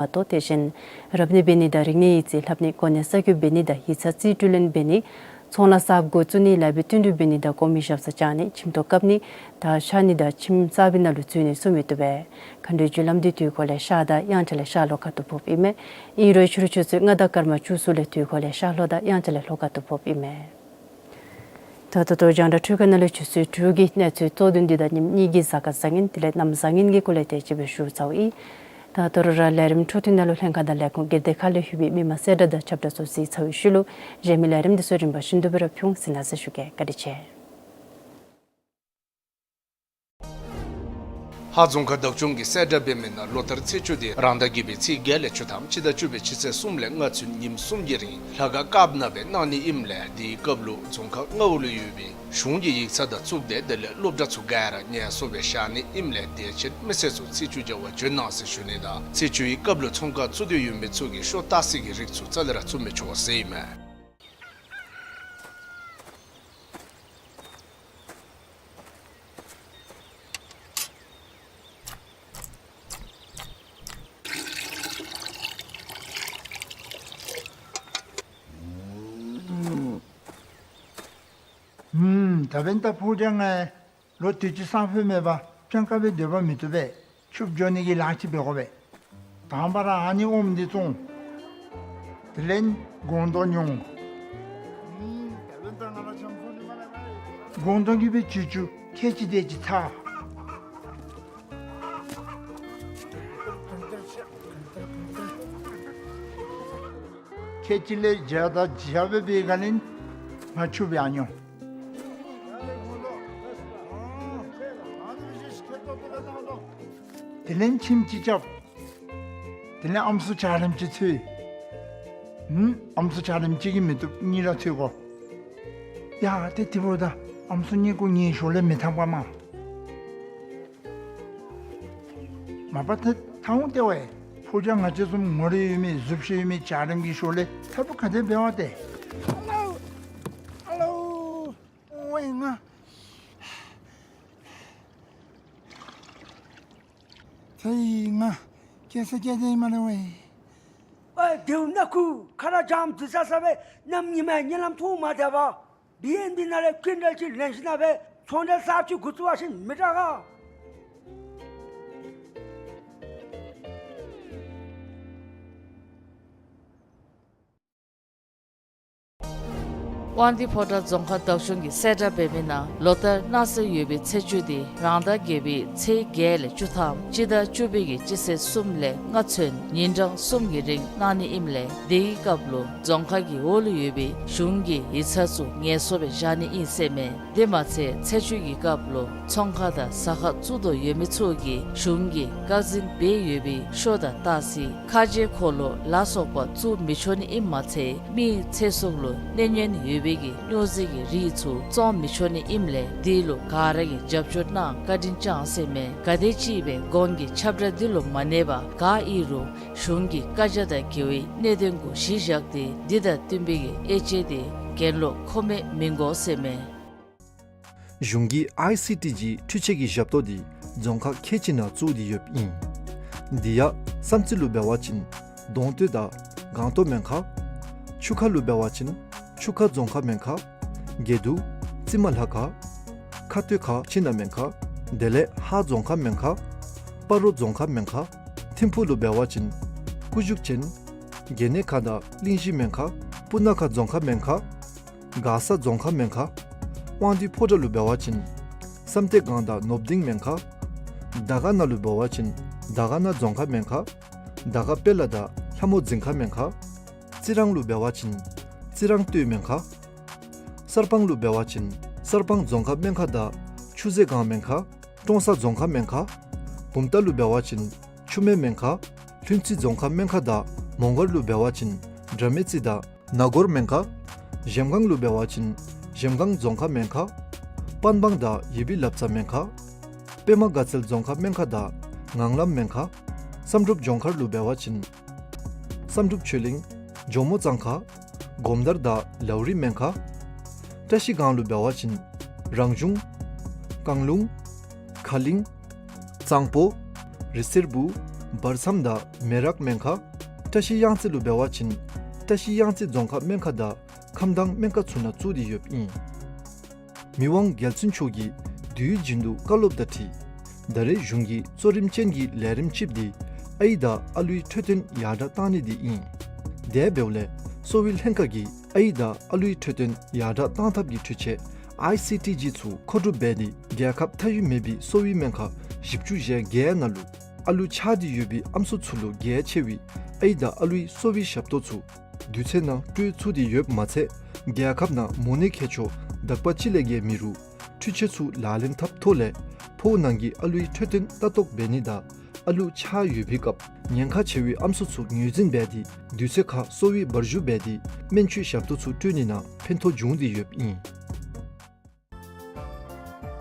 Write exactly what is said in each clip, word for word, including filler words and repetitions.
མ་གཏོགས་དེ་བཞིན་རབ་གནས་འབད་ནི་དང་རིག་གནས་ཡིག་རྩིས་ལྷབ་ནི་གོ་གནས་གསར་བསྐོ་འབད་ནི་དང་ཡིག་ཚང་རྩིས་སྤྲོད་ལེན་འབད་ནི་ཚོང་ལཱ་གསརཔ་འགོ་བཙུགས་ནི་ལཱ་འབད་བསྟུན་གྲོས་འབད་ནི་དང་གོང་མའི་ཞབས་སར་བཅར་ནི་ཁྱིམ་ཐོག་བཀབ་ནི་དང་ཤ་ནི་དང་ཁྱིམ་གསར་པའི་ནང་ལུ་འཛུལ་ནི་ཚུ་མི་བཏུབ་པས། མཁའ་འགྲོའི་རྒྱུ་ལམ་འདི་དུས་འཁོར་ལས་ཤར་དང་དབྱངས་འཆར་ལས་ཤར་ལྷོ་ཁ་ཐུག་ཕོགཔ་ཨིན་མས། ཨིན་རུང་ཕྱི་རུ་ཆུ་ཚོད་ལྔ་དང་སྐར་མ་བཅུ་གསུམ་ལས་དུས་འཁོར་ལས་ཤར་ལྷོ་དང་དབྱངས་འཆར་ལས་ལྷོ་ཁ་ཐུག་ཕོགཔ་ཨིན་མས། ད་ད་ལྟོ་རྒྱང་བསྒྲགས་འཕྲུལ་ཁང་ནང་ལུ་ཆུ་ཚོད་དྲུག་གི་གནས་ཚུལ་གཙོ་དོན་འདི་དང་ཉིནམ་གཉིས་ཀྱི་གཟའ་སྐར་བཟང་ངན་དེ་ལས་གནམ་བཟང་ངན་གྱི་སྐོར་ལས་དེ་ཅིག་སྦེ་ཞུ་ཚརཝ་ཨིན། ད་ད་རུང་ར་ལས་རིམ་འཕྲོ་མཐུད་ནང་ལུ་ལྷན་ཁག་དང་ལས་ཁུངས་སྒེར་སྡེ་ཁག་ལས་ལྷོད་པའི་མི་མང་གསལ་བསྒྲགས་དང་ཁྱབ་བསྒྲགས་ཚུ་གཟིགས་ཚར་བའི་ཤུལ་ལུ་གཞན་མི་ལས་རིམ་འདི་ཚུ་རིམ་པ་བཞིན་དུ་སྦེ་ར་ཕུལ་ཟེར་ནཱ་ཟེར་ཞུ་གེ། བཀའ་དྲིན་ཆེ། ཧཱ་རྫོང་ཁག་བདག་སྐྱོང་གིས་གསལ་བསྒྲགས་འབད་མི་ནང་ལོ་ལྟར་ཚེས་བཅུ་དེ་རང་ཟླ་བརྒྱད་པའི་ཚེས་བརྒྱད་ལས་བཅུ་ཐམ་སྤྱི་ཟླ་བཅུ་པའི་སྤྱི་ཚེས་གསུམ་ལས་ལྔ་ཚུན་ཉིནམ་གསུམ་གྱི་རིང་ལྷ་ཁང་དཀརཔོ་ནང་སྦེ་གནང་ནི་ཨིནམ་ལས་དེའི་སྐབས་ལུ་རྫོང་ཁག་ལྔ་པོ་ལུ་ཡོད་པའི་གཞུང་གི་ཡིག་ཚང་དང་གཙུག་སྡེ་དེ་ལས་སློབ་གྲྭ་ཚུ་ག་ར་ངལ་གསོ་སྦེ་བཞག་ནི་ཨིནམ་ལས་དེ་ཕྱིར་མི་སེར་ཚུ་ཚེས་བཅུ་བྱ་བར་འབྱོན་གནང་ཟེར་ཞུ་ནི་དང་ཚེས་བཅུ་ཡི་སྐབས་ལུ་ཚོང་ཁང་བཙུགས་འདོད་ཡོད་མི་ཚུ་གིས་ཤོ་སྟག་སེར་གྱི་རིགས་ཚུ་རྩ་ལས་ར་བཙུགས་མི་ཆོག་ཟེར་ཨིན་མས། ཨུམ། ད་འབདན་ད་ཕོ་རྒྱས་ང་ལོ་དུས་ཅི་སང་ཕོད་མེད་པར་སྤྱང་ཀ་སྦེ་སྡོད་པ་མི་བཏུབ་པས། ཕྱུགཔོ་འགྱོ་ནི་གི་ལཱ་ཅིག་འབད་དགོ་པས། དང་པ་ར་ཨ་ནི་ཨོམ་འདི་བཙོང་། དེ་ལས་སྒོང་རྡོག་ཉོ། སྒོང་རྡོག་གིས་སྦེ་ཅི་ཅི་ཁལ་གཅིག་དེ་ཅིག་ཚར། ཁལ་གཅིག་ལས་བརྒྱ་དང་བརྒྱད་སྦེ་འབད་ག་ལས་ང་ཕྱུགཔོ་ཡང་ཉོ། དེ་ལས་ཁྱིམ་ཅིག་རྐྱབ། དེ་ལས་ཨམ་སྲུ་འཇའ་རིསམོ་ཅིག་འཚོལ། ཨུམ། ཨམ་སྲུ་འཇའ་རིསམོ་གཅིག་གིས་མི་བཏུབ། གཉིས་ར་འཚོལ་དགོ། ཡ་ཏེ་དེ་འབདཝ་ད་ཨམ་སྲུ་གཉིས་ཀོ་ངེའི་ཞོར་ལས་མི་འཐབ་ག་མས། མ་པ་ཏེ་ཐང་ཏེ་བས། ཕོ་རྒྱས་ང་བཅས་བཟུམ་ངོ་རིས་ཡོད་མི་གཟུགས་བྱད་ཡོད་མི་འཇའ་རིསམོ་གི་ཞོར་ལས་འཐབ་པ་ག་དེ་འབད་བ་ཏེ། ཨ་ལོ། ཨ་ལོ། ཝའེ་ང་། ཚེ་ཡི་ང་། སྐྱེ་ས་སྐྱེ་དེ་མ་རེད་ཝའེ། ཨེ་དེའུ་ནག་ཁུ་ཁ་ར་འཇམ་འདི་ས་ས་སྦེ་གནམ་ཉི་མ་ཉེ་ལམ་ཐུང་མ་དེ་བ། བི་ཨེན་བི་ནང་ལས་ཀིན་རལ་ཅིག་ལེན་ཞིན་ན་སྦེ་ཚོང་འབྲེལ་གསརཔ་ཅིག་འགོ་བཙུགས་པ་ཅིན་མི་དྲག་ག། དབང་འདུས་ཕོ་བྲང་རྫོང་ཁག་བདག་སྐྱོང་གིས་གསལ་བསྒྲགས་འབད་མི་ནང་ལོ་ལྟར་གནང་སྲོལ་ཡོད་པའི་ཚེས་བཅུ་དེ་རང་ཟླ་བརྒྱད་པའི་ཚེས་བརྒྱད་ལས་བཅུ་ཐམ་སྤྱི་ཟླ་བཅུ་པའི་གི་སྤྱི་ཚེས་གསུམ་ལས་ལྔ་ཚུན་ཉིན་གྲངས་གསུམ་གྱི་རིང་གནང་ནི་ཨིནམ་ལས་དེའི་སྐབས་ལུ་རྫོང་ཁག་གི་འོག་ལུ་ཡོད་པའི་གཞུང་གི་ཡིག་ཚང་ཚུ་ངལ་གསོ་སྦེ་བཞག་ནི་ཨིན་ཟེར་མས། དེ་མ་ཚད་ཚེས་བཅུ་གི་སྐབས་ལུ་ཚོང་ཁང་དང་ཟ་ཁང་བཙུགས་དོ་ཡོད་མི་ཚུ་གིས་གཞུང་གིས་བཀག་འཛིན་འབད་ཡོད་པའི་ཤོ་དང་སྟག་གཟིག་ཁ་རྗེ་འཁོར་ལོ་ལ་སོགས་པ་བཙུགས་མི་ཆོག་ནི་ཨིནམ་མ་ཚད་མིའི་ཚེ་སྲོག་ལུ་གནོད་ཉེན་ཡོད་པའི་གི་སྨྱོ་རྫས་ཀྱི་རིགས་ཚུ་བཙོང་མི་ཆོག་ནི་ཨིནམ་ལས་དེ་ལུ་ག་ར་གིས་རྒྱབ་སྐྱོར་གནང་བཀའ་དྲིན་བསྐྱང་ཟེར་མས། ག་དེམ་ཅིག་སྦེ་གོང་གི་ཁྱབ་བསྒྲགས་འདི་ལུ་མ་གནས་པར་ག་ཨིན་རུང་གཞུང་གི་བཀའ་རྒྱ་དང་འགལ་བའི་གནད་དོན་གུ་གཞི་བཞག་སྟེ་འདི་དང་བསྟུན་པའི་གི་དབྱེ་དཔྱད་དེ་གྱེན་ལོག་མཁོ་མེད་མི་དགོ་ཟེར་མས། གཞུང་གི་ཨའི་སི་ཊི་ཇི་འཕྲུལ་ཆས་ཀྱི་ཞབས་ཏོག་འདི་རྫོང་ཁག་ཁལ་གཅིག་ནང་བཙུགས་ཏེ་ཡོདཔ་ཨིན། དེ་ཡང་བསམ་རྩེ་ལུ་འབད་བ་ཅིན་གདོང་སྟོད་དང་སྒང་ཏོག་སྨན་ཁང་། ཆུ་ཁ་ལུ་འབད་བ་ཅིན་ཆུ་ཁ་རྫོང་ཁག་སྨན་ཁང་། དགེ་འདུན་རྩི་མ་ལྷ་ཁང་། ཁ་སྟོད་ཁ་ཕྱི་ནང་སྨན་ཁང་། དེ་ལས་ཧཱ་རྫོང་ཁག་སྨན་ཁང་། སྤ་རོ་རྫོང་ཁག་སྨན་ཁང་། ཐིམ་ཕུག་ལུ་འབད་བ་ཅིན་སྐུ་བཞུགས་ཅན་དགེ་གནས་ཁང་དང་གླིང་བཞི་སྨན་ཁང་། སྤུ་ན་ཁ་རྫོང་ཁག་སྨན་ཁང་། མགར་ས་རྫོང་ཁག་སྨན་ཁང་། དབང་འདུས་ཕོ་བྲང་ལུ་འབད་བ་ཅིན་བསམ་གཏན་སྒང་དང་ནོར་བུ་སྡིངས་སྨན་ཁང་། དར་དཀར་ན་ལུ་འབད་བ་ཅིན་དར་དཀར་ན་རྫོང་ཁག་སྨན་ཁང་། དར་དཀར་དཔལ་ལ་དང་ལྷ་མོ་རྫིང་ཁ་སྨན་ཁང་། རྩི་རང་ལུ་འབད་བ་ཅིན་རྩི་རང་སྟོད་སྨན་ཁང་། གསར་སྤང་ལུ་འབད་བ་ཅིན་གསར་སྤང་རྫོང་ཁག་སྨན་ཁང་དང་ཆུ་ཟེ་སྒང་སྨན་ཁང་། ཀྲོང་གསར་རྫོང་ཁག་སྨན་ཁང་། བུམ་ཐང་ལུ་འབད་བ་ཅིན་ཆུ་སྨད་སྨན་ཁང་། ལྷུན་རྩེ་རྫོང་ཁག་སྨན་ཁང་དང་མོང་སྒར་ལུ་འབད་བ་ཅིན་དགྲ་མེད་རྩེ་དང་ན་སྒོར་སྨན་ཁང་། གཞལམ་སྒང་ལུ་འབད་བ་ཅིན་གཞལམ་སྒང་རྫོང་ཁག་སྨན་ཁང་། པན་སྦང་དང་ཡེ་བི་ལབ་རྩ་སྨན་ཁང་། པདྨ་དགའ་ཚལ་རྫོང་ཁག་སྨན་ཁང་དང་ངང་ལམ་སྨན་ཁང་། བསམ་གྲུབ་ལྗོངས་མཁར་ལུ་འབད་བ་ཅིན་བསམ་གྲུབ་ཆོས་གླིང་ཇོ་མོ་གཙང་ཁ། སྒོམ་དར་དང་ལའུ་རི་སྨན་ཁང་། བཀྲ་ཤིས་སྒང་ལུ་འབད་བ་ཅིན་རང་གཞུང་། རྐང་ལུང་། ཁ་གླིང་། གཙང་པོ། རི་སེར་བུ། བར་མཚམས་དང་མེ་རག་སྨན་ཁང་། བཀྲ་ཤིས་གཡང་རྩེ་ལུ་འབད་བ་ཅིན་བཀྲ་ཤིས་གཡང་རྩེ་རྫོང་ཁག་སྨན་ཁང་དང་ཁམས་དྭངས་སྨན་ཁང་ཚུ་ནང་བཙུགས་ཏེ་ཡོདཔ་ཨིན། མི་དབང་རྒྱལ་བཙུན་མཆོག་གིས་དུས་རྒྱུན་དུ་བཀའ་སློབ་དང་འཁྲིལ་ད་རེས་གཞུང་གི་གཙོ་རིམ་ཅན་གྱི་ལས་རིམ་གཅིགཔོ་འདི་ཨའི་དང་ཨ་ལུའི་འཕྲོད་བསྟེན་ཡར་དྲག་གཏང་ནི་འདི་ཨིན། དེ་འབདཝ་ལས་གསོ་བའི་ལྷན་ཁག་གིས་ཨའི་དང་ཨ་ལུའི་འཕྲོད་བསྟེན་ཡར་དྲག་གཏང་ཐབས་ཀྱི་འཕྲུལ་ཆས་ཨའི་སི་ཊི་ཇི་ཚུ་མཁོ་སྒྲུབ་འབད་དེ་རྒྱལ་ཁབ་མཐའ་དབུས་མེད་པའི་གསོ་བའི་སྨན་ཁང་བཞི་བཅུ་ཞེ་བརྒྱད་ནང་ལུ་ཨ་ལུ་ཆགས་ཏེ་ཡོད་པའི་ཨམ་སྲུ་ཚུ་ལུ་གལ་ཆེ་བའི་ཨའི་དང་ཨ་ལུའི་གསོ་བའི་ཞབས་ཏོག་ཚུ་དུས་ཚོད་ནང་སྤྲོད་ཚུགས་ཏེ་ཡོདཔ་མ་ཚད་རྒྱལ་ཁབ་ནང་མོ་ནད་མཁས་མཆོག་དག་པ་ཅིག་ལས་བརྒལ་མེད་རུང་འཕྲུལ་ཆས་ཚུ་ལག་ལེན་འཐབ་ཐོག་ལས་ཕོཝ་ནང་གི་ཨ་ལུའི་འཕྲོད་བསྟེན་ལྟ་རྟོག་འབད་ནི་དང་ཨ་ལུ་ཆགས་ཡོད་པའི་སྐབས་ཉེན་ཁ་ཆེ་བའི་ཨམ་སྲུ་ཚུ་ངོས་འཛིན་འབད་དེ་དུས་ཚོད་ཁར་གསོ་བའི་བར་ཞུ་འབད་དེ་སྨན་བཅོས་ཞབས་ཏོག་ཚུ་སྤྲོད་ནི་ནང་ཕན་ཐོགས་འབྱུང་སྟེ་ཡོདཔ་ཨིན།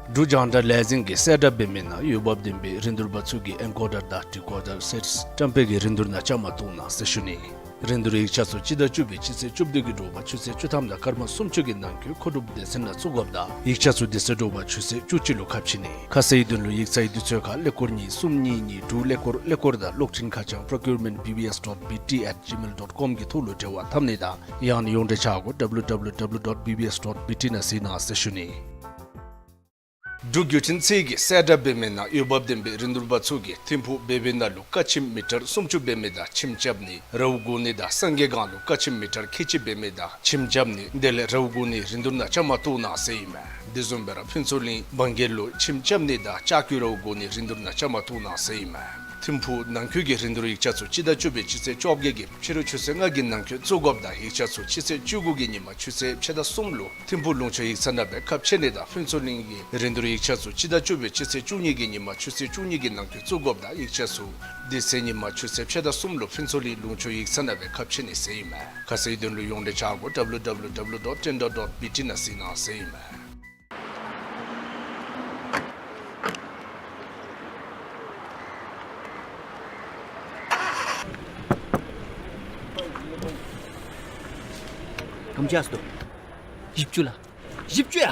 འབྲུག་རྒྱང་བསྒྲགས་ལས་འཛིན་གྱིས་གསལ་བསྒྲགས་འབད་མི་ནང་འོས་འབབ་ལྡན་པའི་རིན་བསྡུར་པ་ཚུ་གི་ཨེན་ཀོ་ཌར་དང་ཌི་ཀོ་ཌར་སེཊསི་བཀྲམ་སྤེལ་གྱི་རིན་བསྡུར་ནང་བཅའ་མར་གཏོགས་གནང་ཟེར་ཞུ་ནི། རིན་བསྡུར་ཡིག་ཆ་ཚུ་སྤྱི་ཟླ་བཅུ་པའི་སྤྱི་ཚེས་བཅུ་བདུན་གྱི་དྲོ་པ་ཆུ་ཚོད་བཅུ་ཐམ་དང་སྐར་མ་སུམ་ཅུ་གི་ནང་འཁོད་མཁོ་སྒྲུབ་སྡེ་ཚན་ནང་བཙུགས་དགོཔ་དང་ཡིག་ཆ་ཚུ་དེ་ཚེ་དྲོ་པ་ཆུ་ཚོད་བཅུ་གཅིག་ལུ་ཁ་ཕྱེ་ནི། ཁ་གསལ་ཡི་དོན་ལུ་ཡིག་ཚང་གི་དུས་ཚོད་ཁར་ཀླད་ཀོར་གཉིས་གསུམ་གཉིས་གཉིས་དྲུག་ཀླད་ཀོར་ཀླད་ཀོར་དང་གློག་འཕྲིན་ཁ་བྱང་procurement B B S dot B T at gmail dot com གི་ཐོག་ལུ་འབྲེལ་བ་འཐབ་ནི་དང་ཡང་ན་ཡོངས་འབྲེལ་ཆ་སྒོ་W W W dot B B S dot B T ནང་གཟིགས་གནང་ཟེར་ཞུ་ནི། འབྲུག་བརྒྱུད་འཕྲིན་ཚད་ཀྱིས་གསལ་བསྒྲགས་འབད་མི་ནང་འོས་འབབ་ལྡན་པའི་རིན་བསྡུར་པ་ཚུ་གིས་ཐིམ་ཕུག་བེ་བེ་ན་ལུ་ཀ་ཆིམ་མི་ཊར་སུམ་ཅུ་འབད་མི་དང་ཁྱིམ་རྐྱབ་ནི། རའུ་གོ་ནི་དང་སངས་རྒྱས་སྒང་ལུ་ཀ་ཆིམ་མི་ཊར་ཁལ་གཅིག་འབད་མི་དང་ཁྱིམ་རྐྱབ་ནི་དེ་ལས་རའུ་གོ་ནི་རིན་བསྡུར་ནང་བཅའ་མར་གཏོགས་གནང་ཟེར་ཨིན་མས། དེ་བཟུམ་སྦེ་ར་ཕུན་ཚོགས་གླིང་བང་གེ་ལུ་ཁྱིམ་རྐྱབ་ནི་དང་ལྕགས་ཀྱུ་རའུ་གོ་ནི་རིན་བསྡུར་ནང་བཅའ་མར་གཏོགས་གནང་ཟེར་ཨིན་མས། ཐིམ་ཕུག་ནང་འཁོད་ཀྱི་རིན་བསྡུར་ཡིག་ཆ་ཚུ་སྤྱི་ཟླ་བཅུ་པའི་སྤྱི་ཚེས་བཅོ་བརྒྱད་ཀྱི་ཕྱི་རུ་ཆུ་ཚོད་ལྔ་གི་ནང་འཁོད་བཙུགས་དགོཔ་དང་ཡིག་ཆ་ཚུ་སྤྱི་ཚེས་བཅུ་དགུ་གི་ཉིན་མ་ཆུ་ཚོད་ཕྱེད་དང་གསུམ་ལུ་ཐིམ་ཕུག་ལུང་ཕྱོགས་ཡིག་ཚང་ནང་སྦེ་ཁ་ཕྱེ་ནི་དང་ཕུན་ཚོགས་གླིང་གི་རིན་བསྡུར་ཡིག་ཆ་ཚུ་སྤྱི་ཟླ་བཅུ་པའི་སྤྱི་ཚེས་བཅུ་གཉིས་ཀྱི་ཉིན་མ་ཆུ་ཚོད་བཅུ་གཉིས་ཀྱི་ནང་འཁོད་བཙུགས་དགོཔ་དང་ཡིག་ཆ་ཚུ་དེ་ཚེ་ཉིན་མ་ཆུ་ཚོད་ཕྱེད་དང་གསུམ་ལུ་ཕུན་ཚོགས་གླིང་ལུང་ཕྱོགས་ཡིག་ཚང་ནང་སྦེ་ཁ་ཕྱེ་ནི་ཟེར་ཨིན་མས། ཁ་གསལ་དོན་ལུ་ཡོངས་འབྲེལ་ཆ་སྒོ་W W W dot tender dot B T ནང་གཟིགས་གནང་ཟེར་ཨིན་མས། ཐམས་ཅད་ཨ་སྟོ། བཞི་བཅུ་ལགས། བཞི་བཅུ་ཡ།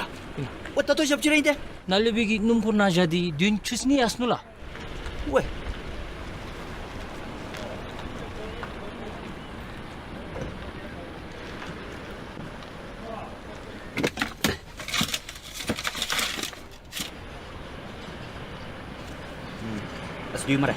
ཨོ་ད་ལྟོ་བཞི་བཅུ་ར་ཨིན་ཏེ། ནཱ་ལུ་བི་གི་སྣུམ་འཁོར་ནང་བཞག་སྟེ་བདུན་ཁྲི་གཉིས་ཨ་སྣུ་ལགས། ཝེ། ཨུམ། ཨ་སྣུ་མ་ར།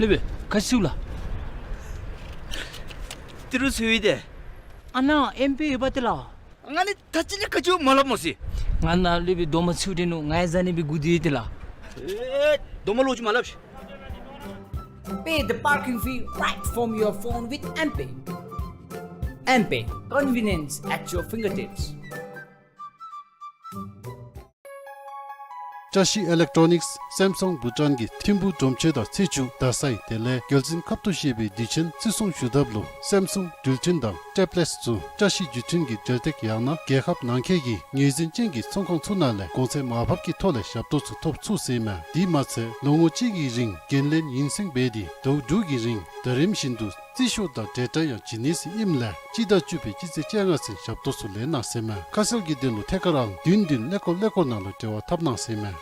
ལེགས་པས། ག་ཅི་ལགས། ཏི་རུ་ཚུ་ཡོད་དེ། ཨ་ནཱ་ཨེམ་པེ་ཡོད་པ་ཏེ་ལགས། ང་ནི་ད་ཅི་ལས་ག་ཅི་མ་སླབ་མོ་ཟེར། ང་ནཱ་ལུ་བི་རྡོག་མ་ཚུ་ཏེ་ནུག། ང་ཡང་ཟ་ནི་བི་སྒུག་སྟེ་ཡོད་ཏེ་ལགས། ཨེ་རྡོག་མ་ལོག་ཅིག་མ་སླབ་ཤིག། Pay the parking fee right from your phone with M-Pay. M-Pay, convenience at your fingertips. བཀྲ་ཤིས་ཨི་ལེག་ཊོ་ནིགསི་སེམ་སུང་བྷུ་ཊཱན་གྱི་ཐིམ་ཕུག་གྲོང་ཁྱེར་དང་ཚེས་བཅུ་དགའ་སའི་དེ་ལས་རྒྱལ་འཛིན་ཁབ་ཏུ་བཞེས་པའི་དུས་ཆེན་བརྩི་སྲུང་ཞུ་ཐབས་ལུ་སེམ་སུང་འགྲུལ་འཕྲིན་དང་ཊེབ་ལེཊསི་ཚུ་བཀྲ་ཤིས་བརྒྱུད་འཕྲིན་གྱི་འབྲེལ་སྟེགས་ཡང་ན་རྒྱལ་ཁབ་ནང་འཁོད་ཀྱི་ངོས་འཛིན་ཅན་གྱི་ཚོང་ཁང་ཚུ་ནང་ལས་གོང་ཚད་མར་ཕབ་ཀྱི་ཐོག་ལས་ཞབས་ཏོག་ཚུ་ཐོབ་ཚུགས་ཟེར་ཨིན་མས། དེ་མ་ཚད་ལོ་ངོ་གཅིག་གི་རིང་འགན་ལེན་ཡུན་སེང་འབད་དེ་ཟླཝ་དྲུག་གི་རིང་ཟླ་རིམ་བཞིན་དུ་རྩིས་ཤོག་དང་འབྲེལ་སྒྲ་ཡང་བྱིན་ནི་ཟེར་ཨིནམ་ལས་སྤྱི་ཟླ་བཅུ་པའི་སྤྱི་ཚེས་བཅོ་ལྔ་ཚུན་ཞབས་ཏོག་ཚུ་ལེན་གནང་ཟེར་ཨིན་མས། ཁ་གསལ་གྱི་དོན་ལུ་ཐད་ཀར་ཨང་བདུན་བདུན་ཀླད་ཀོར་ཀླད་ཀོར་ནང་ལུ་འབྲེལ་བ་འཐབ་གནང་ཟེར་ཨིན་མས།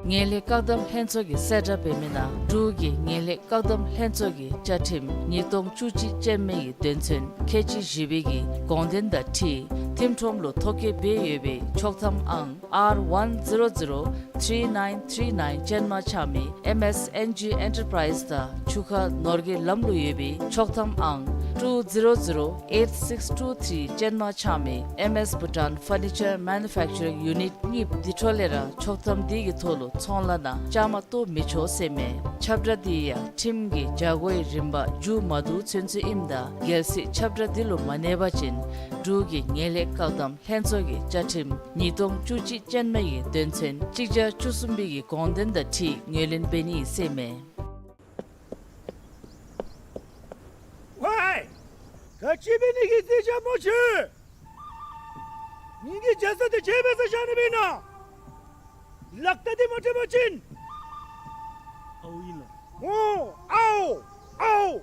ངན་ལྷད་བཀག་སྡོམ་ལྷན་ཚོགས་ཀྱིས་གསལ་བསྒྲགས་འབད་མི་ནང་འབྲུག་གི་ངན་ལྷད་བཀག་སྡོམ་ལྷན་ཚོགས་ཀྱི་བཅའ་ཁྲིམས་ཉིས་སྟོང་བཅུ་གཅིག་ཅན་མའི་དོན་ཚན་ཁལ་གཅིག་བཞི་པའི་གི་དགོངས་དོན་དང་འཁྲིལ་ཐིམ་ཁྲོམ་ལུ་ཐོ་བཀོད་འབད་ཡོད་པའི་ཆོག་ཐམ་ཨང་R one zero zero three nine three nine ཅན་མ་ཆགས་མི་M S N G Enterprise དང་ཆུ་ཁ་ནོར་གྱི་ལམ་ལུ་ཡོད་པའི་ཆོག་ཐམ་ཨང་two zero zero eight six two three ཅན་མ་ཆགས་མི་M S Bhutan Furniture Manufacturing Unit གཉིས་འདི་འཕྲོ་ལས་ར་ཆོག་ཐམ་འདི་གི་ཐོག་ལུ་ཚོང་ལཱ་ནང་བཅའ་མར་གཏོགས་མི་ཆོག་ཟེར་ཨིན་མས། ཁྱབ་བསྒྲགས་འདི་ཡང་ཁྲིམས་ཀྱི་བྱ་སྒོའི་རིམ་པ་མཇུག་མ་བསྡུ་ཚུན་ཚོད་ཨིནམ་ད་གལ་སྲིད་ཁྱབ་བསྒྲགས་འདི་ལུ་མ་གནས་པ་ཅིན་འབྲུག་གི་ངན་ལྷད་བཀག་སྡོམ་ལྷན་ཚོགས་ཀྱི་བཅའ་ཁྲིམས་ཉིས་སྟོང་བཅུ་གཅིག་ཅན་མའི་དོན་ཚན་གཅིག་བརྒྱ་བཅུ་གསུམ་པའི་དགོངས་དོན་དང་འཁྲིལ་ངོས་ལེན་འབད་ནི་ཟེར་ཨིན་མས། ཝའི། ག་ཅི་འབད་ནི་གི་རྩིས་རྐྱབ་མོ་ཆུ། ངེ་གི་རྒྱ་ཚ་དེ་ཅིག་འབད་ས་ཤ་ནི་འབད་ན། ལག་རྟགས་འདི་མ་སྤྲོད་པ་ཅིན། ཨའུ་ ཨོ། ཨའོ། ཨའོ།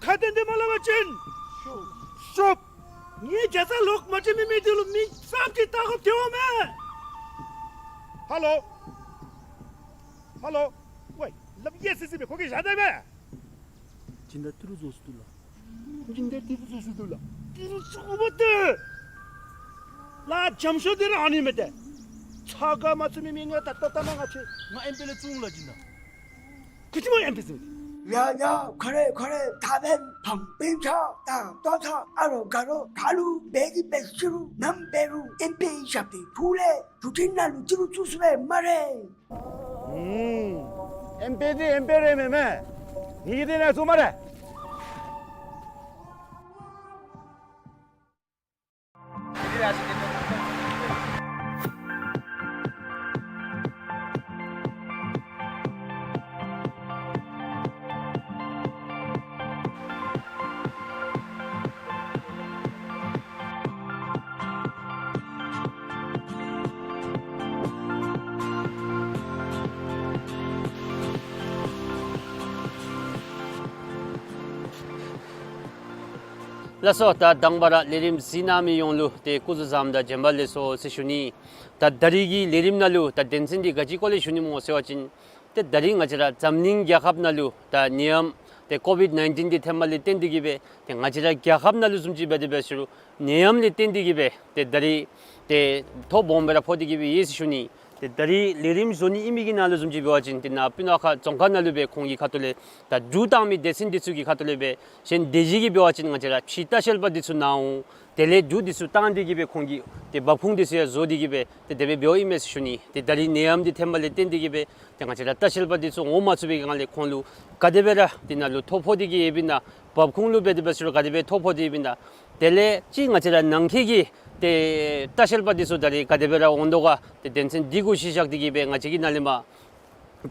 ཁ་བཏོན་ཏེ་མ་སླབ་པ་ཅིན་ཤོབ། ངེའི་རྒྱ་ཚ་ལོག་མ་བྱིན་མི་མི་འདི་ལུ་མི་གསརཔ་ཅིག་བལྟ་དགོཔ་འདུག་མས། ཧ་ལོ། ཧ་ལོ། ཝའི་སླབ་ཡེ་སི་སི་མས། ཁོ་གིས་བཞག་ད་མས། སྦྱིན་བདག་ཏི་རུ་བཟོ་སུ་འདུག་ལགས། སྦྱིན་བདག་ཏི་རུ་བཟོ་སུ་འདུག་ལགས། ཏི་རུ་བཟོ་བ་ཏེ། ལགས་འཇམ་ཤོས་འདི་ར་ཨ་ནི་མས་ཏེ། ཚ་ག་མ་ཚུད་མི་མི་ངེ་ད་ལྟོ་ལྟ་ན་ང་ཆེ། ང་ཨེམ་པེ་ལེ་བཙུགས་ལགས་སྦྱིན་བདག། ཁུ་ཅི་མོ་ཨེམ་པེ་ཟེར། ཡ་ཡ་ཁ་རེ་ཁ་རེ་ད་བན་བང་པིན་ཆ་ད་ཏོ་ཚ་ཨ་རོ་ག་རོ་ག་ལུ་བེ་གི་བེ་ཤི་རུ་ནམ་བེ་རུ་ཨེམ་པེ་ཞབས་ཏེ་ཕུ་ལེ། གྲུ་འཕྲིན་ནང་ལུ་ཅི་རུ་བཙུགས་སུ་སྦེ་སྨ་རེ། ཨུམ། ཨེམ་པེ་འདི་ཨེམ་པེ་རེ་མེན་མས། ངེ་གི་འདི་ནང་བཙུགས་སྨ་རེ། ལགས་སོ། ད་དང་པ་ར་ལས་རིམ་གཟིགས་གནང་མི་ཡོངས་ལུ་ཏེ་སྐུ་གཟུགས་བཟང་དང་བྱོན་པ་ལེགས་སོ་ཟེར་ཞུ་ནི། ད་ད་རིས་ཀྱི་ལས་རིམ་ནང་ལུ་ད་དོན་ཚན་འདི་ག་ཅི་སྐོར་ལས་ཞུ་ནི་སྨོ་ཟེར་བ་ཅིན་ཏེ་ད་རིས་ང་བཅས་ར་འཛམ་གླིང་རྒྱལ་ཁབ་ནང་ལུ་ད་ནད་ཡམས་ཏེ་ཀོ་བིཌ་ནའིན་ཊིན་འདི་ཐོནམ་ལས་བརྟེན་ཏེ་གི་སྦེ་ཏེ་ང་བཅས་ར་རྒྱལ་ཁབ་ནང་ལུ་བཟུམ་ཅིག་འབད་དེ་འབད་ཟེར་རུང་ནད་ཡམས་ལས་བརྟེན་ཏེ་གི་སྦེ་ཏེ་ད་རིས་ཏེ་ཐོ་སྦོམ་སྦེ་ར་ཕོག་སྟེ་གི་སྦེ་ཡོད་ཟེར་ཞུ་ནི། ཏེ་ད་རིས་ལས་རིམ་བཟོ་ནི་ཨིན་མི་གི་ནང་ལུ་བཟུམ་ཅིག་འབད་བ་ཅིན་ཏེ་ནཱ་སྤུ་ན་ཁ་རྫོང་ཁག་ནང་ལུ་སྦེ་ཁོང་གི་ཁ་ཐུག་ལས་ད་འབྲུག་བཏང་མི་སྡེ་ཚན་འདི་ཚུ་གི་ཁ་ཐུག་ལས་སྦེ་གཞན་སྡེ་བཞི་གི་འབད་བ་ཅིན་ང་བཅས་ར་ཕྱི་ལྟ་བཤལ་པ་འདི་ཚུ་ནཱ་འོང་། དེ་ལས་འབྲུག་འདི་ཚུ་བཏང་སྟེ་གི་སྦེ་ཁོང་གི་ཏེ་འབབ་ཁུངས་འདི་ཚུ་ཡང་བཟོ་སྟེ་གི་སྦེ་ཏེ་དེ་སྦེ་འབདཝ་ཨིན་མས་ཟེར་ཞུ་ནི། ཏེ་ད་རིས་ནད་ཡམས་འདི་ཐོནམ་ལས་བརྟེན་ཏེ་གི་སྦེ་ཏེ་ང་བཅས་ར་ལྟ་བཤལ་པ་འདི་ཚུ་འོང་མ་ཚུགས་པའི་སྒང་ལས་ཁོང་ལུ་ག་དེ་སྦེ་ར་འདི་ནང་ལུ་ཐོ་ཕོག་སྟེ་གི་ཡོདཔ་ཨིན་ན། འབབ་ཁུངས་ལུ་འབད་དེ་འབད་ཟེར་རུང་ག་དེ་སྦེ་ཐོ་ཕོག་སྟེ་ཡོདཔ་ཨིན་ན། དེ་ལས་ཅིག་ང་བཅས་ར་ནང་འཁོད་ཀྱི་ཏེ་ལྟ་བཤལ་པ་འདི་ཚུ་ད་རིས་ག་དེ་སྦེ་ར་འོང་དོ་ག། ཏེ་དོན་ཚན་འདི་གུ་གཞི་བཞག་སྟེ་གི་སྦེ་ང་བཅས་ཀྱིས་ནཱ་ལས་མར་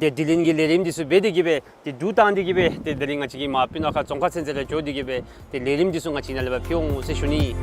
ཏེ་དྲི་ལན་གྱི་ལས་རིམ་འདི་ཚུ་འབད་དེ་གི་སྦེ་ཏེ་འབྲུག་བཏང་སྟེ་གི་སྦེ་ཏེ་ད་རིས་ང་བཅས་ཀྱིས་མར་སྤུ་ན་ཁ་རྫོང་ཁག་ཚུན་ཚོད་ར་འགྱོ་སྟེ་གི་སྦེ་ཏེ་ལས་རིམ་འདི་ཚུ་ང་བཅས་ནཱ་ལས་མར་ཕུལ་འོང་ཟེར་ཞུ་ནི།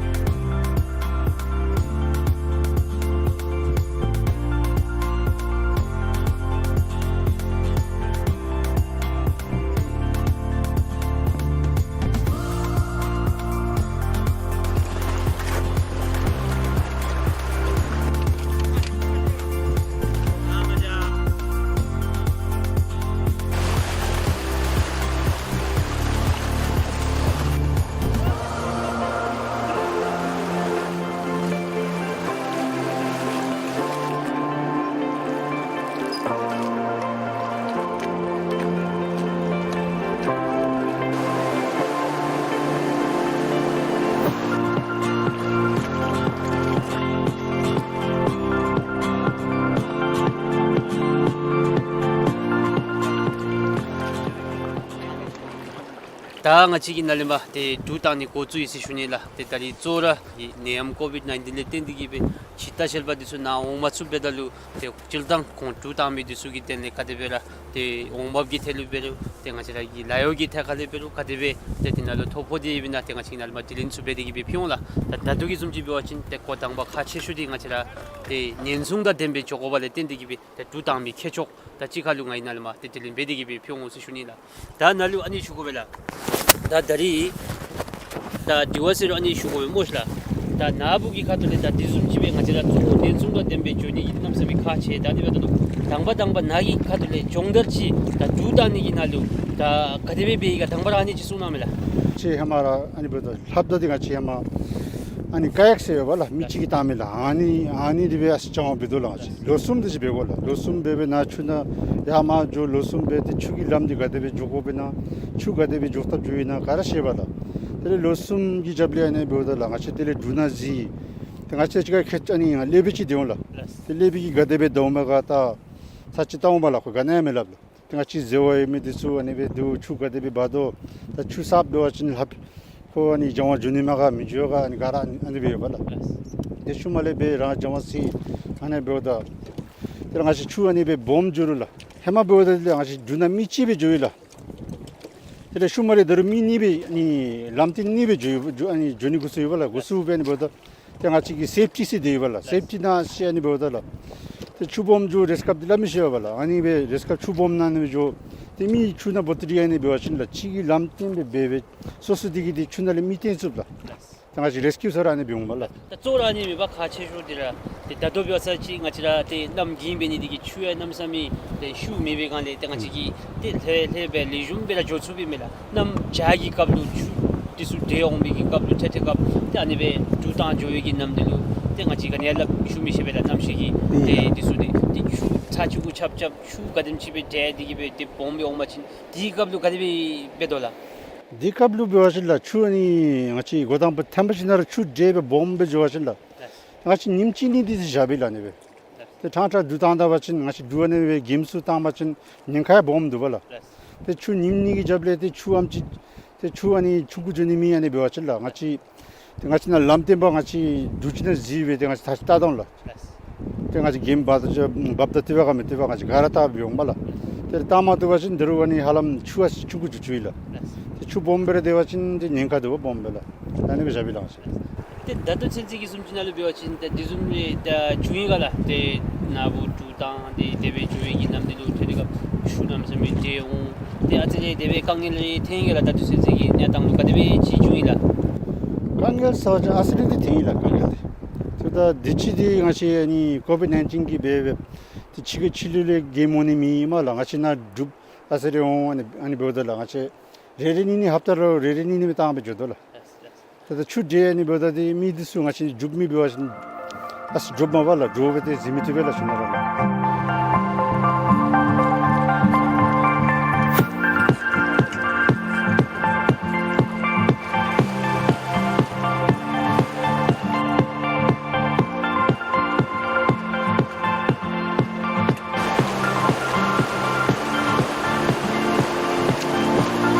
ད་ང་བཅས་ཀྱིས་ནཱ་ལས་མར་ཏེ་འབྲུག་བཏང་ནི་འགོ་བཙུགས་ཡི་ཟེར་ཞུ་ནི་ལགས། ཏེ་ད་རིས་གཙོ་བོ་ར་ནད་ཡམས་ཀོ་བིཌ་ནའིན་ཊིན་ལས་བརྟེན་ཏེ་གི་སྦེ་ཕྱི་ལྟ་བཤལ་པ་འདི་ཚུ་ནཱ་འོང་མ་ཚུགསཔ་འབདཝ་ད་ལུ་ཏེ་སྤྱིར་བཏང་ཁོང་འབྲུག་བཏང་མི་འདི་ཚུ་གི་དོན་ལས་ག་དེ་སྦེ་ར་ཏེ་འོང་འབབ་ཀྱི་ཐད་ལུ་འབད་རུང་ཏེ་ང་བཅས་ར་གི་ལཱ་གཡོག་གི་ཐད་ཁ་ལས་འབད་རུང་ག་དེ་སྦེ་ཏེ་འདི་ནང་ལུ་ཐོ་ཕོག་སྟེ་ཡོདཔ་ཨིན་ན་ཏེ་ང་བཅས་ནཱ་ལས་མར་དྲི་ལན་ཚུ་འབད་དེ་གི་སྦེ་ཕུལ་འོང་ལགས། ད་ད་ལྟོ་གི་བཟུམ་ཅིག་འབད་བ་ཅིན་ཏེ་འགོ་དང་པ་ཁག་ཆེ་ཤོས་འདི་ང་བཅས་ར་ཏེ་ཉེན་སྲུང་དང་ལྡན་པའི་འགྱོ་དགོཔ་ལས་བརྟེན་ཏེ་གི་སྦེ་ཏེ་འབྲུག་བཏང་མི་ཁྱད་ཆོས་ད་ཅི་ཁར་ལུ་ང་གིས་ནཱ་ལས་མར་ཏེ་དྲི་ལན་འབད་དེ་གི་སྦེ་ཕུལ་འོང་ཟེར་ཞུ་ནི་ལགས། ད་ནཱ་ལུ་ཨ་ནི་ཞུ་དགོ་པས་ལགས། ད་ད་རིས་ད་དེ་བ་ཟེར་རུང་ཨ་ནི་ཞུ་དགོ་པས་སྨོ་ཤིག་ལགས། ད་ནཱ་བུ་གི་ཁ་ཐུག་ལས་ད་དེ་བཟུམ་ཅིག་སྦེ་ང་བཅས་ར་གཙོ་བོ་ཉེན་སྲུང་དང་ལྡན་པའི་འགྱོ་ནི་གི་གནམ་ས་མེད་ཁག་ཆེ། ད་དེ་འབདཝ་ད་ལུ་དང་པ་དང་པ་ནཱ་གི་ཁ་ཐུག་ལས་སྦྱོང་བརྡར་ཅིག་ད་འབྲུག་བཏང་ནི་གི་ནང་ལུ་ད་ག་དེ་སྦེ་འབད་ཡི་ག་དང་པ་ར་ཨ་ནི་ཅིག་གསུང་གནང་མས་ལགས། ཁྱེད་ཧེ་མ་ར་ཨ་ནི་འབདཝ་ད་ལྷབ་ད་འདི་ང་བཅས་ཧེ་མ་ཨ་ནི་ཀ་ཡཱཀ་ཟེར་ཡོད་པ་ལགས། མི་གཅིག་གིས་བཏང་མི་ལགས། ཨ་ནི་ཨ་ནི་འདི་སྦེ་ཨ་ཙི་ཅང་འབད་དོ་ལགས། ང་བཅས་ལོ་གསུམ་འདི་ཅིག་འབད་དགོ་ལགས། ལོ་གསུམ་འབད་འབད་ནཱ་ཆུ་ནང་ཡར་མར་འགྱོ་ལོ་གསུམ་འབད། ཏེ་ཆུ་གི་ལམ་འདི་ག་དེ་སྦེ་འགྱོ་དགོཔ་ཨིན་ན་ཆུ་ག་དེ་སྦེ་འགྱོ་ཐབས་འགྱོཝ་ཨིན་ན་ག་ར་ཤེས་པ་ལགས། དེ་ལས་ལོ་གསུམ་གྱི་རྒྱབ་ལས་ཨ་ནི་འབདཝ་ད་ལགས་ང་བཅས་དེ་ལས་འབྲུག་ནང་གཟིགས། ཏེ་ང་བཅས་ཅིག་ཁ་ཨ་ནི་ལེགས་པའི་ཅིག་སྡོད་འོང་ལགས། ཏེ་ལེགས་པའི་གི་ག་དེ་སྦེ་སྡོདཔ་མས་ག་ད་ཚར་ཅིག་བལྟ་འོང་པ་ལགས། ཁོ་ག་ནི་ཡང་མི་སླབ་ལགས། ཏེ་ང་བཅས་ཟེར་བ་ཡོད་མི་འདི་ཚུ་ཨ་ནི་སྦེ་འདུག། ཆུ་ག་དེ་སྦེ་འབབ་དོ། ད་ཆུ་གསརཔ་འབད་བ་ཅིན་ལྷབ། ཁོ་ཨ་ནི་སྦྱང་བར་འགྱོ་ནི་མས་ག་མི་འགྱོ་ག་ཨ་ནི་ག་ར་ཨ་ནི་སྦེ་ཡོད་པ་ལགས། ཏེ་ཤུལ་མ་ལས་སྦེ་རང་སྦྱང་བར་སོང་ཨ་ནི་འབདཝ་ད་དེ་ལས་ང་བཅས་ཆུ་ཨ་ནི་སྦེ་སྦོམ་འགྱོ་རུང་ལགས། ཧེ་མ་འབདཝ་ད་དེ་ལས་ང་བཅས་འབྲུག་ནང་མི་གཅིག་སྦེ་འགྱོ་ཡི་ལགས། དེ་ལས་ཤུལ་མ་ལས་ད་རུང་མི་གཉིས་སྦེ་ཨ་ནི་ལམ་སྟོན་གཉིས་སྦེ་འགྱོ་ཡི་འགྱོ་ཨ་ནི་འགྱོ་ནི་འགོ་བཙུགས་ཡོད་པ་ལགས། འགོ་བཙུགས་སྦེ་ཨ་ནི་འབདཝ་ད་ཏེ་ང་བཅས་ཀྱི་སེཕ་ཊི་ཟེར་འདི་ཡོད་པ་ལགས། སེཕ་ཊི་ནང་ཟེར་ཨ་ནི་འབདཝ་ད་ལགས། ཏེ་ཆུ་སྦོམ་འགྱོ་རེས་སྐབས་འདི་སླབ་མི་ཤེས་པས་ལགས། ཨ་ནི་སྦེ་རེས་སྐབས་ཆུ་སྦོམ་ནང་ཨ་ནི་སྦེ་འགྱོ། ཏེ་མི་ཆུ་ནང་འབོ་སྟེ་ར་ཨ་ནི་འབད་བ་ཅིན་ལགས་ཕྱི་གི་ལམ་སྟོན་སྦེ་འབད་སྦེ་སོ་སོ་འདི་གིས་འདི་ཆུ་ནང་ལས་མི་བཏོན་ཚུགས་ལགས། ད་ང་བཅས་རེས་ཀིའུ་ཟེར་ར་ཨ་ནི་འབད་འོང་མས་ལགས། ད་གཙོ་བོ་ར་ཨ་ནི་མེན་པར་ཁག་ཆེ་ཤོས་འདི་ར་ཏེ་ད་ལྟོ་འབད་བ་ཅིན་ང་བཅས་ར་ཏེ་གནམ་དགུན་འབད་ནི་འདི་གིས་ཆུ་ཡང་གནམ་མེད་ས་མེད་ཏེ་ཤུགས་མེད་པའི་སྒང་ལས་ཏེ་ང་བཅས་ཀྱིས་ཏེ་ལྷོད་ལྷོད་སྦེ་ལེགས་ཤོམ་སྦེ་ར་འགྱོ་ཚུགས་པས་མས་ལགས། གནམ་བྱཱར་གྱི་སྐབས་ལུ་ཆུ་འདི་ཚུ་འདྲེས་འོང་མི་གི་སྐབས་ལུ་ཐེངས་ཐེངས་སྐབས་ཏེ་ཨ་ནི་སྦེ་འགྲུལ་བཏང་འགྱོ་བའི་གི་གནམ་དུས་ལུ་ཏེ་ང་བཅས་ག་ནི་ཡང་སླབ་ཞུ་མི་ཤེས་པས་ལགས། གནམ་གཤིས་ཀྱི་ཨུམ་ཏེ་འདི་ཚུ་ཏེ་ཏེ་ཆུ་ཚ་ཆུ་གུ་ཆབ་ཆབ་ཆུ་ག་དེམ་ཅིག་སྦེ་འདྲེས་ཏེ་གིས་སྦེ་ཏེ་སྦོམ་སྦེ་འོང་པ་ཅིན་དེའི་སྐབས་ལུ་ག་དེ་སྦེ་འབད་དོ་ལགས། དེའི་སྐབས་ལུ་འབད་བ་ཅིན་ལགས་ཆུ་ཨ་ནི་ང་བཅས་འགོ་དང་པ་ཐོན་པ་ཅིག་ནང་ར་ཆུ་འདྲེས་སྦེ་སྦོམ་སྦེ་འགྱོ་བ་ཅིན་ལགས། ལགས། ང་བཅས་ཉིནམ་གཅིག་གཉིས་འདི་བཞག་པས་ལགས་ཨ་ནི་སྦེ། ལགས། ཏེ་ཕྲང་ཕྲང་འགྲུལ་བཏང་ད་པ་ཅིན་ང་བཅས་འགྲུལ་ཨ་ནི་སྦེ་གེམ་ཚུ་བཏང་པ་ཅིན་ཉེན་ཁ་ཡང་སྦོམ་འདུག་པ་ལགས། ལགས། ཏེ་ཆུ་ཉིནམ་གཉིས་ཀྱི་རྒྱབ་ལས་ཏེ་ཆུ་ཨམ་ཅིག་ཏེ་ཆུ་ཨ་ནི་ཆུང་ཀུ་འགྱོ་ནི་མེད། ཨ་ནི་འབད་བ་ཅིན་ལགས་ང་བཅས་ཏེ་ང་བཅས་ནཱ་ལམ་སྟོན་པ་ང་བཅས་འགྲུལ་ཅིག་ནང་གཟིགས་སྦེ་ཏེ་ང་བཅས་ད་ཅི་བལྟ་དོ་ལགས། ལགས། ཏེ་ང་བཅས་གེམ་འབག་ད་ཅི་འབགཔ་ད་དེ་བ་ག་མེད་དེ་བ་ང་བཅས་ག་ར་བལྟ་སྦེ་འོང་པ་ལགས། ཏེ་བལྟ་མ་བཏུབ་པ་ཅིན་འདི་རུ་ཨ་ནི་ཧ་ལམ་ཆུ་ཨ་ཙི་ཆུང་ཀུ་འགྱོ་བཅུག་ཡི་ལགས། ལགས། ཏེ་ཆུ་སྦོམ་སྦེ་ར་སྡོད་པ་ཅིན་ཏེ་ཉེན་ཁ་འདུག་པ་སྦོམ་སྦེ་ལགས། ད་ཨ་ནི་སྦེ་བཞག་པས་ལགས་ང་བཅས། ཏེ་ད་ལྟོ་ཚུན་ཚོད་ཀྱི་བཟུམ་ཅིག་ནང་ལུ་འབད་བ་ཅིན་ད་དེ་བཟུམ་སྦེ་ད་བྱུང་ཡི་ག་ལགས། ཏེ་ནཱ་བུ་འགྲུལ་བཏང་སྟེ་དེ་སྦེ་འགྱོ་བའི་གི་གནམ་དུས་ལུ་ཐེངས་ཐེངས་སྐབས་ཆུ་གནམ་མེད་ས་མེད་འདྲེས་འོང་། ཏེ་ཨ་ཙི་ལས་དེ་སྦེ་དཀའ་ངལ་རེ་ཐོན་ཡི་ག་ལགས། ད་ལྟོ་ཚུན་ཚོད་ཀྱི་གནས་སྟངས་ལུ་ག་དེ་སྦེ་ཅིག་བྱུང་ཡི་ལགས། དཀའ་ངལ་ཟེར་བ་ཅིན་ཨ་ཙི་རེ་འདི་ཐོན་ཡི་ལགས་དཀའ་ངལ་འདི། ཏེ་ད་དུས་ཅི་འདི་ང་བཅས་ཨ་ནི་ཀོ་ཝིཌ་ནའིན་ཊིན་གྱིས་འབད་སྦེ་ཏེ་ཕྱི་ཁ་ཕྱི་ལུ་ལས་གེམ་འོང་ནི་མེད་མས་ལགས། ང་བཅས་ནཱ་འགྲུལཔ་ཨ་ཙི་རེ་འོང་ཨ་ནི་ཨ་ནི་འབདཝ་ད་ལགས་ང་བཅས་རེ་རེ་གཉིས་གཉིས་ཧབ་ཏ་རེ་རེ་གཉིས་གཉིས་སྦེ་བཏང་སྦེ་འགྱོ་དོ་ལགས། ད་ད་ཆུ་འདྲེས་ཨ་ནི་འབདཝ་ད་ཏེ་མི་འདི་ཚུ་ང་བཅས་འགྲུལཔ་མི་འབད་བ་ཅིན་ཨ་ཙི་འགྲུལཔ་མ་པ་ལགས་འདྲོག་སྦེ་ཏེ་གཟིགས་མི་བཏུབ་པས་ལགས་ཞུ་ནི་ར་ལགས།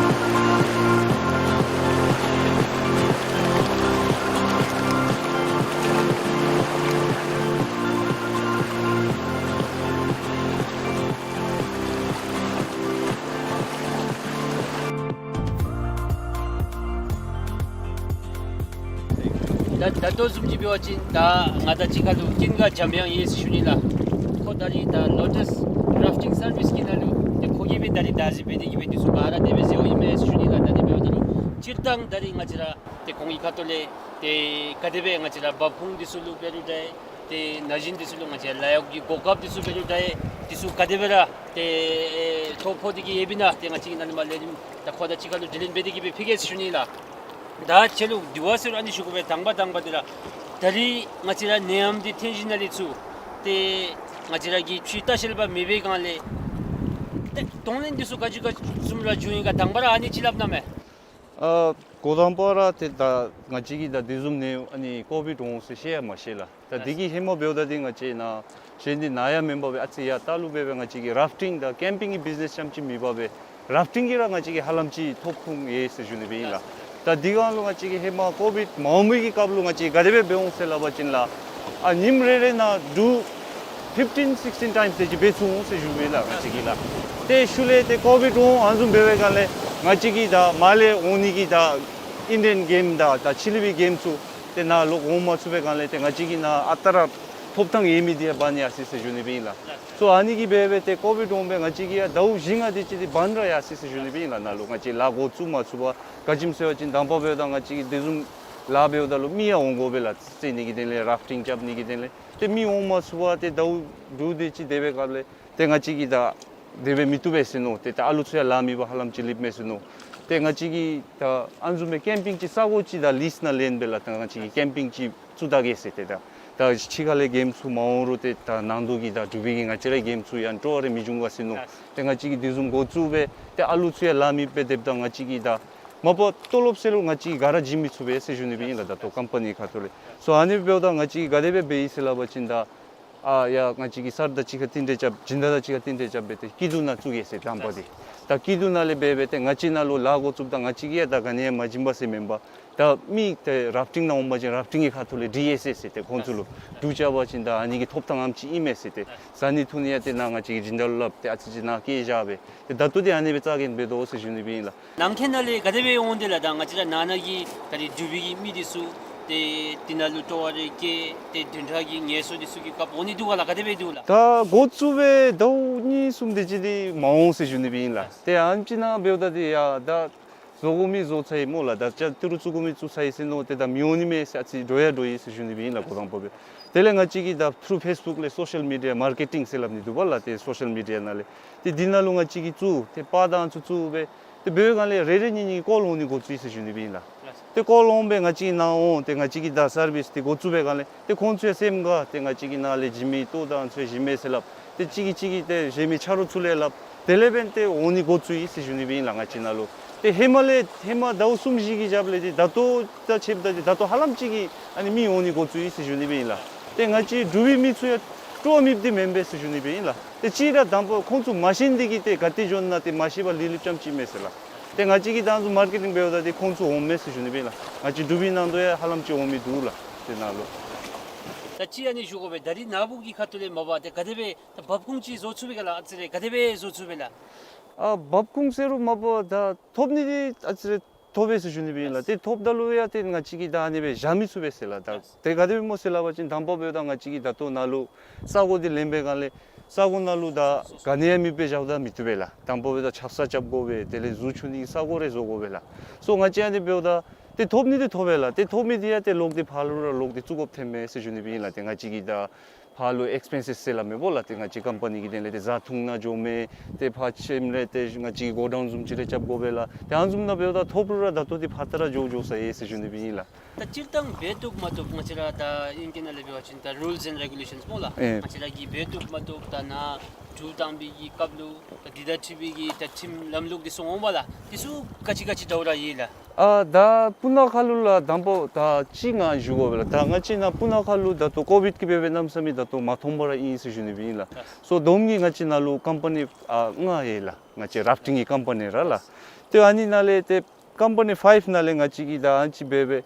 ད་ད་ལྟོ་བཟུམ་ཅིག་འབད་བ་ཅིན་ད་ང་དང་གཅིག་ཁར་ལུ་ཀུན་དགའ་འཇམ་དབྱངས་ཡོད་ཟེར་ཞུ་ནི་ལགས། ཁོ་ད་རིས་ད་ལོ་ཊས་རཱཕ་ཊིང་སར་བིསི་གི་ནང་ལུ་ཏེ་ཁོ་གིས་སྦེ་ད་རིས་བདག་འཛིན་འབད་དེ་གིས་སྦེ་འདི་ཚུ་ག་ར་དེ་སྦེ་མཛད་འོང་ཡི་མས་ཟེར་ཞུ་ནི་ལགས། ད་དེ་འབདཝ་ད་ལུ་སྤྱིར་བཏང་ད་རིས་ང་བཅས་ར་ཏེ་ཁོང་གི་ཁ་ཐུག་ལས་ཏེ་ག་དེ་སྦེ་ང་བཅས་ར་འབབ་ཁུངས་འདི་ཚུ་ལུ་འབད་རུང་འདྲ། ཏེ་ན་གཞོན་འདི་ཚུ་ལུ་ང་བཅས་ལཱ་གཡོག་གི་གོ་སྐབས་འདི་ཚུ་འབད་རུང་འདྲ། འདི་ཚུ་ག་དེ་སྦེ་ར་ཏེ་ཐོ་ཕོག་སྟེ་གིས་ཡོདཔ་ཨིན་ན་ཏེ་ང་བཅས་ཀྱིས་ནཱ་ལས་མར་ལས་རིམ་ད་ཁོ་དང་གཅིག་ཁར་ལུ་དྲི་ལན་འབད་དེ་གིས་སྦེ་ཕུལ་གེ་ཟེར་ཞུ་ནི་ལགས། ད་ཁྱོད་ལུ་དྲི་བ་ཟེར་རུང་ཨ་ནི་ཞུ་དགོ་པས། དང་པ་དང་པ་འདི་ར་ད་རིས་ང་བཅས་ར་ནད་ཡམས་འདི་ཐོན་ཞིནམ་ལས་ཚུར་ཏེ་ང་བཅས་ར་གི་ཆུའི་ལྟ་བཤལ་པ་མེད་པའི་སྒང་ལས་ཏེ་གདོང་ལེན་འདི་ཚུ་ག་ཅི་ག་བཟུམ་ར་བྱུང་ཡི་ག། དང་པ་ར་ཨ་ནི་ཅིག་སླབ་གནང་མས། ཨ་འགོ་དང་པ་ར་ཏེ་ད་ང་བཅས་ཀྱིས་ད་དེ་བཟུམ་ནད་ཨ་ནི་ཀོ་ཝིཌ་འོང་ཟེར་ཤེས་ཡང་མ་ཤེས་ལགས། ད་དེ་གི་ཧེ་མ་འབདཝ་ད་འདི་ང་བཅས་ནཱ་གཞན་འདི་ནཱ་ཡང་མེན་པར་སྦེ་ཨ་ཙི་ཡར་ལྟག་ལུ་སྦེ་སྦེ་ང་བཅས་ཀྱིས་རཱཕ་ཊིང་དང་ཀེམ་པིང་གི་བིཛ་ནེས་རྐྱངམ་ཅིག་མེན་པར་སྦེ་རཱཕ་ཊིང་གིས་ར་ང་བཅས་ཀྱིས་ཧ་ལམ་ཅིག་ཐོབ་ཁུངས་ཡོད་ཟེར་ཞུ་ནི་སྦེ་ཨིན་ལགས། ད་དེ་སྒང་ལུ་ང་བཅས་ཀྱིས་ཧེ་མ་ཀོ་ཝིཌ་མ་འོང་མི་གི་སྐབས་ལུ་ང་བཅས་ག་དེ་སྦེ་འབད་འོང་ཟེར་སླབ་པ་ཅིན་ལགས། ཨ་ཉིནམ་རེ་རེ་ནང་འགྲུལ་ཕིཕ་ཊིན་སིགས་ཊིན་ཊའིམས་དེ་ཅིག་འབད་ཚུགས་འོང་ཟེར་ཞུ་མི་ལགས་ང་བཅས་ཀྱིས་ལགས། ཏེ་ཤུལ་ལས་ཏེ་ཀོ་ཝིཌ་འོང་ཨ་ནི་བཟུམ་འབད་བའི་སྒང་ལས་ང་བཅས་ཀྱིས་ད་མར་ལས་འོང་ནི་གི་ད་ཨིན་ཌི་ཡན་གེམ་དང་ད་ཕྱི་གླིང་པའི་གེམ་ཚུ་ཏེ་ནཱ་ལོག་འོང་མ་ཚུགས་པའི་སྒང་ལས་ཏེ་ང་བཅས་ཀྱིས་ནཱ་ཨ་རྟག་ར་ཐོབ་ཐང་ཡོད་མི་འདི་ཡང་འབག་ནི་ཡར་སོ་ཡི་ཟེར་ཞུ་ནི་སྦེ་ཨིན་ལགས། སོ་ཨ་ནི་གིས་འབད་སྦེ་ཏེ་ཀོ་ཝིཌ་འོང་སྦེ་ང་བཅས་ཀྱིས་ཡང་ཟླཝ་བཞི་ལྔ་དེ་ཅིག་འདི་བཱན་ར་ཡར་སོ་ཡི་ཟེར་ཞུ་ནི་སྦེ་ཨིན་ལགས། ནཱ་ལུ་ང་བཅས་ལཱ་འགོ་བཙུགས་མ་ཚུགས་པར་ག་ཅི་སྨོ་ཟེར་བ་ཅིན་དང་པ་འབདཝ་ད་ང་བཅས་ཀྱིས་དེ་བཟུམ་ལཱ་འབདཝ་ད་ལུ་མི་ཡང་འོང་དགོ་པས་ལགས། རྩེད་ནི་གི་དོན་ལས་རཱཕ་ཊིང་རྐྱབ་ནི་གི་དོན་ལས་ཏེ་མི་འོང་མ་ཚུགས་པར་ཏེ་ཟླཝ་དྲུག་དེ་ཅིག་དེ་སྦེ་སྐབས་ལས་ཏེ་ང་བཅས་ཀྱིས་ད་དེ་སྦེ་མི་བཏུབ་པས་ཟེར་མནོ་སྟེ་ད་ཨ་ལུ་ཚུ་ཡང་ལཱ་མེད་པར་ཧ་ལམ་ཅིག་ལུསཔ་མས་ཟེར་མནོ་སྟེ་ང་བཅས་ཀྱིས་ད་ཨ་ནི་བཟུམ་སྦེ་ཀེམ་པིང་ཅིག་ས་གོ་ཅིག་ད་ལིསི་ནང་ལེན་སྦེ་ལགས། ད་ང་བཅས་ཀྱིས་ཀེམ་པིང་ཅིག་བཙུགས་ད་གེ་ཟེར་ཏེ་ད་ད་ཕྱི་ཁ་ལས་གེམ་ཚུ་མ་འོང་རུང་ཏེ་ད་ནང་དོག་གི་ད་འབྲུག་པའི་གི་ང་བཅས་རའི་གེམ་ཚུ་ཡང་སྤྲོ་བ་རེ་མི་འབྱུང་ག་ཟེར་མནོ་སྟེ་ང་བཅས་ཀྱིས་དེ་བཟུམ་འགོ་བཙུགས་སྦེ་ཏེ་ཨ་ལུ་ཚུ་ཡང་ལཱ་མེདཔ་སྦེ་སྡོདཔ་ད་ང་བཅས་ཀྱིས་ད་མ་པ་ལྟོ་ལོབ་ཟེར་རུང་ང་བཅས་ཀྱིས་ག་ར་བྱིན་མི་ཚུགས་པས་ཟེར་ཞུ་ནི་སྦེ་ཨིན་ལགས། ད་ལྟོ་ཀམ་པ་ནི་ཁ་ཐུག་ལས། སོ་ཨ་ནི་འབདཝ་ད་ང་བཅས་ཀྱིས་ག་དེ་སྦེ་འབད་ཡི་ཟེར་སླབ་པ་ཅིན་ད་ཨ་ཡ་ང་བཅས་ཀྱིས་གསར་དང་གཅིག་ཁར་རྟིང་འབྲེལ་རྐྱབ་སྦྱིན་བདག་དང་གཅིག་ཁར་རྟིང་འབྲེལ་རྐྱབ་སྦེ་ཏེ་སྐྱིད་སྡུག་ནང་བཙུགས་གེ་ཟེར་དང་པ་འདི། ད་སྐྱིད་སྡུག་ནང་ལས་འབད་སྦེ་ཏེ་ང་བཅས་ནཱ་ལུ་ལཱ་འགོ་བཙུགསཔ་ད་ང་བཅས་ཀྱིས་ཡང་ད་ག་ནི་ཡང་མ་བྱིན་པས་ཟེར་མེན་པར་ད་མི་ཏེ་རཱཕ་ཊིང་ནང་འོང་པ་ཅིན་རཱཕ་ཊིང་གི་ཁ་ཐུག་ལས་འདི་ཡོད་ཟེར་ཟེར་ཏེ་ཁོང་ཚུ་ལུ་འབྲུག་རྐྱབ་པ་ཅིན་ད་ཨ་ནི་གི་ཐོབ་ཐངས་ཨམ་ཅིག་ཨིན་མས་ཟེར་ཏེ་བཟའ་ནི་འཐུང་ནི་ཡང་ཏེ་ནཱ་ང་བཅས་ཀྱི་སྦྱིན་བདག་ལུ་སླབ་སྟེ་ཨ་ཙི་ཅིག་ནཱ་བསྐྱལ་བཞག་སྦེ་ཏེ་ད་ལྟོ་འདི་ཨ་ནི་སྦེ་རྩ་འགེངས་འབད་དོ་ཟེར་ཞུ་ནི་སྦེ་ཨིན་ལགས། ནང་འཁོད་ནང་ལས་ག་དེ་སྦེ་འོང་དེ་ལགས། ད་ང་བཅས་ར་ནང་ན་གི་ད་རིས་འབྲུག་པའི་གི་མི་འདི་ཚུ་ ཏེ་དེ་ནང་ལུ་སྤྲོ་བ་རེ་སྐྱེ། ཏེ་བདུན་ཕྲག་གི་ངལ་གསོ་འདི་ཚུ་གི་སྐབས་འོང་ནི་འདུག་ག་ལགས། ག་དེ་སྦེ་འདུག་ལགས། ད་འགོ་བཙུགས་སྦེ་ཟླཝ་གཉིས་གསུམ་དེ་ཅིག་འདི་མ་འོང་ཟེར་ཞུ་ནི་སྦེ་ཨིན་ལགས། ཏེ་ཨ་ནེམ་ཅིག་ནང་འབདཝ་ད་འདི་ཡ་ད་བཟོ་དགོ་མི་བཟོ་ཚར་ཡི་སྨོ་ལགས། ད་ཅ་ཏི་རུ་བཙུགས་དགོ་མི་བཙུགས་ཚར་ཡི་ཟེར་མནོ་སྟེ་ད་མི་འོང་ནི་མས་ཟེར་ཨ་ཙི་འདྲོག་ཡང་འདྲོག་ཡི་ཟེར་ཞུ་ནི་སྦེ་ཨིན་ལགས། གོ་དང་པ་སྦེ། དེ་ལས་ང་བཅས་ཀྱིས་ད་through Facebook ལས་social media marketing ཟེར་སླབ་ནི་འདུག་པ་ལགས། ཏེ་social media ནང་ལས་ཏེ་འདི་ནང་ལུ་ང་བཅས་ཀྱིས་བཙུགས་ཏེ་པར་དང་ཚུ་བཙུགས་སྦེ་ཏེ་འབད་བའི་སྒང་ལས་རེ་རེ་གཉིས་གཉིས་ཀྱིས་ཀོལ་འོང་ནི་འགོ་བཙུགས་ཡི་ཟེར་ཞུ་ནི་སྦེ་ཨིན་ལགས། ཏེ་ཀོལ་འོང་སྦེ་ང་བཅས་ནཱ་འོང་། ཏེ་ང་བཅས་ཀྱིས་ད་སར་བིསི་འདི་འགོ་བཙུགས་པའི་སྒང་ལས་ཏེ་ཁོང་ཚུ་ཡང་སེམས་དགའ། ཏེ་ང་བཅས་ཀྱིས་ནཱ་ལས་བྱིན་མི་ལྟོ་དང་ཚུ་བྱིན་མས་ཟེར་སླབ། ཏེ་གཅིག་གིས་གཅིག་གི་ཏེ་གཞན་མི་ཆ་རོགས་ཚུ་ལས་སླབ། དེ་ལས་འབདན་ཏེ་འོང་ནི་འགོ་བཙུགས་ཡི་ཟེར་ཞུ་ནི་སྦེ་ཨིན་ལགས། ང་བཅས་ནཱ་ལུ་ཏེ་ཧེ་མ་ལས་ཧེ་མ་ཟླཝ་གསུམ་བཞི་གི་རྒྱབ་ལས་ཏེ་ད་ལྟོ་ད་ཆེ་ད་ཏེ་ད་ལྟོ་ཧ་ལམ་ཅིག་གིས་ཨ་ནི་མི་འོང་ནི་འགོ་བཙུགས་ཡི་ཟེར་ཞུ་ནི་སྦེ་ཨིན་ལགས། ཏེ་ང་བཅས་འབྲུག་པའི་མི་ཚུ་ཡང་སྤྲོ་མི་འདི་མེན་པས་ཟེར་ཞུ་ནི་སྦེ་ཨིན་ལགས། ཏེ་གཅིག་ར་དང་པ་ཁོང་ཚུ་མ་ཤེས་ནི་འདི་གིས་ཏེ་ག་ཏེ་འགྱོ་ན་ཏེ་མ་ཤེས་པར་ལི་ལི་ཙམ་ཅིག་མས་ཟེར་ལགས། ཏེ་ང་བཅས་ཀྱིས་ད་ཚུ་མར་ཀེ་ཊིང་འབདཝ་ད་ཏེ་ཁོང་ཚུ་འོང་མས་ཟེར་ཞུ་ནི་སྦེ་ཨིན་ལགས། ང་བཅས་འབྲུག་པའི་ནང་དོ་ཡང་ཧ་ལམ་ཅིག་འོང་མི་འདུག་ལགས། ཏེ་ནཱ་ལུ། ད་ཅིག་ཨ་ནི་ཞུ་དགོ་པས། ད་རིས་ནཱ་བུ་གི་ཁ་ཐུག་ལས་མ་པ་ཏེ་ག་དེ་སྦེ་ད་འབབ་ཁུངས་ཅིག་བཟོ་ཚུགས་པས་ག་ལགས། ཨ་ཙི་རེ་ག་དེ་སྦེ་བཟོ་ཚུགས་པས་ལགས། ཨ་འབབ་ཁུངས་ཟེར་རུང་མ་པ་ད་ཐོབ་ནི་འདི་ཨ་ཙི་རེ་ཐོབ་པས་ཟེར་ཞུ་ནི་སྦེ་ཨིན་ལགས། ཏེ་ཐོབ་ད་ལུ་ཡང་ཏེ་ང་བཅས་ཀྱིས་ད་ཨ་ནི་སྦེ་བཞག་མི་ཚུགས་པས་ཟེར་ལགས། ད་ཏེ་ག་དེ་སྦེ་སྨོ་ཟེར་སླབ་པ་ཅིན་དང་པ་འབདཝ་ད་ང་བཅས་ཀྱིས་ད་ལྟོ་ནཱ་ལུ་ས་གོ་འདི་ལེན་པའི་སྒང་ལས་ས་གོ་ནང་ལུ་ད་ག་ནི་ཡང་མེདཔ་སྦེ་བཞགཔ་ད་མི་བཏུབ་པས་ལགས། དང་པ་འབདཝ་ད་ཆབ་གསང་རྐྱབ་དགོ་པས། དེ་ལས་གཟུགས་འཁྱུ་ནི་གི་ས་གོ་རེ་བཟོ་དགོ་པས་ལགས། སོ་ང་བཅས་ཨ་ནི་འབདཝ་ད་ཏེ་ཐོབ་ནི་འདི་ཐོབ་པས་ལགས། ཏེ་ཐོབ་མི་འདི་ཡང་ཏེ་ལོག་སྟེ་ཕར་ལུ་ར་ལོག་སྟེ་བཙུགས་དགོཔ་ཐོནམ་མས་ཟེར་ཞུ་ནི་སྦེ་ཨིན་ལགས། ཏེ་ང་བཅས་ཀྱིས་ད་ཕར་ལུ་ཨེགསི་པེན་སིས་ཟེར་སླབ་མས་སྨོ་ལགས། ཏེ་ང་བཅས་ཀམ་པ་ནི་གི་དོན་ལས་ཏེ་བཟའ་འཐུང་ནང་འགྱོ་མི་ཏེ་ཕར་ཁྱིམ་རེ་ཏེ་ང་བཅས་ཀྱིས་གོ་ཌའུན་བཟུམ་ཅིག་རེ་རྐྱབ་དགོ་པས་ལགས། ཏེ་ཨ་ནི་བཟུམ་ནང་འབདཝ་ད་ཐོབ་རུང་ར་ད་ལྟོ་འདི་ཕར་ད་ར་འགྱོ་འགྱོ་ས་ཡི་ཟེར་ཞུ་ནི་སྦེ་ཨིན་ལགས། ད་སྤྱིར་བཏང་འབད་བཏུབ་མ་བཏུབ་ང་བཅས་ར་ད་ཨིང་སྐད་ནང་ལས་འབད་བ་ཅིན་ད་རུལས་ཨེནཌ་རེ་གུ་ལེ་ཤཱནསི་སྨོ་ལགས། ཨེ་ང་བཅས་ར་གིས་འབད་བཏུབ་མ་བཏུབ་ད་ནཱ་འབྲུག་བཏང་བའི་གི་སྐབས་ལུ་ད་འདི་དང་འཁྲིལ་བའི་གི་ད་ཁྲིམས་ལམ་ལུགས་འདི་ཚུ་འོང་པ་ལགས། འདི་ཚུ་ག་ཅི་ག་ཅི་འདྲཝ་ར་ཡོད་ལགས། ཨ་ད་སྤུ་ན་ཁ་ལུ་ལགས་དང་པ་ད་ཅིག་ང་ཞུ་དགོ་པས་ལགས། ད་ང་བཅས་ནཱ་སྤུ་ན་ཁ་ལུ་ད་ལྟོ་ཀོ་བིཌ་ཀྱིས་འབད་བའི་གནམ་མེད་ས་མེད་ད་ལྟོ་མ་མཐོང་པ་ར་ཨིན་ཟེར་ཞུ་ནི་སྦེ་ཨིན་ལགས། སོ་བསྡོམས་ཀྱིས་ང་བཅས་ནཱ་ལུ་ཀམ་པ་ནི་ཨ་ལྔ་ཡོད་ལགས། ང་བཅས་རཱཕ་ཊིང་གི་ཀམ་པ་ནི་ར་ལགས། ཏེ་ཨ་ནི་ནང་ལས་ཏེ་ཀམ་པ་ནི་ཕའིབ་ནང་ལས་ང་བཅས་ཀྱིས་ད་ཨ་ནི་ཅིག་འབད་བའི་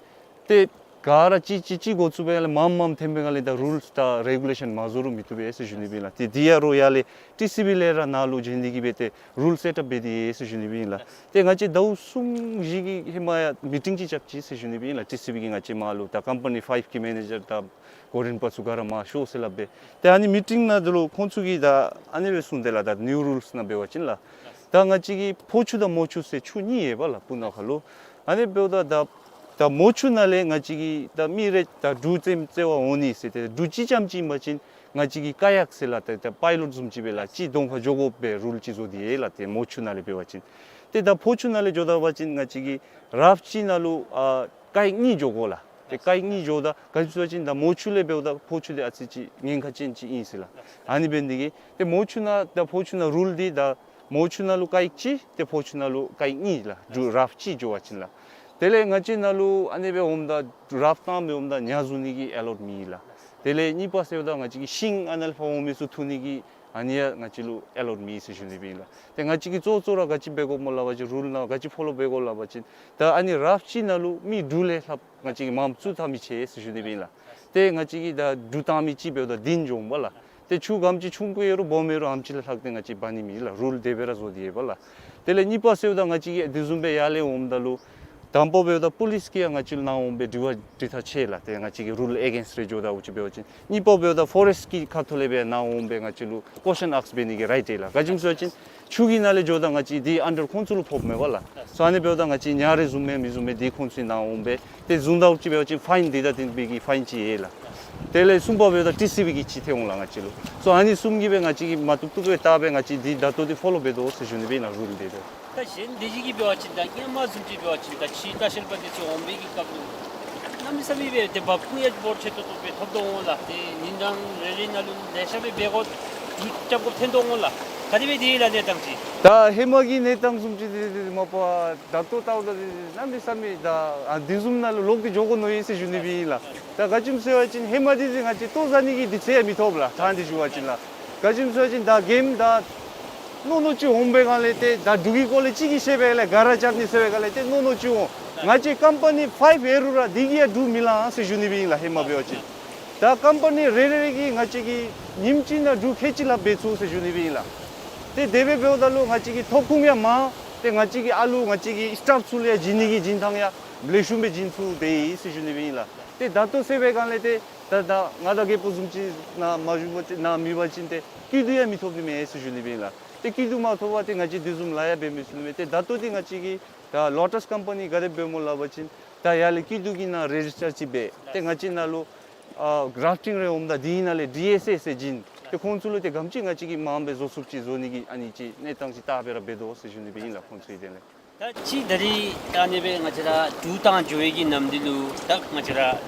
ཏེ་ག་ར་ཅིག་ཅིག་ཅིག་འགོ་བཙུགས་པའི་སྒང་ལས་མངམ་མངམ་འཐོན་པའི་སྒང་ལས་ད་རུལས་དང་རེ་གུ་ལེ་ཤཱན་མ་བཟོ་རུང་མི་བཏུབ་པས་ཟེར་ཞུ་ནི་སྦེ་ཨིན་ལགས། ཏེ་འདི་ཡང་རོགས་ཡར་ལས་ཊི་སི་བི་ལས་ར་ནཱ་ལུ་བྱོན་ཏེ་གིས་སྦེ་ཏེ་རུལ་སེཊ་ཨཔ་འབད་དེ་ཡོད་ཟེར་ཞུ་ནི་སྦེ་ཨིན་ལགས། ཏེ་ང་བཅས་ཟླཝ་གསུམ་བཞི་གི་ཧེ་མ་ཡང་མི་ཊིང་ཅིག་རྐྱབ་ཅི་ཟེར་ཞུ་ནི་སྦེ་ཨིན་ལགས། ཊི་སི་བི་གིས་ང་བཅས་མར་ལུ་ད་ཀམ་པ་ནི་ཕའིབ་གི་མེ་ནེ་ཇར་དང་གོ་རིམ་པ་ཚུ་ག་ར་མར་ཤོག་ཟེར་སླབ་སྦེ། ཏེ་ཨ་ནི་མི་ཊིང་ནང་འདི་ལུ་ཁོང་ཚུ་གིས་ད་ཨ་ནི་སྦེ་གསུངས་ཏེ་ལགས། ད་ནིའུ་རུལས་ནང་འབད་བ་ཅིན་ལགས། ད་ང་བཅས་ཀྱིས་ཕོ་ཆུ་དང་མོ་ཆུ་ཟེར་ཆུ་གཉིས་ཡོད་པ་ལགས་སྤུ་ན་ཁ་ལུ། ཨ་ནི་འབདཝ་ད་ད་ད་མོ་ཆུ་ནང་ལས་ང་བཅས་ཀྱིས་ད་མི་རེ་ད་འབྲུག་རྩེདམོ་རྩེ་བར་འོང་ནི་ཟེར་ཏེ་འབྲུག་གཅིག་རྐྱངམ་ཅིག་ཨིན་པ་ཅིན་ང་བཅས་ཀྱིས་ཀ་ཡཀ་ཟེར་ལགས། ཏེ་ད་པའི་ལོཊ་བཟུམ་ཅིག་སྦེ་ལགས་གཅིག་གདོང་ཁར་འགྱོ་དགོ་པའི་རུལ་ཅིག་བཟོ་སྟེ་ཡོད་ལགས། ཏེ་མོ་ཆུ་ནང་ལས་འབད་བ་ཅིན། ཏེ་ད་ཕོ་ཆུ་ནང་ལས་འགྱོ་ད་པ་ཅིན་ང་བཅས་ཀྱིས་རཱཕ་གཅིག་ནང་ལུ་ཨ་ཀ་ཡཀ་གཉིས་འགྱོ་དགོ་ལགས། ཏེ་ཀ་ཡཀ་གཉིས་འགྱོཝ་ད་ག་ཅི་སྨོ་ཟེར་བ་ཅིན་ད་མོ་ཆུ་ལས་འབདཝ་ད་ཕོ་ཆུ་འདི་ཨ་ཙི་ཅིག་ཉེན་ཁ་ཅན་ཅིག་ཨིན་ཟེར་ལགས། ཨ་ནི་འབད་ནི་དེ་གིས་ཏེ་མོ་ཆུ་ནང་ད་ཕོ་ཆུ་ནང་རུལ་འདི་ད་མོ་ཆུ་ནང་ལུ་ཀ་ཡཀ་གཅིག་ཏེ་ཕོ་ཆུ་ནང་ལུ་ཀ་ཡཀ་གཉིས་ལགས། འབྲུག་རཱཕ་གཅིག་འགྱོ་བ་ཅིན་ལགས། དེ་ལས་ང་བཅས་ནང་ལུ་ཨ་ནི་སྦེ་འོངམ་ད་རཱཕ་བཏངམ་སྦེ་འོངམ་ད་ཉ་བཟུང་ནི་གི་ཨེ་ལའུཌ་མེད་ལགས། དེ་ལས་གཉིས་པ་ཟེརཝ་ད་ང་བཅས་ཀྱི་ཤིང་ཨ་ནཱ་ལས་ཕར་འོང་མི་ཚུ་འཐུ་ནི་གི་ཨ་ནི་ཡང་ང་བཅས་ལུ་ཨེ་ལའུཌ་མེད་ཟེར་ཞུ་ནི་སྦེ་ཨིན་ལགས། ཏེ་ང་བཅས་ཀྱིས་གཙོ་གཙོ་ར་ག་ཅི་འབད་དགོཔ་སྨོ་སླབ་པ་ཅིན་རུལ་ནང་ག་ཅི་ཕོ་ལོ་འབད་དགོཔ་སླབ་པ་ཅིན་ད་ཨ་ནི་རཱཕ་གཅིག་ནང་ལུ་མི་འབྲུག་ལས་ལྷགཔ་ང་བཅས་ཀྱིས་མངམ་བཙུགས་བཏང་མི་ཆེ་ཟེར་ཞུ་ནི་སྦེ་ཨིན་ལགས། ཏེ་ང་བཅས་ཀྱིས་ད་འབྲུག་བཏང་མི་ཅིག་འབདཝ་ད་བདུན་འགྱོཝ་མས་ལགས། ཏེ་ཆུ་ག་དེམ་ཅིག་ཆུང་ཀུ་ཡོད་རུང་སྦོམ་ཡོད་རུང་ཨ་དེམ་ཅིག་ལས་ལྷག་སྟེ་ང་བཅས་འབག་ནི་མེད་ལགས། རུལ་དེ་སྦེ་ར་བཟོ་སྟེ་ཡོད་པ་ལགས། དེ་ལས་གཉིས་པ་ཟེརཝ་ད་ང་བཅས་ཀྱིས་དེ་བཟུམ་སྦེ་ཡར་ལས་འོངམ་ད་ལུ་དང་པ་འབདཝ་ད་པོ་ལིསི་གིས་ཡང་ང་བཅས་ལུ་ནཱ་འོང་སྦེ་དྲི་བ་དྲི་ཐག་ཆོད་ལགས། ཏེ་ང་བཅས་ཀྱིས་རུལ་ཨེ་གེནསཊ་རེ་འགྱོཝ་ད་འུ་ཅིག་འབད་བ་ཅིན། གཉིས་པ་འབདཝ་ད་ཕོ་རེསཊ་ཀྱི་ཁ་ཐུག་ལས་སྦེ་ནཱ་འོང་སྦེ་ང་བཅས་ལུ་ཀོ་ཤཱན་ཨཱསཀ་འབད་ནི་གི་རའིཊ་ཡོད་ལགས། ག་ཅི་སྨོ་ཟེར་བ་ཅིན་ཆུ་གི་ནང་ལས་འགྱོཝ་ད་ང་བཅས་འདི་ཨན་ཌར་ཁོང་ཚུ་ལུ་ཕོགཔ་མས་པ་ལགས། སོ་ཨ་ནི་འབདཝ་ད་ང་བཅས་ཉ་རེ་བཟུང་མི་མི་བཟུང་མི་འདི་ཁོང་ཚུ་ནཱ་འོང་སྦེ་ཏེ་བཟུང་ད་འུ་ཅིག་འབད་བ་ཅིན་ཕའིན་འདི་དང་འདི་འབད་གི་ཕའིན་ཅིག་ཡོད་ལགས། དེ་ལས་གསུམ་པ་འབདཝ་ད་ཊི་སི་བི་གི་ཅིག་ཐོན་འོང་ལགས་ང་བཅས་ལུ། སོ་ཨ་ནི་གསུམ་གྱིས་སྦེ་ང་བཅས་ཀྱིས་མ་བཏུབ་བཏུབ་སྦེ་བལྟ་སྦེ་ང་བཅས་འདི་ད་ལྟོ་འདི་ཕོ་ལོ་འབད་དོ་ཟེར་ཞུ་ནི་སྦེ་ཨིན་ལགས་རུལ་འདི་ད། ད་གཞན་དེ་ཅིག་གིས་འབད་བ་ཅིན་ད་སྔོན་མ་བཟུམ་ཅིག་འབད་བ་ཅིན་ད་ཕྱིའི་ལྟ་བཤལ་པ་འདི་ཚུ་འོང་བའི་གི་སྐབས་ལུ་གནམ་མེད་ས་མེད་སྦེ་ཏེ་འབབ་ཁུངས་ཡང་འབོར་ཆེ་ཏོག་ཏོ་སྦེ་ཐོབ་དོ་འོང་ལགས། ཏེ་ཉིན་གྲངས་རེ་རེ་ནང་ལུ་ལེ་ཤ་སྦེ་འབད་དགོ་འགྱོ་རྐྱབ་དགོཔ་ཐོན་དོ་འོང་ལགས། ག་དེ་སྦེ་དེ་ལགས་གནས་སྟངས་ཅིག། ད་ཧེ་མ་གི་གནས་སྟངས་བཟུམ་ཅིག་འདི་འདི་མ་པ་ད་ལྟོ་བལྟཝ་ད་འདི་གནམ་མེད་ས་མེད་ད་ཨ་འདི་བཟུམ་ནང་ལུ་ལོག་སྟེ་འགྱོ་དགོ་མནོ་ཡི་ཟེར་ཞུ་ནི་སྦེ་ཨིན་ལགས། ད་ག་ཅི་སྨོ་ཟེར་བ་ཅིན་ཧེ་མ་འདི་འདི་ང་བཅས་ལྟོ་བཟའ་ནི་གི་དུས་ཚོད་ཡང་མི་ཐོབ་ལགས། ད་འདི་ཞུ་བ་ཅིན་ལགས། ག་ཅི་སྨོ་ཟེར་བ་ཅིན་ད་གེམ་ད་མནོ་མནོ་ཅིག་འོང་པའི་སྒང་ལས་ཏེ་ད་འབྲུག་གི་སྐོར་ལས་གཅིག་གིས་བཤད་པའི་ལས་ག་ར་རྐྱབ་ནི་ཟེར་བའི་སྒང་ལས་ཏེ་མནོ་མནོ་ཅིག་འོང་། ང་བཅས་ཀམ་པ་ནི་ཕའིབ་ཡོད་རུང་ར་འདི་གིས་ཡང་འབྲུག་མི་ལང་ཟེར་ཞུ་ནི་སྦེ་ཨིན་ལགས་ཧེ་མ་འབད་བ་ཅིན། ད་ཀམ་པ་ནི་རེ་རེ་རེ་གིས་ང་བཅས་ཀྱིས་ཉིནམ་གཅིག་ནང་འབྲུག་ཁལ་གཅིག་ལྷགཔ་འབད་ཚུགས་ཟེར་ཞུ་ནི་སྦེ་ཨིན་ལགས། ཏེ་དེ་སྦེ་འབདཝ་ད་ལུ་ང་བཅས་ཀྱི་ཐོབ་ཁུངས་ཡང་མང་། ཏེ་ང་བཅས་ཀྱི་ཨ་ལུ་ང་བཅས་ཀྱི་སི་ཊཱཕ་ཚུ་ལུ་ཡང་བྱིན་ནི་གི་བྱིན་ཐངས་ཡང་ལེགས་ཤོམ་སྦེ་བྱིན་ཚུགས་པས་ཟེར་ཞུ་ནི་སྦེ་ཨིན་ལགས། ཏེ་ད་ལྟོ་ཟེར་བའི་སྒང་ལས་ཏེ་ད་ད་ང་དང་རྒད་པོ་བཟུམ་ཅིག་ནཱ་མ་བཞུགས་པ་ཅིན་ནཱ་མེད་པ་ཅིན་ཏེ་སྐྱིད་སྡུག་ཡང་མི་ཐོབ་ནི་མས་ཟེར་ཞུ་ནི་སྦེ་ཨིན་ལགས། ཏེ་སྐྱིད་སྡུག་མ་ཐོབ་པར་ཏེ་ང་བཅས་དེ་བཟུམ་ལཱ་ཡང་འབད་མི་ཚུགས་ནི་མས། ཏེ་ད་ལྟོ་འདི་ང་བཅས་ཀྱིས་ད་ལོ་ཊས་ཀམ་པ་ནི་ག་དེ་སྦེ་སྨོ་སླབ་པ་ཅིན་ད་ཡར་ལས་སྐྱིད་སྡུག་གི་ནང་རེ་ཇིས་ཊར་ཅིག་འབད། ཏེ་ང་བཅས་ནཱ་ལུ་ཨ་རཱཕ་ཊིང་རེ་འོངམ་ད་དེ་ནང་ལས་ཌི་ཨེསི་ཨེསི་ཟེར་བྱིན། ཏེ་ཁོང་ཚུ་ལུ་ཏེ་ག་དེམ་ཅིག་ང་བཅས་ཀྱིས་མངམ་སྦེ་བཟོ་ཚུགསཔ་ཅིག་བཟོ་ནི་གི་ཨ་ནི་ཅིག་གནས་སྟངས་ཅིག་བལྟ་སྦེ་ར་འབད་དོ་ཟེར་ཞུ་ནི་སྦེ་ཨིན་ལགས། ཁོང་ཚུ་གི་དོན་ལས། ད་ཅི་ད་རིས་ད་ཨ་ནི་སྦེ་ང་བཅས་ར་འབྲུག་བཏང་འགྱོ་བའི་གི་ནམ་འདི་ལུ་ད་ང་བཅས་ར་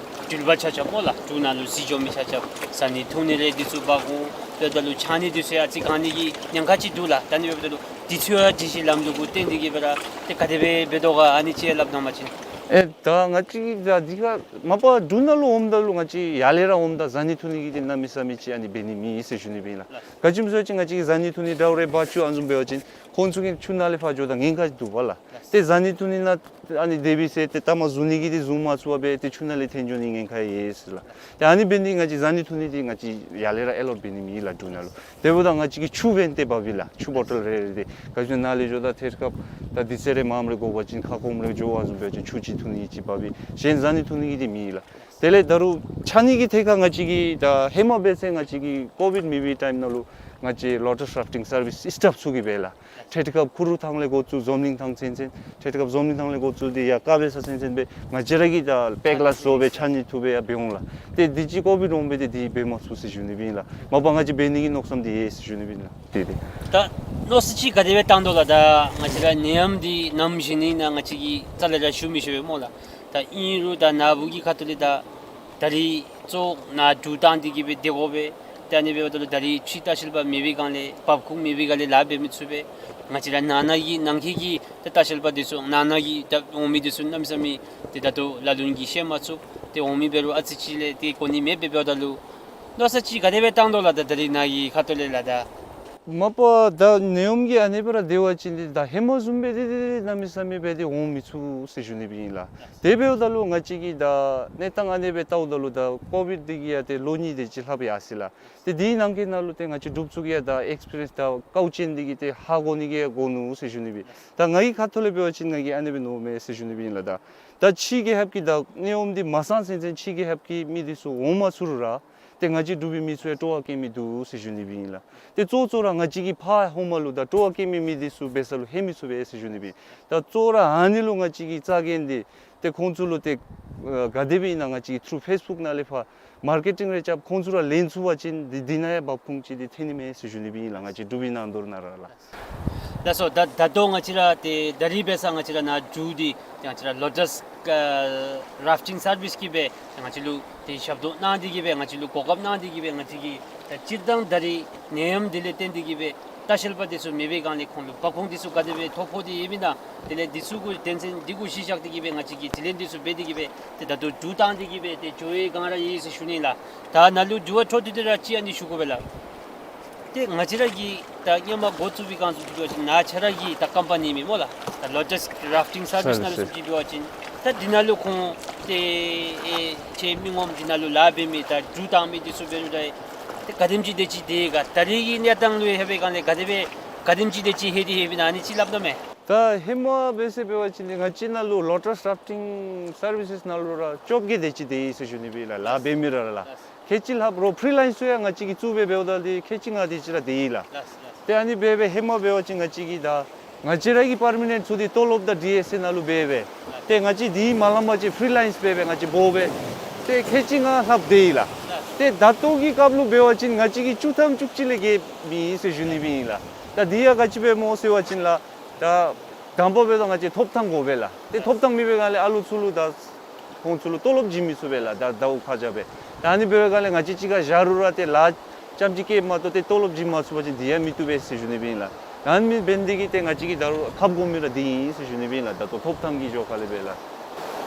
འགྲུལ་པ་ཆ་ཁྱབ་སྨོ་ལགས། འབྲུག་ནང་ལུ་གཟིགས་འགྱོ་མི་ཆ་ཁྱབ་བཟའ་ནི་འཐུང་ནི་རེ་འདི་ཚུ་འབག་འོང་། དེ་འབདཝ་ད་ལུ་ཆ་ནི་འདི་ཚུ་ཡང་ཨ་ཙི་གང་ནི་གི་ཉེན་ཁ་ཅིག་འདུག་ལགས། ད་ཨ་ནི་འབདཝ་ད་ལུ་འདི་ཚུ་ཡང་དེ་ཅིག་ལམ་ལུགས་གུ་བརྟེན་ཏེ་གིས་སྦེ་ར་ཏེ་ག་དེ་སྦེ་འབད་དོ་ག་ཨ་ནི་ཅིག་སླབ་གནང་བ་ཅིན། ཨེ་ད་ང་བཅས་ཀྱིས་ད་འདི་ཁར་མ་པ་འབྲུག་ནང་ལུ་འོངམ་ད་ལུ་ང་བཅས་ཡར་ལས་ར་འོངམ་ད་བཟའ་ནི་འཐུང་ནི་གི་འདི་གནམ་མེད་ས་མེད་ཅིག་ཨ་ནི་འབད་ནི་མེད་ཟེར་ཞུ་ནི་སྦེ་ཨིན་ལགས། ག་ཅི་སྨོ་ཟེར་བ་ཅིན་ང་བཅས་ཀྱིས་བཟའ་ནི་འཐུང་ནི་དྲག་རུང་འབག་བཅུག་ཨ་ནི་བཟུམ་འབད་བ་ཅིན་ཁོང་ཚུ་གིས་ཆུ་ནང་ལས་ཕར་འགྱོཝ་ད་ཉེན་ཁ་འདུག་པ་ལགས། ཏེ་བཟའ་ནི་འཐུང་ནི་ནང་ཨ་ནི་དེ་སྦེ་ཟེར་ཏེ་ལྟ་མ་བཟུང་ནི་གི་འདི་བཟུང་མ་ཚུགས་པར་སྦེ་ཏེ་ཆུ་ནང་ལས་འཐོན་འགྱོ་ནི་ཉེན་ཁ་ཡོད་ཟེར་ལགས། ཏེ་ཨ་ནི་འབད་ནི་ང་བཅས་བཟའ་ནི་འཐུང་ནི་འདི་ང་བཅས་ཡར་ལས་ར་ཨེ་ལོཌ་འབད་ནི་མེད་ལགས་འབྲུག་ནང་ལུ། དེ་འབདཝ་ད་ང་བཅས་ཀྱིས་ཆུ་འབག་སྟེ་འབག་པས་ལགས། ཆུ་བོ་ཊལ་རེ་རེ་འདི་ག་ཅི་ནཱ་ལས་འགྱོཝ་ད་ཐེངས་སྐབས་ད་དུས་ཚོད་རེ་མངམ་རེ་དགོ་པ་ཅིན་ཁ་སྐོམ་རེ་འགྱོ་བ་བཟུམ་འབད་བ་ཅིན་ཆུ་ཅིག་འཐུང་ནི་ཅིག་འབག་པས། གཞན་བཟའ་ནི་འཐུང་ནི་གི་འདི་མེད་ལགས། དེ་ལས་ད་རུང་ཆ་ནི་གི་ཐད་ཁར་ང་བཅས་ཀྱིས་ད་ཧེ་མ་འབད་ཚེ་ང་བཅས་ཀྱིས་ཀོ་བིཌ་མེད་པའི་ཊའིམ་ནང་ལུ་ང་བཅས་ལོ་ཊས་རཱཕ་ཊིང་སར་བིསི་སི་ཊཱཕ་ཚུ་གིས་འབད་ལགས། ཐེངས་སྐབས་ཁུ་རུ་ཐང་ལས་འགོ་བཙུགས་འཛམ་གླིང་ཐང་ཚུན་ཚོད། ཐེངས་སྐབས་འཛམ་གླིང་ཐང་ལས་འགོ་བཙུགས་ཏེ་ཡར་ཀ་བེ་ས་ཚུན་ཚོད་སྦེ་ང་བཅས་ར་གིས་ད་པེ་ཀི་ལཱསི་བཟོ་སྦེ་ཆ་ནི་འཐུང་སྦེ་ཡང་འབད་འོང་ལགས། ཏེ་དུས་ཅི་ཀོ་བིཌ་འོང་སྦེ་ཏེ་འདི་འབད་མ་ཚུགས་ཟེར་ཞུ་ནི་སྦེ་ཨིན་ལགས། མ་པ་ང་བཅས་འབད་ནི་གི་མནོ་བསམ་འདི་ཡོད་ཟེར་ཞུ་ནི་སྦེ་ཨིན་ལགས། ཏེ་ཏེ་ད་མནོ་བསམ་ཅིག་ག་དེ་སྦེ་བཏང་དོ་ལགས། ད་ང་བཅས་ར་ནད་ཡམས་འདི་ནམ་ཞི་ནི་ཨིན་ན་ང་བཅས་ཀྱིས་རྩ་ལས་ར་ཞུ་མི་ཤེས་པས་སྨོ་ལགས། ད་ཨིན་རུང་ད་ནཱ་བུ་གི་ཁ་ཐུག་ལས་ད་ད་རིས་གཙོ་བོ་ནཱ་འབྲུག་བཏང་སྟེ་གིས་སྦེ་སྡོད་དགོ་པས། ཏེ་ཨ་ནི་འབདཝ་ད་ལུ་ད་རིས་ཕྱི་ལྟ་བཤལ་པ་མེད་པའི་སྒང་ལས་འབབ་ཁུངས་མེད་པའི་སྒང་ལས་ལཱ་འབད་མི་ཚུགས་པས། ང་བཅས་ར་ནང་ན་གི་ནང་འཁོད་ཀྱི་ད་ལྟ་བཤལ་པ་འདི་ཚུ་ནང་ན་གི་ད་འོང་མི་འདི་ཚུ་གནམ་མེད་ས་མེད་ཏེ་ད་ལྟོ་ལ་ལུ་གིས་ཤེས་མ་ཚུགས། ཏེ་འོང་མི་འབད་རུང་ཨ་ཙི་ཅིག་ལས་ཏེ་གོ་ནི་མེདཔ་འབདཝ་ད་ལུ་མནོ་བསམ་ཅིག་ག་དེ་སྦེ་བཏང་དོ་ལགས། ད་ད་རིས་ནཱ་གི་ཁ་ཐུག་ལས་ལགས་ད། མ་པ་ད་ནད་ཡམས་ཀྱིས་ཨ་ནི་སྦེ་ར་སྡོད་པ་ཅིན་འདི་ད་ཧེ་མ་བཟུམ་སྦེ་འདི་འདི་འདི་གནམ་མེད་ས་མེད་སྦེ་འདི་འོང་མི་ཚུགས་ཟེར་ཞུ་ནི་སྦེ་ཨིན་ལགས། དེ་འབདཝ་ད་ལུ་ང་བཅས་ཀྱིས་ད་གནས་སྟངས་ཨ་ནི་སྦེ་བལྟཝ་ད་ལུ་ད་ཀོ་བིཌ་འདི་གིས་ཡང་ཏེ་ལོ་གཉིས་དེ་ཅིག་ལྷགཔ་ཡར་སོ་ཡི་ལགས། ཏེ་དེའི་ནང་འཁོད་ནང་ལུ་ཏེ་ང་བཅས་འབྲུགཔ་ཚུ་གིས་ཡང་ད་ཨེགསི་པི་རི་ཡེནསི་ད་དཀའཝ་ཅན་འདི་གིས་ཏེ་ཧ་གོ་ནི་གི་ཡང་གོ་ནུག་ཟེར་ཞུ་ནི་སྦེ། ད་ངེའི་ཁ་ཐུག་ལས་འབད་བ་ཅིན་ང་གིས་ཨ་ནི་སྦེ་མནོཝ་མས་ཟེར་ཞུ་ནི་སྦེ་ཨིན་ལགས། ད་ད་ཕྱི་རྒྱལ་ཁབ་ཀྱི་ད་ནད་ཡམས་འདི་མ་སངས་ཚུན་ཚོད་ཕྱི་རྒྱལ་ཁབ་ཀྱི་མི་འདི་ཚུ་འོང་མ་ཚུགས་རུང་ར་ཏེ་ང་བཅས་འབྲུག་པའི་མི་ཚུ་ཡང་སྤྲོ་བ་བསྐྱེད་མི་འདུག་ཟེར་ཞུ་ནི་སྦེ་ཨིན་ལགས། ཏེ་གཙོ་གཙོ་ར་ང་བཅས་ཀྱིས་ཕར་ཧོངས་མ་ལུ་ད་སྤྲོ་བ་བསྐྱེད་མི་མི་འདི་ཚུ་འབད་ས་ལུ་ལྷོད་མི་ཚུགས་པས་ཟེར་ཞུ་ནི་སྦེ། ད་གཙོ་བོ་ར་ཨ་ནི་ལུ་ང་བཅས་ཀྱིས་རྩ་འགེངས་ཏེ་ཏེ་ཁོང་ཚུ་ལུ་ཏེ་ཨ་ག་དེ་སྦེ་ཨིན་ན་ང་བཅས་ཀྱིས་ཐུརུ་ཕེསི་བུཀ་ནང་ལས་ཕར་མར་ཀེ་ཊིང་རེ་རྐྱབ་ཁོང་ཚུ་ར་ལེན་ཚུགས་པ་ཅིན་འདི་འདི་ནང་ཡང་འབབ་ཁུངས་ཅིག་འདི་ཐོན་ནི་མས་ཟེར་ཞུ་ནི་སྦེ་ཨིན་ལགས། ང་བཅས་འབྲུག་པའི་ནང་དོ་རུང་ནང་ར་ལགས། ལགས་སོ། ད་ད་ལྟོ་ང་བཅས་ར་ཏེ་ད་རིས་འབད་ས་ང་བཅས་ར་ནཱ་འབྲུག་འདི་ང་བཅས་ར་ལོ་ཊས་ཨ་རཱཕ་ཊིང་སར་བིསི་གིས་སྦེ་ང་བཅས་ལུ་ཏེ་ཞབས་ཏོག་གནང་སྟེ་གིས་སྦེ་ང་བཅས་ལུ་གོ་སྐབས་གནང་སྟེ་གིས་སྦེ་ང་བཅས་ཀྱིས་ད་སྤྱིར་བཏང་ད་རིས་ནད་ཡམས་འདི་ལས་བརྟེན་ཏེ་གིས་སྦེ་ལྟ་བཤལ་པ་འདི་ཚུ་མེད་པའི་སྒང་ལས་ཁོང་ལུ་འབབ་ཁུངས་འདི་ཚུ་ག་དེ་སྦེ་ཐོབ་ཕོག་སྟེ་ཡོདཔ་ཨིན་ན། དེ་ལས་འདི་ཚུ་གུ་དོན་ཚན་འདི་གུ་གཞི་བཞག་སྟེ་གིས་སྦེ་ང་བཅས་ཀྱིས་དྲི་ལན་འདི་ཚུ་འབད་དེ་གིས་སྦེ་ཏེ་ད་ལྟོ་འབྲུག་བཏང་སྟེ་གིས་སྦེ་ཏེ་འགྱོ་བའི་བསྒང་ར་ཡོད་ཟེར་ཞུ་ནི་ལགས། ད་ནཱ་ལུ་དྲི་བ་འཕྲོ་མཐུད་དེ་ར་ཅིག་ཨ་ནི་ཞུ་དགོ་པས་ལགས། ཏེ་ང་བཅས་ར་གིས་ད་སྔོན་མ་འགོ་བཙུགས་པའི་སྒང་ཚུ་འབད་བ་ཅིན་ནཱ་ཁྱོད་ར་གི་ད་ཀམ་པ་ནི་མས་སྨོ་ལགས། ད་ལོ་ཊས་རཱཕ་ཊིང་སར་བིསི་ནང་ལུ་སོང་སྟེ་འབད་བ་ཅིན་ད་འདི་ནང་ལུ་ཁོང་ཏེ་ཨེ་ཁྱོད་མི་ངོམ་འདི་ནང་ལུ་ལཱ་འབད་མི་ད་འབྲུག་བཏང་མི་འདི་ཚུ་འབད་རུང་ད་ཏེ་ག་དེམ་ཅིག་དེ་ཅིག་དེ་ག་ད་རིས་ཀྱི་གནས་སྟངས་ལུ་ལྷོད་པའི་སྒང་ལས་ག་དེ་སྦེ་ག་དེམ་ཅིག་དེ་ཅིག་ལྷོད་དེ་ལྷོདཔ་ཨིན་ན་ཨ་ནི་ཅིག་སླབ་གནང་མས། ད་ཧེ་མ་འབད་ཟེར་འབད་བ་ཅིན་ཏེ་ང་བཅས་ནང་ལུ་ལོ་ཊས་རཱཕ་ཊིང་སར་བི་སེས་ནང་ལུ་ར་བཅོ་བརྒྱད་དེ་ཅིག་དེ་ཡོད་ཟེར་ཞུ་ནི་སྦེ་ལགས། ལཱ་འབད་མི་ར་ལགས། ཁལ་གཅིག་ལྷགཔ་རོགས་ཕི་རི་ལེནསི་ཚུ་ཡང་ང་བཅས་ཀྱིས་བཙུགས་སྦེ་འབདཝ་ད་ཏེ་ཁལ་གཅིག་ལྔ་དེ་ཅིག་ར་དེ་ཡོད་ལགས། ཏེ་ཨ་ནི་འབད་སྦེ་ཧེ་མ་འབད་བ་ཅིན་ང་བཅས་ཀྱིས་ད་ང་བཅས་ར་གི་པར་མ་ནེནཊ་ཚུ་འདི་ཏོ་ལོབ་དང་ཌི་ཨེསི་ཨེསི་ནང་ལུ་འབད་སྦེ་ཏེ་ང་བཅས་འདི་མ་ལང་པ་ཅིན་ཕི་རི་ལེནསི་འབད་སྦེ་ང་བཅས་འབོ་སྦེ་ཏེ་ཁལ་གཅིག་ལྔ་ལྷགཔ་དེ་ཡོད་ལགས། ཏེ་ད་ལྟོ་གི་སྐབས་ལུ་འབད་བ་ཅིན་ང་བཅས་ཀྱིས་བཅུ་ཐམ་བཅུ་གཅིག་ལས་བརྒལ་མེད་ཟེར་ཞུ་ནི་སྦེ་ཨིན་ལགས། ད་འདི་ཡང་ག་ཅི་སྦེ་སྨོ་ཟེར་བ་ཅིན་ལགས། ད་དང་པ་འབདཝ་ད་ང་བཅས་ཐོབ་ཐང་དགོ་པས་ལགས། ཏེ་ཐོབ་ཐང་མེད་པའི་སྒང་ལས་ཨ་ལུ་ཚུ་ལུ་ད་ཁོང་ཚུ་ལུ་ཏོ་ལོབ་བྱིན་མི་ཚུགས་པས་ལགས། ད་ཟླཝ་ཁ་རྐྱབ་སྦེ། ད་ཨ་ནི་འབད་བའི་སྒང་ལས་ང་བཅས་གཅིག་ཁར་བཞག་རུང་ར་ཏེ་ལཱ་རྐྱངམ་ཅིག་བཀལཝ་མ་གཏོགས་ཏེ་ཏོ་ལོབ་བྱིན་མ་ཚུགས་པ་ཅིན་འདི་ཡང་མི་བཏུབ་པས་ཟེར་ཞུ་ནི་སྦེ་ཨིན་ལགས། ད་ཨ་ནི་འབད་ནི་དེ་གིས་ཏེ་ང་བཅས་ཀྱིས་ད་རུང་ཁ་བསྒོར་མི་ར་འདི་ཨིན་ཟེར་ཞུ་ནི་སྦེ་ཨིན་ལགས། ད་ལྟོ་ཐོབ་ཐང་གི་འགྱོ་ཁ་ལས་འབད་ལགས།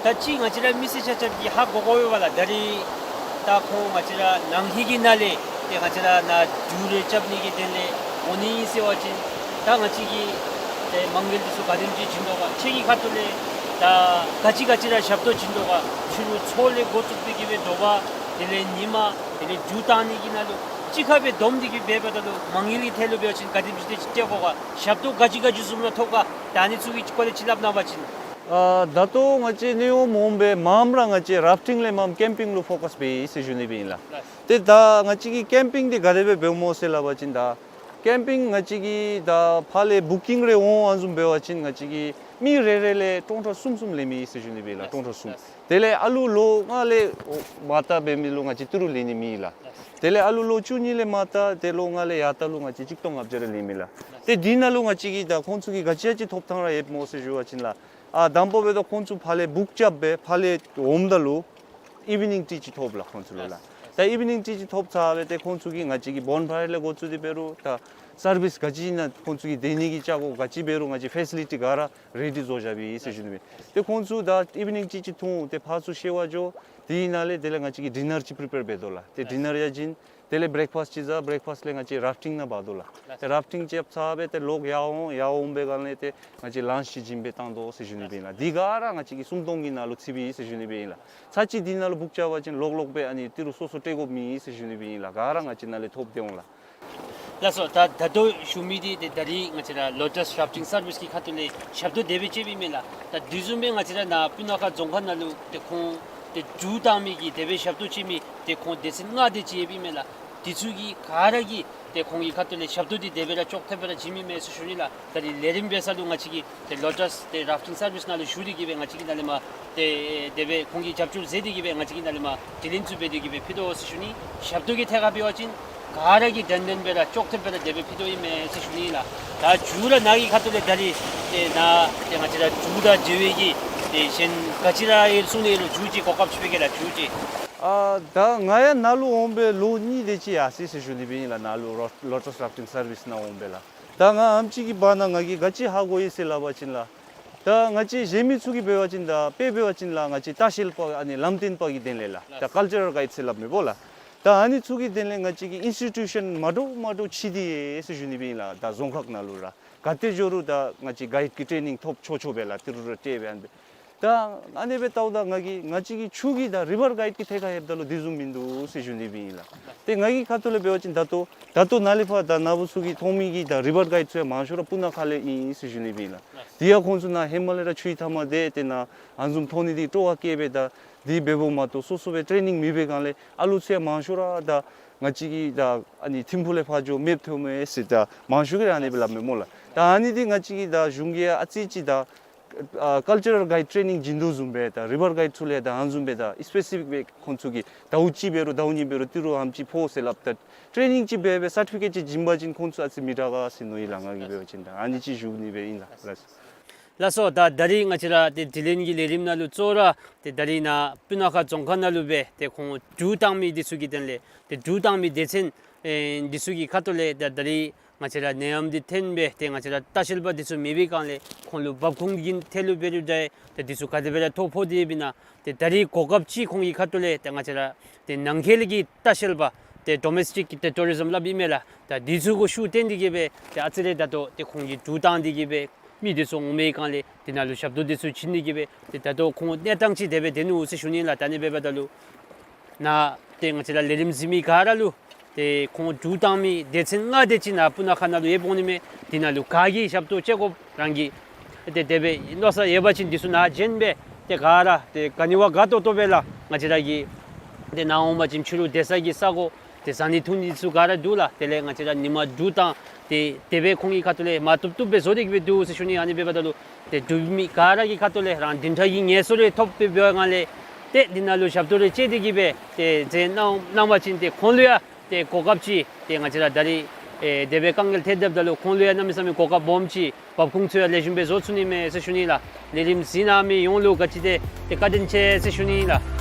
ད་ཅི་ང་བཅས་ར་མི་སེར་ཆ་ཁྱབ་ཀྱིས་ཧ་གོ་དགོ་པས་ལགས། ད་རིས་ད་ཁོང་ང་བཅས་ར་ནང་འཁོད་ཀྱི་ནང་ལས་ཏེ་ང་བཅས་ར་ནཱ་འབྲུག་རེ་རྐྱབ་ནི་གི་དོན་ལས་འོང་ནི་ཨིན་ཟེར་བ་ཅིན་ད་ང་བཅས་ཀྱིས་ཏེ་མ་དངུལ་འདི་ཚུ་ག་དེམ་ཅིག་བྱིན་དོ་ག། ཁྱོད་ཀྱི་ཁ་ཐུག་ལས་ད་ག་ཅི་ག་ཅི་ར་ཞབས་ཏོག་བྱིན་དོ་ག། ཕྱི་རུ་ཚོགས་ལས་འགོ་བཙུགས་ཏེ་གིས་སྦེ་དྲོ་པ་དེ་ལས་ཉིན་མ་དེ་ལས་འབྲུག་བཏང་ནི་གི་ནང་ལུ་གཅིག་ཁར་སྦེ་བསྡོམས་ཏེ་གིས་སྦེ་འབདཝ་ད་ལུ་མ་དངུལ་གྱི་ཐད་ལུ་འབད་བ་ཅིན་ག་དེམ་ཅིག་དེ་ཅིག་སྤྲོད་དགོ་ག། ཞབས་ཏོག་ག་ཅི་ག་ཅི་བཟུམ་ར་ཐོབ་ག། ད་ཨ་ནི་ཚུ་གི་སྐོར་ལས་ཅིག་སླབ་གནང་བ་ཅིན། ཨ་ད་ལྟོ་ང་བཅས་གནས་ཡོད་མོང་སྦེ་མངམ་ར་ང་བཅས་རཱཕ་ཊིང་ལས་མངམ་ཀེམ་པིང་ལུ་ཕོ་ཀཱས་འབད་ཡི་ཟེར་ཞུ་ནི་སྦེ་ཨིན་ལགས། ལགས། ཏེ་ད་ང་བཅས་ཀྱིས་ཀེམ་པིང་འདི་ག་དེ་སྦེ་འབདཝ་སྨོ་ཟེར་སླབ་པ་ཅིན་ད་ཀེམ་པིང་ང་བཅས་ཀྱིས་ད་ཕར་ལས་བུ་ཀིང་རེ་འོང་བཟུམ་འབད་བ་ཅིན་ང་བཅས་ཀྱིས་མི་རེ་རེ་ལས་ཀྲོང་ཁྲོ་གསུམ་གསུམ་ལེན་མི་ཨིན་ཟེར་ཞུ་ནི་སྦེ་ཨིན་ལགས། ཀྲོང་ཁྲོ་གསུམ། ལགས། དེ་ལས་ཨ་ལུ་ལོ་ལྔ་ལས་མར་ལྟ་འབད་མི་ལུ་ང་བཅས་ཏི་རུ་ལེན་ནི་མེད་ལགས། དེ་ལས་ཨ་ལུ་ལོ་བཅུ་གཉིས་ལས་མར་ལྟ་ཏེ་ལོ་ལྔ་ལས་ཡར་ལྟ་ལུ་ང་བཅས་གཅིག་སྟོང་ལྔ་བརྒྱ་རེ་ལེན་མི་ལགས། ཏེ་འདི་ནང་ལུ་ང་བཅས་ཀྱིས་ད་ཁོང་ཚུ་གིས་ག་ཅི་ཡ་ཅིག་ཐོབ་ཐང་ར་ཡོདཔ་སྨོ་ཟེར་ཞུ་བ་ཅིན་ལགས། ཨ་དང་པ་འབདཝ་ད་ཁོང་ཚུ་ཕར་ལས་བུཀ་རྐྱབ་སྦེ་ཕར་ལས་འོངམ་ད་ལུ་ཨི་ཝི་ནིང་ཊི་ཅིག་ཐོབ་ལགས་ཁོང་ཚུ་ལུ་ལགས། ད་ཨི་ཝི་ནིང་ཊི་ཅིག་ཐོབ་ཚར་སྦེ་ཏེ་ཁོང་ཚུ་གིས་ང་བཅས་ཀྱིས་བོན་ཕ་ཡར་ལས་འགོ་བཙུགས་ཏེ་འབད་རུང་ད་སར་བིསི་ག་ཅི་ཨིན་ན་ཁོང་ཚུ་གིས་སྡོད་ནི་གི་ཅ་ཀོ་ག་ཅི་འབད་རུང་ང་བཅས་ཕེ་སི་ལི་ཊི་ག་ར་རེ་ཌི་བཟོ་བཞག་པའི་ཨིན་ཟེར་ཞུ་ནི་སྦེ། ཏེ་ཁོང་ཚུ་ད་ཨི་ཝི་ནིང་ཊི་ཅིག་འཐུང་ཏེ་ཕར་ཚུར་བཤལ་བར་འགྱོ། དེའི་ནང་ལས་དེ་ལས་ང་བཅས་ཀྱིས་ཌི་ནར་ཅིག་པི་རི་པེར་འབད་དོ་ལགས། ཏེ་ཌི་ནར་ཡང་བྱིན། དེ་ལས་བི་རེག་ཕཱསཊ་ཅིག་བཟའ། བི་རེག་ཕཱསཊ་ལས་ང་བཅས་རཱཕ་ཊིང་ནང་འབག་དོ་ལགས། ཏེ་རཱཕ་ཊིང་རྐྱབ་ཚར་སྦེ་ཏེ་ལོག་ཡར་འོང་། ཡར་འོང་པའི་སྒང་ལས་ཏེ་ང་བཅས་ལཱནཆ་ཅིག་བྱིན་སྦེ་བཏང་དོ་ཟེར་ཞུ་ནི་སྦེ་ཨིན་ལགས། འདི་ག་ར་ང་བཅས་ཀྱིས་སུམ་སྟོང་གི་ནང་ལུ་ཚུད་པའི་ཨིན་ཟེར་ཞུ་ནི་སྦེ་ཨིན་ལགས། ཚར་གཅིག་འདི་ནང་ལུ་བུཀ་རྐྱབ་པ་ཅིན་ལོག་ལོག་སྦེ་ཨ་ནི་ཏི་རུ་སོ་སོ་སྤྲོད་དགོཔ་མེད་ཟེར་ཞུ་ནི་སྦེ་ཨིན་ལགས། ག་ར་ང་བཅས་ནང་ལས་ཐོབ་སྟེ་འོང་ལགས། ལགས་སོ། ད་ད་ལྟོ་ཞུ་མི་འདི་ཏེ་ད་རིས་ང་བཅས་ར་ལོ་ཊཱསི་རཱཕ་ཊིང་སར་བིསི་གི་ཁ་ཐུག་ལས་ཞབས་ཏོག་དེ་སྦེ་སྤྱོདཔ་ཨིན་མས་ལགས། ད་དེ་བཟུམ་སྦེ་ང་བཅས་ར་ནཱ་སྤུ་ན་ཁ་རྫོང་ཁག་ནང་ལུ་ཏེ་ཁོང་ཏེ་གྲུ་བཏང་མི་གི་དེ་སྦེ་ཞབས་ཏོག་སྤྱོད་མི་ཏེ་ཁོང་སྡེ་ཚན་ལྔ་དེ་ཅིག་ཡོདཔ་ཨིན་མས་ལགས། དེ་ཚུ་གིས་ག་ར་གིས་ཏེ་ཁོང་གི་ཁ་ཐུག་ལས་ཞབས་ཏོག་འདི་དེ་སྦེ་ར་ཅོག་འཐདཔ་སྦེ་ར་བྱིནམ་ཨིན་མས་ཟེར་ཞུ་ནི་ལགས། ད་རིས་ལས་རིམ་འབད་ས་ལུ་ང་བཅས་ཀྱིས་ཏེ་ལོ་ཊཱསི་ཏེ་རཱཕ་ཊིང་སར་བིསི་ནང་ལུ་ཞུ་སྟེ་གིས་སྦེ་ང་བཅས་ཀྱིས་ནཱ་ལས་མར་ཏེ་དེ་སྦེ་ཁོང་གིས་རྒྱབ་སྐྱོར་མཛད་དེ་གིས་སྦེ་ང་བཅས་ཀྱིས་ནཱ་ལས་མར་དྲི་ལན་ཚུ་འབད་དེ་གིས་སྦེ་ཕུལ་དོ་ཟེར་ཞུ་ནི། ཞབས་ཏོག་གི་ཐད་ཁར་འབད་བ་ཅིན་ག་ར་གིས་དྲན་དྲནམ་སྦེ་ར་ཅོག་འཐདཔ་སྦེ་ར་དེ་སྦེ་ཕུལ་དོ་ཨིན་མས་ཟེར་ཞུ་ནི་ལགས། ད་མཇུག་ར་ནཱ་གི་ཁ་ཐུག་ལས་ད་རིས་ཏེ་ནཱ་ཏེ་ང་བཅས་ར་གྲུ་དང་འབྲེལ་བའི་གི་ཏེ་གཞན་ག་ཅི་ར་ཡོད་གསུང་ནི་ལུ་མཇུག་ཅིག་གོ་སྐབས་ཅིག་ཕུལ་གེ་ལགས། མཇུག་ཅིག། ཨ་ད་ང་ཡང་ནཱ་ལུ་འོང་སྦེ་ལོ་གཉིས་དེ་ཅིག་ཡར་སོ་ཡི་ཟེར་ཞུ་ནི་སྦེ་ཨིན་ལགས། ནཱ་ལུ་ལོ་ཊཱསི་རཱཕ་ཊིང་སར་བིསི་ནང་འོང་སྦེ་ལགས། ད་ང་ཨེམ་ཅིག་གི་བར་ན་ང་གིས་ག་ཅི་ཧ་གོ་ཡི་ཟེར་སླབ་པ་ཅིན་ལགས། ད་ང་བཅས་གཞན་མི་ཚུ་གིས་འབད་བ་ཅིན་ད་དཔེ་འབད་བ་ཅིན་ལགས་ང་བཅས་ལྟ་བཤལ་པ་ཨ་ནི་ལམ་སྟོན་པ་གི་དོན་ལས་ལགས། ད་ཀལ་ཅར་རཱལ་གའིཌ་ཟེར་སླབ་མི་སྨོ་ལགས། ད་ཨ་ནི་ཚུ་གི་དོན་ལས་ང་བཅས་ཀྱིས་ཨིན་སི་ཊི་ཊུ་ཤཱན་མ་འདྲཝ་མ་འདྲཝ་ཕྱེ་སྟེ་ཡོད་ཟེར་ཞུ་ནི་སྦེ་ཨིན་ལགས། ད་རྫོང་ཁག་ནང་ལུ་ར་ག་ཏེ་འགྱོ་རུང་ད་ང་བཅས་གའིཌ་ཀྱི་ཊེ་ནིང་ཐོབ་ཆོག་ཆོག་སྦེ་ལགས། ཏི་རུ་ར་སྤྲོད་སྦེ་ཨ་ནི་སྦེ། ད་ཨ་ནི་སྦེ་ལྟཝ་ད་ང་གིས་ང་བཅས་ཀྱི་ཆུ་གི་ད་རི་བར་གའིཌ་ཀྱི་ཐད་ཁར་ལྷོདཔ་ད་ལུ་དེ་བཟུམ་མིན་འདུག་ཟེར་ཞུ་ནི་སྦེ་ཨིན་ལགས། ཏེ་ང་གི་ཁ་ཐུག་ལས་འབད་བ་ཅིན་ད་ལྟོ་ད་ལྟོ་ནཱ་ལས་ཕར་ད་ནཱ་བུ་ཚུ་གིས་མཐོང་མི་གི་ད་རི་བར་གའིཌ་ཚུ་ཡང་མང་ཤོས་ར་སྤུ་ན་ཁ་ལས་ཨིན་ཟེར་ཞུ་ནི་སྦེ་ཨིན་ལགས། དེ་ཡང་ཁོང་ཚུ་ནཱ་ཧེ་མ་ལས་ར་ཆུའི་མཐའ་མར་ཏེ་ཏེ་ནཱ་ཨ་ནི་བཟུམ་མཐོང་ནི་འདི་སྤྲོ་བ་བསྐྱེད་སྦེ་ད་དེ་འབདཝ་མ་གཏོགས་སོ་སོ་སྦེ་ཊེ་ནིང་མེད་པའི་སྒང་ལས་ཨ་ལུ་ཚུ་ཡང་མང་ཤོས་ར་ད་ང་བཅས་ཀྱི་ད་ཨ་ནི་ཐིམ་ཕུག་ལས་ཕར་འགྱོ་མེདཔ་ཐོནམ་མས་ཟེར་ད་མང་ཤོས་ཀྱིས་ར་ཨ་ནི་སྦེ་སླབ་མས་སྨོ་ལགས། ད་ཨ་ནི་འདི་ང་བཅས་ཀྱིས་ད་གཞུང་གིས་ཨ་ཙི་ཅིག་ད་ཨ་ཀལ་ཅར་རཱལ་གའིཌ་ཊེ་ནིང་བྱིན་དོ་བཟུམ་སྦེ་ད་རི་བར་གའིཌ་ཚུ་ལས་ད་ཨ་ནི་བཟུམ་སྦེ་ད་སི་པེ་སི་ཕིག་སྦེ་ཁོང་ཚུ་གིས་ཟླཝ་གཅིག་འབད་རུང་ཟླཝ་གཉིས་འབད་རུང་ཏི་རུ་ཨེམ་ཅིག་ཕོག་ཟེར་སླབ་ད་ཊེ་ནིང་ཅིག་འབད་སྦེ་སར་ཊི་ཕི་ཀེཊ་ཅིག་བྱིན་པ་ཅིན་ཁོང་ཚུ་ཨ་ཙི་མི་དྲག་ག་ཟེར་མནོ་ཡི་ལགས། ང་གིས་འབད་བ་ཅིན་ད་ཨ་ནི་ཅིག་ཞུ་ནི་སྦེ་ཨིན་ལགས། ལགས་སོ། ད་ད་རིས་ང་བཅས་ར་ཏེ་དྲི་ལན་གྱི་ལས་རིམ་ནང་ལུ་གཙོ་བོ་ར་ཏེ་ད་རིས་ནཱ་སྤུ་ན་ཁ་རྫོང་ཁག་ནང་ལུ་སྦེ་ཏེ་ཁོང་གྲུ་བཏང་མི་འདི་ཚུ་གི་དོན་ལས་ཏེ་གྲུ་བཏང་མི་སྡེ་ཚན་ཨེ་འདི་ཚུ་གི་ཁ་ཐུག་ལས་ད་ད་རིས་ང་བཅས་ར་ནད་ཡམས་འདི་ཐོན་སྦེ་ཏེ་ང་བཅས་ར་ལྟ་བཤལ་པ་འདི་ཚུ་མེད་པའི་སྒང་ལས་ཁོང་ལུ་འབབ་ཁུངས་ཀྱི་ཐད་ལུ་འབད་རུང་འདྲ་ཏེ་འདི་ཚུ་ག་དེ་སྦེ་ར་ཐོ་ཕོག་སྟེ་ཡོདཔ་ཨིན་ན། ཏེ་ད་རིས་གོ་སྐབས་ཅིག་ཁོང་གི་ཁ་ཐུག་ལས་ཏེ་ང་བཅས་ར་ཏེ་ནང་འཁོད་ཀྱི་ལྟ་བཤལ་པ་ཏེ་ཌོ་མེསི་ཊིག་ཏེ་ཊུ་རི་ཛིམ་སླབ་ཨིན་མས་ལགས། ད་འདི་ཚུ་གུ་ཤུགས་བཏོན་ཏེ་གིས་སྦེ་ཏེ་ཨ་ཙི་རེ་ད་ལྟོ་ཏེ་ཁོང་གིས་གྲུ་བཏང་སྟེ་གིས་སྦེ་མི་འདི་ཚུ་འོང་མི་སྒང་ལས་འདི་ནང་ལུ་ཞབས་ཏོག་འདི་ཚུ་བྱིན་ཏེ་གིས་སྦེ་ཏེ་ད་ལྟོ་ཁོང་གནས་སྟངས་ཅིག་དེ་སྦེ་སྡོད་ནུག་ཟེར་ཞུ་ནི་ལགས། ད་ཨ་ནི་འབདཝ་ད་ལུ་ནཱ་ཏེ་ང་བཅས་ར་ལས་རིམ་གཟིགས་མི་ག་ར་ལུ་ཏེ་ཁོང་གྲུ་བཏང་མི་སྡེ་ཚན་ལྔ་དེ་ཅིག་ནཱ་སྤུ་ན་ཁ་ནང་ལུ་ཡོདཔ་འོང་ནི་མས། འདི་ནང་ལུ་ག་གིས་ཞབས་ཏོག་བྱེད་དགོཔ་རང་གིས་ཏེ་དེ་སྦེ་མནོ་བསམ་ཡོད་པ་ཅིན་འདི་ཚུ་ནཱ་བྱོན་སྦེ་ཏེ་ག་ར་ཏེ་ག་ནི་བ་དགའ་ཏོག་ཏོ་སྦེ་ལགས། ང་བཅས་ར་གིས་ཏེ་ནཱ་འོང་པ་ཅིན་ཕྱི་རུ་སྡོད་ས་གི་ས་གོ་ཏེ་བཟའ་ནི་འཐུང་ནི་ཚུ་ག་ར་འདུག་ལགས། དེ་ལས་ང་བཅས་ར་ཉིནམ་གྲུ་བཏང་སྟེ་དེ་སྦེ་ཁོང་གི་ཁ་ཐུག་ལས་མ་བཏུབ་བཏུབ་སྦེ་བཟོ་སྟེ་གིས་སྦེ་འདུག་ཟེར་ཞུ་ནི། ཨ་ནི་འབདཝ་ད་ལུ་ཏེ་འབྲུག་མི་ག་ར་གི་ཁ་ཐུག་ལས་རང་བདུན་ཕྲག་གི་ངལ་གསོ་རེ་ཐོབ་སྟེ་འབད་བའི་སྒང་ལས་ཏེ་འདི་ནང་ལུ་ཞབས་ཏོག་རེ་བྱས་ཏེ་གིས་སྦེ་ཏེ་མཛད་གནང་གནང་བ་ཅིན་ཏེ་ཁོང་ལུ་ཡང་ཏེ་གོ་སྐབས་ཅིག་ཏེ་ང་བཅས་ར་ད་རིས་ཨེ་དེ་སྦེ་དཀའ་ངལ་ཐེབས་ཐེབསཔ་ད་ལུ་ཁོང་ལུ་ཡང་གནམ་མེད་ས་མེད་གོ་སྐབས་སྦོམ་ཅིག་འབབ་ཁུངས་ཚུ་ཡང་ལེགས་ཤོམ་སྦེ་བཟོ་ཚུགས་ནི་མས་ཟེར་ཞུ་ནི་ལགས། ལས་རིམ་གཟིགས་གནང་མི་ཡོངས་ལུ་ག་ཅི་ཏེ་ཏེ་བཀའ་དྲིན་ཆེ་ཟེར་ཞུ་ནི་ལགས།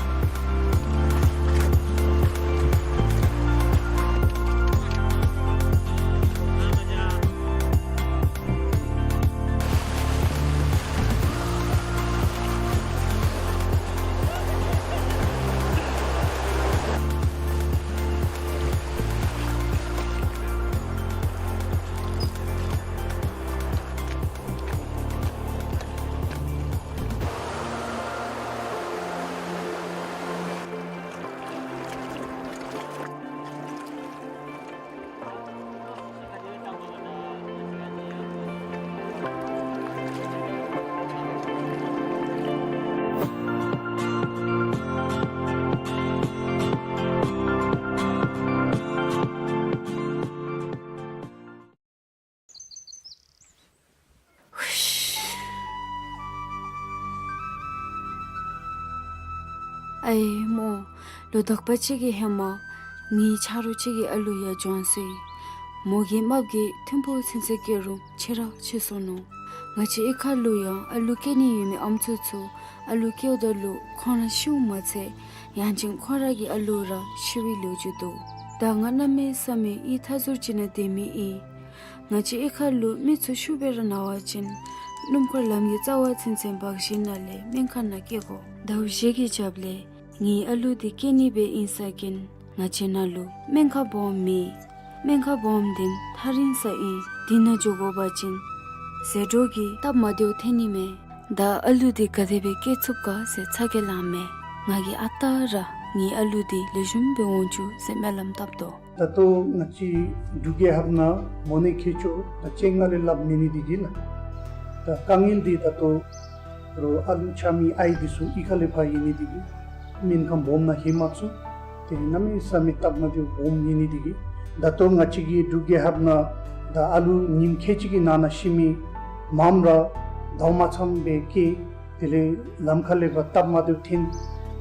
ཨའི་མོ། ལོ་དག་པ་ཅིག་གི་ཧེ་མ་ངེའི་ཆ་རོགས་ཅིག་གི་ཨ་ལུ་ཡར་བྱོན་སོ་ཡི། མོ་གི་རྨགཔ་གིས་ཐིམ་ཕུག་ཚུན་ཚོད་སྐྱེལ་རུང་ཆེ་ར་ཆེ་སོ་ནུག། ང་བཅས་གཡུས་ཁ་ལུ་ཡང་ཨ་ལུ་སྐྱེ་ནི་ཡོད་མི་ཨམ་སྲུ་ཚུ་ཨ་ལུ་སྐྱེཝ་ད་ལུ་ཁོང་ར་ཤིཝ་མ་ཚད་ཡང་ཅིན་ཁོང་ར་གི་ཨ་ལུ་ར་ཤི་བའི་ལོ་རྒྱུས་འདུག། ད་ང་གནམ་མེད་ས་མེད་ཡིད་ཐག་ཚུད་ཅིག་ནང་སྡོད་མི་ཨིན། ང་བཅས་གཡུས་ཁ་ལུ་མི་ཚུ་ཤུགས་སྦེ་ར་ན་བ་ཅིན་སྣུམ་འཁོར་ལམ་གྱི་རྩ་བ་ཚུན་ཚོད་འབག་ཞིནམ་ལས་སྨན་ཁང་ནང་སྐྱེལ་དགོ། ཟླཝ་བཞི་གི་རྒྱབ་ལས་ངེའི་ཨ་ལུ་འདི་སྐྱེ་ནི་སྦེ་ཨིན་ས་ཅིན་ང་བཅས་ནང་ལུ་སྨན་ཁང་སྦོམ་མེད། སྨན་ཁང་སྦོམ་འདི་ཐག་རིང་ས་ཨིན། འདི་ནང་འགྱོ་དགོ་པ་ཅིན་ཟད་འགྲོ་གི་སྟབས་མ་བདེཝ་ཐོན་ནི་མས། ད་ཨ་ལུ་འདི་ག་དེ་སྦེ་སྐྱེ་ཚུགས་ག་ཟེར་ཚ་གྱང་ལངམ་མས། ང་གིས་ཨ་རྟག་ར་ངེའི་ཨ་ལུ་འདི་ལེགས་ཤོམ་སྦེ་འོང་བཅུག་ཟེར་སྨོན་ལམ་བཏབ་དོ། ད་ལྟོ་ང་བཅས་འབྲུག་རྒྱལ་ཁབ་ནང་མོ་ནད་མཁོ་ཆོག་ད་ཅི་ང་ལས་སླབ་མེད་ནི་འདི་གིས་ལགས། ད་དཀའ་ངལ་འདི་ད་ལྟོ་རོགས་ཨ་ལུ་ཆགས་མི་ཨའི་འདི་ཚུ་གཡུས་ཁ་ལས་ཕར་ཡོད་ནི་འདི་གིས་སྨན་ཁང་སྦོམ་ནང་ལྷོད་མ་ཚུགས། དེ་གནམ་མེད་ས་མེད་སྟབས་མ་བདེཝ་སྦོམ་ཡོད་ནི་འདི་གིས་ད་ལྟོ་ང་བཅས་ཀྱི་འབྲུག་རྒྱལ་ཁབ་ནང་ད་ཨ་ལུ་ཉིནམ་ཁལ་གཅིག་གི་ནང་ན་ཤི་མི་མངམ་ར་ཟླཝ་མ་ཚངམ་སྦེ་སྐྱེ། དེ་ལས་ལམ་ཁ་ལས་ཕར་སྟབས་མ་བདེཝ་ཐོན་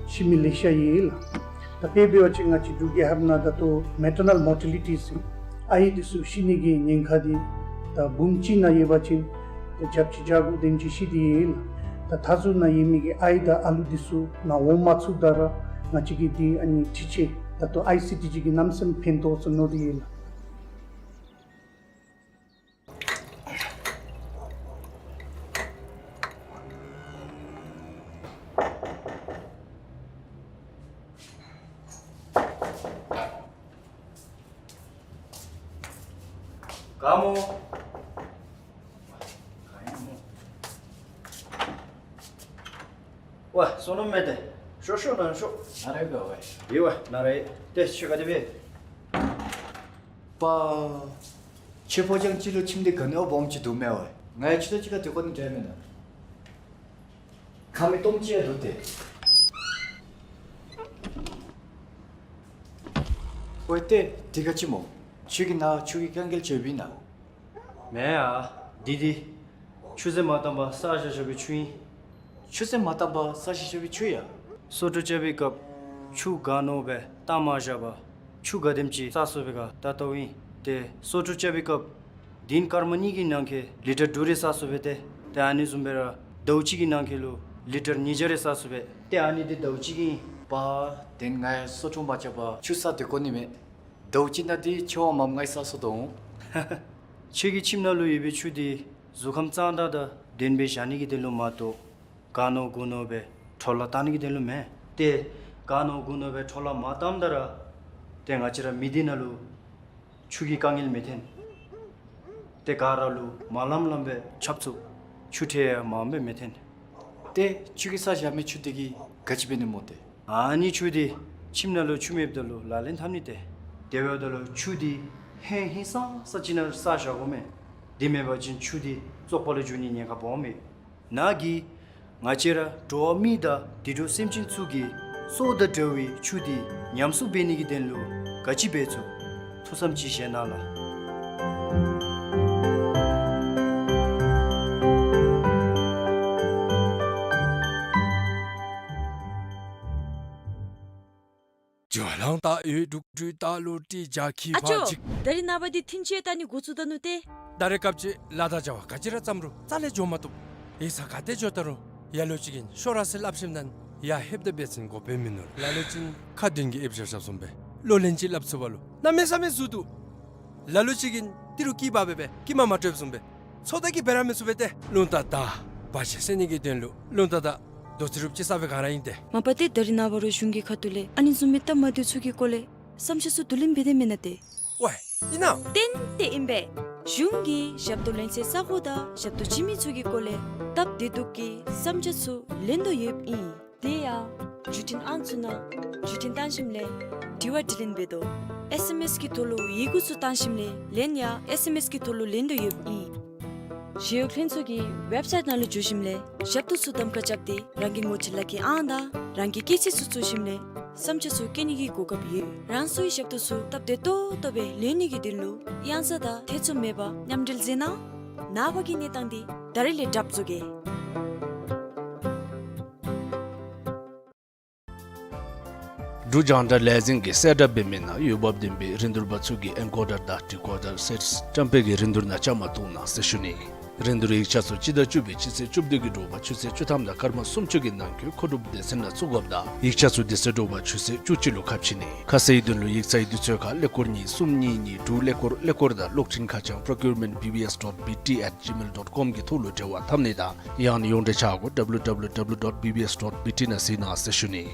ཤི་མི་ལེ་ཤ་ཡོད་ལགས། ད་དཔེ་འབད་བ་ཅིན་ང་བཅས་འབྲུག་རྒྱལ་ཁབ་ནང་ད་ལྟོ་མེ་ཊར་ནཱལ་མོར་ཊེ་ལི་ཊི་ཟེར་ཨའི་འདི་ཚུ་ཤི་ནི་གི་ཉེན་ཁ་འདི་ད་འབུམ་གཅིག་ནང་ཡོད་པ་ཅིན་ད་བརྒྱ་ཆ་བརྒྱ་དགུ་དེམ་ཅིག་ཤི་སྟེ་ཡོད་ལགས། ད་མཐའ་ཟུར་ནང་ཡོད་མི་གི་ཨའི་དང་ཨ་ལུ་འདི་ཚུ་ནཱ་འོང་མ་ཚུགས་ད་ར་ང་བཅས་ཀྱིས་འདི་ཨ་ནི་འཕྲུལ་ཆས་ད་ལྟོ་ཨའི་སི་ཊི་ཅིག་གིས་གནམ་མེད་ས་མེད་ཕན་ཐོགས་ཟེར་མནོ་སྟེ་ཡོད་ལགས། ག་མོ། ཝ་བསོད་ནམས་མེད་དེ། ཤོག་ཤོག་ནང་ཤོག། ནཱ་རེ་ག་ཝའི། ཡེ་ཝ་ནཱ་རེ། ཏེ་ཁྱོད་ག་དེ་སྦེ། པ། ཁྱོད་ཕོ་རྒྱས་ཅིག་ལུ་ཁྱིམ་འདི་ག་ནི་བ་སྦོམ་ཅིག་འདུག་མས་ཝའི། ང་ཡང་ཁྱོད་དང་གཅིག་ཁར་སྡོད་དགོ་ནི་འདྲས་མེན་ན། ཁང་མིག་སྟོང་ཅིག་ཡང་འདུག་སྟེ། ཝའི་ཏེ་འདི་ག་ཅི་སྨོ། ཁྱོད་ཀྱིས་ནཱ་ཆུ་གི་དཀའ་ངལ་ཅིག་ཡོདཔ་ཨིན་ན། མེན་ཡ། འདི་འདི་ཆུ་ཚན་མ་བཏབ་པར་བསགས་བཞག་བཞག་པའི་ཆུ་ཨིན། ཆུ་ཚན་མ་བཏབ་པར་བསགས་བཞག་བཞག་པའི་ཆུ་ཡ། སོ་བཀྲུ་རྐྱབ་པའི་སྐབས་ཆུ་ག་ནོར་སྦེ་བཏང་མ་བཞག་པར་ཆུ་ག་དེམ་ཅིག་བསགས་སོ་སྦེ་ག་ད་ལྟོ་ཨིན། ཏེ་སོ་བཀྲུ་རྐྱབ་པའི་སྐབས་ཏིན་སྐར་མ་གཉིས་ཀྱི་ནང་འཁོད་ལི་ཊར་དྲུག་རེ་བསགས་སོ་སྦེ་ཏེ། ཏེ་ཨ་ནི་བཟུམ་སྦེ་ར་ཟླཝ་གཅིག་གི་ནང་འཁོད་ལུ་ལི་ཊར་ཉིས་བརྒྱ་རེ་བསགས་སོ་སྦེ། ཏེ་ཨ་ནི་འདི་ཟླཝ་གཅིག་གི་ཨིན། པ། ཏེ་ང་ཡང་སོ་བཀྲུ་མ་རྐྱབ་པར་ཆུ་བསགས་སྡོད་དགོ་ནི་མས། ཟླཝ་གཅིག་ནང་འདི་ཆུ་བ་མངམ་ང་བསགས་སོ་དོ། ཁྱོད་ཀྱི་ཁྱིམ་ནང་ལུ་ཡོད་པའི་ཆུ་འདི་གཟུགས་ཁམས་གཙང་དག་དང་ལྡན་པའི་བཞག་ནི་གི་དོན་ལུ་མ་གཏོགས་ག་ནོར་གུ་ནོར་སྦེ་འཕྲོ་བརླག་བཏང་ནི་གི་དོན་ལུ་མེན། ཏེ་ག་ནོར་གུ་ནོར་སྦེ་འཕྲོ་བརླག་མ་བཏངམ་ད་ར་ཏེ་ང་བཅས་ར་མི་སྡེ་ནང་ལུ་ཆུ་གི་དཀའ་ངལ་མི་ཐོན། ཏེ་ག་ར་ལུ་མ་ལངམ་ལངམ་སྦེ་ཆབ་ཚུགས། ཆུ་ཁྲལ་ཡང་མངམ་སྦེ་མི་ཐོན། ཏེ་ཁྱོད་ཀྱིས་བསགས་བཞག་མི་ཆུ་འདི་གིས་ག་ཅི་འབད་ནི་སྨོ་ཏེ། ཨ་ནི་ཆུ་འདི་ཁྱིམ་ནང་ལུ་ཆུ་མེདཔ་ད་ལུ་ལག་ལེན་འཐབ་ནི་ཏེ། དེ་འབདཝ་ད་ལུ་ཆུ་འདི་ཧིང་ཧིང་སངས་ས་ཅིག་ནང་བསགས་བཞག་དགོ་མས། དེ་མེན་པ་ཅིན་ཆུ་འདི་བཙོག་པ་ལུ་འགྱུར་ནིའི་ཉེན་ཁ་སྦོམ་མས། ནཱ་གིས་ང་བཅས་ར་འགྲོ་བ་མི་དང་དུད་འགྲོ་སེམས་ཅན་ཚུ་གི་སྲོག་དང་འབྲེལ་བའི་ཆུ་འདི་ཉམས་གསོ་འབད་ནི་གི་དོན་ལུ་ག་ཅི་འབད་ཚུགས། ཐུགས་བསམ་ཅིག་བཞེས་གནང་ལགས། ཨ་ཅོ། ད་རིས་ནངས་པ་འདི་ཐིན་ཅེ་ད་ནི་འགོ་བཙུགས་ད་ནུག་ཏེ། ད་རེས་སྐབས་ཅིག་ལཱ་དང་བྱ་བ་ག་ཅི་ར་བརྩམ་རུང་རྩ་ལས་འགྱོ་མ་བཏུབ། ཡིག་ཚང་ག་ཏེ་འགྱོ་ད་རུང་ལ་ལུ་ཅིག་གིས་ཤོག་ར་ཟེར་སླབ་ཞིནམ་ད་ཡར་ལྷོདཔ་ད་འབད་བ་ཅིན་དགོཔ་སྦེ་མིན་ནུག། ལ་ལུ་ཅིག་ཁ་འདོན་གྱི་ཨེབ་བཞག་བཞགཔ་བཟུམ་སྦེ་ལོ་ལན་ཅིག་སླབ་ཚུགས་པ་ལུ་གནམ་མེད་ས་མེད་ཟུར་འདུག། ལ་ལུ་ཅིག་གིས་ཏི་རུ་སྐྱིད་པ་སྦེ་སྦེ་སྐྱིད་མ་མ་སྤྲོདཔ་བཟུམ་སྦེ་ཚོད་ལྟ་གིས་འབད་ར་མི་ཚུགས་པས་ཏེ། རླུང་རྟ་དང་བར་ཆད་སེལ་ནི་གི་དོན་ལུ་རླུང་རྟ་དང་རྡོ་རྩེག་རུབ་ཅིག་བསགས་པའི་སྒང་ར་ཨིན་ཏེ། མ་པ་ཏེ་ད་རིས་ནངས་པ་ར་གཞུང་གི་ཁ་ཐུག་ལས་ཨ་ནི་བཟུམ་མའི་སྟབས་མ་བདེཝ་ཚུ་གི་སྐོར་ལས་བསམ་འཆར་ཚུ་བསྡུ་ལེན་འབད་དེ་མེན་ན་ཏེ། ཝའི་ཨིན་ན། ཏན་ཏན་ཨིན་པས། གཞུང་གིས་ཞབས་ཏོག་ལེན་སའི་ས་གོ་དང་ཞབས་ཏོག་བྱིན་མི་ཚུ་གི་སྐོར་ལས་སྟབས་བདེ་སྡུག་གི་བསམ་འཆར་ཚུ་ལེན་དོ་ཡོདཔ་ཨིན། དེ་ཡང་བརྒྱུད་འཕྲིན་ཨང་ཚུ་ནང་བརྒྱུད་འཕྲིན་བཏང་ཞིནམ་ལས་དྲི་བ་དྲི་ལེན་འབད་དོ། ཨེསི་ཨེམ་ཨེསི་གི་ཐོག་ལུ་ཡི་གུ་ཚུ་བཏང་ཞིནམ་ལས་ལན་ཡང་ཨེསི་ཨེམ་ཨེསི་གི་ཐོག་ལུ་ལེན་དོ་ཡོདཔ་ཨིན། ཞི་གཡོག་ལྷན་ཚོགས་ཀྱི་ཝེབ་སའིཊ་ནང་ལུ་འཛུལ་ཞིནམ་ལས་ཞབས་ཏོག་ཚུ་གདམ་ཁ་རྐྱབ་སྟེ་རང་གི་ངོ་སྤྲོད་ལག་ཁྱེར་ཨང་དང་རང་གི་སྐྱེས་ཚེས་ཚུ་བཙུགས་ཞིནམ་ལས་བསམ་འཆར་ཚུ་བཀོད་ནི་གི་གོ་སྐབས་ཡོད། རང་སོའི་ཞབས་ཏོག་ཚུ་སྟབས་བདེ་ཏོག་ཏོ་སྦེ་ལེན་ནི་གི་དོན་ལུ་གཡང་ས་དང་ཐེ་ཚོམ་མེད་པར་མཉམ་འབྲེལ་མཛད་གནང་། ནངས་པ་གི་གནས་སྟངས་འདི་ད་རིས་ལས་གྲབས་བཟོ་གེ། འབྲུག་རྒྱང་བསྒྲགས་ལས་འཛིན་གྱིས་གསལ་བསྒྲགས་འབད་མི་ནང་འོས་འབབ་ལྡན་པའི་རིན་བསྡུར་པ་ཚུ་གིས་ཨེན་ཀོ་ཌར་དང་ཌི་ཀོ་ཌར་སེཊསི་བཀྲམ་སྤེལ་གྱི་རིན་བསྡུར་ནང་བཅའ་མར་གཏོགས་གནང་ཟེར་ཞུ་ནི། རིན་བསྡུར་ཡིག་ཆ་ཚུ་སྤྱི་ཟླ་བཅུ་པའི་སྤྱི་ཚེས་བཅུ་བདུན་གྱི་དྲོ་པ་ཆུ་ཚོད་བཅུ་ཐམ་དང་སྐར་མ་སུམ་ཅུ་གི་ནང་འཁོད་མཁོ་སྒྲུབ་སྡེ་ཚན་ནང་བཙུགས་དགོཔ་དང་ཡིག་ཆ་ཚུ་དེ་ཚེ་དྲོ་པ་ཆུ་ཚོད་བཅུ་གཅིག་ལུ་ཁ་ཕྱེ་ནི། ཁ་གསལ་ཡིག་དོན་ལུ་ཡིག་ཚང་གི་དུས་ཚོད་ཁར་ཀླད་ཀོར་གཉིས་གསུམ་གཉིས་གཉིས་དྲུག་ཀླད་ཀོར་ཀླད་ཀོར་དང་གློག་འཕྲིན་ཁ་བྱང་procurement B B S dot B T at gmail dot com གི་ཐོག་ལུ་འབྲེལ་བ་འཐབ་ནི་དང་ཡང་ན་ཡོངས་འབྲེལ་ཆ་བགོས་W W W dot B B S dot B T ནང་གཟིགས་གནང་ཟེར་ཞུ་ནི།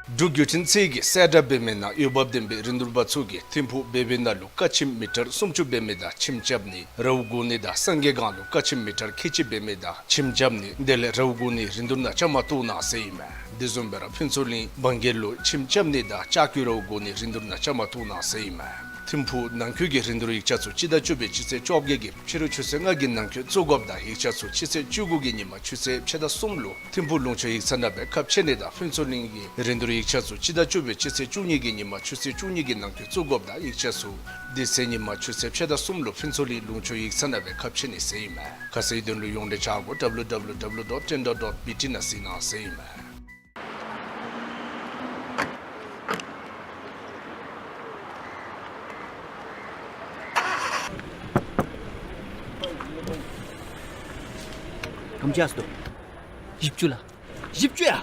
འབྲུག་བརྒྱུད་འཕྲིན་ཚད་ཀྱིས་གསལ་བསྒྲགས་འབད་མི་ནང་འོས་འབབ་ལྡན་པའི་རིན་བསྡུར་པ་ཚུ་གིས་ཐིམ་ཕུག་བེ་བེ་ན་ལུ་ཀ་ཆེམ་མི་ཊར་སུམ་ཅུ་འབད་མི་དང་ཁྱིམ་རྐྱབ་ནི། ར་བོ་གོ་ནི་དང་སངས་རྒྱས་སྒང་ལུ་ཀ་ཆེམ་མི་ཊར་ཁལ་གཅིག་འབད་མི་དང་ཁྱིམ་རྐྱབ་ནི་དེ་ལས་ར་བོ་གོ་ནི་རིན་བསྡུར་ནང་བཅའ་མར་གཏོགས་གནང་ཟེར་ཨིན་མས། དེ་བཟུམ་སྦེ་ར་ཕུན་ཚོགས་གླིང་བང་གེ་ལུ་ཁྱིམ་རྐྱབ་ནི་དང་ལྕགས་ཀྱུ་ར་བོ་གོ་ནི་རིན་བསྡུར་ནང་བཅའ་མར་གཏོགས་གནང་ཟེར་ཨིན་མས། ཐིམ་ཕུག་ནང་འཁོད་ཀྱི་རིན་བསྡུར་ཡིག་ཆ་ཚུ་སྤྱི་ཟླ་བཅུ་པའི་སྤྱི་ཚེས་བཅོ་བརྒྱད་ཀྱི་ཕྱི་རུ་ཆུ་ཚོད་ལྔ་གི་ནང་འཁོད་བཙུགས་དགོཔ་དང་ཡིག་ཆ་ཚུ་སྤྱི་ཚེས་བཅུ་དགུ་གི་ཉིན་མ་ཆུ་ཚོད་ཕྱེད་དང་གསུམ་ལུ་ཐིམ་ཕུག་ལུང་ཕྱོགས་ཡིག་ཚང་ནང་སྦེ་ཁ་ཕྱེ་ནི་དང་ཕུན་ཚོགས་གླིང་གི་རིན་བསྡུར་ཡིག་ཆ་ཚུ་སྤྱི་ཟླ་བཅུ་པའི་སྤྱི་ཚེས་བཅུ་གཉིས་ཀྱི་ཉིན་མ་ཆུ་ཚོད་བཅུ་གཉིས་ཀྱི་ནང་འཁོད་བཙུགས་དགོཔ་དང་ཡིག་ཆ་ཚུ་དེ་ཚེ་ཉིན་མ་ཆུ་ཚོད་ཕྱེད་དང་གསུམ་ལུ་ཕུན་ཚོགས་གླིང་ལུང་ཕྱོགས་ཡིག་ཚང་ནང་སྦེ་ཁ་ཕྱེ་ནི་ཟེར་ཨིན་མས། ཁ་གསལ་དོན་ལུ་ཡོངས་འབྲེལ་ཆ་བགོས W W W dot tender dot B T ནང་གཟིགས་གནང་ཟེར་ཨིན་མས། ཐམས་ཅད་ཨ་སྟོ། བཞི་བཅུ་ལགས། བཞི་བཅུ་ཡ། ཨེ།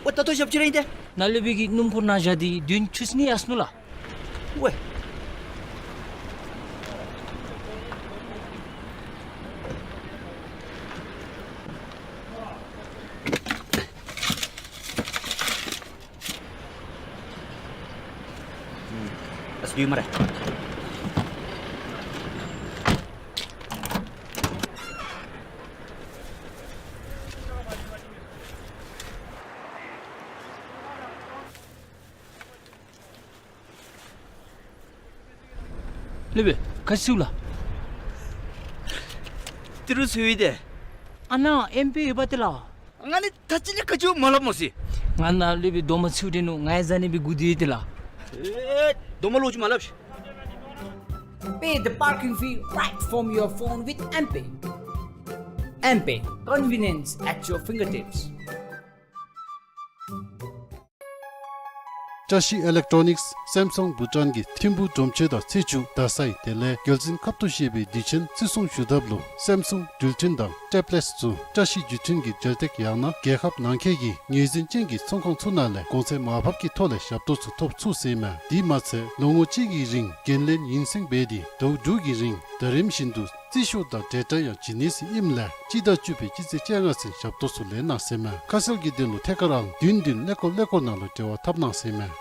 ཨོ་ད་ལྟོ་ཞབས་ཕྱི་ར་ཨིན་ཏེ། ནཱ་ལས་འབད་གི་སྣུམ་འཁོར་ནང་བཞག་སྟེ་བདུན་ཆུ་སི་ནི་ཨ་སྣུ་ལགས། ཝེ། ཨ་སྟོ་ཡོད་སྨ་རེ། ལེགས་པས། ག་ཅི་ཟེརཝ་ལགས། ཏི་རུ་ཚུ་ཡོད་དེ། ཨ་ནཱ་ཨེམ་པེ་ཡོད་པ་ཏེ་ལགས། ང་ནི་ད་ཅི་ལས་ག་ཅི་མ་སླབ་མོ་ཟེར། ང་ནཱ་ལེགས་པས་རྡོག་མ་ཚུ་སྟེ་ནུག། ང་ཡང་བཟའ་ནི་སྦེ་སྒུག་སྟེ་ཡོད་ཏེ་ལགས། ཨེ་རྡོག་མ་ལོག་ཅིག་མ་སླབ་ཤིག། Pay the parking fee right from your phone with M-Pay. M-Pay, convenience at your fingertips. བཀྲ་ཤིས་ཨི་ལེག་ཊོ་ནིགསི་སེམ་སུང་བྷུ་ཊཱན་གྱིས་ཐིམ་ཕུག་སྒྲོམ་ཆེན་དང་ཚེས་བཅུ་རྡ་སའི་དེ་ལས་རྒྱལ་བཙུན་ཁབ་ཏུ་བཞེས་པའི་དུས་ཆེན་བརྩི་སྲུང་ཞུ་ཐབས་ལུ་སེམ་སུང་འགྲུལ་འཕྲིན་དང་ཊེབ་ལེཊསི་ཚུ་བཀྲ་ཤིས་བརྒྱུད་འཕྲིན་གྱི་འབྲེལ་སྟེགས་ཡང་ན་རྒྱལ་ཁབ་ནང་འཁོད་ཀྱི་ངོས་འཛིན་ཅན་གྱི་ཚོང་ཁང་ཚུ་ནང་ལས་གོང་ཚད་མར་ཕབ་ཀྱི་ཐོག་ལས་ཞབས་ཏོག་ཚུ་ཐོབ་ཚུགས་ཟེར་ཨིན་མས། དེ་མ་ཚད་ལོ་ངོ་གཅིག་གི་རིང་འགན་ལེན་ཡུན་སེང་འབད་དེ་ཟླཝ་དྲུག་གི་རིང་ཟླ་རིམ་བཞིན་དུ་རྩིས་ཤོག་དང་འབྲེལ་སྒྲ་ཡང་བྱིན་ནི་ཟེར་ཨིནམ་ལས་སྤྱི་ཟླ་བཅུ་པའི་སྤྱི་ཚེས་བཅོ་ལྔ་ཚུན་ཞབས་ཏོག་ཚུ་ལེན་གནང་ཟེར་ཨིན་མས། ཁ་གསལ་གྱི་དོན་ལུ་ཐད་ཀར་ཨང་བདུན་བདུན་ཀླད་ཀོར་ཀླད་ཀོར་ནང་ལུ་འབྲེལ་བ་འཐབ་གནང་ཟེར་ཨིན་མས།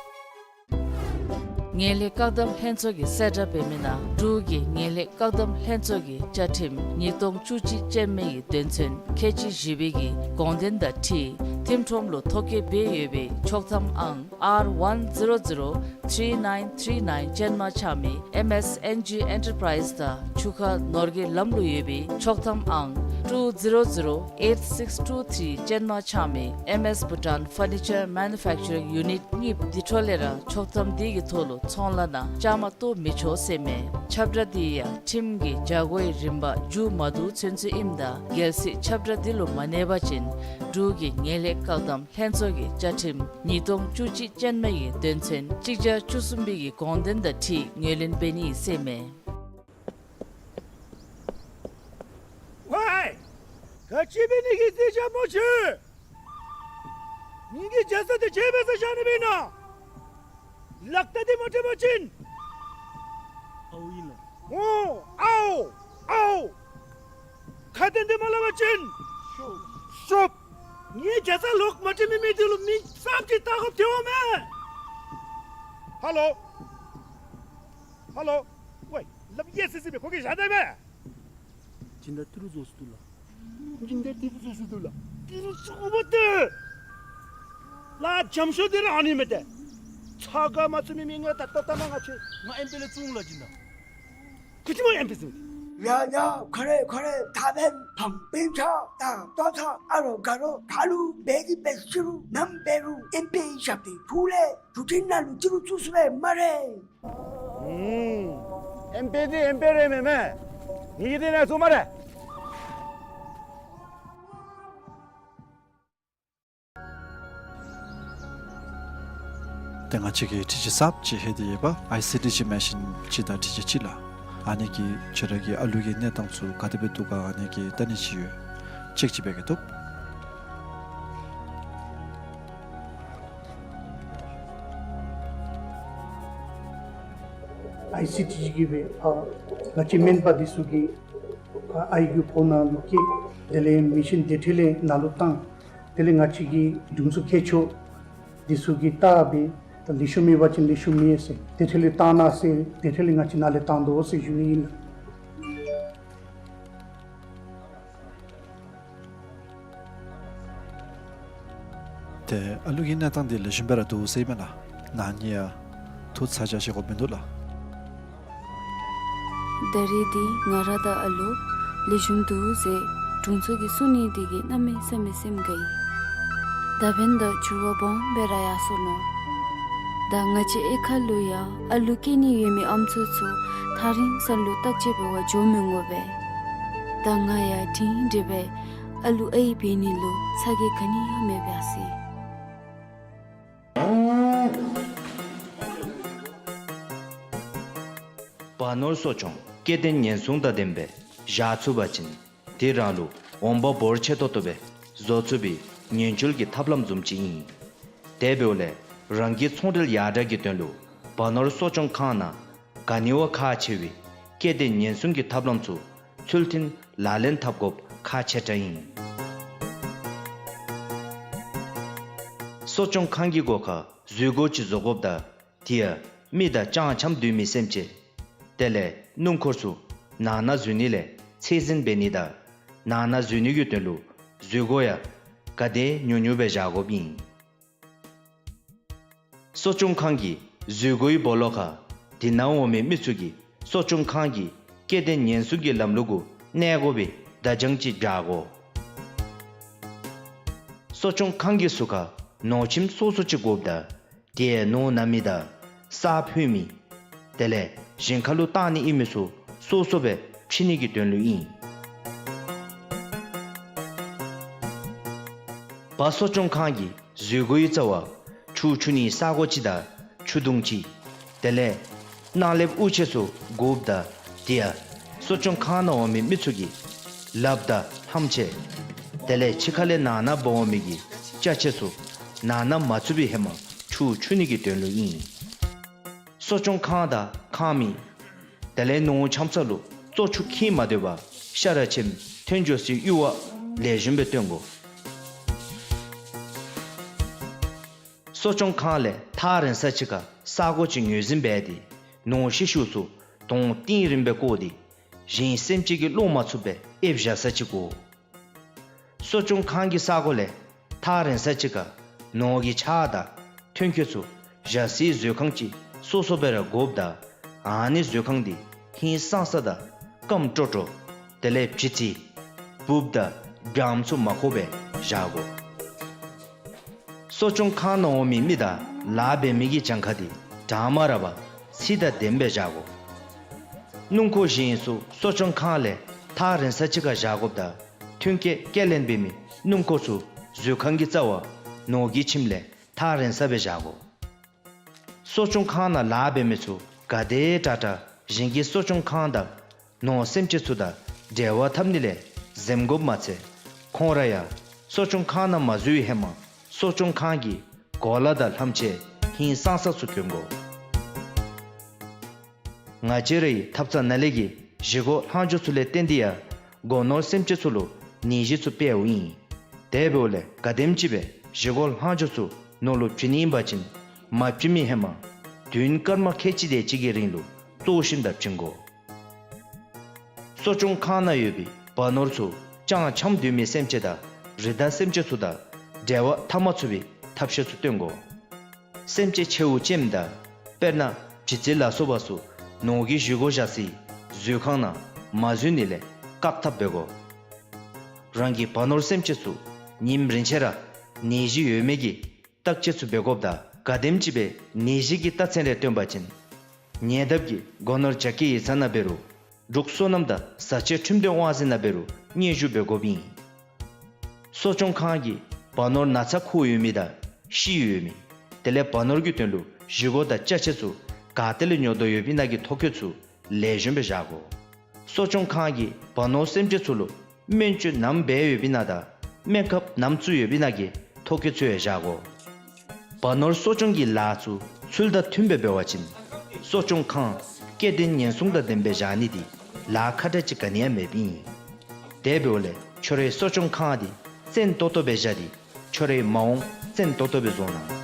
ངན་ལྷད་བཀག་སྡོམ་ལྷན་ཚོགས་ཀྱིས་གསལ་བསྒྲགས་འབད་མི་ནང་འབྲུག་གི་ངན་ལྷད་བཀག་སྡོམ་ལྷན་ཚོགས་ཀྱི་བཅའ་ཁྲིམས་ཉིས་སྟོང་བཅུ་གཅིག་ཅན་མའི་དོན་ཚན་ཁལ་གཅིག་བཞི་པའི་གི་དགོངས་དོན་དང་འཁྲིལ་ཐིམ་ཁྲོམ་ལུ་ཐོ་བཀོད་འབད་ཡོད་པའི་ཆོག་ཐམ་ཨང་R one zero zero three nine three nine ཅན་མ་ཆགས་མི་ཨེམ་ཨེས་ཨེན་ཇི་ཨེན་ཊར་པ་རའིཛ་དང་ཆུ་ཁ་ནོར་གྱི་ལམ་ལུ་ཡོད་པའི་ཆོག་ཐམ་ཨང་two zero zero eight six two three ཅན་མ་ཆགས་མི་ཨེམ་ཨེས་བྷུ་ཊཱན་ཕར་ནི་ཅར་མེ་ནུ་ཕེཀ་ཅར་ཡུ་ནིཊ་གཉིས་འདི་འཕྲོ་ལས་ར་ཆོག་ཐམ་འདི་གི་ཐོག་ལུ་ཚོང་ལཱ་ནང་བཅའ་མར་གཏོགས་མི་ཆོག་ཟེར་ཨིན་མས། ཁྱབ་བསྒྲགས་འདི་ཡང་ཁྲིམས་ཀྱི་བྱ་སྒོའི་རིམ་པ་མཇུག་མ་བསྡུ་ཚུན་ཚོད་ཨིནམ་ད་གལ་སྲིད་ཁྱབ་བསྒྲགས་འདི་ལུ་མ་གནས་པ་ཅིན་འབྲུག་གི་ངན་ལྷད་བཀག་སྡོམ་ལྷན་ཚོགས་ཀྱི་བཅའ་ཁྲིམས་ཉིས་སྟོང་བཅུ་གཅིག་ཅན་མའི་དོན་ཚན་གཅིག་བརྒྱ་བཅུ་གསུམ་པའི་གི་དགོངས་དོན་དང་འཁྲིལ་ངོས་ལེན་འབད་ནི་ཨིན་ཟེར་ཨིན་མས། ཝའི། ག་ཅི་འབད་ནི་གི་རྩིས་རྐྱབ་མོ་ཆེ། ངེ་གི་རྒྱ་ཚ་འདི་ཁྱེད་འབད་སར་བཞག་ནི་མེན་ན། ལག་རྟགས་འདི་མ་སྤྲོད་པ་ཅིན། ཨའོ་ཨིན་ལགས། ཨོ། ཨའོ། ཨའོ། ཁ་བཏོན་འདི་མ་སླབ་པ་ཅིན། ཤོབ། ངེ་རྒྱ་ཚ་ལོག་མ་སྤྲོད་མི་མི་འདི་ལུ་མི་གསརཔ་ཅིག་བལྟ་དགོཔ་ཐོན་འོང་མས། ཧ་ལོ། ཧ་ལོ། ཝའི། ལགཔ་ཡེ་སི་སི་སྦེ་ཁོ་གིས་བཞག་ད་མས། སྦྱིན་བདག་ཏི་རུ་བཟོ་སུ་འདུག་ལགས། སྦྱིན་བདག་ཏི་རུ་བཟོ་སུ་འདུག་ལགས། ཏི་རུ་ཚུ་གུ་བ་ཏེ། ལགས་འཇམ་ཤོས་འདི་ར་ཨ་ནི་མས་ཏེ། ཚ་ག་མ་ཚུད་མི་མི་ངེ་ད་ལྟོ་ལྟ་ན་ང་ཆེ། ང་ཨེམ་པེ་ལས་བཙུགས་ལགས་སྦྱིན་བདག། ཁུ་ཅི་མོ་ཨེམ་པེ་བཙུགས། ཡ་ཡ་ཁོ་རེ་ཁོ་རེ་ད་བན་བང་པིན་ཆ་ད་ལྟོ་ཚ་ཨ་རོ་ག་རོ་ག་ལུ་འབད་གི་འབད་ཤི་རུང་ནམ་འབད་རུང་ཨེམ་པེ་ཞབས་ཏེ་ཕུག་ལས་འགྲུལ་འཕྲིན་ནང་ལུ་ཏི་རུ་བཙུགས་སུ་སྦེ་སྨ་རེ། ཨུམ། ཨེམ་པེ་འདི་ཨེམ་པེ་རེ་མེན་མས། ངེ་གི་འདི་ནང་བཙུགས་སྨ་རེ། ཏེ་ང་བཅས་ཀྱིས་དྲི་ཇི་གསརཔ་ཅིག་ལྷོད་དེ་ཡོདཔ་ཨའི་སི་ཌི་ཇི་མེ་ཤིན་ཅིག་དང་དྲི་ཇི་ཅིག་ལགས། ཨ་ནི་གིས་ཁྱོད་ར་གི་ཨ་ལུ་གི་གནས་སྟངས་ཚུ་ག་དེ་སྦེ་འདུག་ག་ཨ་ནི་གི་བལྟ་ནི་ཅིག་ཡོད། ཅེཀ་ཅིག་འབད་གེ་ཐོབ། ཨའི་སི་ཌི་ཇི་གིས་སྦེ་ཨ་ང་བཅས་སྨན་པ་འདི་ཚུ་གིས་ཨ་ཨའི་གི་ཕོཝ་ནང་ལུ་བཀལ། དེ་ལས་མེ་ཤིན་དེ་འཕྲོ་ལས་ནང་ལུ་བཏང་། དེ་ལས་ང་བཅས་ཀྱི་དྲུང་འཚོ་མཁས་མཆོག་འདི་ཚུ་གིས་བལྟ་སྦེ་ད་ལེགས་ཤོམ་ཡོད་པ་ཅིན་ལེགས་ཤོམ་ཨིན་ཟེར། དེ་འཕྲོ་ལས་བཏང་གནང་ཟེར། དེ་འཕྲོ་ལས་ང་བཅས་ནཱ་ལས་བཏང་དོ་ཟེར་ཞུ་ནི་ཨིན་ལགས། ཏེ་ཨ་ལུ་གི་གནས་སྟངས་འདི་ལེགས་ཤོམ་སྦེ་ར་འདུག་ཟེར་མེན་ན། ནཱ་ནི་ཡང་ཐུགས་ཚ་གྱང་བཞེས་དགོཔ་མིན་འདུག་ལགས། ད་རེས་འདི་ང་ར་དང་ཨ་ལུ་ལེགས་ཤོམ་འདུག་ཟེར་དྲུང་འཚོ་གིས་གསུང་ནི་འདི་གིས་གནམ་མེད་ས་མེད་སེམས་དགའ་ཡི། ད་ཕན་ད་འགྱུར་བ་སྦོམ་སྦེ་ར་ཡར་སོ་ནུག། ད་ང་བཅས་གཡས་ཁ་ལུ་ཡང་ཨ་ལུ་སྐྱེ་ནི་ཡོད་མི་ཨམ་སྲུ་ཚུ་ཐག་རིང་ས་ལུ་བརྟག་དཔྱད་འབད་བར་འགྱོ་མི་འོང་པས། ད་ང་ཡང་དྲིན་དྲན་སྦེ་ཨ་ལུ་ཨའི་འབད་ནི་ལུ་ཚ་གྱང་ག་ནི་ཡང་མེད་པས་ཟེར། བ་ནོར་གསོ་སྐྱོང་སྐྱེ་ལྡན་ཉེན་སྲུང་དང་ལྡནམ་སྦེ་བཞག་ཚུགས་པ་ཅིན་དེ་རང་ལུ་འོང་འབབ་འབོར་ཆེ་ཏོག་ཏོ་སྦེ་བཟོ་ཚུགས་པའི་ཉེན་བཅོལ་གྱི་ཐབས་ལམ་བཟུམ་ཅིག་ཨིན། དེ་འབདཝ་ལས་རང་གི་ཚོང་འབྲེལ་ཡར་དྲག་གི་དོན་ལུ་བ་ནོར་གསོ་སྐྱོང་ཁང་ནང་ག་ནི་བ་ཁག་ཆེ་བའི་སྐྱེ་ལྡན་ཉེན་སྲུང་གི་ཐབས་ལམ་ཚུ་ཚུལ་མཐུན་ལག་ལེན་འཐབ་དགོཔ་ཁག་ཆེ་དྲགས་ཨིན། གསོ་སྐྱོང་ཁང་གི་སྒོ་ཁར་འཛུལ་སྒོ་ཅིག་བཟོ་དགོཔ་ད་དེ་ཡང་མི་དང་ལྕང་འཁྱམ་སྡོད་མི་སེམས་ཅན་དེ་ལས་སྣུམ་འཁོར་ཚུ་ནང་ན་འཛུལ་ནི་ལས་ཚད་འཛིན་འབད་ནི་དང་ནང་ན་འཛུལ་ནི་གི་དོན་ལུ་འཛུལ་སྒོ་ཡང་ག་དེ་ཉུང་ཉུང་སྦེ་བཞག་དགོཔ་ཨིན། གསོ་སྐྱོང་ཁང་གི་འཛུལ་སྒོའི་སྦོ་ལོགས་ཁར་དེ་ནང་འོང་མི་མི་ཚུ་གིས་གསོ་སྐྱོང་ཁང་གི་སྐྱེ་ལྡན་ཉེན་སྲུང་གི་ལམ་ལུགས་གུ་གནས་དགོ་པའི་བརྡ་བྱང་ཅིག་བཞག་དགོ། གསོ་སྐྱོང་ཁང་གི་ཟུར་ཁར་ནོར་ཁྱིམ་སོ་སོ་ཅིག་དགོཔ་ད་དེ་ནོར་ན་མི་དང་ས་ཕུད་མི་དེ་ལས་ཞིང་ཁ་ལུ་བཏང་ནི་ཨིན་མི་ཚུ་སོ་སོ་སྦེ་ཕྱེ་ནི་གི་དོན་ལུ་ཨིན། བ་གསོ་སྐྱོང་ཁང་གི་འཛུལ་སྒོའི་རྩ་བར་ཆུ་འཁྱུ་ནི་ས་སྒོ་ཅིག་དང་ཆུ་དུང་ཅིག་དེ་ལས་གནག་ལེབ་དབུགས་ཆད་ཚུ་དགོཔ་ད་དེ་ཡང་གསོ་སྐྱོང་ཁང་ནང་འོང་མི་མི་ཚུ་གིས་ལགཔ་དང་ལྷམ་ཆས་དེ་ལས་ཕྱི་ཁ་ལས་ནང་ན་འབག་འོང་མི་གི་ཅ་ཆས་ཚུ་ནང་ན་མ་ཚུད་པའི་ཧེ་མ་ཆུ་འཁྱུ་ནི་གི་དོན་ལུ་ཨིན། གསོ་སྐྱོང་ཁང་དང་ཁང་མིག་དེ་ལས་ནོར་འཁྱམ་ས་ལུ་བཙོག་ཆུ་འཁྱིལ་མ་སྡོད་པར་ཤ་ར་ཆེམ་ཐོན་འགྱོ་སའི་གཡུར་བ་ལེགས་ཤོམ་སྦེ་བཏོན་དགོ། གསོ་སྐྱོང་ཁང་ལས་ཐག་རིང་ས་ཅིག་ཁར་ས་སྒོ་ཅིག་ངོས་འཛིན་འབད་དེ་ནོར་ཤི་ཤུལ་ཚུ་དོང་གཏིང་རིངམ་སྦེ་བརྐོ་སྟེ་གཞན་སེམས་ཅན་གྱིས་སློང་མ་ཚུགས་པའི་ཨེབ་བཞག་ས་ཅིག་དགོ། གསོ་སྐྱོང་ཁང་གི་ས་སྒོ་ལས་ཐག་རིང་ས་ཅིག་ཁར་ནོར་གྱི་ཆག་དང་ཐོན་སྐྱེད་ཚུ་བཞག་སའི་མཛོད་ཁང་ཅིག་སོ་སོ་སྦེ་ར་དགོཔ་ད་ཨ་ནི་མཛོད་ཁང་འདི་ཧིང་སངས་ས་དང་སྐམ་ཀྲོ་ཀྲོ་དེ་ལས་བྱི་ཙི་འབུཔ་དང་སྦྱངམ་ཚུ་མ་ཁོག་པར་བཞག་དགོ། གསོ་སྐྱོང་ཁང་ནང་འོང་མི་མི་དང་ལཱ་འབད་མི་གི་གྱངས་ཁ་འདི་གྲངས་མ་རག་པར་ཚད་དང་ལྡནམ་སྦེ་བཞག་དགོ། སྣུམ་འཁོར་གཞན་ཚུ་གསོ་སྐྱོང་ཁང་ལས་ཐག་རིང་ས་ཅིག་ཁར་བཞག་དགོཔ་ད་ཐོན་སྐྱེད་སྐྱེལ་ལེན་འབད་མི་སྣུམ་འཁོར་ཚུ་མཛོད་ཁང་གི་རྩ་བར་ནོར་གྱི་ཁྱིམ་ལས་ཐག་རིང་ས་སྦེ་བཞག་དགོ། གསོ་སྐྱོང་ཁང་ནང་ལཱ་འབད་མི་ཚུ་ག་དེ་དྲག་དྲག་གཞན་གྱི་གསོ་སྐྱོང་ཁང་དང་ནོར་སེམས་ཅན་ཚུ་དང་འབྲེལ་བ་འཐབ་ནི་ལས་འཛེམ་དགོཔ་མ་ཚད་ཁོང་ར་ཡང་གསོ་སྐྱོང་ཁང་ནང་མ་འཛུལ་བའི་ཧེ་མ་གསོ་སྐྱོང་ཁང་གི་གོ་ལ་དང་ལྷམ་ཆས་ཧིང་སངས་ས་ཚུ་གྱོན་དགོ། ང་བཅས་རའི་ཐབ་ཚང་ནང་ལས་ཀྱི་བཞེས་སྒོ་ལྷག་འཕྲོ་ཚུ་ལས་བརྟེན་ཏེ་ཡང་སྒོ་ནོར་སེམས་ཅན་ཚུ་ལུ་ནད་གཞི་ཚུ་འཕེལཝ་ཨིན། དེ་འབདཝ་ལས་ག་དེམ་ཅིག་སྦེ་བཞེས་སྒོ་ལྷག་འཕྲོ་ཚུ་ནོར་ལུ་བྱིན་ནི་ཨིན་པ་ཅིན་མ་བྱིན་མི་ཧེ་མ་དུས་ཡུན་སྐར་མ་ཁལ་གཅིག་དེ་ཅིག་གི་རིང་ལུ་གཙོ་བོ་ཞིནམ་ད་བྱིན་དགོ། གསོ་སྐྱོང་ཁང་ནང་ཡོད་པའི་བ་ནོར་ཚུ་ལྕང་འཁྱམ་སྡོད་མི་སེམས་ཅན་དང་རི་དྭགས་སེམས་ཅན་ཚུ་དང་འབྲེལ་བ་འཐབ་མ་ཚུགས་པའི་ཐབས་ཤེས་ཚུ་སྟོན་དགོ། སེམས་ཅན་ཆེཝ་ཅནམ་ད་དཔེར་ན་བྱི་ཙི་ལ་སོགས་པ་ཚུ་ནོར་གྱི་བཞེས་སྒོ་བཞག་སའི་མཛོད་ཁང་ནང་མ་འཛུལ་ནི་ལས་བཀག་ཐབས་འབད་དགོ། རང་གི་བ་ནོར་སེམས་ཅན་ཚུ་ཉིནམ་རེ་ཆད་ར་ནད་གཞི་ཡོད་མེད་ཀྱི་བརྟག་དཔྱད་ཚུ་འབད་དགོཔ་ད་ག་དེམ་ཅིག་སྦེ་ནད་གཞི་གི་རྟགས་མཚན་རེ་སྟོན་པ་ཅིན་ཉེ་འདབས་ཀྱི་སྒོ་ནོར་བྱ་སྐྱེས་ཡིག་ཚང་ནང་འབད་རུང་འབྲུག་སོ་ནམ་དང་བཟའ་ཆས་ཁྲིམས་དོན་དབང་འཛིན་ནང་འབད་རུང་སྙན་ཞུ་འབད་དགོཔ་ཨིན། གསོ་སྐྱོང་ཁང་གིས་བ་ནོར་ན་ཚ་ཁུག་ཡོད་མི་དང་ཤི་ཡོད་མི་དེ་ལས་བ་ནོར་གྱི་དོན་ལུ་ བཞེས་སྒོ་དང་ཅ་ཆས་ཚུ་ག་ཏེ་ལས་ཉོ་དོ་ཡོདཔ་ཨིན་ན་གི་ཐོ་བཀོད་ཚུ་ལེགས་ཤོམ་སྦེ་བཞག་དགོ། གསོ་སྐྱོང་ཁང་གིས་བ་ནོར་སེམས་ཅན་ཚུ་ལུ་སྨན་བཅོས་ནམ་འབད་ཡོདཔ་ཨིན་ན་དང་སྨན་ཁབ་ནམ་བཙུགས་ཡོདཔ་ཨིན་ན་གི་ཐོ་བཀོད་ཚུ་ཡང་བཞག་དགོ། བ་ནོར་གསོ་སྐྱོང་གི་ལཱ་ཚུ་ཚུལ་དང་མཐུནམ་སྦེ་འབད་བ་ཅིན་གསོ་སྐྱོང་ཁང་སྐྱེ་ལྡན་ཉེན་སྲུང་དང་ལྡནམ་སྦེ་བཞག་ནི་འདི་ལཱ་ཁག་དྲགས་ཅིག་ག་ནི་ཡང་མེདཔ་ཨིན། དེ་འབདཝ་ལས་ཁྱོད་རའི་གསོ་སྐྱོང་ཁང་འདི་བཙན་ཏོག་ཏོ་སྦེ་བཞག་སྟེ་ཁྱོད་རའི་མ་འོངས་བཙན་ཏོག་ཏོ་སྦེ་བཟོ་གནང་།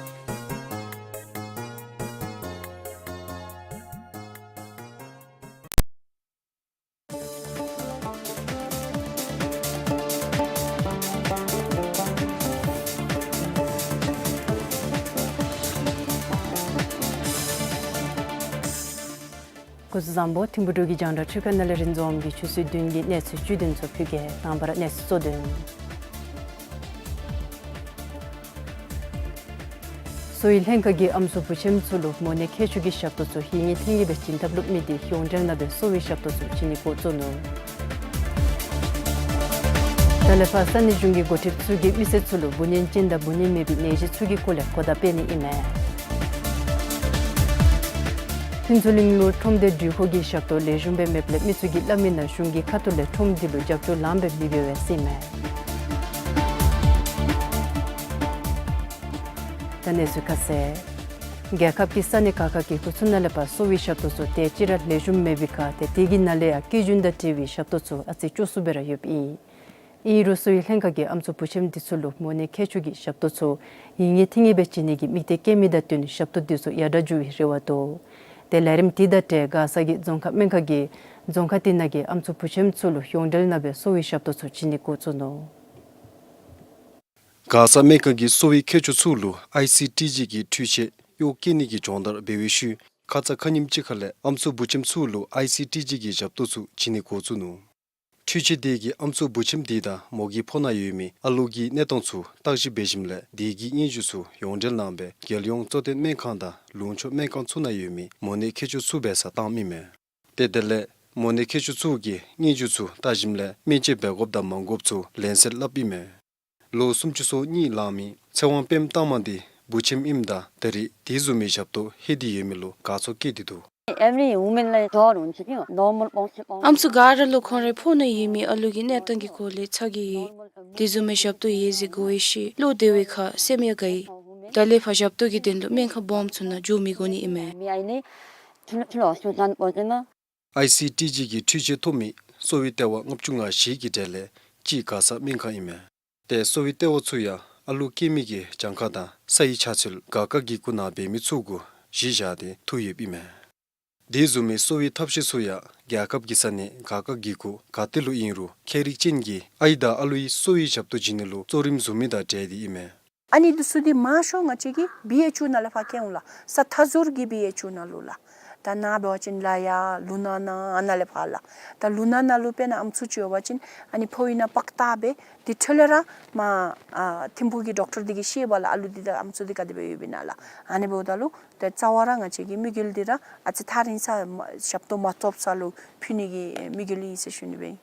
སྐུ་གཟུགས་བཟང་པོ། ཐིམ་ཕུག་འབྲུག་གི་རྒྱང་བསྒྲགས་འཕྲུལ་ཁང་ནང་ལས་རིན་འཛོམས་ཀྱིས་ཆུ་ཚོད་བདུན་གྱི་གནས་ཚུལ་བཅུད་དོན་ཚུ་ཕུལ་གེ། དང་པ་ར་གནས་ཚུལ་གཙོ་དོན། གསོ་བའི་ལྷན་ཁག་གིས་ཨམ་སྲུ་བུ་ཆེན་ཚུ་ལུ་མོ་ནད་མཁལ་སྐྱུགས་ཀྱི་ཞབས་ཏོག་ཚུ་ཡིད་ངེས་ཐིང་ངེས་སྦེ་བྱིན་ཐབས་ལུ་དམིགས་ཏེ་ཡོངས་འབྲེལ་ནང་སྦེ་གསོ་བའི་ཞབས་ཏོག་ཚུ་བྱིན་ནི་འགོ་བཙུགས་ནུག། ད་ལས་ཕར་ས་གནས་གཞུང་གི་འགོ་ཁྲིདཔ་ཚུ་གིས་མི་སེར་ཚུ་ལུ་འབུ་སྨན་ཅན་དང་འབུ་སྨན་མེད་པའི་ནད་གཞི་ཚུ་གི་སྐོར་ལས་གོ་བརྡ་སྤེལ་ནི་ཨིན་མས། ཕུན་ཚོགས་གླིང་ལུ་ཁྲོམ་སྡེ་འགྲུལ་འཁོར་གྱི་ཞབས་ཏོག་ལེགས་ཤོམ་སྦེ་མེདཔ་ལས་མི་ཚུ་གིས་སླབ་མི་ནང་གཞུང་གི་ཁ་ཐུག་ལས་ཁྲོམ་འདི་ལུ་རྒྱབ་སྐྱོར་ལངམ་སྦེ་མི་འབད་བས་ཟེར་ཨིན་མས། ད་གནས་ཚུལ་ཁ་གསལ། རྒྱལ་ཁབ་ཀྱི་ས་གནས་ཁག་ཁག་གིས་འགོ་ཚུགས་ནང་ལས་ཕར་གསོ་བའི་ཞབས་ཏོག་ཚུ་དེ་ཅིག་ར་ལེགས་ཤོམ་མེད་པའི་ཁར་ཏེ་དེ་གི་ནང་ལས་ཡང་སྐྱེ་རྒྱུན་དང་འབྲེལ་བའི་ཞབས་ཏོག་ཚུ་ཨ་ཙི་སྐྱོ་སུ་སྦེ་ར་ཡོདཔ་ཨིན། ཨིན་རུང་གསོ་བའི་ལྷན་ཁག་གིས་ཨམ་སྲུ་བུ་ཆེན་འདི་ཚུ་ལུ་མོ་ནད་མཁལ་སྐྱུགས་ཀྱི་ཞབས་ཏོག་ཚུ་ཡིད་ངེས་ཐིང་ངེས་སྦེ་བྱིན་ནི་གི་དམིགས་གཏད་བསྐྱེད་མི་དང་བསྟུན་ཞབས་ཏོག་འདི་ཚུ་ཡར་དྲག་འགྱོ་བའི་རེ་བ་འདུག། ཏེ་ལས་རིམ་དེ་དང་འབྲེལ་མགར་ས་གི་རྫོང་ཁག་སྨན་ཁང་གིས་རྫོང་ཁག་དེ་ནང་གི་ཨམ་སྲུ་བུ་ཆེན་ཚུ་ལུ་ཡོངས་འབྲེལ་ནང་སྦེ་གསོ་བའི་ཞབས་ཏོག་ཚུ་བྱིན་ནི་འགོ་བཙུགས་ནུག། མགར་ས་སྨན་ཁང་གིས་གསོ་བའི་མཁས་མཆོག་ཚུ་ལུ་ཨའི་སི་ཊི་ཇི་གི་འཕྲུལ་ཆས་གཡོག་སྐྱེལ་ནི་གི་སྦྱོང་བརྡར་འབད་བའི་ཤུལ་ཁ་ཙ་ཁ་ཉིནམ་ཅིག་ཁ་ལས་ཨམ་སྲུ་བུ་ཆེན་ཚུ་ལུ་ཨའི་སི་ཊི་ཇི་གི་ཞབས་ཏོག་ཚུ་བྱིན་ནི་འགོ་བཙུགས་ནུག། འཕྲུལ་ཆས་དེ་གིས་ཨམ་སྲུ་བུ་ཆེན་དེ་དང་མོ་གི་ཕོཝ་ནང་ཡོད་མི་ཨ་ལུ་གི་གནས་སྟངས་ཚུ་བརྟག་ཞིབ་འབད་ཞིནམ་ལས་དེ་གི་སྙན་ཞུ་ཚུ་ཡོངས་འབྲེལ་གནང་སྦེ་རྒྱལ་ཡོངས་གཙོ་བསྟེན་སྨན་ཁང་དང་ལུང་ཕྱོགས་སྨན་ཁང་ཚུ་ནང་ཡོད་མི་མོ་ནད་མཁལ་སྐྱུགས་ཚུ་འབད་སར་བཏངམ་ཨིན་མས། ཏེ་དེ་ལས་མོ་ནད་མཁལ་སྐྱུགས་ཚུ་གི་སྙན་ཞུ་ཚུ་བལྟ་ཞིནམ་ལས་སྨན་བཅོས་འབད་དགོཔ་དང་མ་དགོཔ་ཚུ་ལན་གསལ་སླབ་ཨིན་མས། ལོ་སུམ་ཅུ་སོ་གཉིས་ལང་མི་ཚེ་དབང་པདྨ་བཏང་མ་འདི་བུ་ཆེན་ཨིནམ་ད་ད་རེས་དེ་བཟུམ་མའི་ཞབས་ཏོག་ལྷོད་དེ་ཡོད་མི་ལུ་དགའ་ཚོར་བསྐྱེད་དེ་འདུག། Every woman like jar ཨམ་སྲུ་ག་ར་ལུ་ཁོང་རའི་ཕོཝ་ནང་ཡོད་མི་ཨ་ལུ་གི་གནས་སྟངས་ཀྱི་སྐོར་ལས་ཚ་གྱང་ཡོད། དེ་བཟུམ་མའི་ཞབས་ཏོག་ཡོད་ཟེར་གོ་བའི་ཤུལ་བློ་བདེ་བའི་ཁར་སེམས་ཡང་དགའ་ཡི། ད་ལས་ཕར་ཞབས་ཏོག་གི་དོན་ལུ་སྨན་ཁང་སྦོམ་ཚུ་ནང་འགྱོ་མི་དགོ་ནི་ཨིན་མས། ཨའི་སི་ཊི་ཇི་གི་འཕྲུལ་ཆས་ཐོབ་མི་གསོ་བའི་ལྟེ་བ་ལྔ་བཅུ་ང་བཞི་གི་གྲས་ལས་གཅིག་མགར་ས་སྨན་ཁང་ཨིན་མས། ཏེ་གསོ་བའི་ལྟེ་བ་ཚུ་ཡང་ཨ་ལུ་སྐྱེ་མི་གི་གྱངས་ཁ་དང་ས་ཡི་ཆ་ཚུལ་རྒྱ་གར་གྱི་གུ་ནང་འབད་མི་ཚུ་གུ་གཞི་བཞག་སྟེ་བཙུགས་ཡོདཔ་ཨིན་མས། དེ་བཟུམ་མའི་གསོ་བའི་ཐབས་ཤེས་ཚུ་ཡང་རྒྱལ་ཁབ་ཀྱི་ས་གནས་རྒྱ་གར་གྱི་གུ་ག་ཏེ་ལུ་ཨིན་རུང་མཁས་རིག་ཅན་གྱི་ཨའི་དང་ཨ་ལུའི་གསོ་བའི་ཞབས་ཏོག་བྱིན་ནི་ལུ་གཙོ་རིམ་བཟུང་མི་དང་འབྲེལ་ཏེ་ཨིན་མས། ཨ་ནི་འདི་ཚུ་འདི་མང་ཤོས་ང་བཅས་ཀྱི་བི་ཨེཆ་ཡུ་ནང་ལས་ཕར་བསྐྱལ་འོང་ལགས། ས་མཐའ་ཟུར་གྱི་བི་ཨེཆ་ཡུ་ནང་ལུ་ལགས། ད་ནཱ་འབད་བ་ཅིན་ལ་ཡ་ལུ་ན་ན་ཨ་ནཱ་ལས་ཕར་ལགས། ད་ལུ་ན་ན་ལུ་དཔེར་ན་ཨམ་སྲུ་ཅིག་ཡོད་པ་ཅིན་ཨ་ནི་ཕོཝ་ཨིན་ན་པགས་བཏགས་སྦེ་དེ་འཕྲོ་ལས་ར་མར་ཨ་ཐིམ་ཕུག་གི་ཌོག་ཊར་འདི་གིས་ཤེས་པས་ལགས། ཨ་ལུ་འདི་དང་ཨམ་སྲུ་འདི་ག་དེ་སྦེ་ཡོདཔ་ཨིན་ན་ལགས། ཨ་ནི་འབདཝ་ད་ལུ་ཏེ་རྩ་བ་ར་ང་བཅས་ཀྱི་དམིགས་ཡུལ་འདི་ར་ཨ་ཙི་ཐག་རིང་ས་མ་ཞབས་ཏོག་མ་ཐོབ་ས་ལུ་ཕུལ་ནི་གི་དམིགས་ཡུལ་ཨིན་ཟེར་ཞུ་ནི་སྦེ་ཨིན།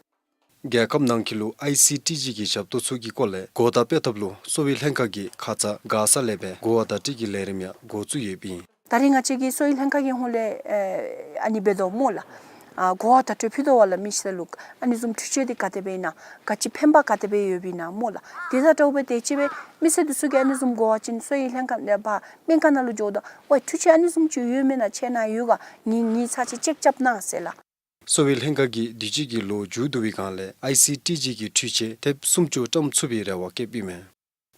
རྒྱལ་ཁབ་ནང་འཁོད་ལུ་ཨའི་སི་ཊི་ཇི་གི་ཞབས་ཏོག་ཚུ་གི་སྐོར་ལས་གོ་བརྡ་སྤེལ་ཐབས་ལུ་གསོ་བའི་ལྷན་ཁག་གིས་ཁ་ཙ་མགར་ས་ལས་སྦེ་གོ་བ་བརྡ་སྤྲོད་ཀྱི་ལས་རིམ་ཡང་འགོ་བཙུགས་ཡོདཔ་ཨིན། ད་རིས་ང་བཅས་ཀྱི་གསོ་བའི་ལྷན་ཁག་གི་ཧོངས་ལས་ཨ་ནི་འབད་དོ་སྨོ་ལགས། ཨ་གོ་བ་བརྡ་སྤྲོད་ཕུལ་དོ་བས་ལགས། མི་སེར་ལུ་ཨ་ནི་བཟུམ་འཕྲུལ་ཆས་འདི་ག་དེ་སྦེ་ཨིན་ན་ག་ཅི་ཕན་པ་ག་དེ་སྦེ་ཡོདཔ་ཨིན་ན་སྨོ་ལགས། དེ་དང་འདྲཝ་སྦེ་དེ་ཅིག་སྦེ་མི་སེར་འདི་ཚུ་གིས་ཨ་ནི་བཟུམ་གོ་བ་ཅིན་གསོ་བའི་ལྷན་ཁག་ལས་ཕར་སྨན་ཁང་ནང་ལུ་འགྱོཝ་ད་ཝའི་འཕྲུལ་ཆས་ཨ་ནི་བཟུམ་ཅིག་ཡོད་མེན་ན་ཁྱེད་ནཱ་ཡོད་ག། ངེའི་ངེའི་ཚར་ཅིག་ཅེཀ་རྐྱབ་གནང་ཟེར་ལགས། གསོ་བའི་ལྷན་ཁག་གིས་དུས་ཅི་གི་ལོ་མཇུག་བསྡུ་བའི་སྒང་ལས་ཨའི་སི་ཊི་ཇི་གི་འཕྲུལ་ཆས་ཐེབས་སུམ་ཅུ་བཀྲམ་ཚུགས་པའི་རེ་བ་བསྐྱེདཔ་ཨིན་མས།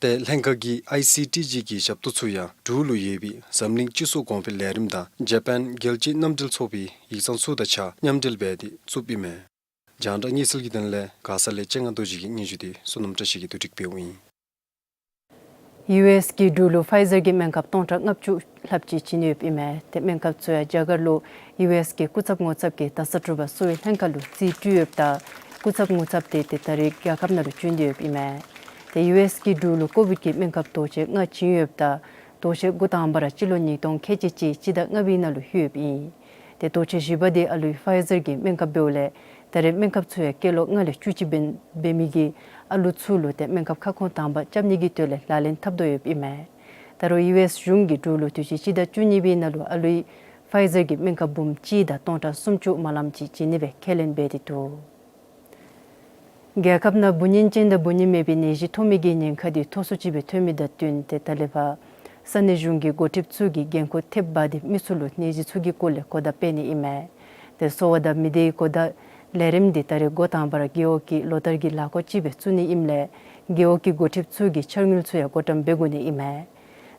ཏེ་ལྷན་ཁག་གིས་ཨའི་སི་ཊི་ཇི་གི་ཞབས་ཏོག་ཚུ་ཡང་འབྲུག་ལུ་ཡོད་པའི་འཛམ་གླིང་སྤྱི་ཚོགས་གོང་འཕེལ་ལས་རིམ་དང་ཇ་པཱན་རྒྱལ་སྤྱིའི་མཉམ་འབྲེལ་ཚོགས་པའི་ཡིག་ཚང་ཚུ་དང་གཅིག་ཁར་མཉམ་འབྲེལ་འབད་དེ་བཙུགསཔ་ཨིན་མས། རྒྱང་བསྒྲགས་དངུལ་རྩིས་ཀྱི་དོན་ལས་མགར་ས་ལས་སྤྱན་སྔ་རྡོ་རྗེ་གི་སྙན་ཞུ་འདི་བསོད་ནམས་བཀྲ་ཤིས་ཀྱིས་བསྡུ་སྒྲིག་འབདཝ་ཨིན། ཡུ་ཨེསི་གིས་འབྲུག་ལུ་ཕའི་ཛར་གྱི་སྨན་ཁབ་སྟོང་ཕྲག་ལྔ་བཅུ་ལྷགཔ་ཅིག་བྱིན་ཡོདཔ་ཨིན་མས། ཏེ་སྨན་ཁབ་ཚུ་ཡང་རྒྱ་གར་ལུ་ཡུ་ཨེསི་གི་སྐུ་ཚབ་ངོ་ཚབ་ཀྱིས་ད་ས་དྲོ་པ་གསོ་བའི་ལྷན་ཁག་ལུ་རྩིས་སྤྲོད་ཡོདཔ་ད་སྐུ་ཚབ་ངོ་ཚབ་དེ་ཏེ་ད་རིས་རྒྱལ་ཁབ་ནང་ལུ་བྱོན་ཏེ་ཡོདཔ་ཨིན་མས། ཏེ་ཡུ་ཨེསི་གིས་འབྲུག་ལུ་ཀོ་བིཌ་ཀྱི་སྨན་ཁབ་དོས་སྐྱེལ་ལྔ་བྱིན་ཡོདཔ་ད་དོས་སྐྱེལ་འགོ་དང་པ་ར་སྤྱི་ལོ་ཉིས་སྟོང་ཁལ་གཅིག་གཅིག་སྤྱི་ཟླ་ལྔ་པའི་ནང་ལུ་ལྷོདཔ་ཨིན། ཏེ་དོས་སྐྱེལ་བཞི་པ་དེ་ཨ་ལུའི་ཕའི་ཛར་གྱི་སྨན་ཁབ་འབདཝ་ལས་ད་རེས་སྨན་ཁབ་ཚུ་ཡང་སྐྱེས་ལོ་ལྔ་ལས་བཅུ་གཅིག་འབད་འབད་མི་གི་ཨ་ལུ་ཚུ་ལུ་ཏེ་སྨན་ཁབ་ཁ་སྐོང་དང་པ་རྐྱབ་ནི་གི་དོན་ལས་ལག་ལེན་འཐབ་དོ་ཡོདཔ་ཨིན་མས། ད་ ད་རུང་ཡུ་ཨེསི་གཞུང་གིས་འབྲུག་ལུ་དུས་ཅི་སྤྱི་ཟླ་བཅུ་གཉིས་པའི་ནང་ལུ་ཨ་ལུའི་ཕའི་ཛར་གྱི་སྨན་ཁབ་འབུམ་གཅིག་དང་སྟོང་ཕྲག་སུམ་ཅུ་མ་ལམ་ཅིག་བྱིན་ནི་སྦེ་ཁས་ལེན་འབད་དེ་འདུག། རྒྱལ་ཁབ་ནང་འབུ་ཉེན་ཅན་དང་འབུ་ཉེན་མེད་པའི་ནད་གཞི་ཐོབ་མི་གི་ཉེན་ཁ་འདི་མཐོ་སུ་ཅིག་སྦེ་ཐོན་མི་དང་བསྟུན་ཏེ་ད་ལས་ཕར་ས་གནས་གཞུང་གི་འགོ་ཁྲིདཔ་ཚུ་གིས་འགན་ཁུར་ཐེབས་འབག་སྟེ་མི་ཚུ་ལུ་ནད་གཞི་ཚུ་གི་སྐོར་ལས་གོ་བརྡ་སྤེལ་ནི་ཨིན་མས། ཏེ་གསོ་བ་དང་མི་སྡེའི་གོ་བརྡ་ལས་རིམ་འདི་ད་རེས་འགོ་དང་པ་ར་རྒེད་འོག་གི་ལོ་བསྟར་གྱི་ལས་སྒོ་ཅིག་སྦེ་བཙུགས་ནི་ཨིནམ་ལས་རྒེད་འོག་གི་འགོ་ཁྲིདཔ་ཚུ་གིས་འཆར་དངུལ་ཚུ་ཡང་བགོ་བཀྲམ་འབད་དགོ་ནི་ཨིན་མས།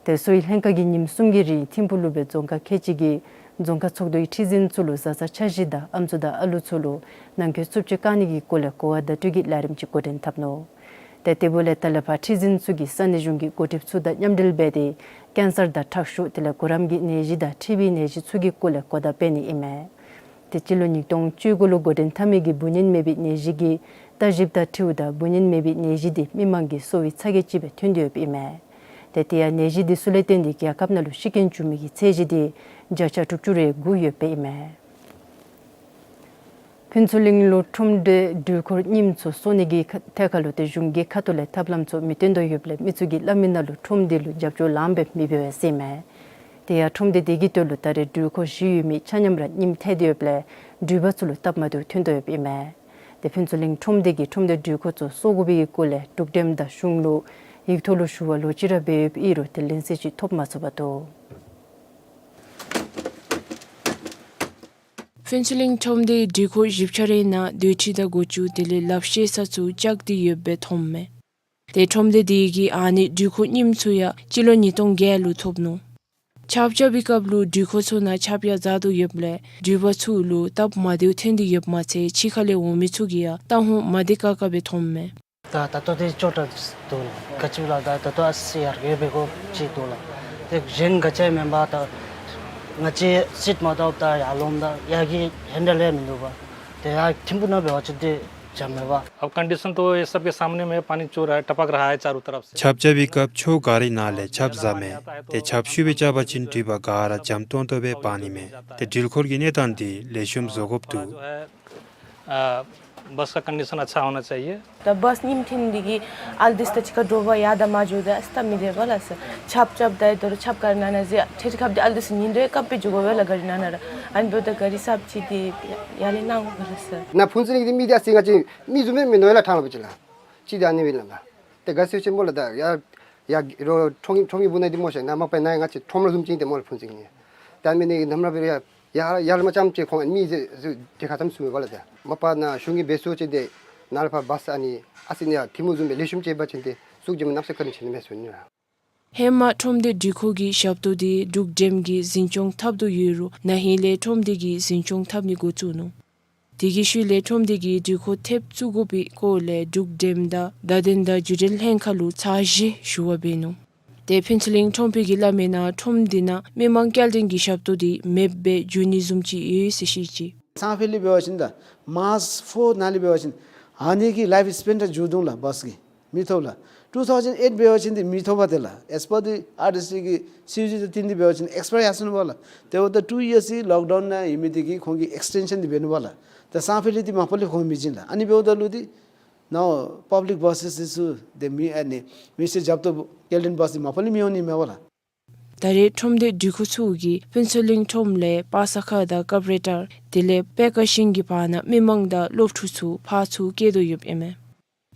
ཏེ་གསོ་བའི་ལྷན་ཁག་གིས་ཉིནམ་གསུམ་གྱི་རིང་ཐིམ་ཕུག་ལུ་སྦེ་རྫོང་ཁག་ཁལ་གཅིག་གི་རྫོང་ཁག་ཚོགས་འདུའི་ཁྲི་འཛིན་ཚུ་ལུ་བཟའ་ཚང་འཆར་གཞི་དང་ཨམ་སྲུ་དང་ཨ་ལུ་ཚུ་ལུ་ནང་འཁོད་རྩུབ་སྤྱོད་བཀག་ནི་གི་སྐོར་ལས་གོ་བ་བརྡ་སྤྲོད་ཀྱི་ལས་རིམ་ཅིག་འགོ་འདྲེན་འཐབ་ནུག། ཏེ་དེ་འབདཝ་ལས་ད་ལས་ཕར་ཁྲི་འཛིན་ཚུ་གིས་ས་གནས་གཞུང་གི་འགོ་ཁྲིདཔ་ཚུ་དང་མཉམ་འབྲེལ་འབད་དེ་ཀེན་སར་དང་ཁྲག་ཤུགས་དེ་ལས་གུ་རམ་གྱི་ནད་གཞི་དང་ཊི་བི་ནད་གཞི་ཚུ་གི་སྐོར་ལས་གོ་བརྡ་སྤེལ་ནི་ཨིན་མས། ཏེ་སྤྱི་ལོ་ཉིས་སྟོང་བཅུ་དགུ་ལུ་འགོ་འདྲེན་འཐབ་མི་གི་འབུ་ཉེན་མེད་པའི་ནད་གཞི་གི་ལྟ་ཞིབ་དང་འཁྲིལཝ་ད་འབུ་ཉེན་མེད་པའི་ནད་གཞི་འདི་མི་མང་གི་གསོ་བའི་ཚ་གྱང་ཅིག་སྦེ་ཐོན་ཏེ་ཡོདཔ་ཨིན་མས། ཏེ་དེ་ཡང་ནད་གཞི་འདི་ཚུ་ལས་བརྟེན་ཏེ་རྒྱལ་ཁབ་ནང་ལུ་ཤི་རྐྱེན་བྱུང་མི་གི་ཚད་གཞི་འདི་བརྒྱ་ཆ་དྲུག་ཅུ་རེ་དགུ་ཡོདཔ་ཨིན་མས། ཕུན་ཚོགས་གླིང་ལུ་ཁྲོམ་སྡེ་འགྲུལ་འཁོར་རྙིངམ་ཚུ་གསོ་ནི་གི་ཁ་ཐད་ཁར་ལུ་ཏེ་གཞུང་གི་ཁ་ཐུག་ལས་ཐབས་ལམ་ཚུ་མི་སྟོན་དོ་ཡོདཔ་ལས་མི་ཚུ་གིས་སླབ་མི་ནང་ལུ་ཁྲོམ་སྡེ་ལུ་རྒྱབ་སྐྱོར་ལངམ་སྦེ་མི་འབད་བས་ཟེར་མས། དེ་ཡང་ཁྲོམ་སྡེ་དེ་གི་དོན་ལུ་ད་རེས་འགྲུལ་འཁོར་བཞི་ཡོད་མི་ཆ་མཉམ་ར་རྙིངམ་ཐལ་ཏེ་ཡོདཔ་ལས་འགྲུལ་པ་ཚུ་ལུ་སྟབས་མ་བདེཝ་ཐོན་དོ་ཡོདཔ་ཨིན་མས། ཏེ་ཕུན་ཚོགས་གླིང་ཁྲོམ་སྡེ་གིས་ཁྲོམ་སྡེ་འགྲུལ་འཁོར་ཚུ་གསོ་དགོ་པའི་གི་སྐོར་ལས་འབྲུག་འགྲེམས་དང་གཞུང་ལུ་ཡིག་ཐོག་ལུ་ཞུ་བ་ལོག་ཅི་ར་འབད་ཡོདཔ་ཨིན་རུང་ཏེ་ལན་གསལ་ཅིག་ཐོབ་མ་ཚུགས་པར་འདུག། ཕུན་ཚོགས་གླིང་ཁྲོམ་སྡེའི་འགྲུལ་འཁོར་བཞི་ཆ་རེ་ནང་སྡོད་ཁྲི་དང་སྒོ་ཅུང་དེ་ལས་ལགཔ་བཤེད་ས་ཚུ་བཅག་སྟེ་ཡོདཔ་སྦེ་མཐོངམ་མས། ཏེ་ཁྲོམ་སྡེ་དེ་གིས་ཨ་ནི་འགྲུལ་འཁོར་རྙིངམ་ཚུ་ཡང་སྤྱི་ལོ་ཉིས་སྟོང་བརྒྱད་ལུ་ཐོབ་ནུག། ཆརཔ་རྐྱབ་པའི་སྐབས་ལུ་འགྲུལ་འཁོར་ཚུ་ནང་ཆརཔ་ཡང་འཛག་དོ་ཡོདཔ་ལས་འགྲུལ་པ་ཚུ་ལུ་སྟབས་མ་བདེཝ་ཐོན་ཏེ་ཡོདཔ་མ་ཚད་ཕྱི་ཁ་ལས་འོང་མི་ཚུ་གིས་ཡང་རྟ་ཧོང་མ་བདེ་ཁག་ཁ་སྦེ་མཐོངམ་མས། ད་ད་ལྟོ་དེ་ཅོག་འཐདཔ་འདུག་ལགས། ག་ཅི་ལགས། ད་ད་ལྟོ་ཨ་ཙི་ཡར་རྒྱས་འབད་དགོཔ་ཅིག་འདུག་ལགས། དེ་གཞན་ག་ཅི་མེན་པར་ད་ང་བཅས་སིཊ་མ་བཏུབ་ད་ཡར་ལོངམ་ད་ཡར་གྱི་ཧེན་ཌལ་ཡང་མིན་འདུག་པ། དེ་ཡར་ཐིམ་ཕུག་ནང་འབད་བ་ཅིན་དེ་འཇམ་མས་པ། अब कंडीशन तो ये सबके सामने में, पानी चू रहा है, टपक रहा है चारों तरफ से। ཆརཔ་རྐྱབ་པའི་སྐབས་ཕྱོགས་ག་རའི་ནང་ལས་ཆརཔ་འཛག་མས། ཏེ་ཆརཔ་ཤུགས་སྦེ་རྐྱབ་པ་ཅིན་འགྲུལ་པ་ག་ར་འཇམ་ཏོང་ཏོ་སྦེ་འབག་ནི་མས། ཏེ་འགྲུལ་འཁོར་གྱི་གནས་སྟངས་འདི་ལེགས་ཤོམ་བཟོ་དགོཔ་འདུག། अ, बस का कंडीशन अच्छा होना चाहिए। ད་བཱས་རྙིངམ་ཐོན་ནི་དེ་གིས་ཨལ་ཏེ་སྟ་ཅིག་ཁར་འགྱོ་བར་ཡར་དང་མར་འགྱོཝ་ད་ཨ་ཙི་སྟབས་མི་བདེ་བས་ལགས་སོ། ཆརཔ་རྐྱབ་ད་ཡང་དོ་རུང་ཆརཔ་ག་ར་ནང་ན་ཟེར་ཁྲིག་ཁྲི་ཁར་འབད་དེ་ཨལ་ཏེ་སྟ་ཉིལ་ཏེ་བཀབ་སྦེ་འགྱོ་དགོ་པས་ལགས། ག་ར་ནང་ན་ར་ཨ་ནི་འབདཝ་ད་ག་ར་གསརཔ་ཅིག་དེ་ཡར་ལས་གནང་དགོ་པས་ལགས་སོ། ནཱ་ཕུན་ཚོགས་གླིང་གི་མི་དེ་ཨ་ཙི་ང་བཅས་མི་བཟུམ་མེན་མི་ནོར་ལས་ཐང་ལུ་བུ་ཅིག་ལགས། ཅིག་དེ་ཨ་ནི་སྦེ་ལགས། ཏེ་ག་ཅི་ཟེར་ཅི་སྨོ་ལགས། ད་ཡར་ཡར་རོགས་ཁྲོམ་ཁྲོམ་གྱི་སྦུག་ནང་འདི་སྨོ་ཤ་ནཱ་མ་པ་ནཱ་ང་བཅས་ཁྲོམ་ར་བཟུམ་ཅིག་ཨིན་ཏེ་སྨོ་ལགས་ཕུན་ཚོགས་གླིང་། ད་མི་ནི་ནམ་ར་འབད་རུང་ཡར་ཡར་ལས་མར་རྐྱངམ་ཅིག་ཁོང་མི་ཟེར་ཟེར་དེ་ཁར་ཙམ་ཚུད་མས་པ་ལགས། ད་མ་པ་ནཱ་གཞུང་གིས་འབད་ཚུགས་ཅི་དེ་ནཱ་ལས་ཕར་བཱས་ཨ་ནི་ཨ་ཙི་ནཱ་ཐིམ་ཕུག་བཟུམ་སྦེ་ལེགས་ཤོམ་ཅིག་འབད་བ་ཅིན་ཏེ་ཟུག་ཅིག་མ་གནམ་ས་བཀའ་དྲིན་ཆེ་ནི་མས་ཟེར་ནི་ལགས། ཧེ་མ་ཁྲོམ་སྡེ་འགྲུལ་འཁོར་གྱི་ཞབས་ཏོག་དེ་འབྲུག་འགྲེམས་ཀྱིས་འཛིན་སྐྱོང་འཐབ་དོ་ཡོད་རུང་ན་ཧིང་ལས་ཁྲོམ་སྡེ་གིས་འཛིན་སྐྱོང་འཐབ་ནི་འགོ་བཙུགས་ནུག། དེ་གི་ཤུལ་ལས་ཁྲོམ་སྡེ་གིས་འགྲུལ་འཁོར་ཐེབས་བཙུགས་དགོ་པའི་སྐོར་ལས་འབྲུག་འགྲེམས་དང་བརྡ་དོན་དང་བརྒྱུད་འབྲེལ་ལྷན་ཁག་ལུ་ཚར་བཞི་ཞུ་བ་འབད་ནུག། ཏེ་ཕུན་ཚོགས་གླིང་ཁྲོམ་དཔོན་གྱིས་སླབ་མིའི་ནང་ཁྲོམ་འདི་ནང་མི་མང་སྐྱེལ་འདྲེན་གྱི་ཞབས་ཏོག་དེ་མེདཔ་སྦེ་འགྱུར་ནི་བཟུམ་ཅིག་ཡོད་ཟེར་བཤད་ཅི། སང་ཕོད་ལས་འབད་བ་ཅིན་ད་མཱརཅ་ཕོར་ནང་ལས་འབད་བ་ཅིན་ཨ་ནི་གི་ལའིཕ་སི་པེན་འདི་འགྱོ་འོང་ལགས་བཱས་ཀྱི། མི་ཐོབ་ལགས། ཊུ་ཐའུ་ཟེན་ཨེཊ་འབད་བ་ཅིན་འདི་མི་ཐོབ་པས་ཏེ་ལགས། ཨེས་པར་འདི་ཨར་ཌི་སི་གི་སྲིད་བྱུས་དང་བསྟུན་ཏེ་འབད་བ་ཅིན་ཨེགསི་པ་ཡར་སོ་ནུག་པ་ལགས། དེ་འབདཝ་ད་ཊུ་ཡརསི་ལོག་ཌའུན་ནང་ཡོད་མི་དེ་གིས་ཁོང་གིས་ཨེགསི་ཊེན་ཤཱན་འདི་འབད་ནུག་པ་ལགས། ད་སང་ཕོད་ལས་འདི་མ་པ་ལས་ཁོང་མི་བྱིན་ལགས། ཨ་ནི་འབདཝ་ད་ལུ་འདི་ནཱ་པབ་ལིཀ་བཱས་ཟེར་ཚུ་དེ་མི་ཨ་ནི་མི་སེར་རྒྱབ་ཏོག་སྐྱེལ་འདྲེན་བཱས་འདི་མ་པ་ལས་མི་འོང་ནི་མས་པ་ལགས། ད་རེས་ཁྲོམ་སྡེ་འགྲུལ་འཁོར་ཚུ་གིས་ཕུན་ཚོགས་གླིང་ཁྲོམ་ལས་པ་སངས་ཁ་དང་ཀབ་ར་ཊར་དེ་ལས་པད་དཀར་ཤིང་གི་བར་ན་མི་མང་དང་སློབ་ཕྲུག་ཚུ་ཕར་ཚུར་བསྐྱལ་དོ་ཡོདཔ་ཨིན་མས།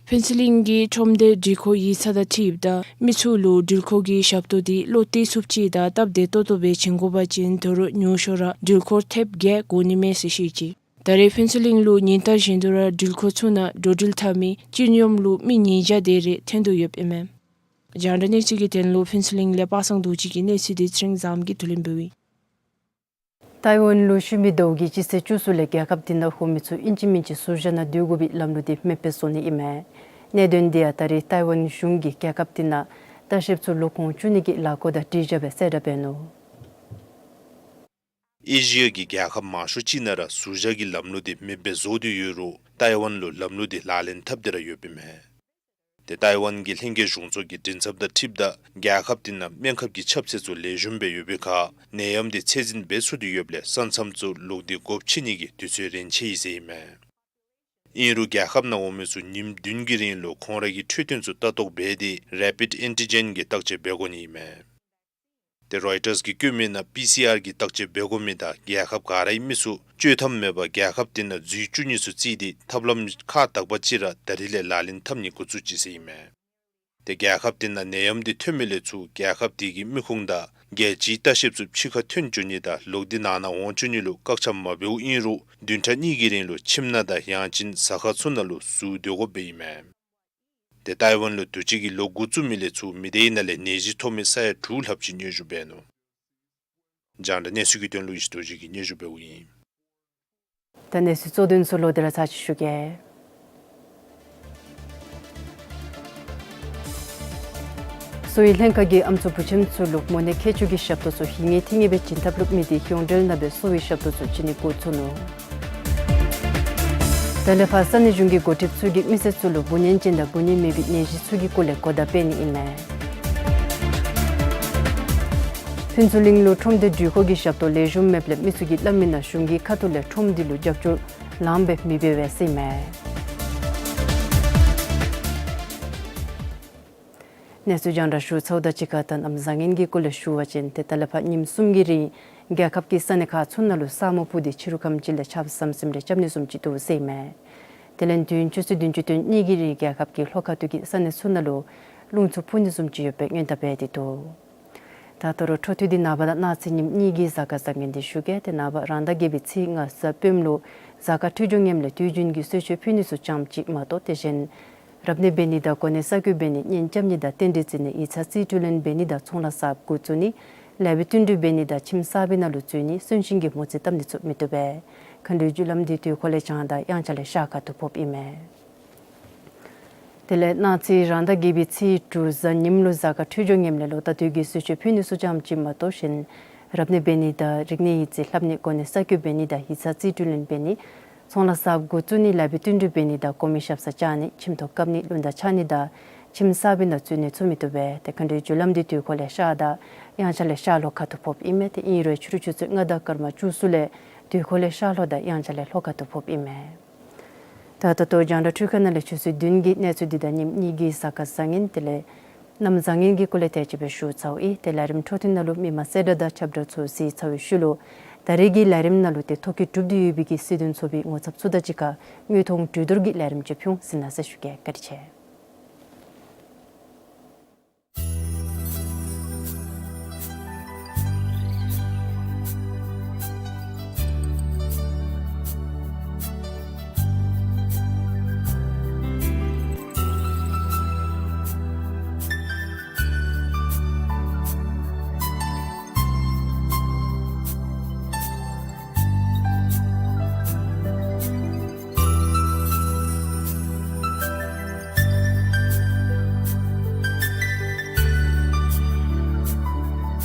ཕུན་ཚོགས་གླིང་གི་ཁྲོམ་སྡེ་འགྲུལ་འཁོར་ཡིག་ཚང་དང་འཁྲིལཝ་ད་མི་ཚུ་ལུ་འགྲུལ་འཁོར་གྱི་ཞབས་ཏོག་དེ་བློ་གཏད་ཚུགསཔ་ཅིག་དང་སྟབས་བདེ་ཏོག་ཏོ་སྦེ་བྱིན་དགོ་པ་ཅིན་དོ་རུང་ཉུང་ཤོས་ར་འགྲུལ་འཁོར་ཐེབས་བརྒྱད་དགོ་ནི་མས་ཟེར་བཤད་ཅི། ད་རེས་ཕུན་ཚོགས་གླིང་ལུ་ཉིན་ལྟར་བཞིན་དུ་ར་འགྲུལ་འཁོར་ཚུ་ནང་འགྲོ་འགྲུལ་འཐབ་མི་སྤྱི་སྙོམས་ལུ་མི་ཉིས་བརྒྱ་དེ་རེ་ཐོན་དོ་ཡོདཔ་ཨིན་མས། རྒྱང་བསྒྲགས་གནས་ཚུལ་གྱི་དོན་ལུ་ཕུན་ཚོགས་གླིང་ལས་པ་སངས་རྡོ་རྗེ་གི་གནས་ཚུལ་དེ་ཚེ་རིང་བཟངམོ་གིས་བསྡུ་ལེན་འབདཝ་ཨིན། ཐའེ་ཝན་ལུ་ཤུལ་མའི་ཟླཝ་གི་སྤྱི་ཚེས་བཅུ་གསུམ་ལས་རྒྱལ་ཁབ་དེ་ནང་འོང་མི་ཚུ་ཨིན་ཅི་མིན་ཅི་ཟུར་བཞག་ནང་སྡོད་དགོ་པའི་ལམ་ལུགས་དེ་མེདཔ་སྦེ་བཟོ་ནི་ཨིན་མས། གནད་དོན་དེ་ཡང་ད་རེས་ཐའེ་ཝན་གཞུང་གིས་རྒྱལ་ཁབ་དེ་ནང་ལྟ་བཤལཔ་ཚུ་ལོག་གོང་བཅུག་ནི་གི་ལས་སྒོ་དང་འཁྲིལ་བཞག་སྦེ་གསལ་བསྒྲགས་འབད་ནུག། ཨེ་ཤི་ཡ་གི་རྒྱལ་ཁབ་མང་ཤོས་ཅིག་ནང་ར་ཟུར་བཞག་གི་ལམ་ལུགས་དེ་མེདཔ་སྦེ་བཟོ་སྟེ་ཡོད་རུང་ཐའེ་ཝན་ལུ་ལམ་ལུགས་དེ་ལག་ལེན་འཐབ་སྟེ་ར་ཡོདཔ་ཨིན་མས། ཏེ་ཐའེ་ཝན་གྱི་ལྷན་རྒྱས་གཞུང་ཚོགས་ཀྱི་མགྲིན་ཚབ་དང་འཁྲིལཝ་ད་རྒྱལ་ཁབ་དེ་ནང་སྨན་ཁབ་ཀྱི་ཁྱབ་ཚད་ཚུ་ལེགས་ཤོམ་སྦེ་ཡོད་པའི་ཁར་ནད་ཡམས་དེ་ཚད་འཛིན་འབད་ཚུགས་ཏེ་ཡོདཔ་ལས་ས་མཚམས་ཚུ་ལོག་སྟེ་སྒོ་ཕྱེ་ནི་གི་དུས་ཚོད་རན་ཆི་ཡི་ཟེར་ཨིན་མས། ཨིན་རུང་རྒྱལ་ཁབ་ནང་འོང་མི་ཚུ་ཉིནམ་བདུན་གྱི་རིང་ལུ་ཁོང་རའི་འཕྲོད་བསྟེན་ཚུ་ལྟ་རྟོག་འབད་དེ་རེ་པིཌ་ཨེན་ཊི་ཇེན་གྱི་བརྟག་དཔྱད་འབད་དགོ་ནི་ཨིན་མས། ཏེ་རོའི་ཊརས་ཀྱིས་བཀོད་མི་ནང་པི་སི་ཨར་གྱི་བརྟག་དཔྱད་འབད་དགོ་མི་དང་རྒྱལ་ཁབ་ག་རའི་མི་ཚུ་བཅོས་ཐབས་མེད་པར་རྒྱལ་ཁབ་དེ་ནང་འཛུལ་བཅུག་ནི་ཚུ་བརྩིས་ཏེ་ཐབས་ལམ་ཁག་དག་པ་ཅིག་ར་ད་རིས་ལས་ལག་ལེན་འཐབ་ནི་འགོ་བཙུགས་ཅི་ཟེར་ཨིན་མས། ཏེ་རྒྱལ་ཁབ་དེ་ནང་ནད་ཡམས་དེ་ཐོན་མི་ལས་ཚུར་རྒྱལ་ཁབ་དེ་གི་མི་ཁུངས་དང་རྒྱལ་སྤྱིའི་ལྟ་བཤལཔ་ཚུ་ཕྱི་ཁར་ཐོན་བཅུག་ནི་དང་ལོག་སྟེ་ནང་ན་འོང་བཅུག་ནི་ལུ་བཀག་ཆ་མ་འབདཝ་ཨིན་རུང་བདུན་ཕྲག་གཉིས་ཀྱི་རིང་ལུ་ཁྱིམ་ནང་དང་ཡང་ཅིན་ཟ་ཁང་ཚུ་ནང་ལུ་ཟུར་སྡོད་དགོཔ་ཨིན་མས། ཏེ་ཏའི་ཝན་ལུ་དུས་ཅི་གི་ལོག་འགོ་བཙུགས་མི་ལས་ཚུར་མི་སྡེའི་ནང་ལས་ནད་གཞི་ཐོབ་མི་ས་ཡ་དྲུག་ལྷགཔ་ཅིག་སྙན་ཞུ་འབད་ནུག། རྒྱང་བསྒྲགས་གནས་ཚུལ་གྱི་དོན་ལུ་ཡེ་ཤེས་རྡོ་རྗེ་གིས་སྙན་ཞུ་འབདཝ་ཨིན། ད་གནས་ཚུལ་གཙོ་དོན་ཚུ་ལོག་སྟེ་ར་ཚར་ཅིག་ཞུ་གེ། གསོ་བའི་ལྷན་ཁག་གིས་ཨམ་སྲུ་བུ་ཆེན་ཚུ་ལུ་མོ་ནད་མཁལ་སྐྱུག་གི་ཞབས་ཏོག་ཚུ་ཧིང་ངེ་ཐིང་ངེ་སྦེ་བྱིན་ཐབས་ལུ་མི་སྡེ་གཞུང་འབྲེལ་ནང་སྦེ་གསོ་བའི་ཞབས་ཏོག་ཚུ་བྱིན་ནི་འགོ་བཙུགས་ནུག། ད་ལས་ཕར་ས་གནས་གཞུང་གི་འགོ་ཁྲིདཔ་ཚུ་གིས་མི་སེར་ཚུ་ལུ་འབུ་ནན་ཅན་དང་འབུ་ནན་མེད་པའི་ནད་གཞི་ཚུ་གི་སྐོར་ལས་གོ་བརྡ་སྤེལ་ནི་ཨིན་མས། ཕུན་ཚོགས་གླིང་ལུ་ཁྲོམ་སྡེ་འགྲུལ་འཁོར་གྱི་ཞབས་ཏོག་ལེགས་ཤོམ་མེདཔ་ལས་མི་ཚུ་གིས་སླབ་མི་ནང་གཞུང་གི་ཁ་ཐུག་ལས་ཁྲོམ་འདི་ལུ་རྒྱབ་སྐྱོར་ལངམ་སྦེ་མི་འབད་བས་ཟེར་ཨིན་མས། གནས་ཚུལ་རྒྱང་བསྒྲགས་ཞུ་ཚརཝ་དང་གཅིག་ཁར་ད་གནམ་བཟང་ངན་གྱི་སྐོར་ལས་ཞུ་བ་ཅིན་ཏེ་ད་ལས་ཕར་ཉིནམ་གསུམ་གྱི་རིང་རྒྱལ་ཁབ་ཀྱི་ས་གནས་ཁག་ཚུ་ནང་ལུ་ས་སྨུག་སྤུབས་ཏེ་ཕྱི་རུ་ཁམས་ཅིག་ལས་ཆརཔ་ཟམ་ཟིམ་རེ་རྐྱབ་ནི་བཟུམ་ཅིག་འདུག་ཟེར་ཨིན་མས། དེ་ལས་དུས་ཡུན་ཆུ་ཚོད་བདུན་ཅུ་དོན་གཉིས་ཀྱི་རིང་རྒྱལ་ཁབ་ཀྱི་ལྷོ་ཁ་ཐུག་གི་ས་གནས་ཚུ་ནང་ལུ་རླུང་འཚུབ་འཕུ་ནི་བཟུམ་ཅིག་ཡོད་པའི་སྔོན་བརྡ་འབད་དེ་འདུག། ད་ད་རུང་འཕྲོ་མཐུད་དེ་ནངས་པ་དང་གནངས་ཚེ་ཉིནམ་གཉིས་ཀྱི་གཟའ་སྐར་བཟང་ངན་འདི་ཞུ་གེ། ཏེ་ནངས་པ་རང་ཟླ་བརྒྱད་པའི་ཚེས་ལྔ་གཟའ་སྤེནམ་ལུ་གཟའ་སྐར་འཕྲོད་སྦྱོར་ངནམ་ལས་དུས་རྒྱུན་གྱི་གསོལ་མཆོད་ཕུལ་ནི་ཚུ་ཙམ་ཅིག་མ་གཏོགས་དེ་བཞིན་རབ་གནས་འབད་ནི་དང་གོ་གནས་གསར་བསྐོ་འབད་ནི་གཉེན་རྐྱབ་ནི་དང་རྟེན་འབྲེལ་བརྩི་ནི་ཡིག་ཚང་རྩིས་སྤྲོད་ལེན་འབད་ནི་དང་ཚོང་ལཱ་གསརཔ་འགོ་བཙུགས་ནི་ལེགས་པའི་བསྟུན་གྲོས་འབད་ནི་དང་ཁྱིམ་གསར་པའི་ནང་ལུ་འཛུལ་ནི་གསོན་གཤིན་གྱི་མོ་རྩིས་བཏབ་ནི་ཚུ་མི་བཏུབ་པས། མཁའ་འགྲོའི་རྒྱུ་ལམ་འདི་དུས་འཁོར་ལས་བྱང་དང་དབྱངས་འཆར་ལས་ཤར་ཁ་ཐུག་ཕོགཔ་ཨིན་མས། དེ་ལས་གནངས་ཚེ་རང་ཟླ་བརྒྱད་པའི་ཚེས་དྲུག་གཟའ་ཉིམ་ལུ་གཟའ་སྐར་འཕྲོད་སྦྱོར་ངནམ་ལས་ལོ་ཟླ་སྟོད་ཀྱི་གསོལ་མཆོད་ཕུལ་ནི་ཚུ་ཙམ་ཅིག་མ་གཏོགས་གཞན་རབ་གནས་འབད་ནི་དང་རིག་གནས་ཡིག་རྩིས་ལྷབ་ནི་གོ་གནས་གསར་བསྐོ་འབད་ནི་དང་ཡིག་ཚང་རྩིས་སྤྲོད་ལེན་འབད་ནི་ཚོང་ལཱ་གསརཔ་འགོ་བཙུགས་ནི་ལེགས་པའི་བསྟུན་གྲོས་འབད་ནི་དང་གོང་མའི་ཞབས་སར་བཅར་ནི་ཁྱིམ་ཐོག་བཀབ་ནི་རླུང་རྟ་འཕྱར་ནི་དང་ཁྱིམ་གསར་པའི་ནང་འཛུལ་ནི་ཚུ་མི་བཏུབ་པས། ཏེ་མཁའ་འགྲོའི་རྒྱུ་ལམ་འདི་དུས་འཁོར་ལས་ཤར་དང་དབྱངས་འཆར་ལས་ཤར་ལྷོ་ཁ་ཐུག་ཕོགཔ་ཨིན་མས། ཏེ་ཨིན་རུང་ཕྱི་རུ་ཆུ་ཚོད་ལྔ་དང་སྐར་མ་བཅུ་གསུམ་ལས་དུས་འཁོར་ལས་ཤར་ལྷོ་དང་དབྱངས་འཆར་ལས་ལྷོ་ཁ་ཐུག་ཕོགཔ་ཨིན་མས། ད་ད་ལྟོ་རྒྱང་བསྒྲགས་འཕྲུལ་ཁང་ནང་ལས་ཆུ་ཚོད་བདུན་གྱི་གནས་ཚུལ་འདི་དང་ཉིནམ་གཉིས་ཀྱི་གཟའ་སྐར་བཟང་ངན་དེ་ལས་གནམ་བཟང་ངན་གྱི་སྐོར་ལས་དེ་ཅིག་སྦེ་ཞུ་ཚརཝ་ཨིན། ཏེ་ལས་རིམ་འཕྲོ་མཐུད་ནང་ལུ་མི་མང་གསལ་བསྒྲགས་དང་ཁྱབ་བསྒྲགས་ཚུ་གཟིགས་ཚར་བའི་ཤུལ་ལུ་ད་རིས་ཀྱི་ལས་རིམ་ནང་ལུ་ཏེ་ཐོ་བཀོད་གྲུབ་སྟེ་ཡོད་པའི་གི་སྲིད་དོན་ཚོགས་པའི་ངོ་ཚབ་ཚུ་དང་གཅིག་ཁར་དངོས་མཐོང་གྲོས་བསྡུར་གྱི་ལས་རིམ་ཅིག་ཕུལ་འོང་གཟིགས་གནང་ཟེར་ཞུ་གེ། བཀའ་དྲིན་ཆེ།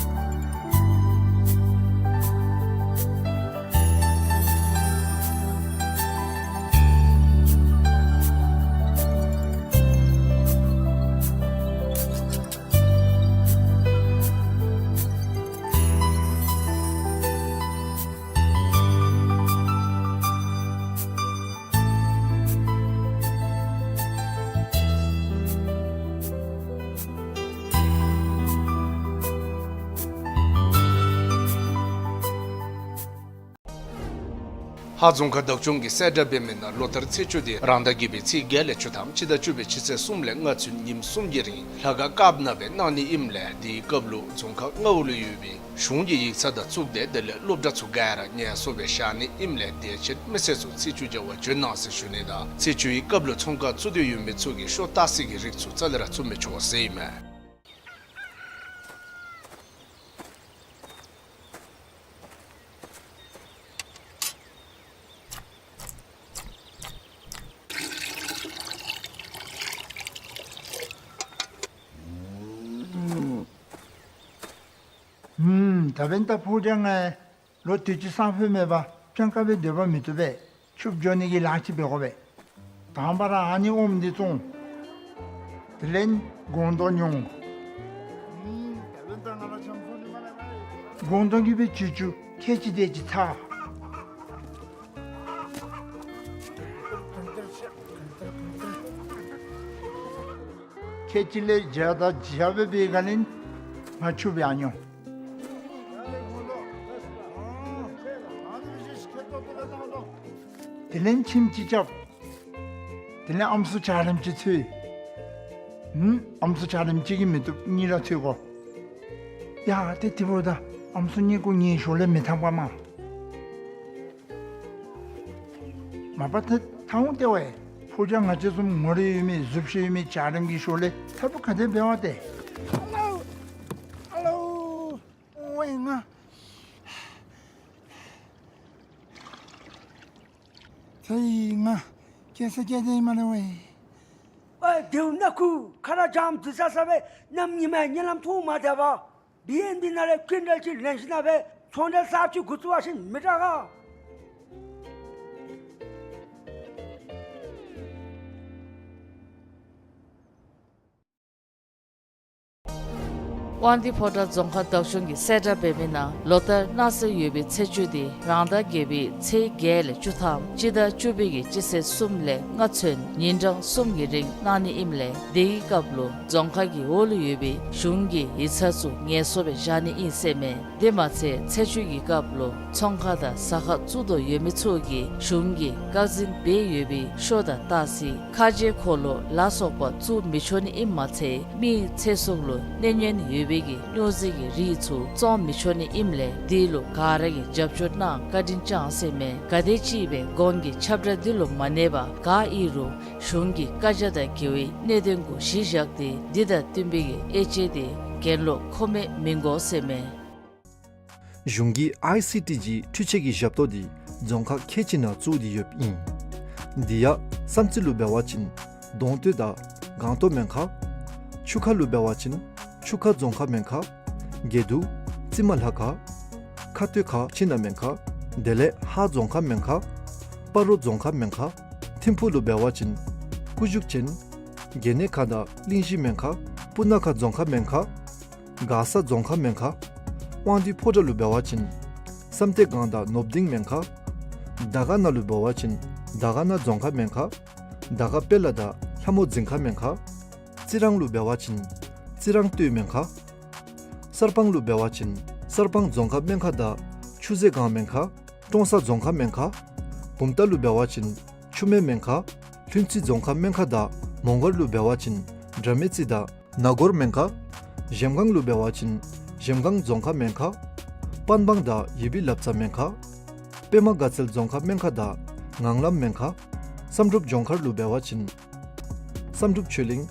ཧཱ་རྫོང་ཁག་བདག་སྐྱོང་གིས་གསལ་བསྒྲགས་འབད་མི་ནང་ལོ་ལྟར་ཚེས་བཅུ་དེ་རང་ཟླ་བརྒྱད་པའི་ཚེས་བརྒྱད་ལས་བཅུ་ཐམ་སྤྱི་ཟླ་བཅུ་པའི་ཕྱི་ཚེས་གསུམ་ལས་ལྔ་ཚུན་ཉིནམ་གསུམ་གྱི་རིང་ལྷ་ཁང་དཀརཔོ་ནང་སྦེ་གནང་ནི་ཨིནམ་ལས་དེའི་སྐབས་ལུ་རྫོང་ཁག་ལྔ་པོ་ལུ་ཡོད་པའི་གཞུང་གི་ཡིག་ཚང་དང་གཙུག་སྡེ་དེ་ལས་སློབ་གྲྭ་ཚུ་ག་ར་ངལ་གསོ་སྦེ་བཞག་ནི་ཨིནམ་ལས་དེ་ཕྱིར་མི་སེར་ཚུ་ཚེས་བཅུ་བྱ་བར་འབྱོན་གནང་ཟེར་ཞུ་ནི་དང་ཚེས་བཅུའི་སྐབས་ལུ་ཚོང་ཁང་བཙུགས་ཏེ་ཡོད་མི་ཚུ་གིས་ཤོག་བཏགས་སེ་གི་རིགས་ཚུ་རྩ་ལས་ར་བཙུགས་མི་ཆོག་ཟེར་ཨིན་མས། ཨུམ། ད་འབདན་ད་ཕུག་རྒྱང་ང་ལོ་དུས་ཅི་སང་ཕོད་མེད་པར་སྤྱང་ཀ་སྦེ་སྡོད་པ་མི་བཏུབ་པས། ཕྱུགཔོ་འགྱོ་ནི་གི་ལཱ་ཅིག་འབད་དགོ་པས། དང་པ་ར་ཨ་ནི་ཨོམ་འདི་བཙོང་། དེ་ལས་སྒོང་རྡོག་ཉོ། སྒོང་རྡོག་གི་སྦེ་ཅུ་ཅུ་ཁལ་གཅིག་དེ་ཅིག་ཚར། ཁལ་གཅིག་ལས་བརྒྱ་དང་བརྒྱད་སྦེ་འབད་ག་ལས་ང་ཕྱུགཔོ་ཡང་ཉོ། དེ་ལས་ཁྱིམ་གཅིག་རྐྱབ། དེ་ལས་ཨམ་སྲུ་འཇའ་རིསམོ་ཅིག་འཚོལ། ཧུམ། ཨམ་སྲུ་འཇའ་རིསམོ་གཅིག་གིས་མི་བཏུབ། གཉིས་ར་འཚོལ་དགོ། ཡ་ཏེ་དེ་འབདཝ་ད་ཨམ་སྲུ་གཉིས་ཀོ་ངེའི་ཞོར་ལས་མི་འཐབ་པ་མས། མ་པ་ཏེ་ཐང་ཏེ་བས། ཕོ་རྒྱས་ང་བཅས་བཟུམ་ངོ་རིས་ཡོད་མི་གཟུགས་བྱད་ཡོད་མི་འཇའ་རིསམོ་གི་ཞོར་ལས་འཐབ་པ་ག་དེ་འབད་བ་ཏེ། ཨ་ལོ། ཨ་ལོ། ཝའེ་ང་། ཚེ་ཡི་ང་སྐྱེ་ས་སྐྱེ་དེ་མ་རེད་ཝའེ། ཨ་དེའུ་ནག་ཁུ་ཁ་ར་འཇམ་འདི་ས་ས་བས་གནམ་ཉི་མ་གཉིད་ལམ་མཐོང་མ་བསྡད་པ། བི་ཨེན་བི་ནང་ལས་ཀུན་ཏལ་གཅིག་ལེན་ཞིན་ན་སྦེ་ཚོང་འབྲེལ་གསརཔ་ཅིག་འགོ་བཙུགས་པ་ཅིན་མི་དྲག་ག། དབང་འདུས་ཕོ་བྲང་རྫོང་ཁག་བདག་སྐྱོང་གིས་གསལ་བསྒྲགས་འབད་མི་ནང་ལོ་ལྟར་གནང་སྲོལ་ཡོད་པའི་ཚེས་བཅུ་དེ་རང་ཟླ་བརྒྱད་པའི་ཚེས་བརྒྱད་ལས་བཅུ་ཐམ་སྤྱི་ཟླ་བཅུ་པའི་གི་སྤྱི་ཚེས་གསུམ་ལས་ལྔ་ཚུན་ཉིན་གྲངས་གསུམ་གྱི་རིང་གནང་ནི་ཨིནམ་ལས་དེ་གི་སྐབས་ལུ་རྫོང་ཁག་གི་འོག་ལུ་ཡོད་པའི་གཞུང་གི་ཡིག་ཚང་ཚུ་ངལ་གསོ་སྦེ་བཞག་ནི་ཨིན་ཟེར་མས། དེ་མ་ཚད་ཚེས་བཅུ་གི་སྐབས་ལུ་ཚོང་ཁང་དང་ཟ་ཁང་བཙུགས་དོ་ཡོད་མི་ཚུ་གིས་གཞུང་གིས་བཀག་འཛིན་འབད་ཡོད་པའི་ཤོ་དང་སྟག་གཟིག་ཁ་རྗེ་འཁོར་ལོ་ལ་སོགས་པ་བཙུགས་མི་ཆོག་ནི་ཨིནམ་མ་ཚད་མིའི་ཚེ་སྲོག་ལུ་གནོད་ཉེན་ཡོད་པའི་གི་སྨྱོ་རྫས་ཀྱི་རིགས་ཚུ་བཙོང་མི་ཆོག་ནི་ཨིནམ་ལས་དེ་ལུ་ག་ར་གིས་རྒྱབ་སྐྱོར་གནང་བཀའ་དྲིན་བསྐྱང་ཟེར་མས། ག་དེམ་ཅིག་སྦེ་གོང་གི་ཁྱབ་བསྒྲགས་འདི་ལུ་མ་གནས་པར་ག་ཨིན་རུང་གཞུང་གི་བཀའ་རྒྱ་དང་འགལ་བའི་གནད་དོན་གུ་གཞི་བཞག་སྟེ་འདི་དང་བསྟུན་པའི་གི་དབྱེ་དཔྱད་དེ་གྱེན་ལོག་མཁོ་མེད་མི་དགོ་ཟེར་མས། གཞུང་གི་ཨའི་སི་ཊི་ཇི་འཕྲུལ་ཆས་ཀྱི་ཞབས་ཏོག་འདི་རྫོང་ཁག་ཁལ་གཅིག་ནང་བཙུགས་ཏེ་ཡོདཔ་ཨིན། དེ་ཡང་བསམ་རྩེ་ལུ་འབད་བ་ཅིན་གདོང་སྟོད་དང་སྒང་སྟོད་སྨན་ཁང་། ཆུ་ཁ་ལུ་འབད་བ་ཅིན་ཆུ་ཁ་རྫོང་ཁག་སྨན་ཁང་། དགེ་འདུན་རྩི་མ་ལྷ་ཁང་། ཁ་སྟོད་ཁ་ཆེ་ན་སྨན་ཁང་། དེ་ལས་ཧཱ་རྫོང་ཁག་སྨན་ཁང་། སྤ་རོ་རྫོང་ཁག་སྨན་ཁང་། ཐིམ་ཕུག་ལུ་འབད་བ་ཅིན་སྐུ་བཞུགས་ཅན་དགེ་གནས་ཁང་དང་གླིང་བཞི་སྨན་ཁང་། སྤུ་ན་ཁ་རྫོང་ཁག་སྨན་ཁང་། མགར་ས་རྫོང་ཁག་སྨན་ཁང་། དབང་འདུས་ཕོ་བྲང་ལུ་འབད་བ་ཅིན་བསམ་གཏན་སྒང་དང་ནོར་བུ་སྡིངས་སྨན་ཁང་། དར་དཀར་ན་ལུ་འབད་བ་ཅིན་དར་དཀར་ན་རྫོང་ཁག་སྨན་ཁང་། དར་དཀར་དཔལ་ལ་དང་ལྷ་མོ་རྫིང་ཁ་སྨན་ཁང་། རྩི་རང་ལུ་འབད་བ་ཅིན་རྩི་རང་སྟོད་སྨན་ཁང་། གསར་སྤང་ལུ་འབད་བ་ཅིན་གསར་སྤང་རྫོང་ཁག་སྨན་ཁང་དང་ཆུ་ཟེ་སྒང་སྨན་ཁང་། ཀྲོང་གསར་རྫོང་ཁག་སྨན་ཁང་། བུམ་ཐང་ལུ་འབད་བ་ཅིན་ཆུ་སྨད་སྨན་ཁང་། ལྷུན་རྩེ་རྫོང་ཁག་སྨན་ཁང་དང་མོང་སྒར་ལུ་འབད་བ་ཅིན་དགྲ་མེད་རྩེ་དང་ན་གོར་སྨན་ཁང་། གཞལམ་སྒང་ལུ་འབད་བ་ཅིན་གཞལམ་སྒང་རྫོང་ཁག་སྨན་ཁང་། པན་སྦང་དང་ཡེ་བི་ལབ་རྩ་སྨན་ཁང་། པདྨ་དགའ་ཚལ་རྫོང་ཁག་སྨན་ཁང་དང་ངང་ལམ་སྨན་ཁང་། བསམ་གྲུབ་ལྗོངས་མཁར་ལུ་འབད་བ་ཅིན་བསམ་གྲུབ་ཆོས་གླིང་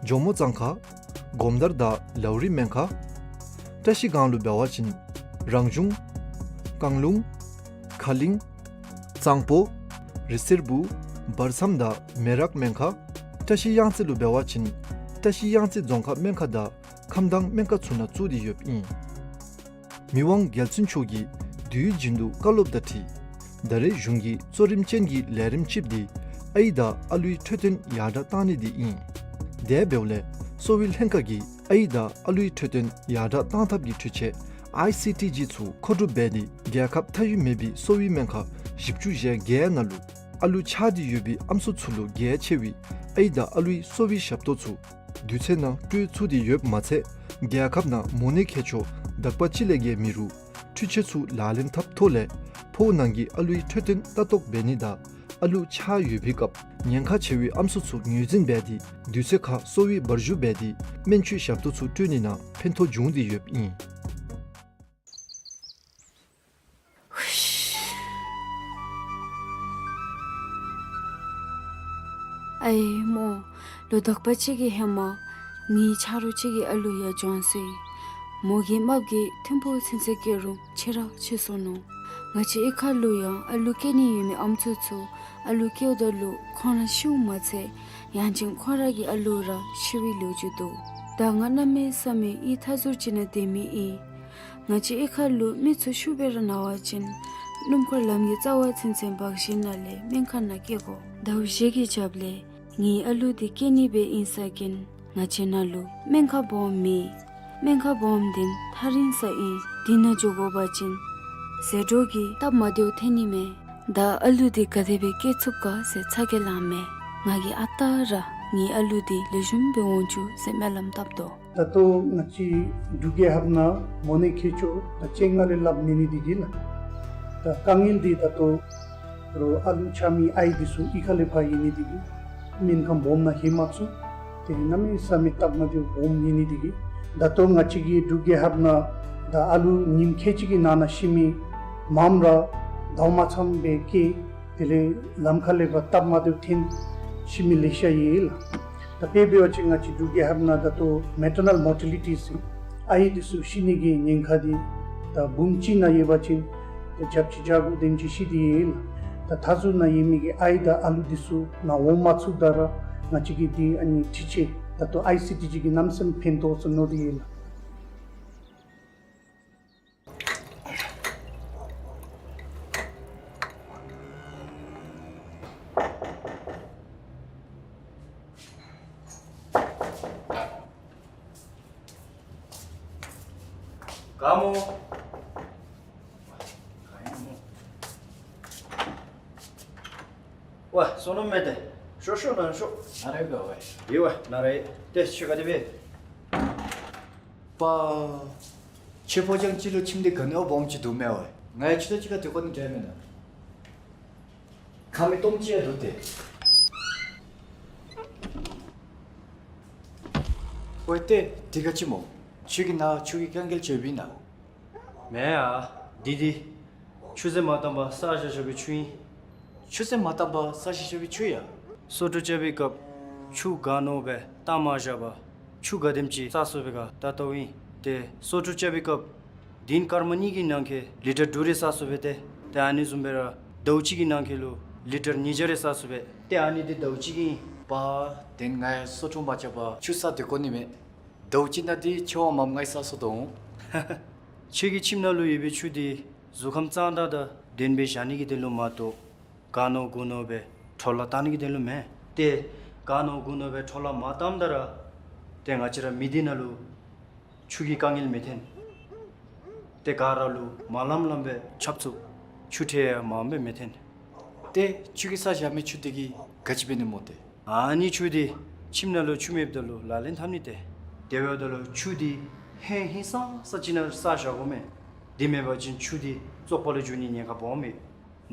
ཇོ་མོ་གཙང་ཁ་སྒོམ་དར་དང་ལའུ་རི་སྨན་ཁང་། བཀྲ་ཤིས་སྒང་ལུ་འབད་བ་ཅིན་རང་གཞུང་། རྐང་ལུང་། ཁ་གླིང་། གཙང་པོ། རི་སེར་བུ། བར་མཚམས་དང་མེ་རག་སྨན་ཁང་། བཀྲ་ཤིས་གཡང་རྩེ་ལུ་འབད་བ་ཅིན་བཀྲ་ཤིས་གཡང་རྩེ་རྫོང་ཁག་སྨན་ཁང་དང་ཁམས་དྭངས་སྨན་ཁང་ཚུ་ནང་བཙུགས་ཏེ་ཡོདཔ་ཨིན། མི་དབང་རྒྱལ་བཙུན་མཆོག་གིས་དུས་རྒྱུན་དུ་བཀའ་སློབ་དང་འཁྲིལ་ད་རེས་གཞུང་གི་གཙོ་རིམ་ཅན་གྱི་ལས་རིམ་གཅིག་འདི་ཨའི་དང་ཨ་ལུའི་འཕྲོད་བསྟེན་ཡར་དྲག་གཏང་ནི་འདི་ཨིན། དེ་འབདཝ་ལས་གསོ་བའི་ལྷན་ཁག་གིས་ཨའི་དང་ཨ་ལུའི་འཕྲོད་བསྟེན་ཡར་དྲག་གཏང་ཐབས་ཀྱི་འཕྲུལ་ཆས་ཨའི་སི་ཊི་ཇི་ཚུ་མཁོ་སྒྲུབ་འབད་དེ་རྒྱལ་ཁབ་མཐའ་དབུས་མེད་པའི་གསོ་བའི་སྨན་ཁང་བཞི་བཅུ་ཞེ་བརྒྱད་ནང་ལུ་ཨ་ལུ་ཆགས་ཏེ་ཡོད་པའི་ཨམ་སྲུ་ཚུ་ལུ་གལ་ཆེ་བའི་ཨའི་དང་ཨ་ལུའི་གསོ་བའི་ཞབས་ཏོག་ཚུ་དུས་ཚོད་ནང་སྤྲོད་ཚུགས་ཏེ་ཡོདཔ་མ་ཚད་རྒྱལ་ཁབ་ནང་མོ་ནད་མཁས་མཆོག་དག་པ་ཅིག་ལས་བརྒལ་མེད་རུང་འཕྲུལ་ཆས་ཚུ་ལག་ལེན་འཐབ་ཐོག་ལས་ཕོཝ་ནང་གི་ཨ་ལུའི་འཕྲོད་བསྟེན་ལྟ་རྟོག་འབད་ནི་དང་ཨ་ལུ་ཆགས་ཡོད་པའི་སྐབས་ཉེན་ཁ་ཆེ་བའི་ཨམ་སྲུ་ཚུ་ངོས་འཛིན་འབད་དེ་དུས་ཚོད་ཁར་གསོ་བའི་བར་ཞུ་འབད་དེ་སྨན་བཅོས་ཞབས་ཏོག་ཚུ་སྤྲོད་ནི་ནང་ཕན་ཐོགས་འབྱུང་སྟེ་ཡོདཔ་ཨིན། ཨའི་མོ། ལོ་དག་པ་ཅིག་གི་ཧེ་མ་ངེའི་ཆ་རོགས་ཅིག་གི་ཨ་ལུ་ཡང་བྱོན་སོ་ཡི། མོ་གི་རྨགཔ་གིས་ཐིམ་ཕུག་ཚུན་ཚོད་སྐྱེལ་རུང་ཆེ་ར་ཆེ་སོ་ནུག། ང་བཅས་གཡུས་ཁ་ལུ་ཡང་ཨ་ལུ་སྐྱེ་ནི་ཡོད་མི་ཨམ་སྲུ་ཚུ་ཨ་ལུ་སྐྱེཝ་ད་ལུ་ཁོང་ར་ཤིཝ་མ་ཚད་ཡང་ཅིན་ཁོང་ར་གི་ཨ་ལུ་ར་ཤི་བའི་ལོ་རྒྱུས་འདུག། ད་ང་གནམ་མེད་ས་མེད་གཡུས་མཐའ་ཟུར་ཅིག་ནང་སྡོད་མི་ཨིན། ང་བཅས་གཡུས་ཁ་ལུ་མི་ཚུ་ཤུགས་སྦེ་ར་ན་བ་ཅིན་སྣུམ་འཁོར་ལམ་གྱི་རྩ་བ་ཚུན་ཚོད་འབག་ཞིནམ་ལས་སྨན་ཁང་ནང་སྐྱེལ་དགོ། ཟླཝ་བཞི་གི་རྒྱབ་ལས་ངེའི་ཨ་ལུ་འདི་སྐྱེ་ནི་སྦེ་ཨིན་ས་ཅིན་ང་བཅས་ནང་ལུ་སྨན་ཁང་སྦོམ་མེད། སྨན་ཁང་སྦོམ་འདི་ཐག་རིང་ས་ཨིན། འདི་ནང་འགྱོ་དགོ་པ་ཅིན་ཟད་འགྲོ་གི་སྟབས་མ་བདེཝ་ཐོན་ནི་མས། ད་ཨ་ལུ་འདི་ག་དེ་སྦེ་སྐྱེ་ཚུགས་ག་ཟེར་ཚ་གྱང་ལང་མས། ང་གིས་ཨ་རྟག་ར་ངེའི་ཨ་ལུ་འདི་ལེགས་ཤོམ་སྦེ་འོང་བཅུག་ཟེར་སྨོན་ལམ་བཏབ་དོ། ད་ལྟོ་ང་བཅས་འབྲུག་རྒྱལ་ཁབ་ནང་མོ་ནད་མཁས་མཆོག་ད་སྤྱན་སྔར་ལས་སླབ་མེད་ནི་འདི་གིས་ལགས། ད་དཀའ་ངལ་འདི་ད་ལྟོ་ རོགས་ཨ་ལུ་ཆགས་མི་ཨའི་འདི་ཚུ་གཡུས་ཁ་ལས་ཕར་ཡོད་ནི་འདི་གིས་སྨན་ཁང་སྦོམ་ནང་ལྷོད་མ་ཚུགས། དེ་གནམ་མེད་ས་མེད་སྟབས་མ་བདེཝ་སྦོམ་ཡོད་ནི་འདི་གིས་ད་ལྟོ་ང་བཅས་ཀྱི་འབྲུག་རྒྱལ་ཁབ་ནང་ད་ཨ་ལུ་ཉིནམ་ཁལ་གཅིག་གི་ནང་ན་ཤི་མི་མངམ་ར་ཟླཝ་མ་ཚངམ་སྦེ་སྐྱེ། དེ་ལས་ལམ་ཁ་ལས་ཕར་སྟབས་མ་བདེཝ་ཐོན་ཤི་མི་ལེ་ཤ་ཡོད་ལགས། ད་དཔེ་འབད་བ་ཅིན་ང་བཅས་འབྲུག་རྒྱལ་ཁབ་ནང་ད་ལྟོ་མེ་ཊར་ནཱལ་མོར་ཊེ་ལི་ཊི་ཟེར་ཨའི་འདི་ཚུ་ཤི་ནི་གི་ཉེན་ཁ་འདི་ད་འབུམ་གཅིག་ནང་ཡོད་པ་ཅིན་ད་བརྒྱ་ཆ་བརྒྱ་དགུ་དེམ་ཅིག་ཤི་སྟེ་ཡོད་ལགས། ད་མཐའ་ཟུར་ནང་ཡོད་མི་གི་ཨའི་དང་ཨ་ལུ་འདི་ཚུ་ནཱ་འོང་མ་ཚུགསཔ་ད་ར་ང་བཅས་ཀྱིས་འདི་ཨ་ནི་འཕྲུལ་ཆས་ད་ལྟོ་ཨའི་སི་ཊི་ཅིག་གིས་གནམ་མེད་ས་མེད་ཕན་ཐོགས་ཟེར་མནོ་སྟེ་ཡོད་ལགས། ག་མོ། ཝ་བསོད་ནམས་མས་ཏེ། ཤོག་ཤོག་ནཱ་ཤོག། ནཱ་རེ་ག་ཝ། ཡེ་ཝ་ནཱ་རེ། ཏེ་ཁྱོད་ག་དེ་སྦེ། པ། ཁྱོད་ཕོ་རྒྱས་ཅིག་ལུ་ཁྱིམ་འདི་ག་ནི་བ་སྦོམ་ཅིག་འདུག་མས་ཝ། ང་ཡང་ཁྱོད་དང་གཅིག་ཁར་སྡོད་དགོ་ནི་འདྲས་མེན་ན། ཁང་མིག་སྟོང་ཅིག་ཡང་འདུག་སྟེ། ཝའི་ཏེ་འདི་ག་ཅི་སྨོ། ཁྱོད་ཀྱིས་ནཱ་ཆུ་གི་དཀའ་ངལ་བརྗོད་པས་ན། མེན་ཡ། འདི་འདི་ཆུ་ཚན་མ་བཏབ་པར་བསགས་བཞག་བཞག་པའི་ཆུ་ཨིན། ཆུ་ཚན་མ་བཏབ་པར་བསགས་བཞག་བཞག་པའི་ཆུ་ཡ། སོ་ཕྲུག་རྐྱབ་པའི་སྐབས་ཆུ་ག་ནོར་སྦེ་བཏང་མ་བཞག་པར་ཆུ་ག་དེམ་ཅིག་བསགས་སོང་པས་ག་ད་ལྟོ་ཨིན། ཏེ་སོ་ཕྲུག་རྐྱབ་པའི་སྐབས་ཏིན་སྐར་མ་གཉིས་ཀྱི་ནང་འཁོད་ལི་ཊར་དྲུག་རེ་བསགས་སོང་པས་ཏེ། ཏེ་ཨ་ནི་བཟུམ་སྦེ་ར་ཟླཝ་གཅིག་གི་ནང་འཁོད་ལུ་ལི་ཊར་ཉིས་བརྒྱ་རེ་བསགས་སོང་པས། ཏེ་ཨ་ནི་འདི་ཟླཝ་གཅིག་གི་ཨིན། པ། ཏེ་ང་ཡང་སོ་ཕྲུག་མ་རྐྱབ་པར་ཆུ་བསགས་སྡོད་དགོ་ནི་མས། ཟླཝ་གཅིག་ནང་འདི་ཁྱོད་འམ་ང་བསགས་སོ་དོ། ཁྱོད་ཀྱི་ཁྱིམ་ནང་ལུ་ཡོད་པའི་ཆུ་འདི་གཟུགས་ཁམས་གཙང་དག་དང་ལྡན་པའི་བཞག་ནི་གི་དོན་ལུ་མ་གཏོགས་ག་ནོར་གུ་ནོར་སྦེ་འཕྲོ་བརླག་བཏང་ནི་གི་དོན་ལུ་མེན། ཏེ་ག་ནོར་གུ་ནོར་སྦེ་འཕྲོ་བརླག་མ་བཏངམ་ད་ར་ཏེ་ང་བཅས་ར་མི་སྡེ་ནང་ལུ་ཆུ་གི་དཀའ་ངལ་མི་ཐོན། ཏེ་ག་ར་ལུ་མ་ལངམ་ལངམ་སྦེ་ཆབ་ཚུབ་ཆུ་ཁྲལ་ཡང་མངམ་སྦེ་མི་ཐོན། ཏེ་ཁྱོད་ཀྱིས་བསགས་བཞག་མི་ཆུ་འདི་གིས་ག་ཅི་འབད་ནི་སྨོ་ཏེ། ཨ་ནི་ཆུ་འདི་ཁྱིམ་ནང་ལུ་ཆུ་མེདཔ་ད་ལུ་ལག་ལེན་འཐབ་ནི་ཏེ། དེ་འབདཝ་ད་ལུ་ཆུ་འདི་ཧིང་ཧིང་སངས་ས་ཅིག་ནང་བསགས་བཞག་དགོ་མས། དེ་མེན་པ་ཅིན་ཆུ་འདི་བཙོག་པ་ལུ་འགྱུར་ནི་ཉེན་ཁ་སྦོམ་ཡོད།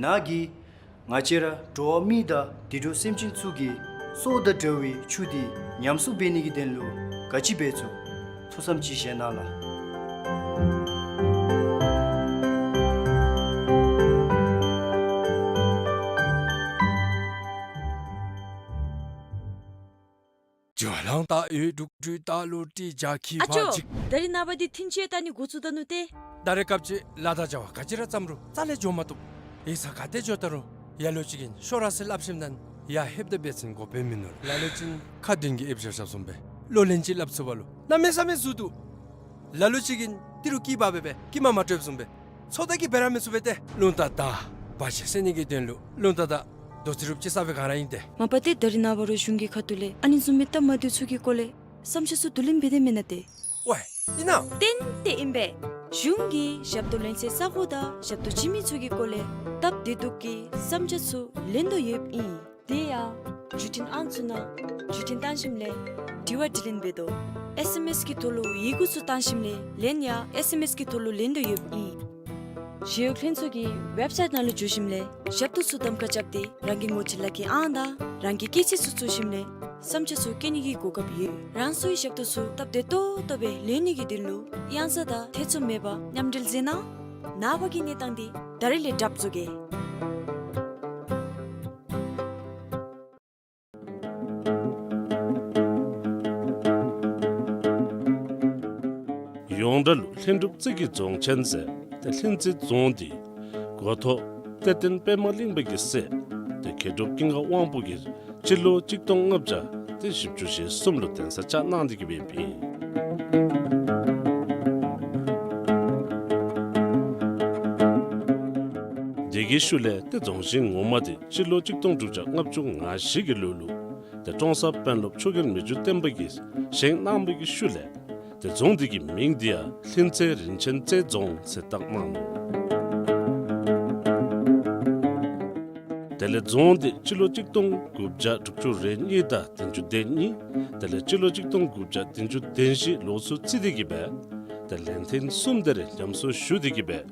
ནཱ་གིས་ང་བཅས་ར་འགྲོ་བ་མི་དང་དུད་འགྲོ་སེམས་ཅན་ཚུ་གི་སྲོག་དང་འབྲེལ་བའི་ཆུ་འདི་ཉམས་གསོ་འབད་ནི་གི་དོན་ལུ་ག་ཅི་འབད་ཚུགས། ཐུགས་བསམ་ཅིག་བཞེས་གནང་ལགས། ཨ་ཅོ། ད་རིས་ནངས་པ་འདི་ཐིན་ཅི་ལྟ་ནི་འགོ་བཙུགས་ད་ནུག་ཏེ། ད་རེས་སྐབས་ཅིག་ལཱ་དང་བྱ་བ་ག་ཅི་ར་བརྩམ་རུང་རྩ་ལས་འགྱོ་མ་བཏུབ། ཡིག་ཚང་ག་ཏེ་འགྱོ་ད་རུང་ལ་ལུ་ཅིག་གིས་ཤོག་ར་ཟེར་སླབ་ཞིནམ་ད་ཡར་ལྷོདཔ་ད་འབད་བ་ཅིན་གོ་བརྡ་མིན་ནུག། ལ་ལུ་ཅིག་ཁ་འདོན་གྱི་ཨེབ་བཞག་བཞགཔ་བཟུམ་སྦེ་ལོ་ལན་ཅིག་སླབ་ཚུགས་པ་ལུ་གནམ་མེད་ས་མེད་ཟུར་འདུག། ལ་ལུ་ཅིག་གིས་ཏི་རུ་སྐྱི་པགས་འབད་སྦེ་སྐྱི་མ་མ་སྤྲོདཔ་བཟུམ་སྦེ་ཚོད་ལྟ་གིས་འབད་ར་མི་ཚུགས་པས་ཏེ། རླུང་རྟ་དང་བར་ཆད་སེལ་ནི་གི་དོན་ལུ་རླུང་རྟ་དང་རྡོ་རྩེ་རུབ་ཅིག་བསགས་པའི་སྒང་ར་ཨིན་ཏེ། མ་པ་ཏེ་ད་རིས་ནངས་པ་རོགས་གཞུང་གི་ཁ་ཐུག་ལས་ཨ་ནི་བཟུམ་མའི་སྟབས་མ་བདེཝ་ཚུ་གི་སྐོར་ལས་བསམ་འཆར་ཚུ་བསྡུ་ལེན་འབད་དེས་མེན་ན་ཏེ། ཝའི་ཨིན་ན། ཏན་ཏན་ཨིན་པས། གཞུང་གིས་ཞབས་ཏོག་ལེན་སའི་ས་གོ་དང་ཞབས་ཏོག་བྱིན་མི་ཚུ་གི་སྐོར་ལས་སྟབས་བདེ་སྡུག་གི་བསམ་འཆར་ཚུ་ལེན་དོ་ཡོདཔ་ཨིན། དེ་ཡང་བརྒྱུད་འཕྲིན་ཨང་ཚུ་ནང་བརྒྱུད་འཕྲིན་བཏང་ཞིནམ་ལས་དྲི་བ་དྲིས་ལན་འབད་དོ། ཨེས་ཨེམ་ཨེས་ཀྱི་ཐོག་ལུ་ཡི་གུ་ཚུ་བཏང་ཞིནམ་ལས་ལན་ཡང་ཨེས་ཨེམ་ཨེས་ཀྱི་ཐོག་ལུ་ལེན་དོ་ཡོདཔ་ཨིན། ཞི་གཡོག་ལྷན་ཚོགས་ཀྱི་ཝེབ་སའིཊ་ནང་ལུ་འཛུལ་ཞིནམ་ལས་ཞབས་ཏོག་ཚུ་གདམ་ཁ་རྐྱབ་སྟེ་རང་གི་ངོ་སྤྲོད་ལག་ཁྱེར་ཨང་དང་རང་གི་སྐྱེས་ཚེས་ཚུ་བཙུགས་ཞིནམ་ལས་བསམ་འཆར་ཚུ་བཀོད་ནི་གི་གོ་སྐབས་ཡོད། རང་སོའི་ཞབས་ཏོག་ཚུ་སྟབས་བདེ་ཏོག་ཏོ་སྦེ་ལེན་ནི་གི་དོན་ལུ་གཡང་ས་དང་ཐེ་ཚོམ་མེད་པར་མཉམ་འབྲེལ་མཛད་གནང་། ནངས་པ་གི་གནས་སྟངས་འདི་ད་རིས་ལས་གྲབས་བཟོ་གེ། ཡོངས་གྲགས་ལུ་ལྷུན་གྲུབ་རྩེ་གི་རྫོང་ཆེན་ཟེར་ཏེ་ལྷུན་རྩེ་རྫོང་འདི་འགོ་ཐོག་གཏེར་སྟོན་པདྨ་གླིང་པ་གི་སྲས་ཏེ་མཁས་གྲུབ་ཀུན་དགའ་དབང་པོ་གིས་སྤྱི་ལོ་གཅིག་སྟོང་ལྔ་བརྒྱ་ཏེ་བཞི་བཅུ་ཞེ་གསུམ་ལུ་གདན་ས་བཅགས་གནང་སྟེ་གི་སྦེ་ཨིན། དེ་གི་ཤུལ་ལས་ཏེ་རྫོང་ཆེན་ངོ་མ་འདི་སྤྱི་ལོ་གཅིག་སྟོང་དྲུག་བརྒྱ་ལྔ་བཅུ་ང་བཞི་གི་ལོ་ལུ་ཏེ་ཀྲོང་གསར་དཔོན་སློབ་ཆོས་རྒྱལ་མི་འགྱུར་བརྟན་པ་གིས་བཞེངས་གནང་བའི་གི་ཤུལ་ལས་ཏེ་རྫོང་འདི་གི་མིང་འདི་ཡང་ལྷུན་རྩེ་རིན་ཆེན་རྩེ་རྫོང་ཟེར་བཏགས་གནང་ནུག། དེ་ལས་རྫོང་འདི་སྤྱི་ལོ་གཅིག་སྟོང་དགུ་བརྒྱ་དྲུག་ཅུ་རེ་གཉིས་དང་བདུན་ཅུ་དོན་གཉིས། དེ་ལས་སྤྱི་ལོ་གཅིག་སྟོང་དགུ་བརྒྱ་བདུན་ཅུ་དོན་བཞི་ལོ་ཚུ་རྩིས་ཏེ་གི་སྦེ་ཏེ་ལན་ཐེངས་གསུམ་དེ་རེ་ཉམས་གསོ་ཞུ་སྟེ་གི་སྦེ་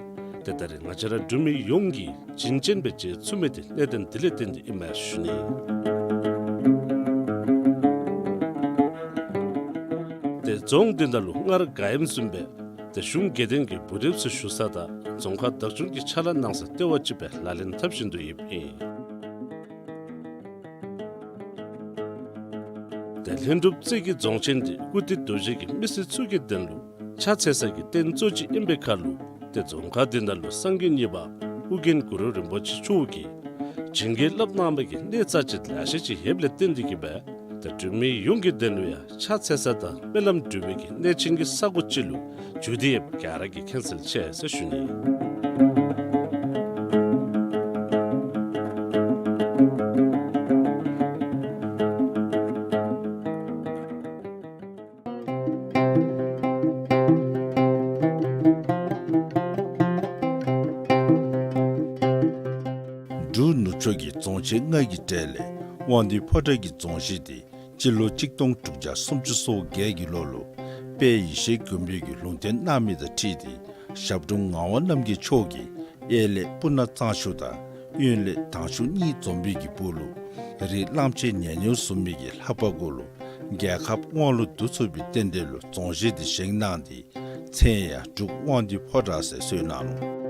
ཏེ་ད་རེས་ང་བཅས་ར་འབྲུག་མི་ཡོངས་ཀྱིས་བྱིན་ཅན་སྦེ་མཇལ་ཚུགས་མི་འདི་གནད་དོན་འདི་ལས་བརྟེན་ཏེ་ཨིན་མས་ཞུ་ནི། ཏེ་རྫོང་འདི་ནང་ལུ་སྔར་ག་ཨིནམ་བཟུམ་སྦེ་ཏེ་གཞུང་དགེ་ལྡན་གྱི་འབུལ་རིལ་ཚུ་ཞུ་ས་དང་རྫོང་ཁག་བདག་སྐྱོང་གི་ཕྱག་ལཱ་གནང་ས་ལྟེ་བ་ཅིག་སྦེ་ལག་ལེན་འཐབ་བཞིན་དུ་ཡོདཔ་ཨིན། ཏེ་ལྷུན་གྲུབ་རྩེ་གི་རྫོང་ཆེན་འདི་ཀུར་སྟོད་རྡོ་རྗེ་གི་མི་སེར་ཚུ་གི་དོན་ལུ་ཕྱག་འཚལ་ས་གི་རྟེན་གཙོ་ཅིག་ཨིན་པའི་ཁར་ལུ་ཏེ་རྫོང་ཁག་འདི་ནང་ལུ་སངས་རྒྱས་གཉིས་པ་ཨོ་རྒྱན་གུ་རུ་རིན་པོ་ཆེ་མཆོག་གིས་བྱིན་གྱིས་བརླབས་གནང་བའི་གི་གནས་རྩ་ཆེ་ལེ་ཤ་ཅིག་ཡོདཔ་ལས་བརྟེན་ཏེ་གིས་སྦེ་ཏེ་འབྲུག་མི་ཡོངས་ཀྱི་དོན་ལུ་ཡང་ཕྱག་འཚལ་ས་དང་སྨོན་ལམ་འབུལ་བའི་གི་གནས་ཆེན་གྱི་ས་གོ་ཅིག་ལུ་གྱུར་ཏེ་ཡོདཔ་ག་ར་གིས་མཁྱེན་གསལ་ཆེ་ཟེར་ཞུ་ནི། འབྲུག་ནུབ་ཕྱོགས་ཀྱི་རྫོང་ཆེན་ལྔ་གི་གྲས་ལས་དབང་འདུས་ཕོ་བྲང་གི་རྫོང་གཞིས་འདི་སྤྱི་ལོ་གཅིག་སྟོང་དྲུག་བརྒྱ་སུམ་ཅུ་སོ་བརྒྱད་ཀྱི་ལོ་ལུ་དཔལ་ཡེ་ཤེས་མགོན་པོ་གིས་ལུང་བསྟན་གནང་མི་དང་འཁྲིལ་ཏེ་ཞབས་དྲུང་ངག་དབང་རྣམ་རྒྱལ་མཆོག་གིས་གཡས་ལས་སྤུ་ན་གཙང་ཆུ་དང་གཡོན་ལས་དྭངས་ཆུ་གཉིས་འཛོམས་པའི་གི་སྦུག་ལུ་རི་གླང་ཆེན་ཉལ་ཉལ་བཟུམ་མའི་གི་ལྷ་པ་གུ་ལུ་རྒྱལ་ཁབ་དབང་ལུ་བསྡུ་ཚུགས་པའི་རྟེན་འབྲེལ་ལུ་རྫོང་གཞིས་འདི་བཞེངས་གནང་སྟེ་མཚན་ཡང་འབྲུག་དབང་འདུས་ཕོ་བྲང་ཟེར་གསོལ་གནང་ནུག།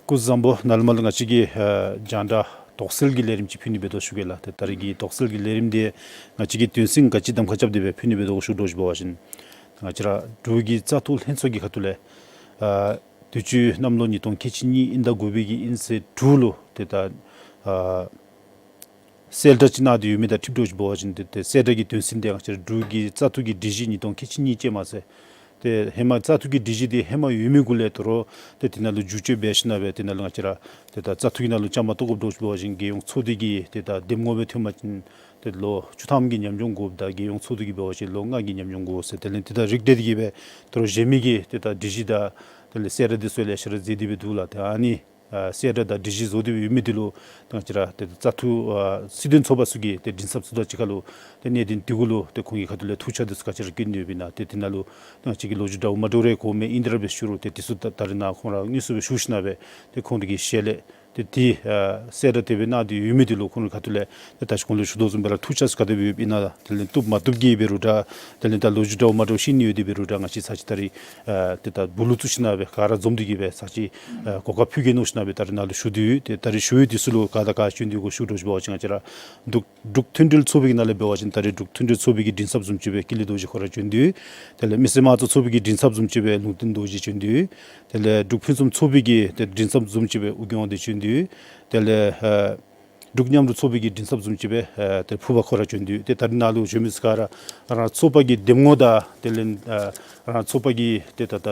སྐུ་གཟུགས་བཟང་པོ། ནཱ་ལས་མར་ལུ་ང་བཅས་ཀྱིས་ཨ་རྒྱང་བསྒྲགས་དོགས་སེལ་གྱི་ལས་རིམ་ཅིག་ཕུལ་ནི་འབད་དོ་ཞུ་གེ་ལགས། ཏེ་ད་རེས་ཀྱི་དོགས་སེལ་གྱི་ལས་རིམ་འདི་ང་བཅས་ཀྱིས་དོན་ཚན་ག་ཅི་གདམ་ཁ་རྐྱབ་སྟེ་སྦེ་ཕུལ་ནི་འབད་དོ་ཞུ་དོ་ཞུ་བ་ཅིན་ང་བཅས་ར་འབྲུག་གི་བཙག་འཐུ་ལྷན་ཚོགས་ཀྱི་ཁ་ཐུག་ལས་ཨ་དུས་ཅི་གནམ་ལོ་ཉིས་སྟོང་ཁལ་གཅིག་གཉིས་ཨིན་ཟླ་དགུ་པའི་གི་ཨིན་ཚེས་དྲུག་ལུ་ཏེ་ད་ཨ་གསལ་བསྒྲགས་ཅིག་གནང་སྟེ་ཡོད་མི་དང་འཁྲིལ་དོ་ཞུ་བ་ཅིན་ཏེ་ཏེ་གསལ་བསྒྲགས་ཀྱི་དོན་ཚན་འདི་ང་བཅས་ར་འབྲུག་གི་བཙག་འཐུ་གི་སྒྲིག་གཞི་ཉིས་སྟོང་ཁལ་གཅིག་གཉིས་ཅིག་མ་ཚད་ཏེ་ཧེ་མ་བཙག་འཐུ་གི་སྒྲིག་གཞི་འདི་ཧེ་མ་ཡོད་མི་གུ་ལས་དོ་རུང་ཏེ་དེ་ནང་ལུ་བསྒྱུར་བཅོས་འབད་ཞིན་ན་སྦེ་དེ་ནང་ལུ་ང་བཅས་ར་ཏེ་ད་བཙག་འཐུ་གི་ནང་ལུ་བཅའ་མར་གཏོགས་དགོཔ་འདུག་ཞུ་བ་ཅིན་རྒྱལ་ཡོངས་ཚོགས་འདུ་གི་ཏེ་ད་འདེམས་ངོ་སྦེ་ཐོན་པ་ཅིན་ཏེ་ལོ་བཅུ་ཐམ་གྱི་ཉམས་མྱོང་དགོཔ་དང་རྒྱལ་ཡོངས་ཚོགས་འདུ་གི་འབད་བ་ཅིན་ལོ་ལྔ་གི་ཉམས་མྱོང་དགོ་ཟེར། དེ་ལས་དེ་དང་རིགས་བསྒྲེས་ཏེ་གིས་སྦེ་དོ་རུང་གཞན་མི་གི་ཏེ་ད་སྒྲིག་གཞི་དང་དེ་ལས་གསལ་བསྒྲགས་འདི་ཚུ་ལེ་ཤ་ར་མཛད་དེ་སྦེ་འདུག་ལགས། ཏེ་ཨ་ནི་ཨ་གསལ་བསྒྲགས་དང་སྒྲིག་གཞི་བཟོ་སྟེ་ཡོད་མི་འདི་ལུ་ཏེ་ང་བཅས་ར་ཏེ་བཙག་འཐུ་ཨ་སྲིད་དོན་ཚོགས་པ་ཚུ་གི་ཏེ་མགྲིན་ཚབ་ཚུ་དང་གཅིག་ཁར་ལུ་ཏེ་གནད་དོན་འདི་གུ་ལུ་ཏེ་ཁོང་གི་ཁ་ཐུག་ལས་ཐུགས་འཆར་འདི་ཚུ་ག་ཅི་ར་བཀོད་ནི་ཡོདཔ་ཨིན་ན། ཏེ་དེ་ནང་ལུ་ཏེ་ང་བཅས་ཀྱི་ལོ་རྒྱུས་འདྲཝ་མ་འདྲཝ་རེ་གོཝ་མས། ཨིན་ཏེ་ར་སྦེ་ཞུ་རུང་ཏེ་དེ་ཚུ་ད་ད་རེས་ནཱ་ཁོང་ར་དངོས་སུ་སྦེ་ཞུ་ཞིན་ན་སྦེ་ཏེ་ཁོང་རའི་གི་ཞལ་ལས་ཏེ་དེ་ཨ་གསལ་བསྒྲགས་དེ་སྦེ་གནང་སྟེ་ཡོད་མི་འདི་ལུ་ཁོང་རའི་ཁ་ཐུག་ལས་ཏེ་ད་ཅི་གོང་ལུ་ཞུ་དོ་བཟུམ་སྦེ་ར་ཐུགས་འཆར་ཚུ་ག་དེ་སྦེ་ཡོདཔ་ཨིན་ན། དེ་ལས་བཏུབ་མ་བཏུབ་ཀྱི་འབད་རུང་འདྲ། དེ་ལས་ད་ལོ་རྒྱུས་འདྲཝ་མ་འདྲཝ་ཤེས་ནི་ཡོད་དེ་འབད་རུང་འདྲ། ང་བཅས་ཚར་གཅིག་ད་རེས་ཨ་ཏེ་ད་སྦུག་ལུ་བཙུགས་ཞིན་ན་སྦེ་ག་ར་འཛོམས་ཏེ་གིས་སྦེ་ཚར་གཅིག་ཨ་གོ་སྐབས་ཕུལ་གེ་མནོ་ཞིན་ན་སྦེ་ད་རེས་ནཱ་ལུ་ཞུ་དོ་ཡོད། ཏེ་ད་རེས་ཞུ་བའི་དུས་སུ་ལུ་ག་དང་ག་བྱོན་ཏེ་གོ་ཞུ་དོ་ཞུ་བ་ཅིན་ང་བཅས་ར་འབྲུག་འབྲུག་མཐུན་སྒྲིལ་ཚོགས་པའི་གི་ནང་ལས་འབད་བ་ཅིན་ད་རེས་འབྲུག་མཐུན་སྒྲིལ་ཚོགས་པའི་གི་མགྲིན་ཚབ་བཟུམ་ཅིག་སྦེ་ཀུན་ལེགས་རྡོ་རྗེ་ཁོ་ར་བྱོན་དོ་ཡོད། དེ་ལས་མི་སེར་དམངས་གཙོ་ཚོགས་པའི་གི་མགྲིན་ཚབ་བཟུམ་ཅིག་སྦེ་ལུང་བསྟན་རྡོ་རྗེ་བྱོན་དོ་ཡོད། དེ་ལས་འབྲུག་ཕུན་སུམ་ཚོགས་པའི་གི་ཏེ་མགྲིན་ཚབ་བཟུམ་ཅིག་སྦེ་ཨོ་རྒྱན་དབང་འདུས་བྱོན་དོ་ཡོད། དེ་ལས་ཨ་འབྲུག་མཉམ་རུབ་ཚོགས་པའི་གི་མགྲིན་ཚབ་བཟུམ་ཅིག་སྦེ་ཨ་ཏེ་ཕུརཔ་ཁོ་ར་བྱོན་དོ་ཡོད། ཏེ་ད་རེས་ནཱ་ལུ་བྱོན་མི་ཚུ་ག་ར་རང་ཚོགས་པ་གི་འདེམས་ངོ་དང་དེ་ལས་ཨ་རང་ཚོགས་པ་གི་ཏེ་ད་ད་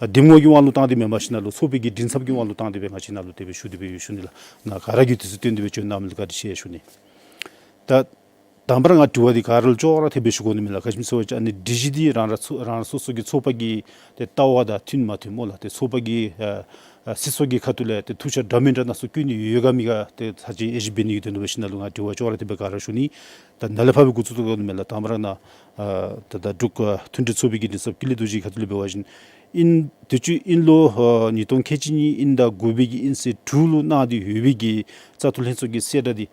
འདེམས་ངོ་གི་དབང་ལུ་བཏང་སྟེ་མེན་པར་ཞིན་ན་ལུ་ཚོགས་པའི་གི་མགྲིན་ཚབ་ཀྱི་དབང་ལུ་བཏང་སྟེ་སྦེ་ང་བཅས་ནཱ་ལུ་དེ་སྦེ་ཞུ་དེ་སྦེ་ཡོད་ཞུ་ནི་ལགས། ནཱ་ག་ར་གིས་དུས་ཚོད་བཏོན་ཏེ་སྦེ་བྱོན་གནང་མི་ལུ་བཀའ་དྲིན་ཆེ་ཞུ་ནི། ད་དང་པ་ར་ང་དྲི་བ་འདི་ག་ར་ལུ་ཅོག་ར་འཐདཔ་སྦེ་ཞུ་དགོ་ནི་མས་ལགས། ག་ཅི་སྨོ་ཟེར་བ་ཅིན་ཨ་ནི་སྒྲིག་གཞི་འདི་རང་ར་ཚོ་རང་སོ་སོ་གི་ཚོགས་པ་གི་ཏེ་ལྟ་བ་དང་མཐུན་མ་མཐུན་སྨོ་ལགས། ཏེ་ཚོགས་པ་གི་ཨ་ཨ་སྲིད་ཚོགས་ཀྱི་ཁ་ཐུག་ལས་ཏེ་ཐུགས་འཆར་འདྲ་མིན་འདྲ་སྣ་ཚོགས་བཀོད་ནི་ཡོད་ག་མེད་ག་ཏེ་ཚར་གཅིག་དབྱེ་ཞིབ་འབད་ནི་གི་དོན་ལུ་འབད་ཞིན་ན་ལུ་ང་དྲི་བ་ཅོག་ར་འཐདཔ་སྦེ་ག་ར་ཞུ་ནི། ད་ནཱ་ལས་ཕར་སྦེ་འགོ་བཙུགས་དོ་ག་ནི་མས་ལགས། དང་པ་ར་ནཱ་ཨ་ད་ད་འབྲུག་ཨ་མཐུན་སྒྲིལ་ཚོགས་པའི་གི་མགྲིན་ཚབ་ཀུན་ལེགས་རྡོ་རྗེ་ཁ་ཐུག་ལས་འབད་བ་ཅིན་ཨིན་དུས་ཅི་ཨིན་ལོ་ཨ་ཉིས་སྟོང་ཁལ་གཅིག་གཉིས་ཨིན་ཟླ་དགུ་པའི་གི་ཨིན་ཚེས་དྲུག་ལུ་གནང་སྟེ་ཡོད་པའི་གི་བཙག་འཐུ་ལྷན་ཚོགས་ཀྱི་གསལ་བསྒྲགས་འདི་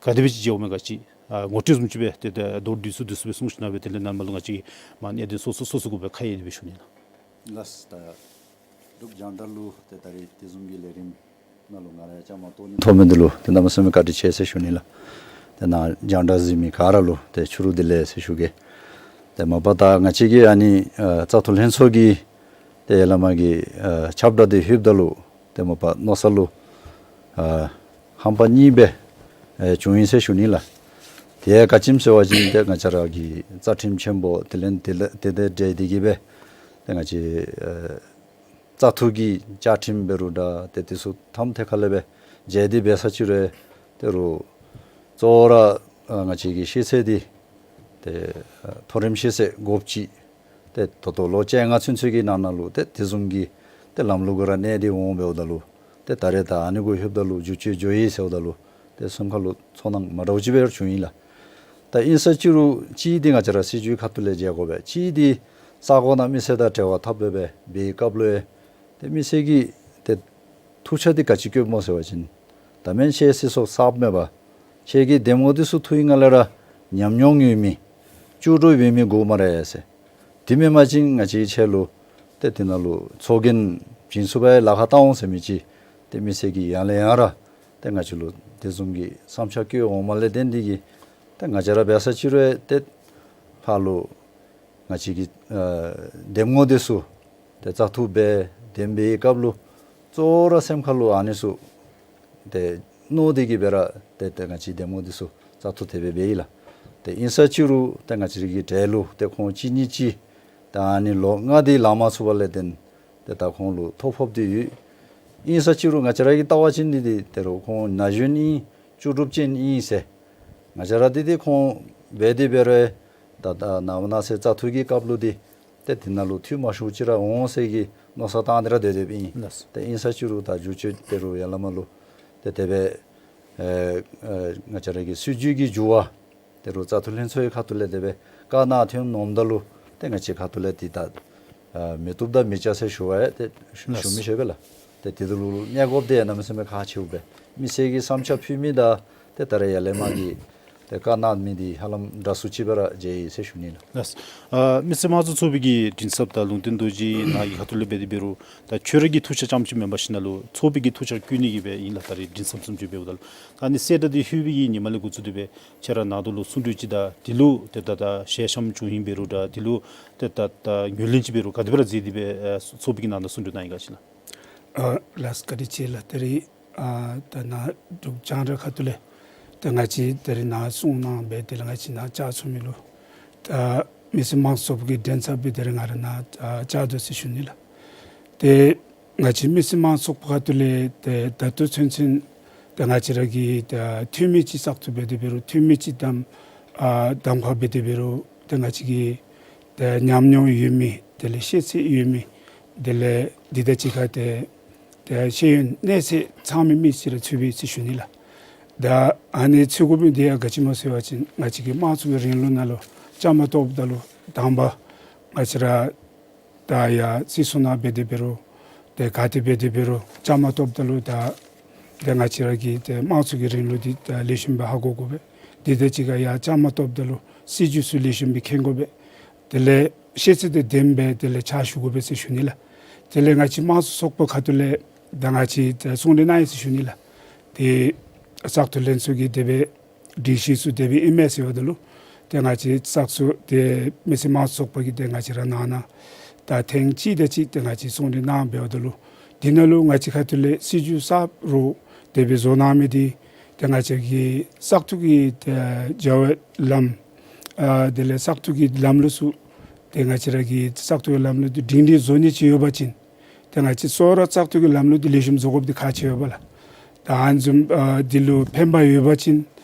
ག་དེ་སྦེ་ཅིག་མཇལཝ་མས་ག་ཅི། ཨ་ངོ་སྤྲོད་བཟུམ་ཅིག་སྦེ་ཏེ་ཏེ་མདོར་བསྡུས་སུ་བསྡུས་སུ་སྦེ་གསུངས་ཞིན་ན་སྦེ་དེ་ལས་ནཱ་ལས་མར་ལུ་ང་བཅས་མར་གནད་དོན་སོ་སོ་སོ་སོ་གུ་སྦེ་ཁ་དབྱེ་སྟེ་སྦེ་ཞུ་ནི་ལགས། ལགས་སོ། ད་འབྲུག་རྒྱང་བསྒྲགས་ལུ་ཏེ་ད་རེས་དེ་བཟུམ་གྱི་ལས་རིམ་ནང་ལུ་ང་ར་ཡང་བཅའ་མར་གཏོགས་ནི་ཐོབ་མི་འདི་ལུ་ཏེ་གནམ་མེད་ས་མེད་བཀའ་དྲིན་ཆེ་ཟེར་ཞུ་ནི་ལགས། ཏེ་ནཱ་རྒྱང་བསྒྲགས་གཟིགས་མི་ག་ར་ལུ་ཏེ་ཕྱི་རུ་བདེ་ལེགས་ཟེར་ཞུ་གེ། ཏེ་མ་པ་ད་ང་བཅས་ཀྱི་ཨ་ནི་ཨ་བཙག་འཐུ་ལྷན་ཚོགས་ཀྱི་ཏེ་ཡར་ལས་མར་གྱི་ཨ་ཁྱབ་བསྒྲགས་འདི་ལྷོདཔ་ད་ལུ་ཏེ་མ་པ་མནོ་ས་ལུ་ཨ་ཧམ་པ་གཉིས་སྦེ་ཨེ་བྱུང་ཡི་ཟེར་ཞུ་ནི་ལགས། དེ་ཡང་ག་ཅི་སྨོ་ཟེར་བ་ཅིན་ཏེ་ང་བཅས་ར་གི་རྩ་ཁྲིམས་ཆེན་པོ་དེ་ལས་དེ་ལས་དེ་དང་འབྲེལ་ཏེ་གིས་སྦེ་ ཏེ་ང་བཅས་ཨ་བཙག་འཐུ་གི་བཅའ་ཁྲིམས་འབད་རུང་འདྲ་ཏེ་དེ་ཚུ་ཐམ་ཐད་ཁ་ལས་སྦེ་མཇལ་ཏེ་འབད་ས་ཅིག་རུང་ཏེ་རུང་གཙོ་བོ་ར་ཨ་ང་བཅས་ཀྱི་ཤེས་ཚད་འདི་ཏེ་ཨ་མཐོ་རིམ་ཤེས་ཚད་དགུ་བཅུ་ཏེ་ད་ལྟོ་ལོ་བཅོ་ལྔ་ཚུན་ཚོད་ཀྱི་ནང་ན་ལུ་ཏེ་དེ་བཟུམ་གྱི་ཏེ་ལམ་ལུགས་གུ་ར་གནས་ཏེ་འོང་འབདཝ་ད་ལུ་ཏེ་ད་རེས་ད་ཨ་ནི་གུ་ལྷོདཔ་ད་ལུ་འགྱུར་བཅོས་འགྱོ་ཡི་ཟེརཝ་ད་ལུ་ཏེ་སེམས་ཁ་ལུ་ཚོར་སྣང་མ་འདྲཝ་ཅིག་སྦེ་ར་བྱུང་ཡི་ལགས། ད་ཨིན་ས་ཅིག་རུང་གཅིག་འདི་ང་བཅས་ར་སྲིད་བྱུས་ཁ་ཐུག་ལས་མཇལ་དགོ་པས། གཅིག་འདི་ས་གོ་ནང་མི་སེར་དང་འབྲེལ་བ་འཐབ་སྦེ་འབད་བའི་སྐབས་ལུ་ཡང་ཏེ་མི་སེར་གྱིས་ཏེ་ཐུགས་འཆར་འདི་ག་ཅི་བཀོདཔ་སྨོ་ཟེར་བ་ཅིན་ད་མེན་ཁྱེད་སྲིད་ཚོགས་གསརཔ་མེན་པར་ཁྱེད་ཀྱི་འདེམས་ངོ་འདི་ཚུ་འཐུ་བའི་སྒང་ལས་ར་ཉམས་མྱོང་ཡོད་མི་ལྕོགས་གྲུབ་ཡོད་མི་དགོ་སྨ་རེ་ཟེར། དེ་མེན་པ་ཅིན་ང་བཅས་ཁྱེད་ལུ་ཏེ་དེ་ནང་ལུ་ཚོགས་རྒྱན་བྱིན་ཚུགས་པའི་ལཱ་ཁག་བཏང་འོང་ཟེར་མི་ཅིག་ཏེ་མི་སེར་གྱིས་ཡང་ལས་ཡང་ར་ཏེ་ང་བཅས་ལུ་དེ་བཟུམ་གྱི་བསམ་འཆར་བཀོད་འོངམ་ལས་བརྟེན་འདི་གིས་ཏེ་ང་བཅས་ར་འབད་ས་ཅིག་རུང་ཏེ་ཕར་ལུ་ང་བཅས་ཀྱི་ཨ་འདེམས་ངོ་འདི་ཚུ་ཏེ་བཙག་འཐུ་འབད་འདེམས་པའི་སྐབས་ལུ་གཙོ་བོ་ར་སེམས་ཁ་ལུ་ཨ་ནི་ཚུ་ཏེ་མནོ་སྟེ་གིས་སྦེ་ར་ཏེ་ཏེ་ང་བཅས་འདེམས་ངོ་འདི་ཚུ་བཙག་འཐུ་དེ་སྦེ་འབད་ཡི་ལགས། ཏེ་ཨིན་ས་ཅིག་རུང་ཏེ་ང་བཅས་ར་གི་གྲལ་ལུ་ཏེ་ཁོང་གཅིག་གཉིས་ཅིག་ད་ཨ་ནི་ལོ་ལྔ་འདི་ལང་མ་ཚུགས་པ་ལས་བརྟེན་ཏེ་ད་ཁོང་ལུ་ཐོ་ཕོག་སྟེ་ཡོད། ཨིན་ས་ཅིག་རུང་ང་བཅས་ར་གིས་བལྟ་བ་ཅིན་འདི་འདི་ད་རུང་ཁོང་ན་གཞོན་ཨིན་ལྕོགས་གྲུབ་ཅན་ཨིན་ཟེར་ང་བཅས་ར་འདི་འདི་ཁོང་འབད་དེ་འབད་རུང་ད་ད་ནངས་པ་གནངས་ཚེ་བཙག་འཐུ་གི་སྐབས་ལུ་འདི་ཏེ་དེ་ནང་ལུ་འཐུས་མང་ཤོས་ཅིག་ར་འོང་ཟེར་གྱི་མནོ་བསམ་བཏང་སྟེ་ར་སྡོད་སྡོདཔ་ཨིན། ལགས། ཏེ་ཨིན་ས་ཅིག་རུང་ད་འགྱུར་བཅོས་ད་རུང་ཡར་ལས་མར་ལུ་ཏེ་དེ་སྦེ་ཨེ་ཨེ་ང་བཅས་ར་གི་སྲིད་བྱུས་ཀྱི་འགྱུར་བ་ད་རུང་བཙག་འཐུ་ལྷན་ཚོགས་ཀྱི་ཁ་ཐུག་ལས་དེ་སྦེ་བཀའ་གནང་ཐོནམ་ད་ལུ་ཏེ་ང་བཅས་ཁ་ཐུག་ལས་འདི་ད་ཨ་མི་བཏུབ་དང་མི་བྱ་ཟེར་ཞུ་བ་ཡང་ཏེ་ཞུ་ཞུ་མི་ཤེས་པས་ལགས། ཏེ་དེ་ད་ལུ་གནས་དགོཔ་འདི་ཡང་གནམ་མེད་ས་མེད་ཁག་ཆེཝ་སྦེ་མི་སེར་གྱིས་བསམ་འཆར་ཕུལ་མི་དང་ཏེ་ད་རེས་ཡར་ལས་མར་གྱི་ཏེ་བཀའ་གནང་མི་འདི་ཧ་ལམ་འདྲ་སུ་ཅིག་སྦེ་ར་མཇལ་ཡི་ཟེར་ཞུ་ནི་ལགས། ལགས། ཨ་མི་སེར་དམངས་གཙོ་ཚོགས་པའི་གི་མགྲིན་ཚབ་དང་ལུང་བསྟན་རྡོ་རྗེ་ནཱ་གི་ཁ་ཐུག་ལས་འབད་དེ་འབད་རུང་ད་ཁྱོད་ར་གི་ཐུགས་འཆར་རྐྱངམ་ཅིག་མེན་པར་ཞིནམ་ལས་ཚོགས་པའི་གི་ཐུགས་འཆར་བཀོད་ནི་གི་སྦེ་ཨིན་ལགས། ད་རེས་མགྲིན་ཚབ་བཟུམ་ཅིག་འབདཝ་ད་ལུ་ད་ཨ་ནི་གསལ་བསྒྲགས་འདི་ལྷོད་པའི་གི་ཉིནམ་ལས་འགོ་བཙུགས་ཏེ་སྦེ་ཁྱེད་ར་ནང་དོག་ལུ་གསུང་གྲོས་ཅིག་དང་དེ་ལུ་ཏེ་ད་ད་ཞལ་འཆམ་བྱུང་ཡི་འབད་རུང་ད་དེ་ལུ་ཏེ་ད་ད་ངོས་ལེན་ཅིག་འབད་རུང་ག་དེ་སྦེ་ར་མཛད་དེ་སྦེ་ཨ་ཚོགས་པའི་གི་ནང་ན་གསུང་གྲོས་གནང་ཡི་ག་ཅིག་ལགས། ཨ་ལགས་བཀའ་དྲིན་ཆེ་ལགས། ད་རེས་ཨ་ད་ནཱ་འབྲུག་རྒྱང་བསྒྲགས་ཁ་ཐུག་ལས་ད་ང་བཅས་ད་རེས་ནཱ་གསུང་གནང་སྦེ་དེ་ལས་ང་བཅས་ནཱ་བཅར་ཚུགས་མི་ལུ་ད་མི་སེར་དམངས་གཙོ་ཚོགས་པ་གི་མགྲིན་ཚབ་སྦེ་ད་རེས་ང་ར་ནཱ་ཨ་བཅར་དོ་ཟེར་ཞུ་ནི་ལགས། ཏེ་ང་བཅས་མི་སེར་དམངས་གཙོ་ཚོགས་པ་ཁ་ཐུག་ལས་ཏེ་ད་ལྟོ་ཚུན་ཚོད་ད་ང་བཅས་ར་གི་ད་འཐུས་མི་ཅིག་བཙག་འཐུ་འབད་དེ་འབད་རུང་འཐུས་མི་ཅིག་གདམ་ཨ་གདམ་ཁ་འབད་དེ་འབད་རུང་ད་ང་བཅས་ཀྱི་ད་ཉམས་མྱོང་ཡོད་མི་དེ་ལས་ཤེས་ཚད་ཡོད་མི་དེ་ལས་འདི་དང་གཅིག་ཁར་ཏེ་ཏེ་ཤེས་ཡོན་གནས་ཚད་ཚང་མི་མི་ཅིག་ར་འཚོལ་བས་ཟེར་ཞུ་ནི་ལགས། ད་ཨ་ནི་འཚོལ་དགོ་མི་འདི་ཡང་ག་ཅི་སྨོ་ཟེར་བ་ཅིན་ང་བཅས་ཀྱི་དམངས་གཙོ་གི་རིང་ལུགས་ནང་ལུ་བཅའ་མར་གཏོགསཔ་ད་ལུ་དང་པ་ང་བཅས་ར་ད་ཡར་སྲིད་ཚོགས་ནང་འབད་དེ་འབད་རུང་ཏེ་ག་ཏེ་འབད་དེ་འབད་རུང་བཅའ་མར་གཏོགསཔ་ད་ལུ་ད་ཏེ་ང་བཅས་ར་གི་ཏེ་དམངས་གཙོ་གི་རིང་ལུགས་འདི་ད་ལེགས་ཤོམ་སྦེ་ཧ་གོ་དགོ་པས། འདི་དང་གཅིག་ཁར་ཡར་བཅའ་མར་གཏོགསཔ་ད་ལུ་སྲིད་བྱུས་ཚུ་ལེགས་ཤོམ་སྦེ་མཁྱེན་དགོ་པས། དེ་ལས་ཤེས་ཚད་དང་ལྡནམ་སྦེ་དེ་ལས་ཕྱག་ཞུ་དགོ་པས་ཟེར་ཞུ་ནི་ལགས། དེ་ལས་ང་བཅས་དམངས་གཙོ་ཚོགས་པ་ཁ་ཐུག་ལས་ད་ང་བཅས་ད་གསུང་གྲོས་གནང་ཡི་ཟེར་ཞུ་ནི་ལགས། ཏེ་བཙག་འཐུ་ལྷན་ཚོགས་ཀྱི་དེ་སྦེ་སྒྲིག་གཞི་ཚུ་དེ་སྦེ་ཨིན་མས་ཟེར་བ་ད་ལུ་ཏེ་ང་བཅས་བཙག་འཐུ་ཏེ་མི་སེར་དམངས་གཙོ་ཚོགས་པ་གིས་ཏེ་ང་བཅས་ར་ནང་ན་ད་ཐེངས་གཅིག་དང་གཅིག་ཏེ་ང་བཅས་གསུང་གྲོས་གནང་འབདཝ་ད་ལུ་འདི་ནང་ལུ་ང་བཅས་ཁ་ཐུག་ལས་སྲིད་བྱུས་གསརཔ་རུ་དེ་སྦེ་བཟོ་གནང་མི་འདི་ཏེ་ང་བཅས་ཀྱི་བཙག་འཐུ་གི་ཏེ་བྱ་བའི་ལམ་ཨ་དེ་ལས་བཙག་འཐུ་གི་ལམ་ལུགས་ཚུ་ཏེ་ང་བཅས་ར་གི་བཙག་འཐུ་གི་ལམ་ལུགས་འདི་སྒྲིང་སྒྲི་བཟོ་ནི་ཅིག་ཡོད་པ་ཅིན་ཏེ་ང་བཅས་གཙོ་བོ་ར་བཙག་འཐུ་གི་ལམ་ལུགས་འདི་ལེགས་ཤོམ་བཟོ་དགོཔ་འདི་ཁག་ཆེ་བས་ལགས། ད་ཨ་ནི་བཟུམ་ཨ་འདི་ལུ་ཕན་པ་ཡོད་པ་ཅིན་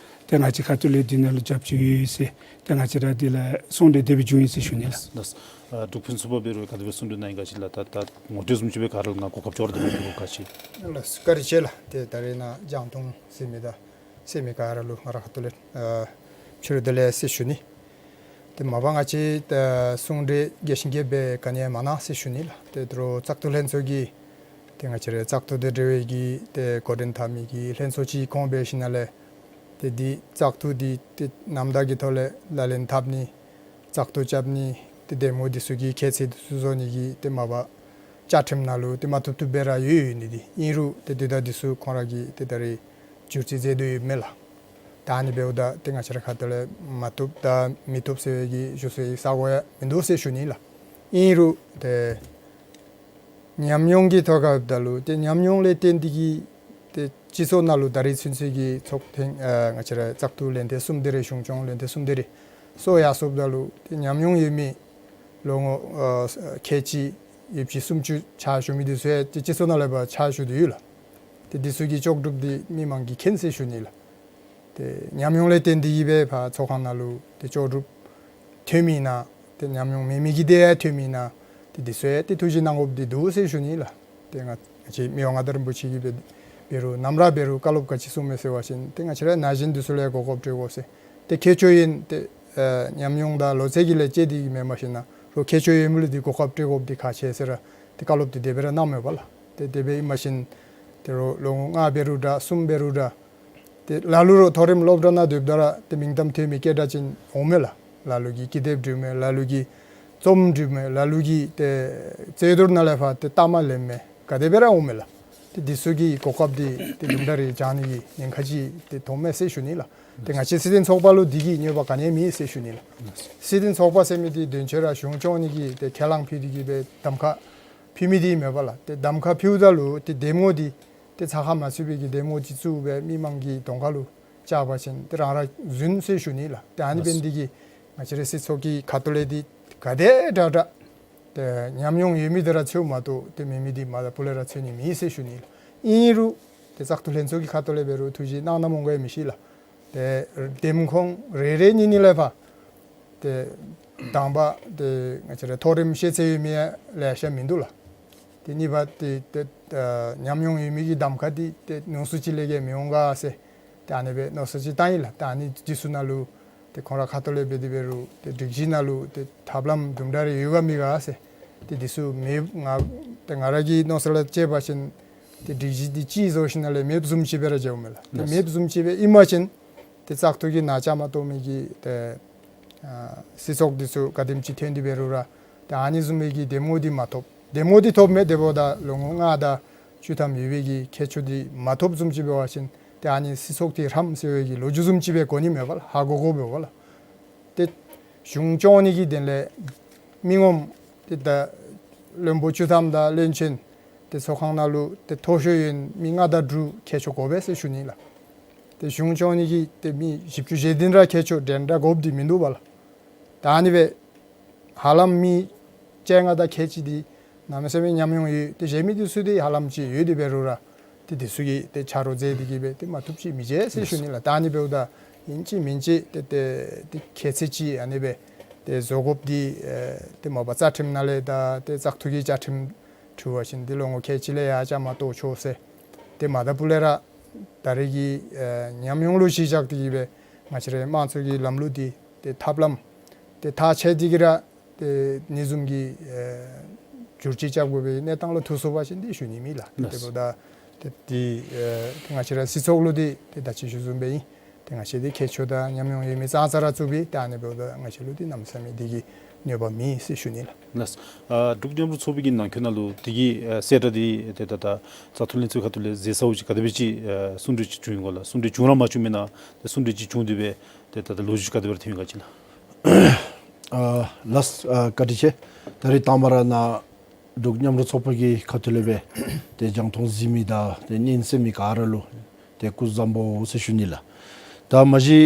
ཏེ་ང་བཅས་ཁ་ཐུག་ལས་འདི་ནང་ལུ་རྒྱབ་སྐྱོར་ཡོད་ཟེར་ཏེ་ང་བཅས་ར་འདི་ལས་གསུང་གྲོས་དེ་སྦེ་བྱུང་ཡི་ཟེར་ཞུ་ནི་ལགས། ལགས། ཨ་འབྲུག་ཕུན་ཚོགས་པ་འབད་རུང་ག་དེ་སྦེ་གསུང་གྲོས་གནང་ཡི་ག་ཅིག་ལགས། ད་ད་ངོ་སྤྲོད་བཟུམ་ཅིག་སྦེ་ག་ར་ལུ་ང་གོ་སྐབས་ཅོག་ར་དེ་སྦེ་ཕུལ་དགོ་ག་ཅིག། ལགས་བཀའ་དྲིན་ཆེ་ལགས། ཏེ་ད་རེས་ནཱ་རྒྱང་མཐོང་གཟིགས་མི་དང་གསན་མི་ག་ར་ལུ་ང་ར་ཁ་ཐུག་ལས་ཨ་ཕྱི་རུ་བདེ་ལེགས་ཟེར་ཞུ་ནི། ཏེ་མ་པ་ང་བཅས་ད་གསུང་གྲོས་རྒྱས་ཤིང་རྒྱསཔ་སྦེ་ག་ནི་ཡང་མ་གནང་ཟེར་ཞུ་ནི་ལགས། ཏེ་དོ་རུང་བཙག་འཐུ་ལྷན་ཚོགས་ཀྱིས་ཏེ་ང་བཅས་ར་བཙག་འཐུ་དང་འབྲེལ་བའི་གི་ཏེ་འགོ་འདྲེན་འཐབ་མི་གི་ལྷན་ཚོགས་ཅིག་ཁོང་འབད་ཞིནམ་ལས་ཏེ་འདི་བཙག་འཐུ་འདི་ཏེ་རྣམ་དག་གི་ཐོག་ལས་ལག་ལེན་འཐབ་ནི་བཙག་འཐུ་རྐྱབ་ནི་ཏེ་འདེམས་ངོ་འདི་ཚུ་གི་ཁྱད་ཚད་འདི་ཚུ་བཟོ་ནི་གི་ཏེ་མ་པ་བཅའ་ཁྲིམས་ནང་ལུ་ཏེ་མ་བཏུབ་བཏུབ་སྦེ་ར་ཡོད་ཡོད་ནི་འདི་ཨིན་རུང་ཏེ་དེ་དང་འདི་ཚུ་ཁོང་ར་གིས་ཏེ་ད་རེས་བསྒྱུར་བཅོས་མཛད་དོ་ཡོདཔ་མས་ལགས། ད་ཨ་ནི་འབདཝ་ད་ཏེ་ང་བཅས་ར་ཁ་ཐུག་ལས་མ་བཏུབ་དང་མི་བཏུབ་ཟེར་བའི་གི་ཞུ་སའི་ས་གོ་ཡང་མིན་འདུག་ཟེར་ཞུ་ནི་ལགས། ཨིན་རུང་ཏེ་ཉམས་མྱོང་གི་ཐོག་ཁར་འབདཝ་ད་ལུ་ཏེ་ཉམས་མྱོང་ལས་བརྟེན་ཏེ་གིས་ཏེ་སྤྱི་ཚོགས་ནང་ལུ་ད་རེས་ཚུན་ཚོད་ཀྱི་ཚོགས་ཐེངས་ཨ་ང་བཅས་ར་བཙག་འཐུ་ལན་ཐེངས་གསུམ་དེ་རེ་གཞུང་སྐྱོང་ལན་ཐེངས་གསུམ་དེ་རེ་སོང་ཡར་སོངམ་ད་ལུ་ཏེ་ཉམས་མྱོང་ཡོད་མི་ ལོ་ངོ་ཨ་ཁལ་གཅིག་ཡོདཔ་ཅིག་སུམ་ཅུ་ཕྱག་ཞུ་མི་འདི་ཚུ་ཡང་ཏེ་སྤྱི་ཚོགས་ནང་ལས་ཕར་ཕྱག་ཞུ་སྟེ་ཡོད་ལགས། ཏེ་འདི་ཚུ་གི་ལྕོགས་གྲུབ་འདི་མི་མང་གིས་མཁྱེན་ཟེར་ཞུ་ནི་ལགས། ཏེ་ཉམས་མྱོང་ལས་བརྟེན་ཏེ་གིས་སྦེ་ཕར་ཚོགས་ཁང་ནང་ལུ་ཏེ་ལྕོགས་གྲུབ་ཐོན་མི་ནང་ཏེ་ཉམས་མྱོང་མེད་མི་གིས་ཏེ་ཡང་ཐོན་མི་ནང་ཏེ་འདི་ཚུ་ཡང་ཏེ་ཐུགས་བཞེད་གནང་དགོཔ་འདི་འདུག་ཟེར་ཞུ་ནི་ལགས། ཏེ་ང་ང་བཅས་མི་དབང་མངའ་བདག་རིན་པོ་ཆེ་གིས་འབད་འབད་རུང་ནམ་ར་འབད་རུང་བཀའ་སློབ་ག་ཅི་གསུངམ་མས་ཟེར་བ་ཅིན་ཏེ་ང་བཅས་ར་ན་གཞོན་འདི་ཚུ་ལུ་ཡང་གོ་སྐབས་སྤྲོད་དགོ་ཟེར། ཏེ་མཁས་མཆོག་ཨིན་ཏེ་ཨ་ཉམས་མྱོང་དང་ལོ་ཚད་ཀྱིས་ལས་བཅད་དེ་གིས་མེན་པར་ཞིན་ན་རོགས་མཁས་མཆོག་ཡོད་མི་ལུ་འདི་གོ་སྐབས་སྤྲོད་དགོཔ་འདི་ཁག་ཆེ་ཟེར་ར་ཏེ་བཀའ་སློབ་འདི་དེ་སྦེ་ར་གནངམ་མས་པ་ལགས། ཏེ་དེ་སྦེ་ཨིན་པ་ཅིན་ཏེ་རོགས་ལོ་ངོ་ལྔ་འབད་རུང་འདྲ་གསུམ་འབད་རུང་འདྲ་ཏེ་ལ་ལུ་རོགས་མཐོ་རིམ་སློབ་གྲྭ་ནང་སྡོདཔ་ད་ར་ཏེ་མིང་གཏམ་ཐོན་མི་སྐད་གྲགས་ཅན་འོངམ་མས་ལགས། ལ་ལུ་གིས་ཀི་དེབ་བྲི་མི་ལ་ལུ་གིས་རྩོམ་འབྲི་མི་ལ་ལུ་གིས་ཏེ་རྩོད་བསྡུར་ནང་ལས་ཕར་ཏེ་གཏའ་མ་ལེན་མི་ག་དེ་སྦེ་ར་འོངམ་མས་ལགས། ཏེ་འདི་ཚུ་གི་གོ་སྐབས་འདི་ཏེ་དུམ་གྲ་རེ་བྱང་ནི་གི་ཉེན་ཁ་ཅིག་ཏེ་མཐོངམ་མས་ཟེར་ཞུ་ནི་ལགས། ཏེ་ང་བཅས་སྲིད་དོན་ཚོགས་པ་ལུ་འདི་གི་གནོད་པ་ག་ནི་ཡང་མེད་ཟེར་ཞུ་ནི་ལགས། སྲིད་དོན་ཚོགས་པ་ཟེར་མི་འདི་དོན་ཆེ་ར་གཞུང་སྐྱོང་ནི་གི་ཏེ་ཁས་བླངས་ཕུལ་ཏེ་གིས་སྦེ་གདམ་ཁ་ཕུལ་མི་འདི་མེན་པ་ལགས། ཏེ་གདམ་ཁ་ཕུལཝ་ད་ལུ་ཏེ་འདེམས་ངོ་འདི་ཏེ་ཚ་ཁ་མ་ཚུད་པའི་གི་འདེམས་ངོ་ཅིག་བཙུགས་སྦེ་མི་མང་གི་གདོང་ཁ་ལུ་བཅར་བ་ཅིན་ཏེ་རང་ར་རྫུན་ཟེར་ཞུ་ནི་ལགས། ཏེ་ཨ་ནི་འབད་ནི་འདི་གིས་ང་བཅས་རའི་སྲིད་ཚོགས་ཀྱི་ཁ་ཐུག་ལས་འདི་ག་དེ་དྲག་དྲག་ཏེ་ཉམས་མྱོང་ཡོད་མི་འདི་ར་འཚོལཝ་མ་གཏོགས་ཏེ་མེད་མི་འདི་མ་ད་པུ་ལས་ར་འཚོལ་ནི་མེད་ཟེར་ཞུ་ནི་ལགས། ཨིན་རུང་ཏེ་བཙག་འཐུ་ལྷན་ཚོགས་ཀྱི་ཁ་ཐུག་ལས་འབད་རུང་ཐུགས་བཞེད་གནང་གནངམ་འོང་ག་ཡང་མི་ཤེས་ལགས། ཏེ་འདེམས་ཁོངས་རེ་རེ་གཉིས་གཉིས་ལས་ཕར་ཏེ་དང་པ་ཏེ་ང་བཅས་ར་མཐོ་རིམ་ཤེས་ཚད་ཡོད་མི་ཡང་ལེ་ཤ་མིན་འདུག་ལགས། ཏེ་གཉིས་པ་ཏེ་ཏེ་ཨ་ཉམས་མྱོང་ཡོད་མི་གི་གདམ་ཁ་འདི་ཏེ་མནོ་བསམ་ཅིག་ལས་བརྒལ་མི་འོང་ག་ཟེར་ཏེ་ཨ་ནི་སྦེ་མནོ་བསམ་ཅིག་བཏང་ཡི་ལགས། ཏེ་ཨ་ནི་འདི་ཚུ་ནང་ལུ་ཏེ་ཁོང་ར་ཁ་ཐུག་ལས་འབད་དེ་འབད་རུང་ཏེ་སྒྲིག་གཞི་ནང་ལུ་ཏེ་ཐབས་ལམ་དུམ་གྲ་རེ་ཡོད་ག་མེད་ག་ཟེར་ཏེ་འདི་ཚུ་མེད། ང་ཏེ་ང་ར་གི་མནོ་བསམ་ལས་དཔྱད་པ་ཅིན་ཏེ་སྒྲིག་གཞི་འདི་གཅིག་བཟོ་ཞིནམ་ལས་མེདཔ་བཟུམ་ཅིག་སྦེ་ར་མཇལཝ་མས་ལགས། ཏེ་ལགས། མེདཔ་བཟུམ་ཅིག་སྦེ་ཨིན་པ་ཅིན་ཏེ་བཙག་འཐུ་གི་ནང་བཅའ་མར་གཏོགས་མི་གི་ཏེ་ཨ་སྲིད་ཚོགས་འདི་ཚུ་ག་དེམ་ཅིག་ཐོན་ཏེ་འབད་རུང་ར་ཏེ་ཨ་ནི་བཟུམ་མའི་གི་འདེམས་ངོ་འདི་མ་ཐོབ། འདེམས་ངོ་འདི་ཐོབ་མས། དེ་འབདཝ་ད་ལོ་ངོ་ལྔ་དང་བཅུ་ཐམ་ཡོད་པའི་གི་མཁས་མཆོག་འདི་མ་ཐོབ་བཟུམ་ཅིག་འབད་བ་ཅིན་ཏེ་ཨ་ནི་སྲིད་ཚོགས་འདི་རམས་ཟེར་བའི་གི་ལོ་རྒྱུས་བཟུམ་ཅིག་སྦེ་གོ་ནི་མས་པ་ལགས། ཧ་གོ་དགོ་པས་པ་ལགས། ཏེ་གཞུང་སྐྱོང་ནི་གི་དོན་ལས་མི་ངོམ་ཏེ་ད་བློན་པོ་བཅུ་ཐམ་དང་བློན་ཆེན་ཏེ་ཚོགས་ཁང་ནང་ལུ་ཏེ་མཐོ་ཤོས་ཡོད་མི་ལྔ་དང་དྲུག་མཁས་མཆོག་དགོ་པས་ཟེར་ཞུ་ནི་ལགས། ཏེ་གཞུང་སྐྱོང་ནི་གི་ཏེ་མི་བཞི་བཅུ་ཞེ་བདུན་ར་མཁས་མཆོག་འདྲན་འདྲ་དགོཔ་འདི་མིན་འདུག་པ་ལགས། ད་ཨ་ནི་སྦེ་ཧ་ལམ་མི་བཅོ་ལྔ་དང་ཁལ་གཅིག་འདི་གནམ་མེད་ས་མེད་ཉམས་མྱོང་ཡོད། ཏེ་གཞན་མི་འདི་ཚུ་འདི་ཧ་ལམ་ཅིག་ཡོད་དེ་འབད་རུང་ར་ཏེ་འདི་ཚུ་གིས་ཏེ་ཆ་རོགས་མཛད་དེ་གིས་སྦེ་ཏེ་མ་བཏུབ་ཅིག་མི་མཇལ་ཟེར་ཞུ་ནི་ལགས། ད་ཨ་ནི་འབདཝ་ད་ཨིན་ཅི་མིན་ཅི་ཏེ་ཏེ་ཏེ་ཁྱད་ཚད་ཅིག་ཨ་ནི་སྦེ་ཏེ་བཟོ་དགོཔ་འདི་ཨེ་ཏེ་མ་པ་རྩ་ཁྲིམས་ནང་ལས་ད་ཏེ་བཙག་འཐུ་གི་བཅའ་ཁྲིམས་འཁྲུལ་བ་ཅིན་ཏེ་ལོ་ངོ་ཁལ་གཅིག་ལས་ཡར་བཅའ་མར་གཏོགས་ཆོག་ཟེར། ཏེ་མ་ད་པུ་ལས་ར་ད་རེས་ཀྱི་ཨེ་ཉམས་མྱོང་ལུ་གཞི་བཞག་སྟེ་གིས་སྦེ་ང་བཅས་རའི་དམངས་གཙོ་གི་ལམ་ལུགས་འདི་ཏེ་ཐབས་ལམ་ཏེ་ཐག་བཅད་དེ་གིས་ར་ཏེ་ཨ་ནི་བཟུམ་གྱི་ཨེ་བསྒྱུར་བཅོས་རྐྱབ་དགོ་པའི་གནས་སྟངས་ལུ་ཐུག་སོང་པ་ཅིན་ཏེ་ཞུ་ནི་མེད་ལགས། ལགས། དེ་འབདཝ་ད་ཏེ་ཏེ་ཨེ་ཏེ་ང་བཅས་ར་སྲིད་ཚོགས་ལུ་འདི་ཏེ་ད་ཅི་ཞུ་བཟུམ་སྦེ་ཨིན། ཏེ་ང་བཅས་འདི་མཁས་མཆོག་དང་ཉམས་མྱོང་ཡོད་མི་ཙང་ཙ་ར་བཙུགས་པས། ཏེ་ཨ་ནི་འབདཝ་ད་ང་བཅས་ལུ་འདི་གནམ་མེད་ས་མེད་འདི་གི་གནོད་པ་མེད་ཟེར་ཞུ་ནི་ལགས། ལགས། ཨ་འབྲུག་མཉམ་རུབ་ཚོགས་པའི་གི་ནང་འཁོད་ནང་ལུ་འདི་གི་ཨེ་གསལ་བསྒྲགས་འདི་ཏེ་ད་ད་བཙག་འཐུ་ལྷན་ཚོགས་ཁ་ཐུག་ལས་མཛད་ཚརཝ་ཅིག་ག་དེ་སྦེ་ཅིག་ཨེ་གསུང་གྲོས་ཅིག་བྱུང་ཡི་ག་ལགས། གསུང་གྲོས་བྱུང་ར་མ་བྱུང་མེན་ན་ཏེ་གསུང་གྲོས་ཅིག་བྱུང་སྟེ་སྦེ་ཏེ་ད་ད་ལོ་རྒྱུས་ག་དེ་སྦེ་ར་ཐོན་ཡི་ག་ཅིག་ལགས། ཨ་ལགས། ཨ་བཀའ་དྲིན་ཆེ། ད་རེས་དང་པ་ར་ནཱ་འབྲུག་མཉམ་རུབ་ཚོགས་པ་གི་ཁ་ཐུག་ལས་སྦེ་ཏེ་རྒྱང་མཐོང་གཟིགས་མི་དང་ཏེ་སྙན་གསན་མི་ག་ར་ལུ་ཏེ་སྐུ་གཟུགས་བཟང་པོ་ཟེར་ཞུ་ནི་ལགས། ད་མ་གཞི་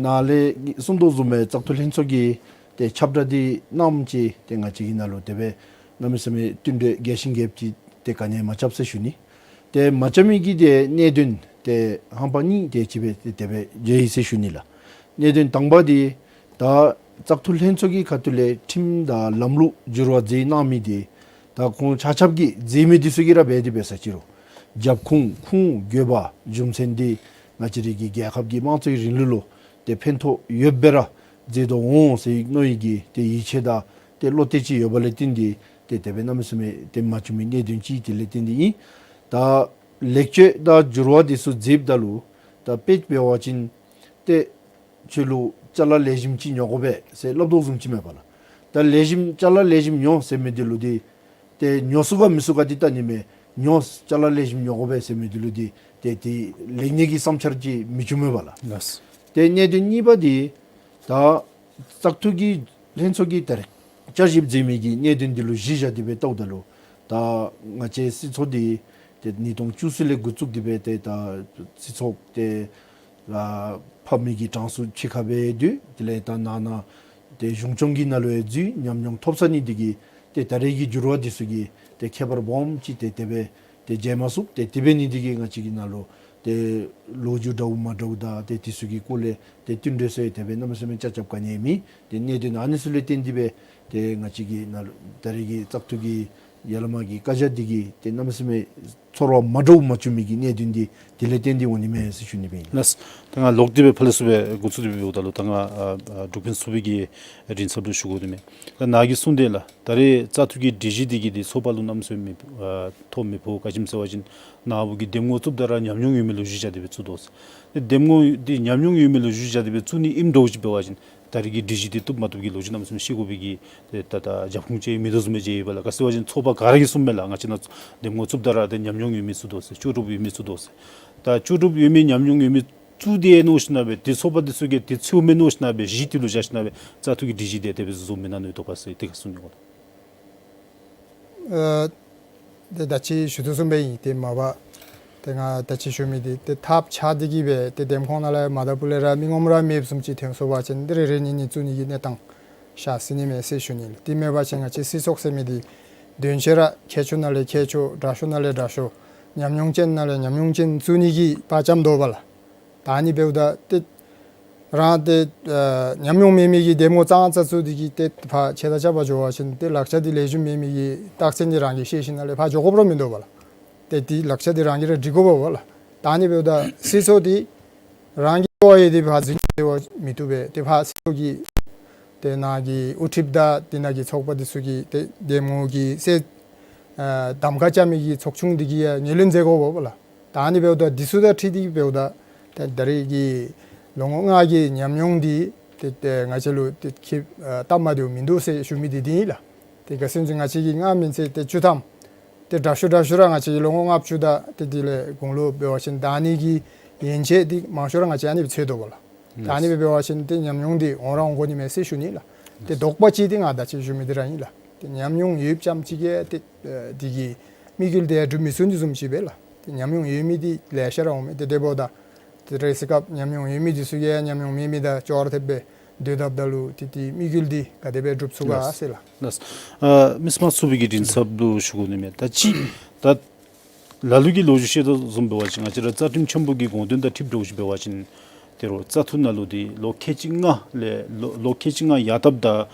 ནཱ་ལས་གསུང་དོ་བཟུམ་སྦེ་བཙག་འཐུ་ལྷན་ཚོགས་ཀྱི་ཏེ་ཁྱབ་བསྒྲགས་འདི་གནངམ་ཅིག་ཏེ་ང་བཅས་ཀྱི་ནང་ལུ་དེ་སྦེ་གནམ་མེད་ས་མེད་བསྟུན་གྲོས་རྒྱས་ཤིང་རྒྱསཔ་ཅིག་ཏེ་ག་ནི་ཡང་མ་རྐྱབ་ཟེར་ཞུ་ནི། ཏེ་མ་རྐྱབ་མི་གི་ཏེ་གནད་དོན་ཏེ་ཧམ་པ་གཉིས་དེ་ཅིག་སྦེ་ཏེ་དེ་སྦེ་མཇལ་ཡི་ཟེར་ཞུ་ནི་ལགས། གནད་དོན་དང་པ་འདི་ད་བཙག་འཐུ་ལྷན་ཚོགས་ཀྱི་ཁ་ཐུག་ལས་ཁྲིམས་དང་ལམ་ལུགས་འགྱུར་བ་མཛད་གནང་མི་འདི་ད་ཁོང་ཆ་ཁྱབ་ཀྱིས་མཛད་མི་འདི་ཚུ་གིས་ར་འབད་དེ་འབད་ས་ཅིག་རུང་རྒྱབ་ཁུངས་ཁུངས་དགོས་པ་རྒྱུ་མཚན་འདི་ང་བཅས་རའི་གི་རྒྱལ་ཁབ་ཀྱི་དམངས་གཙོའི་རིང་ལུགས་ལུ་ཏེ་ཕན་ཐོགས་ཡོདཔ་སྦེ་ར་མཛད་དོ་འོང་ཟེར་མནོ་ཡི་གི་ཏེ་ཡིད་ཆེས་དང་ཏེ་བློ་གཏད་ཅིག་ཡོད་པ་ལས་བརྟེན་ཏེ་ཏེ་དེ་སྦེ་གནམ་མེད་ས་མེད་ཏེ་མ་བྱུང་མི་གནད་དོན་ཅིག་དེ་ལས་བརྟེན་ཏེ་ཨིན། ད་ལེགས་བཅོས་དང་འགྱུར་བ་འདི་ཚུ་མཛདཔ་ད་ལུ་ད་དཔེ་འབད་བ་ཅིན་ཏེ་ཁྱོད་ལུ་ཅ་ལ་ལེགས་ཤོམ་ཅིག་ཉོ་དགོ་པས་ཟེར་སླབ་དོ་བཟུམ་ཅིག་མས་པ་ལགས། ད་ལེགས་ཤོམ་ཅ་ལ་ལེགས་ཤོམ་ཉོ་ཟེར་མི་འདི་ལུ་འདི་ཏེ་ཉོ་ཚུགས་ག་མི་ཚུགས་ག་འདི་ལྟ་ནི་མེན། ཉོ་ཅ་ལ་ལེགས་ཤོམ་ཉོ་དགོ་པས་ཟེར་མི་འདི་ལུ་འདི་ཏེ་ཏེ་ལེགས་ཉེས་ཀྱི་བསམ་འཆར་ཅིག་མི་བྱུང་མས་པ་ལགས། ལགས། ཏེ་གནད་དོན་གཉིས་པ་འདི་ད་བཙག་འཐུ་གི་ལྷན་ཚོགས་ཀྱིས་ད་རེས་བསྐྱར་ཞིབ་མཛད་མི་གི་གནད་དོན་འདི་ལུ་གཞི་བཞག་སྟེ་སྦེ་བལྟཝ་ད་ལུ་ད་ང་བཅས་སྲིད་ཚོགས་འདི་ཏེ་ཉིས་སྟོང་བཅུ་གསུམ་ལས་འགོ་བཙུགས་ཏེ་སྦེ་ཏེ་ད་སྲིད་ཚོགས་ཏེ་ཨ་ཕབ་མི་གི་གྲངས་སུ་ཕྱི་ཁར་སྦེ་འདུག། དེ་ལས་ད་ནང་ན་ ཏེ་གཞུང་སྐྱོང་གི་ནང་ལུ་ཡང་འཛུལ་ཉམས་མྱོང་ཐོབ་ཚར་ནི་འདི་གིས་ཏེ་ད་རེས་ཀྱི་འགྱུར་བ་འདི་ཚུ་གིས་ཏེ་ཁྱད་པར་སྦོམ་ཅིག་ཏེ་དེ་སྦེ་ཏེ་འབྱེད་མ་ཚུགས། ཏེ་དེ་འབད་ནི་འདི་གིས་ང་བཅས་ཀྱི་ནང་ལུ་ཏེ་ལོ་རྒྱུས་འདྲཝ་མ་འདྲཝ་དང་ཏེ་དེ་ཚུ་གི་སྐོར་ལས་ཏེ་བསྟུན་གྲོས་ཟེར་དེ་སྦེ་གནམ་མེད་ས་མེད་རྐྱབ་རྐྱབ་ག་ནི་ཡང་མེད། ཏེ་གནད་དོན་ཨ་ནི་ཚུ་ལས་བརྟེན་ཏེ་སྦེ་ཏེ་ང་བཅས་ཀྱི་ནང་ལུ་ད་རེས་ཀྱི་བཙག་འཐུ་གི་ཡ་ལ་མ་གི་བཀའ་རྒྱ་འདི་གིས་ཏེ་གནམ་མེད་ས་མེད་ཚོར་བ་མ་འདྲཝ་མ་བྱུང་མི་གི་གནད་དོན་འདི་དེ་ལས་བརྟེན་ཏེ་འོང་ནི་མས་ཟེར་ཞུ་ནི་སྦེ་ཨིན། ལགས། ད་ང་ལོག་སྟེ་སྦེ་ཕར་ལས་ཚུར་སྦེ་འགོ་བཙུགས་ཏེ་སྦེ་འབདཝ་ད་ལུ་ད་ང་ཨ་ཨ་འབྲུག་པཎ་ཚོགས་པའི་གི་མགྲིན་ཚབ་ལུ་ཞུ་དགོ་དོ་མས། ད་ནཱ་གིས་གསུངས་དེ་ལགས། ད་རེས་བཙག་འཐུ་གི་སྒྲིག་གཞི་འདི་གིས་ཏེ་ཚོགས་པ་ལུ་གནམ་མེད་ས་མེད་ཨ་ཐོ་མི་ཕོག། ག་ཅི་སྨོ་ཟེར་བ་ཅིན་ནཱ་བུ་གིས་འདེམས་ངོ་བཙུགསཔ་ད་ར་ཉམས་མྱོང་ཡོད་མི་ལོ་རྒྱུས་རྐྱབ་སྟེ་སྦེ་བཙུགས་དོ་ཟེར། ཏེ་འདེམས་ངོ་འདི་ཉམས་མྱོང་ཡོད་མི་ལོ་རྒྱུས་རྐྱབ་སྟེ་སྦེ་བཙུགས་ནི་ཨིནམ་འདྲཝ་ཅིག་འབད་བ་ཅིན་ད་རེས་ཀྱི་སྒྲིག་གཞི་འདི་བཏུབ་མ་བཏུབ་ཀྱི་ལོ་རྒྱུས་གནམ་མེད་ས་མེད་ཤེས་དགོ་པའི་གི་ཏེ་ད་ད་རྒྱབ་ཁུངས་ཅིག་མིན་འདུག་བཟུམ་སྦེ་མཇལ་ཡོདཔ་ལགས། ག་ཅི་ཟེར་བ་ཅིན་ཚོགས་པ་ག་ར་གིས་གསུངམ་མས་ལགས། ང་བཅས་ནཱ་འདེམས་ངོ་བཙུགསཔ་ད་ར་ཏེ་ཉམས་མྱོང་ཡོད་མི་བཙུགས་དོ་ཟེར། ལྕོགས་གྲུབ་ཡོད་མི་བཙུགས་དོ་ཟེར། ད་ལྕོགས་གྲུབ་ཡོད་མི་ཉམས་མྱོང་ཡོད་མི་བཙུགས་ཏེ་མནོ་ཞིན་ན་སྦེ་ཏེ་ཚོགས་པ་འདི་ཚུ་གིས་ཏེ་ཚུ་མེན་མནོ་ཞིན་ན་སྦེ་གཞི་འདི་ལུ་བཞག་ཞིན་ན་སྦེ་བཙག་འཐུ་གི་སྒྲིག་གཞི་འདི་དེ་སྦེ་བཟོ་མི་ནང་ནུས་དོ་ག་ཟེར་ཏེ་ག་གསུང་ནི་གོ་ལགས། ཨ་ཏེ་ད་ཅི་ཞུ་དོ་བཟུམ་སྦེ་ཨིན། ཏེ་མ་པ་ཏེ་ང་ད་ཅི་ཞུ་མི་འདི་ཏེ་ཐབས་ཆག་སྟེ་གིས་སྦེ་ཏེ་འདེམས་ཁོངས་ནང་ལས་མ་དང་ཕུ་ལས་ར་མི་ངོམ་ར་མེདཔ་བཟུམ་ཅིག་ཐོན་སོང་པ་ཅིན་ཏེ་རེ་རེ་གཉིས་གཉིས་བཙུགས་ནི་གི་གནས་སྟངས་ཤར་སྲིད་ནི་མས་ཟེར་ཞུ་ནི་ལགས། དེ་མེན་པ་ཅིན་ང་བཅས་སྲིད་ཚོགས་ཟེར་མི་འདི་དོན་ཆེ་ར་མཁས་མཆོག་ནང་ལས་མཁས་མཆོག་དྲག་ཤོས་ནང་ལས་དྲག་ཤོས་ཉམས་མྱོང་ཅན་ནང་ལས་ཉམས་མྱོང་ཅན་བཙུགས་ནི་གི་དཔའ་བཅམ་དོ་བ་ལགས། ད་ཨ་ནི་འབདཝ་ད་ཏེ་རང་ཏེ་ཨ་ཉམས་མྱོང་མེད་མི་གིས་འདེམས་ངོ་ཙང་ཙ་བཙུགས་ཏེ་གིས་ཏེ་ཕར་ཆེ་ད་ཆ་ཕར་འགྱོ་བ་ཅིན་ཏེ་ལག་ཆ་འདི་ལེགས་ཤོམ་མེད་མི་གི་རྟགས་མཚན་འདི་རང་གིས་ཤེས་ཞིན་ན་ལས་ཕར་འགྱོ་དགོཔ་ར་མིན་འདུག་པ་ལགས། ཏེ་འདི་ལག་ཆ་འདི་རང་གིས་ར་སྒྲིག་དགོཔ་པ་ལགས། ད་ཨ་ནི་འབདཝ་ད་སྲིད་ཚོགས་འདི་རང་གི་ལྟོ་ཡོད་དེ་ཕར་འཛིན་ཏེ་འབད་མི་བཏུབ་པས། ཏེ་ཕར་སྲིད་ཚོགས་ཀྱི་ཏེ་ནཱ་གི་དབུ་ཁྲིདཔ་དང་དེ་ནང་གི་ཚོགས་པ་འདི་ཚུ་གི་ཏེ་འདེམས་ངོ་གི་སྲིད་ཨ་གདམ་ཁ་རྐྱབ་མི་གི་ཚོགས་ཆུང་འདི་གིས་ཡང་ངོས་ལེན་མཛད་དགོཔ་པ་ལགས། ད་ཨ་ནི་འབདཝ་ད་འདི་ཚུ་དང་འཁྲིལ་ཏེ་འབདཝ་ད་ཏེ་ད་རེས་ཀྱི་ལོ་ངོ་ལྔ་གི་ཉམས་མྱོང་འདི་ཏེ་ཏེ་ང་བཅས་ལུ་ཏེ་ཁེ་ཨ་སྟབས་མ་བདེཝ་མིན་འདུག་ཟེར་ཞུ་མི་འདི་འདི་ཨིན་ལགས། ཏེ་ག་ཅི་སྨོ་ཟེར་ང་བཅས་ཀྱིས་ལྔ་མེན་ཟེར་ཏེ་བཅུ་ཐམ་ཏེ་དྲག་ཤོས་དྲག་ཤོས་ར་ང་བཅས་ཀྱིས་ལོ་ངོ་ལྔ་བཅུ་དང་ཏེ་དེ་ལས་གོང་ལུ་འབད་བ་ཅིན་ད་ཨ་ནི་གི་ཡན་ཆད་འདི་མང་ཤོས་ར་ང་བཅས་ཨ་ནི་སྦེ་འཚོལ་དོ་བ་ལགས། ད་ཨ་ནི་སྦེ་འབད་བ་ཅིན་ཏེ་ཉམས་མྱོང་འདི་འོང་ར་འོང་དགོ་ནི་མས་ཟེར་ཞུ་ནི་ལགས། ཏེ་དོགས་པ་ཅིག་འདི་ང་ད་ཅི་ཞུ་མི་འདི་ར་ཨིན་ལགས། ཏེ་ཉམས་མྱོང་ཡོདཔ་ཙམ་ཅིག་གིས་ཏེ་ཨ་འདི་གི་དམིགས་ཡུལ་འདི་འགྲུབ་མི་ཚུགས་ནི་བཟུམ་ཅིག་སྦེ་ལགས། ཏེ་ཉམས་མྱོང་ཡོད་མི་འདི་ལེ་ཤ་ར་འོང་མས། ཏེ་དེ་འབདཝ་ད་ཏེ་རེས་སྐབས་ཉམས་མྱོང་ཡོད་མི་འདི་ཚུ་གིས་ཉམས་མྱོང་མེད་མི་དང་ཅོག་ར་འཐདཔ་སྦེ་སྡོད་དཔ་ད་ལུ་ཏེ་ཏེ་དམིགས་ཡུལ་འདི་ག་དེ་སྦེ་འགྲུབ་ཚུགས་ག་ཟེར་ལགས། ལགས། ཨ་མི་སེར་དམངས་གཙོའི་གི་མགྲིན་ཚབ་ལུ་ཞུ་དགོ་ནི་མས། ད་ཅི་ད་ལ་ལུ་གིས་ལོ་རྒྱུས་ཤེས་དོ་བཟུམ་འབད་བ་ཅིན་ང་བཅས་ར་རྩ་ཁྲིམས་ཆེན་པོ་གི་དགོངས་དོན་དང་འཁྲིལཝ་ད་ཅིག་འབད་བ་ཅིན་ཏེ་རོགས་བཙག་འཐུ་ནང་ལུ་འདི་ལོ་ཁལ་གཅིག་ལྔ་ལས་ལོ་ལོ་ཁལ་གཅིག་ལྔ་ཡར་བཏབ་ད་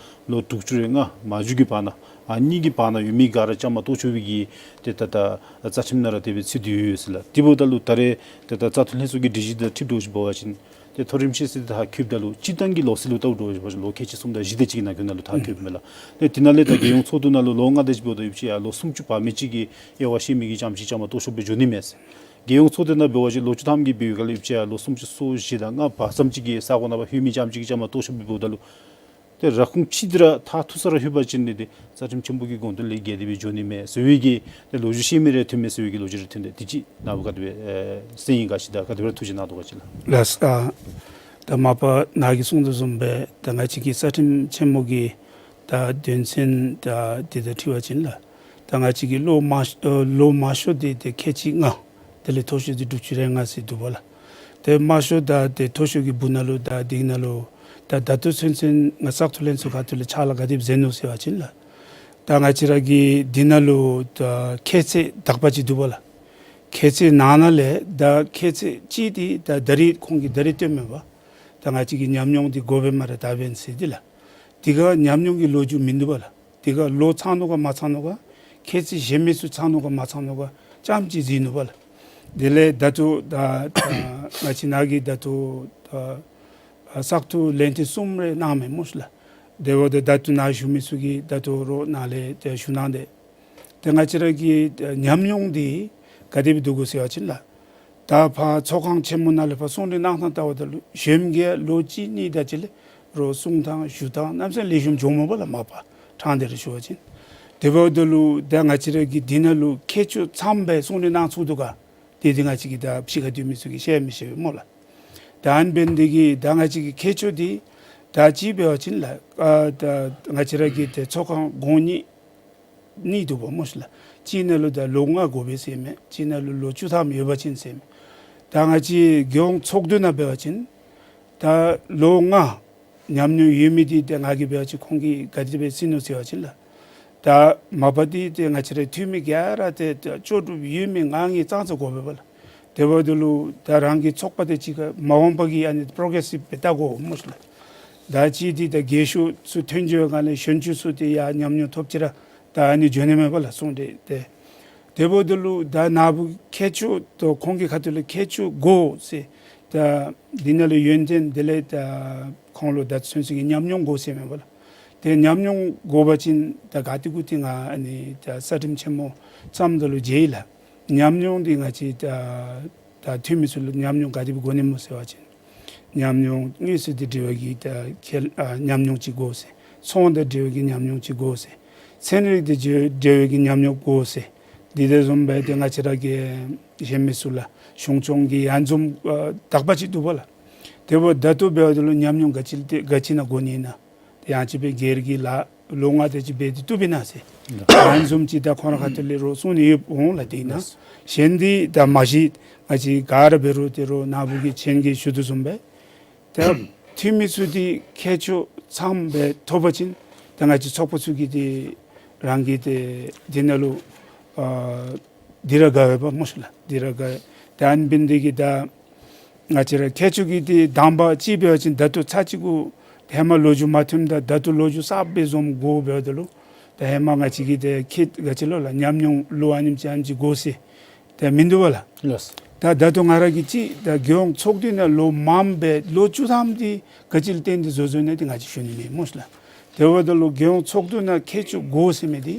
ལོ་དྲུག་ཅུ་རེ་ལྔ་མ་འགྱོ་གི་བར་ན་ཨ་ནི་གི་བར་ན་ཡོད་མི་ག་ར་བཅའ་མར་གཏོགས་ཆོག་པའི་གི་ཏེ་ད་ད་རྩ་ཁྲིམས་ནང་ར་དེ་སྦེ་ཚུད་དེ་ཡོད་ཟེར་ལགས། དེ་འབདཝ་ད་ལུ་ད་རེས་ཏེ་ད་བཙག་འཐུ་ལྷན་ཚོགས་ཀྱི་སྒྲིག་གཞི་དང་འཁྲིལཝ་ད་ཅིག་འབད་བ་ཅིན་ཏེ་མཐོ་རིམ་ཤེས་ཚད་དེ་ཧ་གོཝ་ད་ལུ་སྤྱིར་བཏང་གི་ལོ་ཚད་ལུ་བལྟཝ་ད་ལུ་ལོ་ཁལ་གཅིག་གསུམ་དང་བཞི་དེ་ཅིག་གི་ནང་འཁོད་ནང་ལུ་ད་ཧ་གོཝ་མས་ལགས། ཏེ་དེ་ནང་ལས་ད་རྒྱལ་ཡོངས་ཚོགས་འདུ་ནང་ལུ་ལོ་ལྔ་དེ་ཅིག་འབདཝ་ད་ཡོདཔ་ཅིག་ཡང་ལོ་སུམ་ཅུ་བར་མི་ཅིག་གིས་དབྱེ་བ་ཤེས་མི་གི་རྐྱངམ་ཅིག་བཅའ་མར་གཏོགས་ཆོགཔ་སྦེ་འགྱོ་ནི་མས་ཟེར། རྒྱལ་ཡོངས་ཚོགས་སྡེ་ནང་འབད་བ་ཅིན་ལོ་བཅུ་ཐམ་གྱི་འབདཝ་ད་ལུ་ཡོདཔ་ཅིག་ཡང་ལོ་སུམ་ཅུ་སོ་བཞི་དང་ལྔ་བར་ཙམ་ཅིག་གི་ས་གོ་ནང་ཕར་ལྷོད་མི་རྐྱངམ་ཅིག་གིས་བཅའ་མར་གཏོགས་ཆོགཔ་སྦེ་འབདཝ་ད་ལུ་ཏེ་ར་ཁུངས་ཅིག་འདི་ར་ཐག་ཐུག་ས་ར་ལྷོད་པ་ཅིན་ཏེ་རྩ་ཁྲིམས་ཆེན་པོ་གི་དགོངས་དོན་ལས་འགལ་ཏེ་སྦེ་འགྱོ་ནི་མས་ཟེར་བའི་གི་ཏེ་ལོ་རྒྱུས་ཤེས་མི་རེ་ཐོན་མས་ཟེར་བའི་གི་ལོ་རྒྱུས་རེ་ཐོན་ཏེ་དེ་ཅིག་ནཱ་བུ་ག་དེ་སྦེ་ཨེ་གསན་ཡི་ག་ཅིག་དང་ག་དེ་སྦེ་ཐུགས་བཞེས་གནང་དོ་ག་ཅིག་ལགས། ལགས། ཨ་ད་མ་པ་ནཱ་གིས་གསུངས་དོ་བཟུམ་སྦེ་ད་ང་བཅས་ཀྱི་རྩ་ཁྲིམས་ཆེན་མོ་གི་ད་དོན་ཚན་ད་དེ་དང་འཁྲིལ་བ་ཅིན་ལགས། ད་ང་བཅས་ཀྱི་ལོ་མང་ཤོས་ཨ་ལོ་མང་ཤོས་འདི་ཏེ་ཁལ་གཅིག་ལྔ། དེ་ལས་མཐོ་ཤོས་འདི་དྲུག་ཅུ་རེ་ལྔ་ཟེར་འདུག་པ་ལགས། ཏེ་དམའ་ཤོས་དང་ཏེ་མཐོ་ཤོས་ཀྱི་སྦུག་ནང་ལུ་ད་འདི་ནང་ལུ་ད་ད་ལྟོ་ཚུན་ཚོད་ང་བཙག་འཐུ་ལྷན་ཚོགས་ཁ་ཐུག་ལས་ཕྱག་ལཱ་ག་དེ་སྦེ་མཛད་ནུག་ཟེར་བ་ཅིན་ལགས། ད་ང་བཅས་ར་གི་འདི་ནང་ལུ་ད་ཁྱད་ཚད་དག་པ་ཅིག་འདུག་པ་ལགས། ཁྱད་ཚད་ནང་ན་ལས་ད་ཁྱད་ཚད་ཅིག་འདི་ད་ད་རིས་ཁོང་གིས་ད་རིས་སྟོན་མེན་པ། ད་ང་བཅས་ཀྱི་ཉམས་མྱོང་འདི་དགོ་པས་སྨ་རེ་ད་འབདན་ཟེར་འདི་ལགས། འདི་ཁར་ཉམས་མྱོང་གི་ལོ་རྒྱུས་མིན་འདུག་པ་ལགས། དེ་ཁར་ལོ་ཚང་ནུག་ག་མ་ཚང་ནུག་ག། ཁྱད་ཚད་གཞན་མི་ཚུ་ཚང་ནུག་ག་མ་ཚང་ནུག་ག་ཙམ་ཅིག་གཟིགས་ནུག་པ་ལགས། དེ་ལས་ད་ལྟོ་ད་ད་ང་བཅས་ནཱ་གིས་ད་ལྟོ་ད་བཙག་འཐུ་ལན་ཐེངས་གསུམ་རེ་གནངམ་མས་སྨོ་ཤི་ལགས། དེ་འབདཝ་ད་ད་ལྟོ་ནཱ་བཞུགས་མི་ཚུ་གིས་ད་ལྟོ་རོགས་ནཱ་ལས་ཏེ་ཞུ་གནང་སྟེ། ཏེ་ང་བཅས་ར་གི་ཉམས་མྱོང་འདི་ག་དེ་སྦེ་འདུག་གོ་ཟེར་བ་ཅིན་ལགས། ད་ཕར་ཚོགས་ཁང་ཆེན་མོ་ནང་ལས་ཕར་གསུང་གྲོས་གནང་ཐངས་བལྟཝ་ད་ལུ་གཞོནམ་གི་ལོ་གཅིག་གཉིས་དེ་ཅིག་ལས་རོགས་གསུང་ཐངས་ཞུ་ཐངས་གནམ་མེད་ས་མེད་ལེགས་ཤོམ་བྱུངམ་མས་པ་ལགས། མ་པ་དྲང་སྟེ་ར་ཞུ་བ་ཅིན། དེ་འབདཝ་ད་ལུ་ད་ང་བཅས་ར་གི་འདི་ནང་ལུ་མཁས་མཆོག་ཚངམ་སྦེ་གསུང་གྲོས་གནང་ཚུགས་འདུག་ག། དེ་འདི་ང་བཅས་ཀྱིས་ད་ཕྱི་ཁར་སྡོད་མི་ཚུ་གིས་ཤེས་མི་ཤེས་པས་སྨོ་ལགས། ད་ཨ་ནི་འབད་ནི་འདི་གིས་ད་ང་བཅས་ཀྱི་མཁས་མཆོག་འདི་ད་ཅི་འབད་བ་ཅིན་ལགས། ཨ་ད་ང་བཅས་ར་གི་ཏེ་ཚོགས་ཁང་གོང་གཉིས་གཉིས་འདུག་པ་སྨོ་ཤི་ལགས། གཅིག་ནང་ལུ་ད་ལོ་ལྔ་དགོ་པས་ཟེར་མས། གཅིག་ནང་ལུ་ལོ་བཅུ་ཐམ་ཡོད་པ་ཅིན་ཟེར་མས། ད་ང་བཅས་རྒྱལ་ཡོངས་ཚོགས་འདུ་ནང་འབད་བ་ཅིན་ད་ལོ་ལྔ་ ཉམས་མྱོང་ཡོད་མི་འདི་ཏེ་ང་གིས་འབད་བ་ཅིན་ཁོང་གིས་ག་དེ་སྦེ་བརྩི་ནུག་ཟེར་བ་ཅིན་ལགས། ད་མ་པ་འདི་ཏེ་ང་བཅས་ར་འཐུས་མི་ག་ར་ཏེ་ལྕོགས་གྲུབ་ཡོད་མི་ངང་ངེ་ཙང་ཙ་དགོ་པས་པ་ལགས། དེ་འབདཝ་ད་ལུ་ད་རང་གི་ཚོགས་པ་དེ་ཅིག་ཁར་མ་འོངས་པ་གི་ཨ་ནི་པྲོ་གྲེ་སིབ་སྦེ་བལྟ་དགོ་སྨོ་ཤིག་ལགས། ད་ཅི་འདི་ད་རྒས་ཤོས་ཚུ་ཐོན་འགྱོ་བའི་སྒང་ལས་གཞོན་སྐྱེས་ཚུ་ཏེ་ཡང་ཉམས་མྱོང་ཐོབ་ཅི་ར་ད་ཨ་ནི་འགྱོ་ནི་མས་པ་ལགས་གསུངས་ཏེ། ཏེ་དེ་འབདཝ་ད་ལུ་ད་ནཱ་བུ་མཁས་མཆོག་དང་ཁོང་གི་ཁ་ཐུག་ལས་མཁས་མཆོག་དགོ་ཟེར། ད་འདི་ནང་ལུ་ཡོན་ཏན་དེ་ལས་ད་ཁོང་ལུ་ད་ཚུན་ཚོད་ཀྱི་ཉམས་མྱོང་དགོ་ཟེར་མས་པ་ལགས། ཏེ་ཉམས་མྱོང་དགོ་པ་ཅིན་ད་ག་ཏེ་གུ་ཏེ་ང་ཨ་ནི་ད་གསར་ཁྲིམས་ཆེན་མོ་བརྩམ་ད་ལུ་མཇལ་ཡི་ལགས། ཉམས་མྱོང་འདི་ང་བཅས་ད་ད་འཐུས་མི་ཚུ་ལུ་ཉམས་མྱོང་ག་དེ་སྦེ་དགོ་ནི་སྨོ་ཟེར་བ་ཅིན། ཉམས་མྱོང་དངོས་སུ་དང་འབྲེལ་བའི་གི་ད་ཁེ་ཨ་ཉམས་མྱོང་ཅིག་དགོ་ཟེར། ཚོང་དང་འབྲེལ་བའི་གི་ཉམས་མྱོང་ཅིག་དགོ་ཟེར། ཚན་རིག་དང་འབྲེལ་བའི་གི་ཉམས་མྱོང་དགོ་ཟེར། འདི་དང་འཛོམས་སྦེ་ཏེ་ང་བཅས་ར་གི་གཞན་མི་ཚུ་ལགས་གཞུང་སྐྱོང་གི་ཡང་འཛོམས་ཨ་དག་པ་ཅིག་འདུག་པ་ལགས། དེ་འབདཝ་ད་ལྟོ་འབདཝ་ད་ལུ་ཉམས་མྱོང་ག་ཅི་ཏེ་ག་ཅི་ནང་དགོ་ནི་ཨིན་ན། ཏེ་ཡང་ཅིན་སྦེ་སྒེར་གྱི་ལཱ་ལོ་ལྔ་དེ་ཅིག་འབད་དེ་བཏུབ་ཨིན་ན་ཟེར། ཡང་འཛོམས་ཅིག་ད་ཁོང་ར་ཁ་ཐུག་ལས་རོགས་གསུང་ནི་ཡོདཔ་འོང་ལགས། དེ་ཨིན་ན་གཞན་འདི་ད་མ་གཞི་ང་བཅས་ག་ར་འབད་རུང་ཏེ་རོགས་ནཱ་བུ་གིས་ཁྱེད་ཀྱིས་ཞུ་དོ་བཟུམ་སྦེ་ད་འཐུས་མི་ཚུ་འདི་མཁས་མཆོག་ཚངམ་སྦེ་ཐོབ་པ་ཅིན་ད་ང་བཅས་ཚོགས་པ་ཚུ་གིས་ཏེ་རང་གིས་ཏེ་འདི་ནང་ལུ་ཨ་འདི་ར་དགའ་བས་པ་སྨོ་ཤིག་ལགས། འདི་ར་དགའ་བས། ད་ཨ་ནི་འབད་ནི་དེ་གིས་ད་ང་བཅས་ར་མཁས་མཆོག་གི་ཏེ་གདམས་པ་ཅིག་འབད་བ་ཅིན་ད་ལྟོ་ཚར་གཅིག་གུ་ཧེ་མ་ལོ་རྒྱུས་མ་ཐོནམ་ད་ད་ལྟོ་ལོ་རྒྱུས་གསརཔ་སྦེ་འཛོམས་དགོ་འབདཝ་ད་ལུ་ད་ཧེ་མ་ང་བཅས་ཀྱིས་ཏེ་ཁྱེད་ག་ཅི་ལོ་ལགས་ཉམས་མྱོང་ལུ་ཨ་ནེམ་ཅིག་ཨ་ནེམ་ཅིག་དགོ་ཟེར་ཏེ་མིན་འདུག་པ་ལགས། ལགས། ད་ད་ལྟོ་ང་ར་གིས་ཅིག་ད་རྒྱལ་ཡོངས་ཚོགས་འདུའི་ནང་ལོ་མངམ་སྦེ་ལོ་བཅུ་ཐམ་འདི་ག་ཅི་ལུ་བརྟེན་ཏེ་བཟོ་བཟོཝ་ཨིན་ན་འདི་ང་བཅས་ཞུ་ནི་མེད་སྨོ་ཤིག་ལགས། དེ་འབདཝ་ད་ལུ་རྒྱལ་ཡོངས་ཚོགས་འདུ་ནང་མཁས་མཆོག་དགོ་ཟེར་མི་འདི་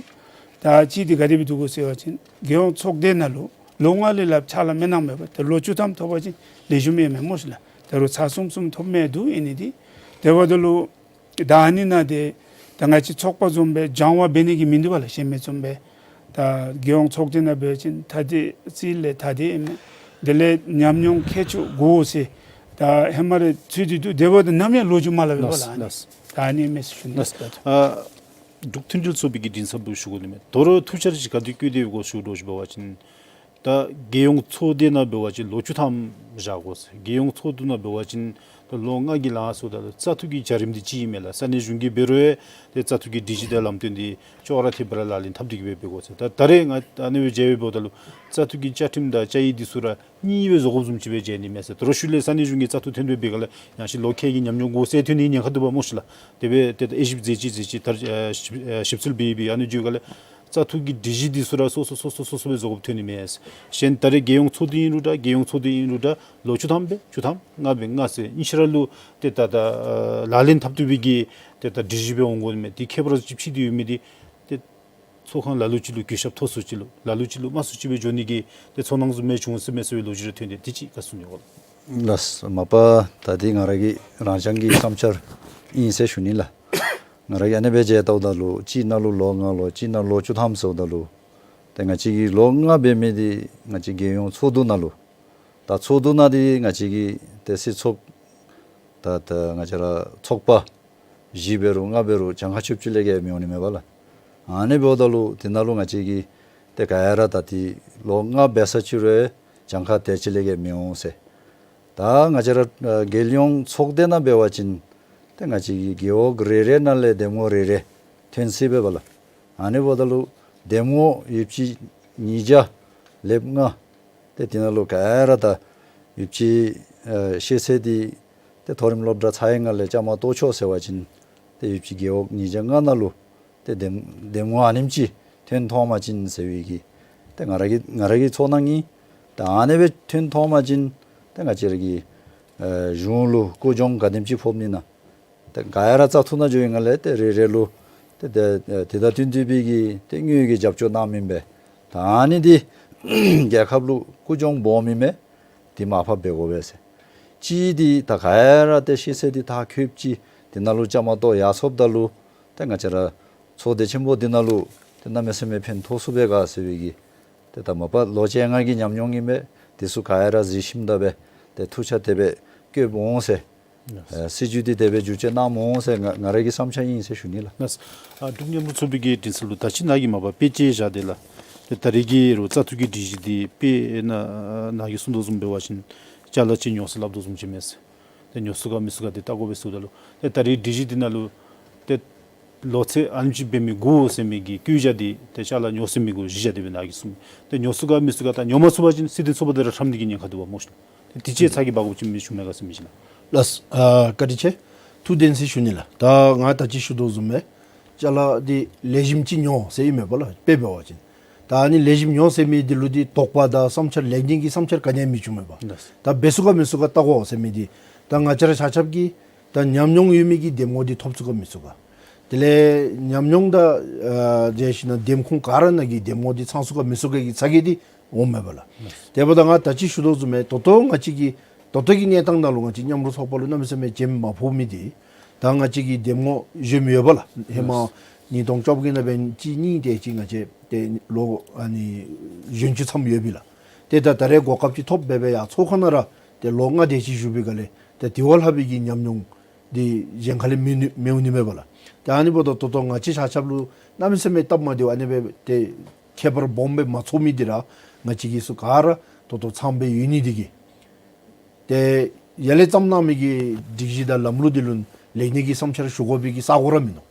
ད་ཅི་འདི་ག་དེ་སྦེ་འདུག་གོ་ཟེར་བ་ཅིན་རྒྱལ་ཡོངས་ཚོགས་སྡེ་ནང་ལུ་ལོ་ལྔ་ལས་ལྷགཔ་ཕྱག་ལཱ་མི་གནངམ་མས་པ། ད་ལོ་བཅུ་ཐམ་ཐོབ་པ་ཅིན་ལེགས་ཤོམ་ཨིན་མས་སྨོ་ཤིག་ལགས། ད་རུང་ཚར་གསུམ་གསུམ་ཐོབ་མི་འདུག་ཨིན་ནི་འདི། དེ་འབདཝ་ད་ལུ་ད་ཨ་ནི་ནང་ཏེ་ད་ང་བཅས་ཚོགས་པ་བཟུམ་སྦེ་སྦྱང་བ་འབད་ནི་གི་མིན་འདུག་པ་ལགས། གཞན་མི་བཟུམ་སྦེ་ད་རྒྱལ་ཡོངས་ཚོགས་སྡེ་ནང་འབད་བ་ཅིན་ཐ་དད་རྩིས་ལས་ཐ་དད་ཨིན་མས། དེ་ལས་ཉམས་མྱོང་མཁས་མཆོག་དགོ་ཟེར་ད་ཧེ་མ་ར་ཚུད་དེ་འདུག། དེ་འབདཝ་ད་ནམ་ཡང་ལོ་རྒྱུས་མ་སླབ་པས་པ་ལགས། ལགས། ཨ་ནི་ལགས། ད་ཨ་ནི་མས་ཟེར་ཞུ་ནི། ལགས། ད་ཨ་འབྲུག་མཐུན་སྒྲིལ་ཚོགས་པའི་གི་མགྲིན་ཚབ་ལུ་ཞུ་དགོ་ནི་མས། དོ་རུང་ཐུགས་འཆར་ཅིག་ག་དེ་བཀོད་དེ་ཡོད་གོ་ཞུ་དོ་ཞུ་འབད་བ་ཅིན་ད་རྒྱལ་ཡོངས་ཚོགས་སྡེ་ནང་འབད་བ་ཅིན་ལོ་བཅུ་ཐམ་བཞག་དགོ་ཟེར། རྒྱལ་ཡོངས་ཚོགས་འདུ་ནང་འབད་བ་ཅིན་ད་ལོ་ལྔ་གི་ལང་སོངམ་ད་ལུ་བཙག་འཐུ་གི་བྱ་རིམ་འདི་ཅིག་ཨིན་མས་ལགས། ས་གནས་གཞུང་གིས་འབད་རུང་ཏེ་བཙག་འཐུ་གི་སྒྲིག་གཞི་དང་ལམ་སྟོན་འདི་ཅོག་ར་འཐདཔ་སྦེ་ར་ལག་ལེན་འཐབ་སྟེ་གི་སྦེ་འབད་དགོ་ཟེར། ད་ད་རེས་ང་ཨ་ནི་སྦེ་མཇལ་བའི་འབདཝ་ད་ལུ་བཙག་འཐུ་གི་བཅའ་ཁྲིམས་དང་བཅའ་ཡིག་འདི་ཚུ་ར་རྙིངམ་སྦེ་བཟོ་དགོཔ་བཟུམ་ཅིག་སྦེ་མཇལ་ནི་མས་ཟེར། དོ་རུང་ཤུལ་ལས་ས་གནས་གཞུང་གི་བཙག་འཐུ་ཐོན་སྦེ་འབད་སྒང་ལས་ཡང་ཅིན་ལོ་ཁལ་གྱི་ཉམས་མྱོང་དགོ་ཟེར་ཐོན་ནི་ཉེན་ཁ་འདུག་པ་སྨོ་ཤིག་ལགས། དེ་སྦེ་ཏེ་ད་དབྱེ་ཞིབ་མཛད་ཅི་མཛད་ཅི་ད་ཨ་ཞིབ་ཨ་ཞིབ་འཚོལ་འབད་འབད་ཨ་ནི་འགྱོ་སྒང་ལས་བཙག་འཐུ་གི་སྒྲིག་གཞི་འདི་ཚུ་ར་སོ་སོ་སོ་སོ་སོ་སོ་སྦེ་བཟོ་དགོཔ་ཐོན་ནི་མས། གཞན་ད་རེས་རྒྱལ་ཡོངས་ཚོགས་འདུ་ཨིན་རུང་འདྲ་རྒྱལ་ཡོངས་ཚོགས་སྡེ་ཨིན་རུང་འདྲ་ལོ་བཅུ་ཐམ་སྦེ་བཅུ་ཐམ་ལྔ་སྦེ་ལྔ་ཟེར་ཨིན་ཅི་ར་ལུ་ཏེ་ད་ད་ཨ་ལག་ལེན་འཐབ་བཏུབ་པའི་གི་ཏེ་ད་སྒྲིག་གཞི་སྦེ་འོང་དགོ་ནི་མས། དེ་ཁྱད་པར་ཅིག་ཕྱེ་སྟེ་ཡོད་མི་འདི་ཏེ་ཚོགས་ཁང་ལ་ལུ་ཅིག་ལུ་གུས་ཞབས་མཐོ་སུ་ཅིག་ལུ་ལ་ལུ་ཅིག་ལུ་དམའ་སུ་ཅིག་སྦེ་འགྱོ་ནི་གི་ཏེ་ཚོར་སྣང་བཟུམ་མས་བྱུང་སོ་མས་ཟེར་བའི་ལོ་རྒྱུས་རེ་ཐོན་ཏེ་དེ་ཅིག་བཀའ་གསུང་ཡོད་ག་ལགས། ལགས། མ་པ་ད་འདི་ང་ར་གི་རང་རྐྱང་གི་བསམ་འཆར་ཨིན་ཟེར་ཞུ་ནི་ལགས། ང་ར་གིས་ཨ་ནི་སྦེ་མཇལ་བལྟཝ་ད་ལུ་གཅིག་ནང་ལུ་ལོ་ལྔ་ལོ་གཅིག་ནང་ལོ་བཅུ་ཐམ་ཟེརཝ་ད་ལུ་ཏེ་ང་བཅས་ཀྱི་ལོ་ལྔ་འབད་མི་འདི་ང་བཅས་རྒྱལ་ཡོངས་ཚོགས་འདུ་ནང་ལུ་ད་ཚོགས་འདུ་ནང་འདི་ང་བཅས་ཀྱི་ཏེ་སྲིད་ཚོགས་ད་ད་ང་བཅས་ར་ཚོགས་པ་བཞི་འབད་རུང་ལྔ་འབད་རུང་གྱངས་ཁ་བཅུ་གཅིག་ལས་བརྒལ་མི་འོང་ནི་མས་པ་ལགས། ཨ་ནི་འབདཝ་ད་ལུ་དེ་ནང་ལུ་ང་བཅས་ཀྱི་ཏེ་ག་ཡ་ར་ད་ཏེ་ལོ་ལྔ་འབད་ས་ཅིག་རུང་གྱངས་ཁ་དེ་ཅིག་ལས་བརྒལ་མི་འོང་ཟེར། ད་ང་བཅས་ར་ཨ་རྒྱལ་ཡོངས་ཚོགས་སྡེ་ནང་འབད་བ་ཅིན་ཏེ་ང་བཅས་ཀྱི་རྒེད་འོག་རེ་རེ་ནང་ལས་འདེམས་ངོ་རེ་རེ་ཐོན་སྲིད་པས་པ་ལགས། ཨ་ནི་འབདཝ་ད་ལུ་འདེམས་ངོ་ཡོདཔ་ཅིག་ཉིས་བརྒྱ་ལེབ་ལྔ། ཏེ་དེ་ནང་ལུ་ག་ར་ད་ཡོདཔ་ཅིག་ཨེ་ཤེས་ཚད་འདི་ཏེ་མཐོ་རིམ་སློབ་གྲྭ་ཚར་བའི་སྒང་ལས་བཅའ་མར་གཏོགས་ཆོག་ཟེར་བ་ཅིན་ཏེ་ཡོདཔ་ཅིག་རྒེད་འོག་ཉིས་བརྒྱ་ལྔ་ནང་ལུ་ཏེ་འདེམས་འདེམས་ངོ་ཨ་ནེམ་ཅིག་ཐོན་ཐོབ་པ་ཅིན་ཟེར་བའི་གི་ཏེ་ང་ར་གི་ང་ར་གི་ཚོར་སྣང་ཨིན། ད་ཨ་ནི་སྦེ་ཐོན་ཐོབ་པ་ཅིན་ཏེ་ང་བཅས་ར་གི་ཨེ་གཞུང་ལུ་སྐུ་གྱོང་ག་དེམ་ཅིག་ཕོགཔ་ཨིན་ན། ཏེ་ག་ར་བཙག་འཐུ་ནང་འགྱོ་བའི་སྒང་ལས་ཏེ་རེ་རེ་ལུ་ཏེ་ཏེ་ཏེ་དང་བསྟུན་བསྟུན་པའི་གི་ཏེ་དངུལ་གྱི་རྒྱབ་སྐྱོར་གནངམ་ཨིན་པས། ད་ཨ་ནི་འདི་རྒྱལ་ཁབ་ལུ་སྐུ་གྱོང་སྦོམ་ཨིན་མས། འདི་མར་ཕབ་འབད་དགོ་པས་ཟེར། གཅིག་འདི་ད་ག་ར་ཏེ་ཤེས་ཚད་འདི་མཐར་འཁྱོལཝ་ཅིག་འདི་ནང་ལུ་བཅའ་མར་གཏོགས་ཡར་སོངམ་ད་ལུ་ཏེ་ང་བཅས་ར་ཚོགས་སྡེ་ཆེན་པོ་འདི་ནང་ལུ་ཏེ་གནམ་མེད་ས་མེད་ཕན་ཐོགས་ཚུགས་པས་ག་ཟེར་བའི་གི་ཏེ་ད་མ་པ་ལོ་བཅོ་ལྔ་གི་ཉམས་མྱོང་ཨིན་མས། འདི་ཚུ་ག་ར་གཟིགས་ཞིནམ་ད་སྦེ་ཏེ་ཐུགས་འཆར་དེ་སྦེ་བཀོདཔ་འོང་ཟེར། ཨ་སྲིད་བྱུས་འདི་དེ་སྦེ་བསྒྱུར་བཅོས་གནངམ་འོང་ཟེར་ང་ང་ར་གི་བསམ་འཆར་ཨིན་ཟེར་ཞུ་ནི་ལགས། ལགས། ཨ་འབྲུག་མཉམ་རུབ་ཚོགས་པའི་གི་མགྲིན་ཚབ་ལུ་ད་ཅི་ནཱ་གིས་མ་པ་དཔེ་ཅིག་བཞག་སྟེ་ལགས། ཏེ་ད་རེས་ཀྱི་རུང་བཙག་འཐུ་གི་སྒྲིག་གཞི་འདི་དཔེར་ན་ནཱ་གིས་གསུངས་དོ་བཟུམ་འབད་བ་ཅིན་ཅ་ལ་ཅིག་ཉོ་ཟེར་སླབ་དོ་བཟུམ་ཅིག་མས་ཟེར། ཏེ་ཉོ་ཚུགས་ག་མི་ཚུགས་ག་འདི་བལྟ་དགོ་པས་ཟེརཝ་ད་ལུ་ཏེ་ད་རིས་སྒྲིག་གཞི་འདི་ནང་ལུ་ཏེ་ལོ་ཚད་ཨ་ནེམ་ཅིག་འབད་མི་དགོ་ཟེར་མི་གི་བཀོད་རྒྱ་འདི་ཏེ་ཅ་ལ་ཉོ་ཟེར་མི་གུ་གཞི་བཞག་སྟེ་སྦེ་ནཱ་གིས་གསུངས། ཏེ་ཉོ་ཚུགས་ག་མི་ཚུགས་ག་ད་ཉོ་མ་ཚུགས་པ་ཅིན་སྲིད་དོན་ཚོགས་པ་འདི་ར་ཁྲམ་འདི་གི་ཉེན་ཁ་འདུག་པ་སྨོ་ཤིག། ཏེ་དེ་ཅིག་ཚ་གྱང་འབག་དགོཔ་ཅིག་མི་བྱུང་མས་ག་ཟེར་མི་ཅིག་ལགས། ལགས། ཨ་བཀའ་དྲིན་ཆེ། ཐུགས་བདེན་ཟེར་ཞུ་ནི་ལགས། ད་ང་ད་ཅི་ཞུ་དོ་བཟུམ་སྦེ་ཅ་ལ་འདི་ལེགས་ཤོམ་ཅིག་ཉོ་ཟེར་ཨིན་མས་པ་ལགས། དཔེ་འབད་བ་ཅིན་ད་ཨ་ནི་ལེགས་ཤོམ་ཉོ་ཟེར་མི་འདི་ལུ་འདི་དོགས་པ་དང་བསམ་འཆར་ལེགས་ཉེས་ཀྱི་བསམ་འཆར་ག་ནི་ཡང་མི་བྱུང་མས་པ། ལགས། ད་འབད་ཚུགས་ག་མི་ཚུགས་ག་བལྟ་དགོ་ཟེར་མི་འདི་ད་ང་བཅས་ར་ཆ་ཁྱབ་ཀྱིས་ད་ཉམས་མྱོང་ཡོད་མི་གི་འདེམས་ངོ་འདི་ཐོབ་ཚུགས་ག་མི་ཚུགས་ག། དེ་ལས་ཉམས་མྱོང་དང་ཨ་འབྱེད་ཞིན་ན་འདེམས་ཁོངས་ག་ར་ནང་གི་འདེམས་ངོ་འདི་ཚང་ཚུགས་ག་མི་ཚུགས་ག་གི་ཚ་གྱང་འདི་འོངམ་མས་པ་ལགས། དེ་འབདཝ་ད་ང་ད་ཅི་ཞུ་དོ་བཟུམ་སྦེ་ད་ལྟོ་ང་བཅས་ཀྱི་ད་ལྟོ་གི་གནས་སྟངས་ནང་ལུ་ང་བཅས་མཉམ་རུབ་ཚོགས་པ་ལུ་གནམ་མེད་ས་མེད་འཇམ་མ་ཕོག་མི་འདི་ད་ང་བཅས་ཀྱི་འདེམས་ངོ་གཞོནམ་ཡོད་པ་ལགས། ཧེ་མ་ཉིས་སྟོང་བཅོ་བརྒྱད་ནང་འབདན་གཅིག་གཉིས་དེ་ཅིག་ང་བཅས་ཏེ་ལོ་ཨ་ནི་གཞོན་ཅུང་ཙམ་ཡོད་པས་ལགས། ཏེ་ད་ད་རེས་གོ་སྐབས་ཅིག་ཐོབ་སྦེ་སྦེ་ཡར་ཚོགས་ཁང་ནང་ར་ཏེ་ལོ་ལྔ་དེ་ཅིག་བཞུགས་པའི་སྒང་ལས་ཏེ་དེ་བ་ལྷག་པའི་གི་ཉམས་མྱོང་འདི་གཞན་ཁ་ལས་མི་ནུ་མི་འོང་ནི་མས་པ་ལགས། ཏེ་ཨ་ནི་འབདཝ་ད་ད་ལྟོ་ང་བཅས་ཆ་ཁྱབ་ལུ་གནམ་མེད་ས་མེད་སྟབས་མ་བདེཝ་ཨ་ནི་སྦེ་ཏེ་ཁྱད་པར་སྦོམ་སྦེ་མ་ཚོར་མི་འདི་ར་ང་བཅས་ཀྱིས་ཚུ་ག་ར་ད་ལྟོ་ཚངམ་སྦེ་ཡོད་ནི་འདི་གིས་ཏེ་ཡར་ལས་བརྩམས་གནང་མི་གི་སྒྲིག་གཞི་དང་ལམ་ལུགས་འདི་ལུ་ལེགས་ཉེས་ཀྱི་བསམ་འཆར་ཞུ་དགོ་པའི་གི་ས་གོ་ར་མིན་ནུག།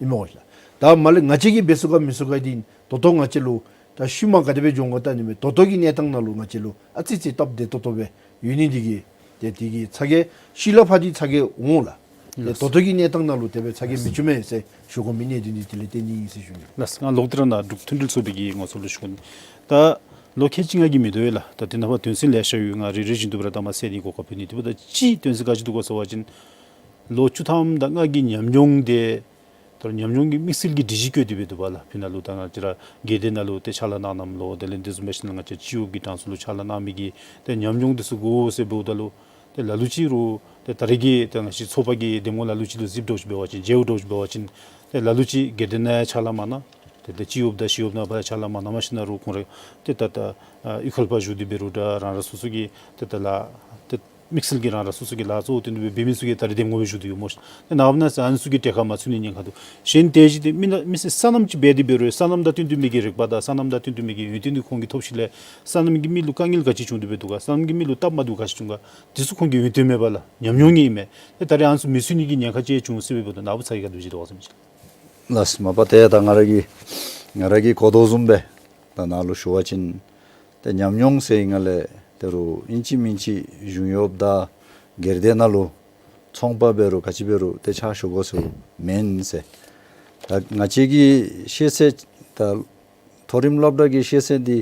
ཨིན་མས་ལགས། ད་མ་ལས་ང་བཅས་ཀྱིས་འབད་ཚུགས་ག་མི་ཚུགས་ག་འདི་ད་ལྟོ་ང་བཅས་ལུ་ད་ཤུལ་མ་ག་དེ་སྦེ་འགྱོ་འོང་ག་ད་ནི་མེད། ད་ལྟོ་གི་གནས་སྟངས་ནང་ལུ་ང་བཅས་ལུ་ཨ་ཙི་ཙི་སྟབས་བདེ་ཏོག་ཏོ་སྦེ་ཡོད་ནི་འདི་གིས་ཏེ་དེ་གི་ཚ་གྱང་ཤུལ་ལས་ཕར་འདི་ཚ་གྱང་འོང་ལགས། ཏེ་ལགས། ད་ལྟོ་གི་གནས་སྟངས་ནང་ལུ་དེ་སྦེ་ཚ་གྱང་མི་བྱུང་མས་ཟེར་ཞུ་དགོ་མི་གནད་དོན་འདི་དེ་ལས་བརྟེན་ནི་ཨིན་ཟེར་ཞུ་ནི། ལགས། ང་ལོག་སྟེ་ར་ནཱ་འབྲུག་མཐུན་སྒྲིལ་ཚོགས་པའི་གི་ངོ་སོ་ལུ་ཞུ་གེ། ད་ལོ་ཁལ་གཅིག་ལྔ་གི་མི་དོ་ཡོད་ལགས། ད་དེ་ནང་ཕར་དོན་ཚན་ལེ་ཤ་ཡོད། ང་རེ་རེ་བཞིན་དུ་སྦེ་ར་ད་མ་སེལ་ནི་གོ་སྐབས་ཕུལ་ནི། དེ་འབདཝ་ད་གཅིག་དོན་ཚན་ག་ཅི་འདུག་ག་ཟེར་བ་ཅིན་ལོ་བཅུ་ཐམ་དང་ལྔ་གི་ཉམས་མྱོང་འདི་ད་ཉམས་མྱོང་གི་དམིགས་བསལ་གྱི་སྒྲིག་གཞི་བཀོད་དེ་སྦེ་འདུག་པ་ལགས། ཕི་ནང་ལུ་ད་ང་བཅས་ར་སྒེར་སྡེ་ནང་ལུ་ཏེ་ཕྱག་ལཱ་གནང་གནངམ་ལོ་དེ་ལས་འདི་བཟུམ་འབད་ཞིན་ན་ང་བཅས་སྤྱི་གཡོགཔ་གི་གྲངས་སུ་ལུ་ཕྱག་ལཱ་གནང་མི་གི་ཏེ་ཉམས་མྱོང་འདི་ཚུ་དགོ་ཟེར་འབདཝ་ད་ལུ་ཏེ་ལ་ལུ་ཅིག་རུང་ཏེ་ད་རེས་ཀྱི་ཏེ་ང་བཅས་ཚོགས་པ་གི་འདེམས་ངོ་ལ་ལུ་ཅིག་ལུ་གཟིགསཔ་འདྲཝ་ཅིག་འབད་བ་ཅིན་མཇལཝ་འདྲཝ་ཅིག་འབད་བ་ཅིན་ཏེ་ལ་ལུ་ཅིག་སྒེར་སྡེ་ནང་ཡང་ཕྱག་ལཱ་མ་གནང་། ཏེ་ཏེ་སྤྱི་གཡོགཔ་དང་ཞི་གཡོགཔ་ནང་ཕར་ཡང་ཕྱག་ལཱ་མ་གནང་མ་ཞིན་ན་རུང་ཁོང་ར་ཏེ་ད་ད་ཨ་གཡུས་ཁ་ལུ་ཕར་བཞུགས་ཏེ་འབད་རུང་འདྲ་རང་རང་སོ་སོ་གི་ཏེ་ད་ལཱ་ཏེ་དམིགས་བསལ་གྱི་རང་རང་སོ་སོ་གི་ལཱ་གཙོ་བོ་བཏོན་ཏེ་སྦེ་འབད་མི་ཚུ་གིས་ད་རེས་འདེམས་ངོ་སྦེ་ཞུ་དོ་ཡོད་སྨོ་ཤིག། ཏེ་ནངས་པ་གནངས་ཚེ་ཨ་ནི་ཚུ་གི་གྲལ་ཁར་མ་ཚུད་ནིའི་ཉེན་ཁ་འདུག། གཞན་དེ་བཞིན་ཏེ་མི་ན་མི་སེར་སོ་ནམ་ཅིག་འབད་དེ་འབད་རུང་སོ་ནམ་དང་བསྟུན་ཏེ་མི་གི་རེག་པ་དང་སོ་ནམ་དང་བསྟུན་ཏེ་མི་གི་ཡོན་ཏན་འདི་ཁོང་གིས་ཐོབ་ཞིནམ་ལས་སོ་ནམ་གྱི་མི་ལུ་དཀའ་ངལ་ག་ཅི་བྱུང་སྟེ་སྦེ་འདུག་ག། སོ་ནམ་གྱི་མི་ལུ་སྟབས་མ་བདེཝ་ག་ཅི་བྱུང་ག། དེ་ཚུ་ཁོང་གིས་ཡོན་ཏན་མེད་པ་ལགས། ཉམས་མྱོང་ཨིན་མས། ཏེ་ད་རེས་ཨ་ནི་ཚུ་མི་ཚུད་ནིའི་ཉེན་ཁ་ཅིག་བྱུང་སྟེ་སྦེ་འབདཝ་ད་ནཱ་བུ་ཚ་གྱང་ག་དེ་སྦེ་བཞེས་དོ་ག་ཟེར་མི་ཅིག། ལགས། མ་པ་ཏེ་ད་ང་ར་གིས་ང་ར་གིས་གོ་དོ་བཟུམ་སྦེ་ད་ནཱ་ལུ་ཞུ་བ་ཅིན་ཏེ་ཉམས་མྱོང་ཟེར་ཡི་ནང་ལས་ཏེ་རུང་ཨིན་ཅི་མིན་ཅི་གཞུང་གཡོགཔ་དང་སྒེར་སྡེ་ནང་ལུ་ཚོང་པ་འབད་རུང་ག་ཅི་འབད་རུང་ཏེ་ཕྱག་ཞུ་དགོ་ཟེར་མེན་ཟེར། ད་ང་བཅས་ཀྱི་ཤེས་ཚད་ད་མཐོ་རིམ་སློབ་གྲྭ་གི་ཤེས་ཚད་འདི་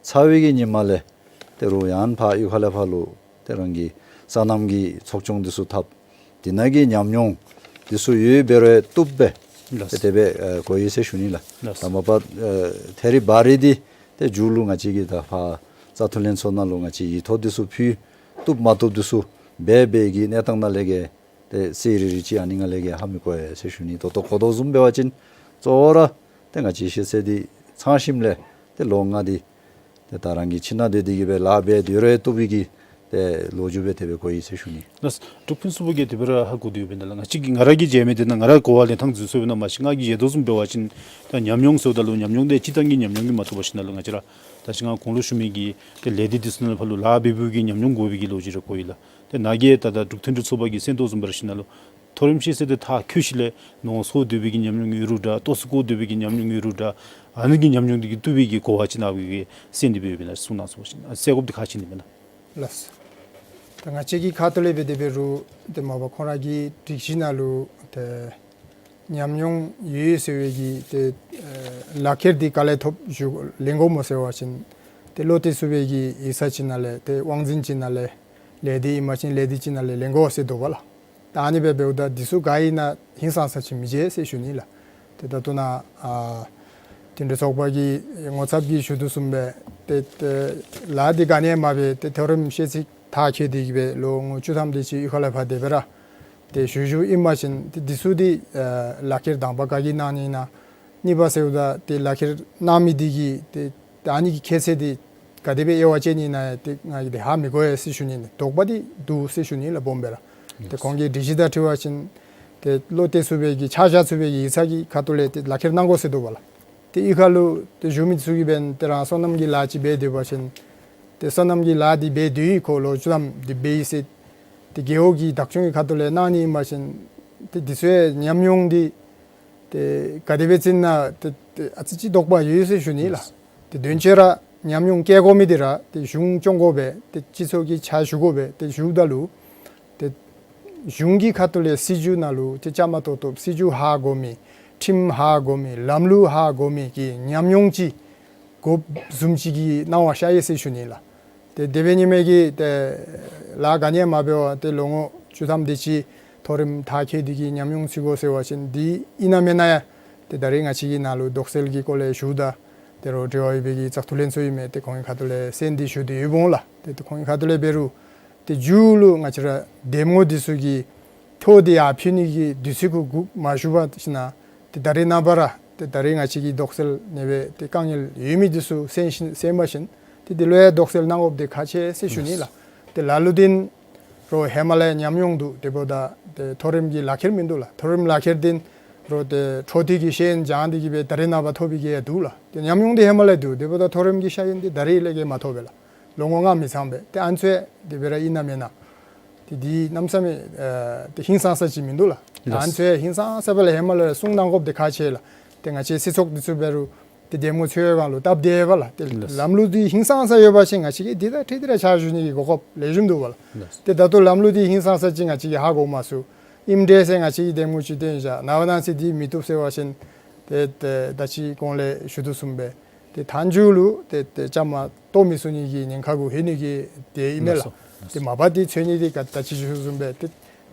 ཚར་བའི་གི་ཉིནམ་ལས་ཏེ་རུང་ཡང་ཕར་གཡུས་ཁ་ལས་ཕར་ལུ་ཏེ་རང་གི་སོ་ནམ་གྱི་ཚོགས་ཆུང་འདི་ཚུ་འཐབ། དེ་ནང་གི་ཉམས་མྱོང་འདི་ཚུ་ཡོད་འབད་རུང་བཏུབ་སྦེ་ལགས། ཏེ་དེ་སྦེ་ཨ་གོ་ཡི་ཟེར་ཞུ་ནི་ལགས། ལགས། ད་མ་པ་ཨ་ཐད་རི་བ་རི་འདི་ཏེ་མཇུག་ལུ་ང་བཅས་ཀྱིས་ད་ཕར་རྩ་ཐུགས་ལེན་ཚོགས་ནང་ལུ་ང་བཅས་ཡིག་ཐོག་འདི་ཚུ་ཕུལ། བཏུབ་མ་བཏུབ་འདི་ཚུ་འབད་འབད་གི་གནས་སྟངས་ནང་ལས་གི་ཏེ་ཟེར་རི་རི་ཅིག་ཨ་ནི་ནང་ལས་གི་ཧ་མི་གོ་ཡི་ཟེར་ཞུ་ནི། ད་ལྟོ་གོ་དོ་བཟུམ་འབད་བ་ཅིན་གཙོ་བོ་ར་ཏེ་ང་བཅས་ཤེས་ཚད་འདི་ཚང་ཞིནམ་ལས་ཏེ་ལོ་ལྔ་འདི་ཏེ་ད་རང་གི་ཁྱིམ་ནང་སྡོད་དེ་གི་སྦེ་ལཱ་འབད་སྡོད་རུང་བཏུབ་པའི་གི་ཏེ་ལོ་རྒྱུས་སྦེ་དེ་སྦེ་གོ་ཡི་ཟེར་ཞུ་ནི། ལགས། འབྲུག་ཕུན་ཚོགས་པ་གིས་དེ་སྦེ་ར་ཧ་གོ་སྟེ་ཡོདཔ་ཨིན་ན་ལགས། ང་བཅས་ཀྱིས་ང་ར་གིས་མཇལ་མི་འདི་ནང་ང་ར་གོ་བ་ལེན་ཐངས་འཛོལ་སོངམ་ཨིན་ན་མ་ཤེས། ང་གིས་མཇལ་དོ་བཟུམ་འབད་བ་ཅིན་ད་ཉམས་མྱོང་ཟེརཝ་ད་ལུ་ཉམས་མྱོང་འདི་སྤྱིར་བཏང་གི་ཉམས་མྱོང་གིས་མ་བཏུབ་པར་ཞིནམ་ལས་ང་བཅས་ར་ད་ཅི་ང་གོང་ལུ་ཞུ་མི་གི་ཏེ་ལས་སྡེ་འདི་ཚུ་ནང་ཕར་ལུ་ལཱ་འབད་འབདཝ་གི་ཉམས་མྱོང་དགོ་པའི་གི་ལོ་རྒྱུས་རེ་གོ་ཡི་ལགས། ཏེ་ནཱ་གིས་ད་ད་འབྲུག་མཐུན་སྒྲིལ་ཚོགས་པ་གིས་གསན་དོ་བཟུམ་འབད་བ་ཅིན་ལུ་མཐོ་རིམ་ཤེས་ཚད་འདི་མཐར་འཁྱོལ་ཞིནམ་ལས་ནོར་འཚོ་སྡོད་པའི་གི་ཉམས་མྱོང་ཡོད་རུང་འདྲ། ལྟོ་ཚུ་བཀོ་སྡོད་པའི་གི་ཉམས་མྱོང་ཡོད་རུང་འདྲ། ཨ་ནི་གི་ཉམས་མྱོང་འདི་གིས་བཏུབ་པའི་གི་གོ་བ་ཅིག་ནཱ་གིས་གསན་ཏེ་སྦེ་ཡོདཔ་ཨིན་ན་གསུང་གནང་ཟེར་བ་ཅིན་ཨ་གསལ་དགོཔ་འདི་ཁག་ཆེ་ནི་མེན་ན། ལགས། ད་ང་བཅས་ཀྱི་ཁ་ཐུག་ལས་འབད་དེ་འབད་རུང་ཏེ་མ་པ་ཁོང་ར་གི་སྒྲིག་གཞི་ནང་ལུ་ཏེ་ཉམས་མྱོང་ཡོད་ཟེར་བའི་གི་ཏེ་ཨེ་ལག་ཁྱེར་འདི་ག་ལས་ཐོབ་ཞུ་ལེན་དགོཔ་སྨོ་ཟེར་བ་ཅིན་ཏེ་བློ་གཏད་ཚུགས་པའི་གི་ཡིག་ཚང་ཅིག་ནང་ལས་ཏེ་དབང་འཛིན་ཅིག་ནང་ལས་ལས་སྡེ་ཨིན་མ་ཅིན་ལས་སྡེ་ཅིག་ནང་ལས་ལེན་དགོ་ཟེར་འདུག་པ་ལགས། ད་ཨ་ནི་སྦེ་འབདཝ་ད་འདི་ཚུ་ག་ཨིན་ན་ཧིང་སངས་ས་ཅིག་མི་མཇལ་ཟེར་ཞུ་ནི་ལགས། ཏེ་ད་ལྟོ་ནཱ་ཨ་མཐུན་སྒྲིལ་ཚོགས་པ་གི་ངོ་ཚབ་ཀྱིས་ཞུ་དོ་བཟུམ་སྦེ་ཏེ་ཏེ་ལཱ་འདི་ག་ནི་ཡང་མ་འབད་ཏེ་མཐོ་རིམ་ཤེས་ཚད་མཐར་འཁྱོལ་ཏེ་གི་སྦེ་ལོ་ངོ་བཅུ་ཐམ་དེ་ཅིག་གཡུས་ཁ་ལས་ཕར་དེ་སྦེ་ར་ཏེ་བཞུགས་བཞུགསཔ་ཨིན་མ་ཅིན་ཏེ་འདི་ཚུ་འདི་ཨ་ལག་ཁྱེར་དང་པ་ག་གིས་གནང་ནི་ཨིན་ན། གཉིས་པ་ཟེརཝ་ད་ཏེ་ལག་ཁྱེར་གནང་མི་འདི་གིས་ཏེ་ད་ཨ་ནི་གི་ཁྱད་ཚད་འདི་ག་དེ་སྦེ་དབྱེ་བ་དཔྱད་ནི་ཨིན་ན་ཏེ་ང་གིས་ཏེ་ཧ་མི་གོ་ཡི་ཟེར་ཞུ་ནི། དོགས་པ་འདི་འདུག་ཟེར་ཞུ་ནི་ལགས་སྦོམ་སྦེ་ར། ཏེ་ཁོང་གི་སྒྲིག་གཞི་དང་འཁྲིལ་བ་ཅིན་ཏེ་བློ་གཏད་ཚུགས་པའི་གི་ཆ་བཞག་ཚུགས་པའི་གི་ཡིག་ཚང་གི་ཁ་ཐུག་ལས་ཏེ་ལག་ཁྱེར་གནང་དགོ་ཟེར་འདུག་པ་ལགས། ཏེ་གཡུས་ཁ་ལུ་ཏེ་བཞུགས་མི་ཚུ་གིས་འབདན་ཏེ་རང་སོ་ནམ་གྱི་ལཱ་ཅིག་འབད་སྡོད་པ་ཅིན་ཏེ་སོ་ནམ་གྱི་ལཱ་འདི་འབད་སྡོད་ཡི་ཁོ་ལོ་བཅུ་ཐམ་འདི་འབད་ཡི་ཟེར་ ཏེ་རྒེད་འོག་གི་བདག་སྐྱོང་གི་ཁ་ཐུག་ལས་གནང་ནི་ཨིན་པ་ཅིན་ཏེ་འདི་ཚུ་ཡང་ཉམས་མྱོང་འདི་ཏེ་ག་དེ་སྦེ་བརྩི་ན་ཏེ་ཏེ་ཨ་ཙི་ཅིག་དོགས་པ་ཡོད་ཟེར་ཞུ་ནི་ལགས། ཏེ་དོན་གཅིག་ར་ཉམས་མྱོང་བསྐྱེད་དགོ་མི་འདི་ར་ཏེ་གཞུང་སྐྱོང་དགོ་པས། ཏེ་སྤྱི་ཚོགས་ཀྱི་ཕྱག་ཞུ་དགོ་པས། ཏེ་ཞུཝ་ད་ལུ་ཏེ་གཞུང་གི་ཁ་ཐུག་ལས་སྲིད་བྱུས་ནང་ལུ་ཏེ་བཅའ་མར་གཏོགས་གཏོགསཔ་སྲིད་བྱུས་ཧ་གོ་མི་ཁྲིམས་ཧ་གོ་མི་ལམ་ལུགས་ཧ་གོ་མི་གི་ཉམས་མྱོང་ཅིག་དགོཔ་བཟུམ་ཅིག་གི་སྣང་བ་ཤར་ཡི་ཟེར་ཞུ་ནི་ལགས། ཏེ་དེ་འབད་ནི་མས་གི་ཏེ་ལཱ་ག་ནི་ཡང་མ་འབད་བར་ཏེ་ལོ་ངོ་བཅུ་ཐམ་དེ་ཅིག་མཐོ་རིམ་མཐར་འཁྱོལ་ཏེ་གི་ཉམས་མྱོང་ཚུད་དགོ་ཟེར་བ་ཅིན་འདི་ཨིན་ན་མེན་ན་ཡང་ཏེ་ད་རེས་ང་བཅས་ཀྱི་ནང་ལུ་དོགས་སེལ་གྱི་སྐོར་ལས་ཞུཝ་ད་ཏེ་རོགས་འབྲེལ་བ་ཡོད་པའི་གི་བཙག་འཐུ་ལྷན་ཚོགས་ཨིན་མས། ཏེ་ཁོང་གི་ཁ་ཐུག་ལས་གསན་ཏེ་ཞུ་སྟེ་ཡོདཔ་འོང་ལགས། ཏེ་ཏེ་ཁོང་གི་ཁ་ཐུག་ལས་འབད་རུང་ཏེ་མཇུག་ལུ་ང་བཅས་ར་འདེམས་ངོ་འདི་ཚུ་གི་ཐོ་འདི་ཡར་ཕུལ་ནི་གི་དུས་ཚོད་གུ་གུ་མ་ཞུ་བར་ཞིན་ན་ཏེ་ད་རེས་ནངས་པ་ར་ཏེ་ད་རེས་ང་བཅས་ཀྱི་དོགས་སེལ་ཨ་ནི་སྦེ་ཏེ་དཀའ་ངལ་ཡོད་མི་འདི་ཚུ་གསན་ཞིན་གསན་པ་ཅིན་ཏེ་འདི་ལུ་ཡང་དོགས་སེལ་གནང་དགོཔ་འདི་ཁག་ཆེ་ཟེར་ཞུ་ནི་ལགས། ཏེ་ལ་ལུ་འདི་རོགས་ཧེ་མ་ལས་ཉམས་མྱོང་འདུག། དེ་འབདཝ་ད་ཏེ་མཐོ་རིམ་གྱི་ལག་ཁྱེར་མིན་འདུག་ལགས། མཐོ་རིམ་ལག་ཁྱེར་འདི་རོགས་ཏེ་འཕྲོ་མཐུད་ཀྱི་ཤེས་ཡོན་སྦྱང་སྟེ་གི་སྦེ་ད་རེས་ནངས་པ་ཐོབ་པའི་གི་ཡང་འདུག་ལགས། ཏེ་ཉམས་མྱོང་འདི་ཧེ་མ་ལས་འདུག། དེ་འབདཝ་ད་མཐོ་རིམ་གྱི་ཤེས་ཡོན་འདི་ད་རེས་ལས་ཀྱི་མ་ཐོབ་པས་ལགས། ལོ་ངོ་ལྔ་མི་ཚང་པས། ཏེ་ཨ་ནི་ཚུ་དེ་སྦེ་ར་ཨིན་ན་མེན་ན། ཏེ་འདི་གནམ་མེད་ས་མེད་ཨ་ཏེ་ཧིང་སངས་ས་ཅིག་མིན་འདུག་ལགས། ལགས། ཨ་ནི་ཚུ་ཧིང་སངས་ས་སྦེ་ལགས་ཧེ་མ་ལས་གསུང་གནང་དགོཔ་འདི་ཁག་ཆེ་ལགས། ཏེ་ང་བཅས་སྲིད་ཚོགས་འདི་ཚུ་འབད་རུང་ཏེ་འདེམས་ངོ་འཚོལ་བའི་སྒང་ལུ་སྟབས་བདེ་བས་ལགས། ཏེ་ལགས། ལམ་ལུགས་འདི་ཧིང་སངས་ས་ཡོད་པ་ཅིན་ང་བཅས་ཀྱིས་འདི་དང་འཁྲིལ་ཏེ་ར་ཕྱག་ཞུ་ནི་གི་གོ་སྐབས་ལེགས་ཤོམ་འདུག་པ་ལགས། ལགས། ཏེ་ད་ལྟོ་ལམ་ལུགས་འདི་ཧིང་སངས་ས་ཅིག་ང་བཅས་ཀྱིས་ཧ་གོ་མ་ཚུགས། ཨིནམ་འདྲས་ཟེར་ང་བཅས་ཀྱིས་འདེམས་ངོ་ཅིག་བཏོན་བཞག། ནངས་པ་གནངས་ཚེ་འདི་མི་བཏུབ་ཟེར་བ་ཅིན་ཏེ་ཏེ་ད་ཅི་གོང་ལས་ཞུ་དོ་བཟུམ་སྦེ་ཏེ་མཐའ་མཇུག་ལུ་ཏེ་ཏེ་བཅའ་མར་གཏོགས་མི་ཚུགས་ནི་གི་ཉེན་ཁ་གུ་ལྷོད་ནི་གི་དེ་ཨིན་མས་ལགས། ལགས་སོ། ཏེ་མ་པ་འདི་འཚོལ་ནི་འདི་ག་ད་ཅི་ཞུ་བཟུམ་སྦེ་ཏེ་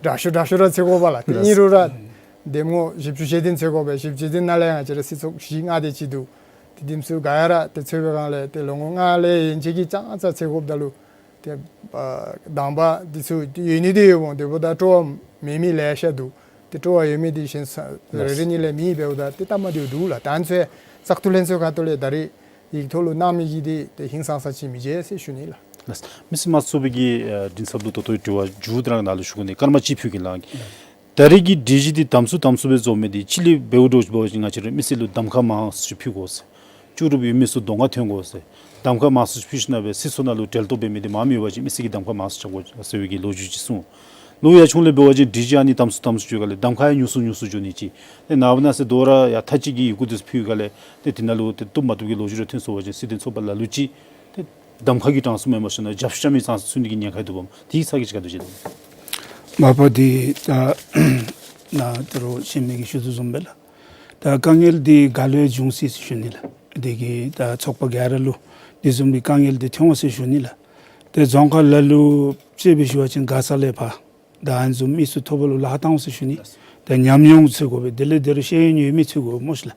དྲག་ཤོས་དྲག་ཤོས་ར་འཚོལ་དགོ་པས་ལགས། ཏེ་ལགས་སོ། ཨིན་རུང་ར་འདེམས་ངོ་བཞི་བཅུ་ཞེ་བདུན་འཚོལ་དགོ་པས། བཞི་བཅུ་ཞེ་བདུན་ནང་ལས་ཡང་ང་བཅས་ར་སྲིད་ཚོགས་བཞི་ལྔ་དེ་ཅིག་འདུག། ཏེ་འདི་ཚུ་ག་ཡ་ར་ཏེ་འཚོལ་བའི་སྒང་ལས་ཏེ་ལོ་ངོ་ལྔ་ལས་ཡན་ཆད་ཀྱི་ཙང་ཙང་འཚོལ་དགོཔ་ད་ལུ་ཏེ་ཨ་དང་པ་འདི་ཚུ་ཡོད་ནི་འདི་ཡོདཔ་འོང་། དེ་འབདཝ་ད་སྤྲོ་བ་མེད་མི་ལེ་ཤ་འདུག། ཏེ་སྤྲོ་བ་ཡོད་མི་འདི་གཞན་ས་རེ་རེ་གཉིས་ལས་མེདཔ་འབདཝ་ད་ཏེ་སྟབས་མ་བདེཝ་འདུག་ལགས། ད་ཨ་ནི་ཚུ་བཙག་འཐུ་ལྷན་ཚོགས་ཁ་ཐུག་ལས་ད་རེས་ཡིག་ཐོག་ལུ་གནང་མི་གི་འདི་ཏེ་ཧིང་སངས་ས་ཅིག་མི་མཇལ་ཟེར་ཞུ་ནི་ལགས། ལགས། མི་སེར་དམངས་གཙོ་པའི་གི་ཨ་མགྲིན་ཚབ་ལུ་ད་ལྟོ་དྲི་བ་མཇུག་དེ་ར་ནཱ་ལུ་ཞུ་དགོ་ནི། ཀརྨ་གཅིག་ཕུལ་གེ་ལགས། ད་རེས་ཀྱི་སྒྲིག་གཞི་འདི་དམ་ཚུགས་དམ་ཚུགས་སྦེ་བཟོ་མི་འདི་ཕྱི་ལས་འབདཝ་འདྲཝ་ཅིག་འབད་བ་ཅིན་ང་བཅས་ར་མི་སེར་ལུ་གདམ་ཁ་མང་སུ་ཅིག་ཕུལ་དགོ་ཟེར། བཅུ་དྲུག་ཡོད་མི་ཚུ་གདོང་ཁར་ཐོན་དགོ་ཟེར། གདམ་ཁ་མང་སུ་ཅིག་ཕུལ་ཞིན་ན་སྦེ་སྲིད་ཚོགས་ནང་ལུ་འབྲེལ་གཏོགས་འབད་མི་འདི་མང་མི་ཡོད་པ་ཅིན་མི་སེར་གྱིས་གདམ་ཁ་མང་སུ་རྐྱབ་དགོ་ཟེར་བའི་གི་ལོ་རྒྱུས་ཅིག་གསུངས། ལོ་ཡར་ཆུང་ལས་འབད་བ་ཅིན་སྒྲིག་གཞི་ཨ་ནི་དམ་ཚུགས་དམ་ཚུགས་འགྱོ་ག་ལས་གདམ་ཁ་ཡང་ཉུང་སུ་ཉུང་སུ་འགྱོ་ནི་ཅིག། ཏེ་ནངས་པ་གནངས་ཚེ་དོ་རུང་ཡར་མཐའ་དཔྱད་ཀྱི་ཡི་གུ་འདི་ཚུ་ཕུལ་ག་ལས་ཏེ་འདི་ནང་ལུ་ཏེ་བཏུབ་མ་བཏུབ་ཀྱི་ལོ་རྒྱུས་ར་ཐོན་སོང་པ་ཅིན་སྲིད་དོན་ཚོགས་པ་ལ་ལུ་ཅིག་ཏེ་གདམ་ཁ་གི་གྲངས་སུ་མེན་པར་ཞིན་ན་རྒྱབ་སྐྱོར་རྐྱབ་མི་ཚང་ཚུད་ནི་གི་ཉེན་ཁ་འདུག་པ། དེའི་ཚ་གྱང་ཅིག་ག་དེ་སྦེ་མཇལ་དོ། མ་པ་འདི་ད་ནཱ་ད་རུང་གཞན་མི་གིས་ཞུ་དོ་བཟུམ་སྦེ་ལགས། ད་དཀའ་ངལ་འདི་ག་ལུ་ཡང་འབྱུང་སྲིད་ཟེར་ཞུ་ནི་ལགས། དེ་གིས་ད་ཚོགས་པ་ག་ར་ལུ་འདི་བཟུམ་གྱི་དཀའ་ངལ་འདི་ཐོན་འོང་ཟེར་ཞུ་ནི་ལགས། ཏེ་རྫོང་ཁག་ལ་ལུ་ཅིག་སྦེ་ཞུ་བ་ཅིན་མགར་ས་ལས་ཕར་ད་ཨ་ནི་བཟུམ་མི་ཚུ་ཐོབ་པ་ལུ་ལཱ་བཏང་འོང་ཟེར་ཞུ་ནི། ད་ཉམས་མྱོང་འཚོལ་དགོ་པས། དེ་ལས་དེ་རུང་ཤེས་ཡོན་ཡོད་མི་འཚོལ་དགོ་པས་སྨོ་ཤི་ལགས།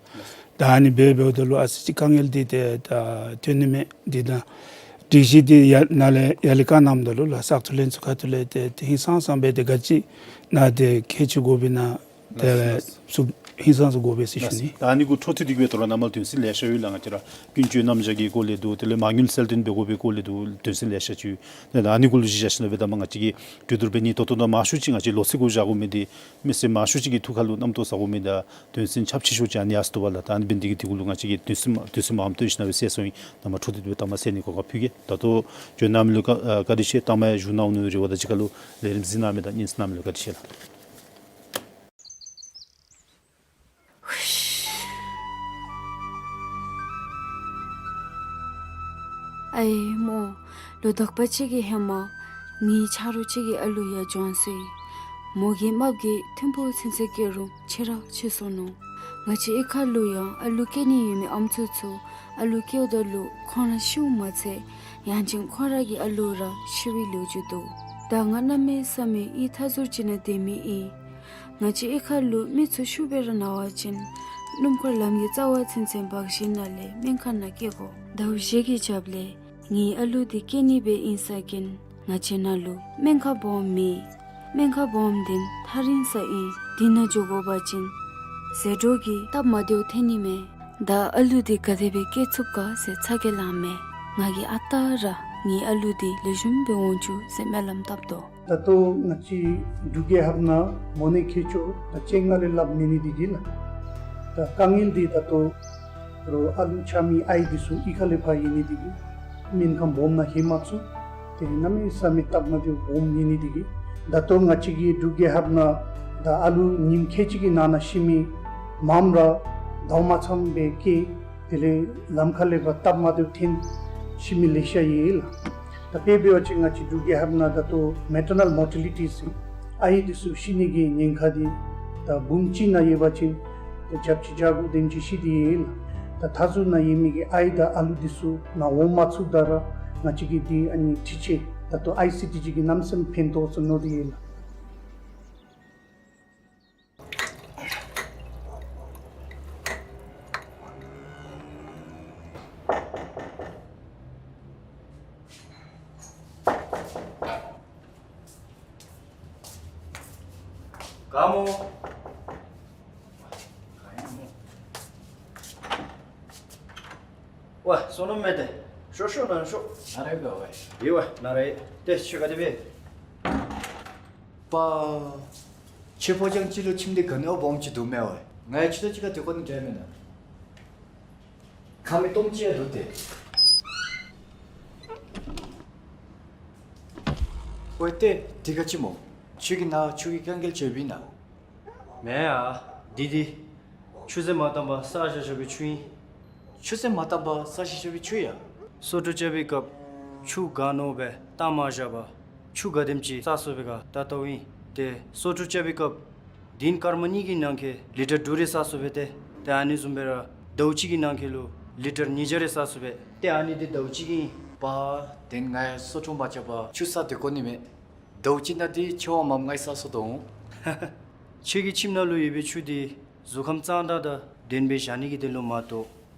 ད་ཨ་ནི་འབད་འབདཝ་ད་ལུ་ཨ་ཙི་ཅིག་དཀའ་ངལ་འདི་ཏེ་ད་ཐོན་ནི་མས། འདི་ད་སྒྲིག་གཞི་འདི་ཡར་ནཱ་ལས་ཡར་ལས་བཀའ་གནངམ་ད་ལུ་ལགས་བཙག་འཐུ་ལྷན་ཚོགས་ཁ་ཐུག་ལས་ཏེ་ཏེ་ཧིང་སངས་ས་སྦེ་ཏེ་ག་ཅི་ནཱ་ཏེ་ཁྱད་ཆོས་དགོ་པས་ན། ཏེ་ཚུ་ཧིང་སངས་ས་དགོ་པས་ཟེར་ཞུ་ནི། ད་ཨ་ནི་གུ་འཕྲོ་མཐུད་དེ་གི་སྦེ་དོ་རུང་ནཱ་མར་དོན་ཚན་ལེ་ཤ་ཡོད་ལགས། ང་བཅས་ར་ཀུན་སྤྱོད་རྣམ་གཞག་གི་སྐོར་ལས་འདུག། དེ་ལས་མ་དངུལ་གསལ་སྟོན་འབད་དགོ་པའི་སྐོར་ལས་འདུག། དོན་ཚན་ལེ་ཤ་ཅིག་ཡོད། ད་ཨ་ནི་གུ་ལུ་གཞི་བཞག་ཞིན་ན་སྦེ་ད་མ་ང་བཅས་ཀྱིས་གྲོས་བསྡུར་འབད་ནི་ཐོག་ཐོག་ནང་མང་ཤོས་ཅིག་ང་བཅས་ལོ་ཚིགས་གུ་བཞག་དགོ་མི་འདི་མི་སེར་མང་ཤོས་ཅིག་གི་ཐུགས་ཁ་ལུ་རྣམ་རྟོག་ཟ་དགོ་མི་དང་དོན་ཚན་ཁྱབ་ཆེ་ཤོས་ཅིག་ཨ་ནི་ཡར་སོང་འདུག་པ་ལགས། ད་ཨ་ནི་འབད་ནི་འདི་གིས་འདི་གུ་ལུ་ང་བཅས་ཀྱིས་དུས་ཚོད་མ་དུས་ཚོད་མངམ་བཏོན་ཞིན་ན་སྦེ་སེལ་སོང་ཡི། ནཱ་མར་འཕྲོ་མཐུད་དེ་སྦེ་ད་མ་སེལ་ནི་གོ་སྐབས་ཕུལ་གེ། ད་ལྟོ་འབྱོན་གནང་མི་ལུ་བཀའ་ཨ་བཀའ་དྲིན་ཆེ། ལྟག་མ་ཡང་བཞུགས་གནང་ནི་རེ་བ་དང་གཅིག་ཁར་ལུ་ལས་རིམ་གཟིགས་གནང་མི་དང་སྙན་གསན་གནང་མི་ལུ་བཀའ་དྲིན་ཆེ་ལགས། ཨའི་མོ། ལོ་དག་པ་ཅིག་གི་ཧེ་མ་ངེའི་ཆ་རོགས་ཅིག་གི་ཨ་ལུ་ཡར་བྱོན་སོ་ཡི། མོ་གི་རྨགཔ་གིས་ཐིམ་ཕུག་ཚུན་ཚོད་སྐྱེལ་རུང་ཆེ་ར་ཆེ་སོ་ནུག། ང་བཅས་གཡུས་ཁ་ལུ་ཡང་ཨ་ལུ་སྐྱེ་ནི་ཡོད་མི་ཨམ་སྲུ་ཚུ་ཨ་ལུ་སྐྱེཝ་ད་ལུ་ཁོང་ར་ཤིཝ་མ་ཚད་ཡང་ཅིན་ཁོང་ར་གི་ཨ་ལུ་ར་ཤི་བའི་ལོ་རྒྱུས་འདུག། ད་ང་གནམ་མེད་ས་མེད་གཡུས་མཐའ་ཟུར་ཅིག་ནང་སྡོད་མི་ཨིན། ང་བཅས་གཡུས་ཁ་ལུ་མི་ཚུ་ཤུགས་སྦེ་ར་ན་བ་ཅིན་སྣུམ་འཁོར་ལམ་གྱི་རྩ་བ་ཚུན་ཚོད་འབག་ཞིནམ་ལས་སྨན་ཁང་ནང་སྐྱེལ་དགོ། ཟླཝ་བཞི་གི་རྒྱབ་ལས་ངེའི་ཨ་ལུ་འདི་སྐྱེ་ནི་སྦེ་ཨིན་ས་ཅིན་ང་བཅས་ནང་ལུ་སྨན་ཁང་སྦོམ་མེད། སྨན་ཁང་སྦོམ་འདི་ཐག་རིང་ས་ཨིན། འདི་ནང་འགྱོ་དགོ་པ་ཅིན་ཟད་འགྲོ་གི་སྟབས་མ་བདེཝ་ཐོན་ནི་མས། ད་ཨ་ལུ་འདི་ག་དེ་སྦེ་སྐྱེ་ཚུགས་ག་ཟེར་ཚ་གྱང་ལང་མས། ང་གིས་ཨ་རྟག་ར་ངེའི་ཨ་ལུ་འདི་ལེགས་ཤོམ་སྦེ་འོང་བཅུག་ཟེར་སྨོན་ལམ་བཏབ་དོ། ད་ལྟོ་ང་བཅས་འབྲུག་རྒྱལ་ཁབ་ནང་མོ་ནད་ཁྱད་ཆོས་ད་སྤྱན་སྔར་ལས་སླབ་མེད་ནི་འདི་གིས་ལགས། ད་དཀའ་ངལ་འདི་ད་ལྟོ་རོགས་ཨ་ལུ་ཆགས་མི་ཨའི་འདི་ཚུ་གཡུས་ཁ་ལས་ཕར་ཡོད་ནི་འདི་གིས་སྨན་ཁང་སྦོམ་ནང་ལྷོད་མ་ཚུགས། དེ་གནམ་མེད་ས་མེད་སྟབས་མ་བདེཝ་སྦོམ་ཡོད་ནི་འདི་གིས་ ད་ལྟོ་ང་བཅས་ཀྱི་འབྲུག་རྒྱལ་ཁབ་ནང་ད་ཨ་ལུ་ཉིནམ་ཁལ་གཅིག་གི་ནང་ན་ཤི་མི་མངམ་ར་ཟླཝ་མ་ཚངམ་སྦེ་སྐྱེ། དེ་ལས་ལམ་ཁ་ལས་ཕར་སྟབས་མ་བདེཝ་འཐོན་ཤི་མི་ལེ་ཤ་ཡོད་ལགས། ད་དཔེ་འབད་བ་ཅིན་ང་བཅས་འབྲུག་རྒྱལ་ཁབ་ནང་ད་ལྟོ་མེ་ཊར་ནཱལ་མོར་ཊེ་ལི་ཊི་ཟེར་ཨའི་འདི་ཚུ་ཤི་ནི་གི་ཉེན་ཁ་འདི་ད་འབུམ་གཅིག་ནང་ཡོད་པ་ཅིན་ད་བརྒྱ་བཅུ་གྱ་དགུ་དེམ་ཅིག་ཤི་སྟེ་ཡོད་ལགས། ད་མཐའ་ཟུར་ནང་ཡོད་མི་གི་ཨའི་དང་ཨ་ལུ་འདི་ཚུ་ནཱ་འོང་མ་ཚུགསཔ་ད་ར་ང་བཅས་ཀྱིས་འདི་ཨ་ནི་འཕྲུལ་ཆས་ད་ལྟོ་ཨའི་སི་ཊི་ཇི་གི་གནམ་མེད་ས་མེད་ཕན་ཐོགས་ཟེར་མནོ་སྟེ་ཡོད་ལགས། ག་སྨོ། ཝ་བསོད་ནམས་མས། ཏེ་ཤོག་ཤོག་ནཱ་ཤོག། ནཱ་རེ་ག་ཝ། ཡེ་ཝ་ནཱ་རེ། ཏེ་ཁྱོད་ག་དེ་སྦེ། པ། ཁྱོད་ཕོ་རྒྱང་ཅིག་ལུ་ཁྱིམ་འདི་ག་ནི་བ་སྦོམ་ཅིག་འདུག་མས་ཝ། ང་ཡང་ཁྱོད་དང་གཅིག་ཁར་སྡོད་དགོ་ནི་འདྲས་མེན་ན། ཁང་མིག་སྟོང་ཅིག་ཡང་འདུག་སྟེ། ཝའི་ཏེ་འདི་ག་ཅི་སྨོ། ཁྱོད་ཀྱིས་ནཱ་ཆུ་གི་དཀའ་ངལ་ཅིག་ཡོདཔ་ཨིན་ན། མེན་ཡ། འདི་འདི་ཆུ་ཚན་མ་བཏང་པར་བསགས་བཞག་བཞག་པའི་ཆུ་ཨིན། ཆུ་ཚན་མ་བཏང་པར་བསགས་བཞག་བཞག་པའི་ཆུ་ཡ། སོ་བཀྲུ་རྐྱབ་པའི་སྐབས་ཆུ་ག་ནོར་སྦེ་བཏང་མ་བཞག་པར་ཆུ་ག་དེམ་ཅིག་བསགས་སོ་པའི་ཁར་ད་ལྟོ་ཨིན། ཏེ་སོ་བཀྲུ་རྐྱབ་པའི་སྐབས་ཏིན་སྐར་མ་གཉིས་ཀྱི་ནང་འཁོད་ལི་ཊར་དྲུག་རེ་བསགས་སོ་པས་ཏེ། ཏེ་ཨ་ནི་བཟུམ་སྦེ་ར་ཟླཝ་གཅིག་གི་ནང་འཁོད་ལུ་ལི་ཊར་ཉིས་བརྒྱ་རེ་བསགས་སོ་པས། ཏེ་ཨ་ནི་འདི་ཟླཝ་གཅིག་གི་ཨིན། པ། ཏེ་ང་ཡང་སོ་བཀྲུ་མ་རྐྱབ་པར་ཆུ་བསགས་སྡོད་དགོ་ནི་མས། ཟླཝ་གཅིག་ནང་འདི་ཆུ་བ་མངམ་ང་བསགས་སོ་དོ་འོང་། ཁྱོད་ཀྱི་ཁྱིམ་ནང་ལུ་ཡོད་པའི་ཆུ་འདི་གཟུགས་ཁམས་གཙང་དག་དང་ལྡན་པའི་བཞག་ནི་གི་དོན་ལུ་མ་གཏོགས་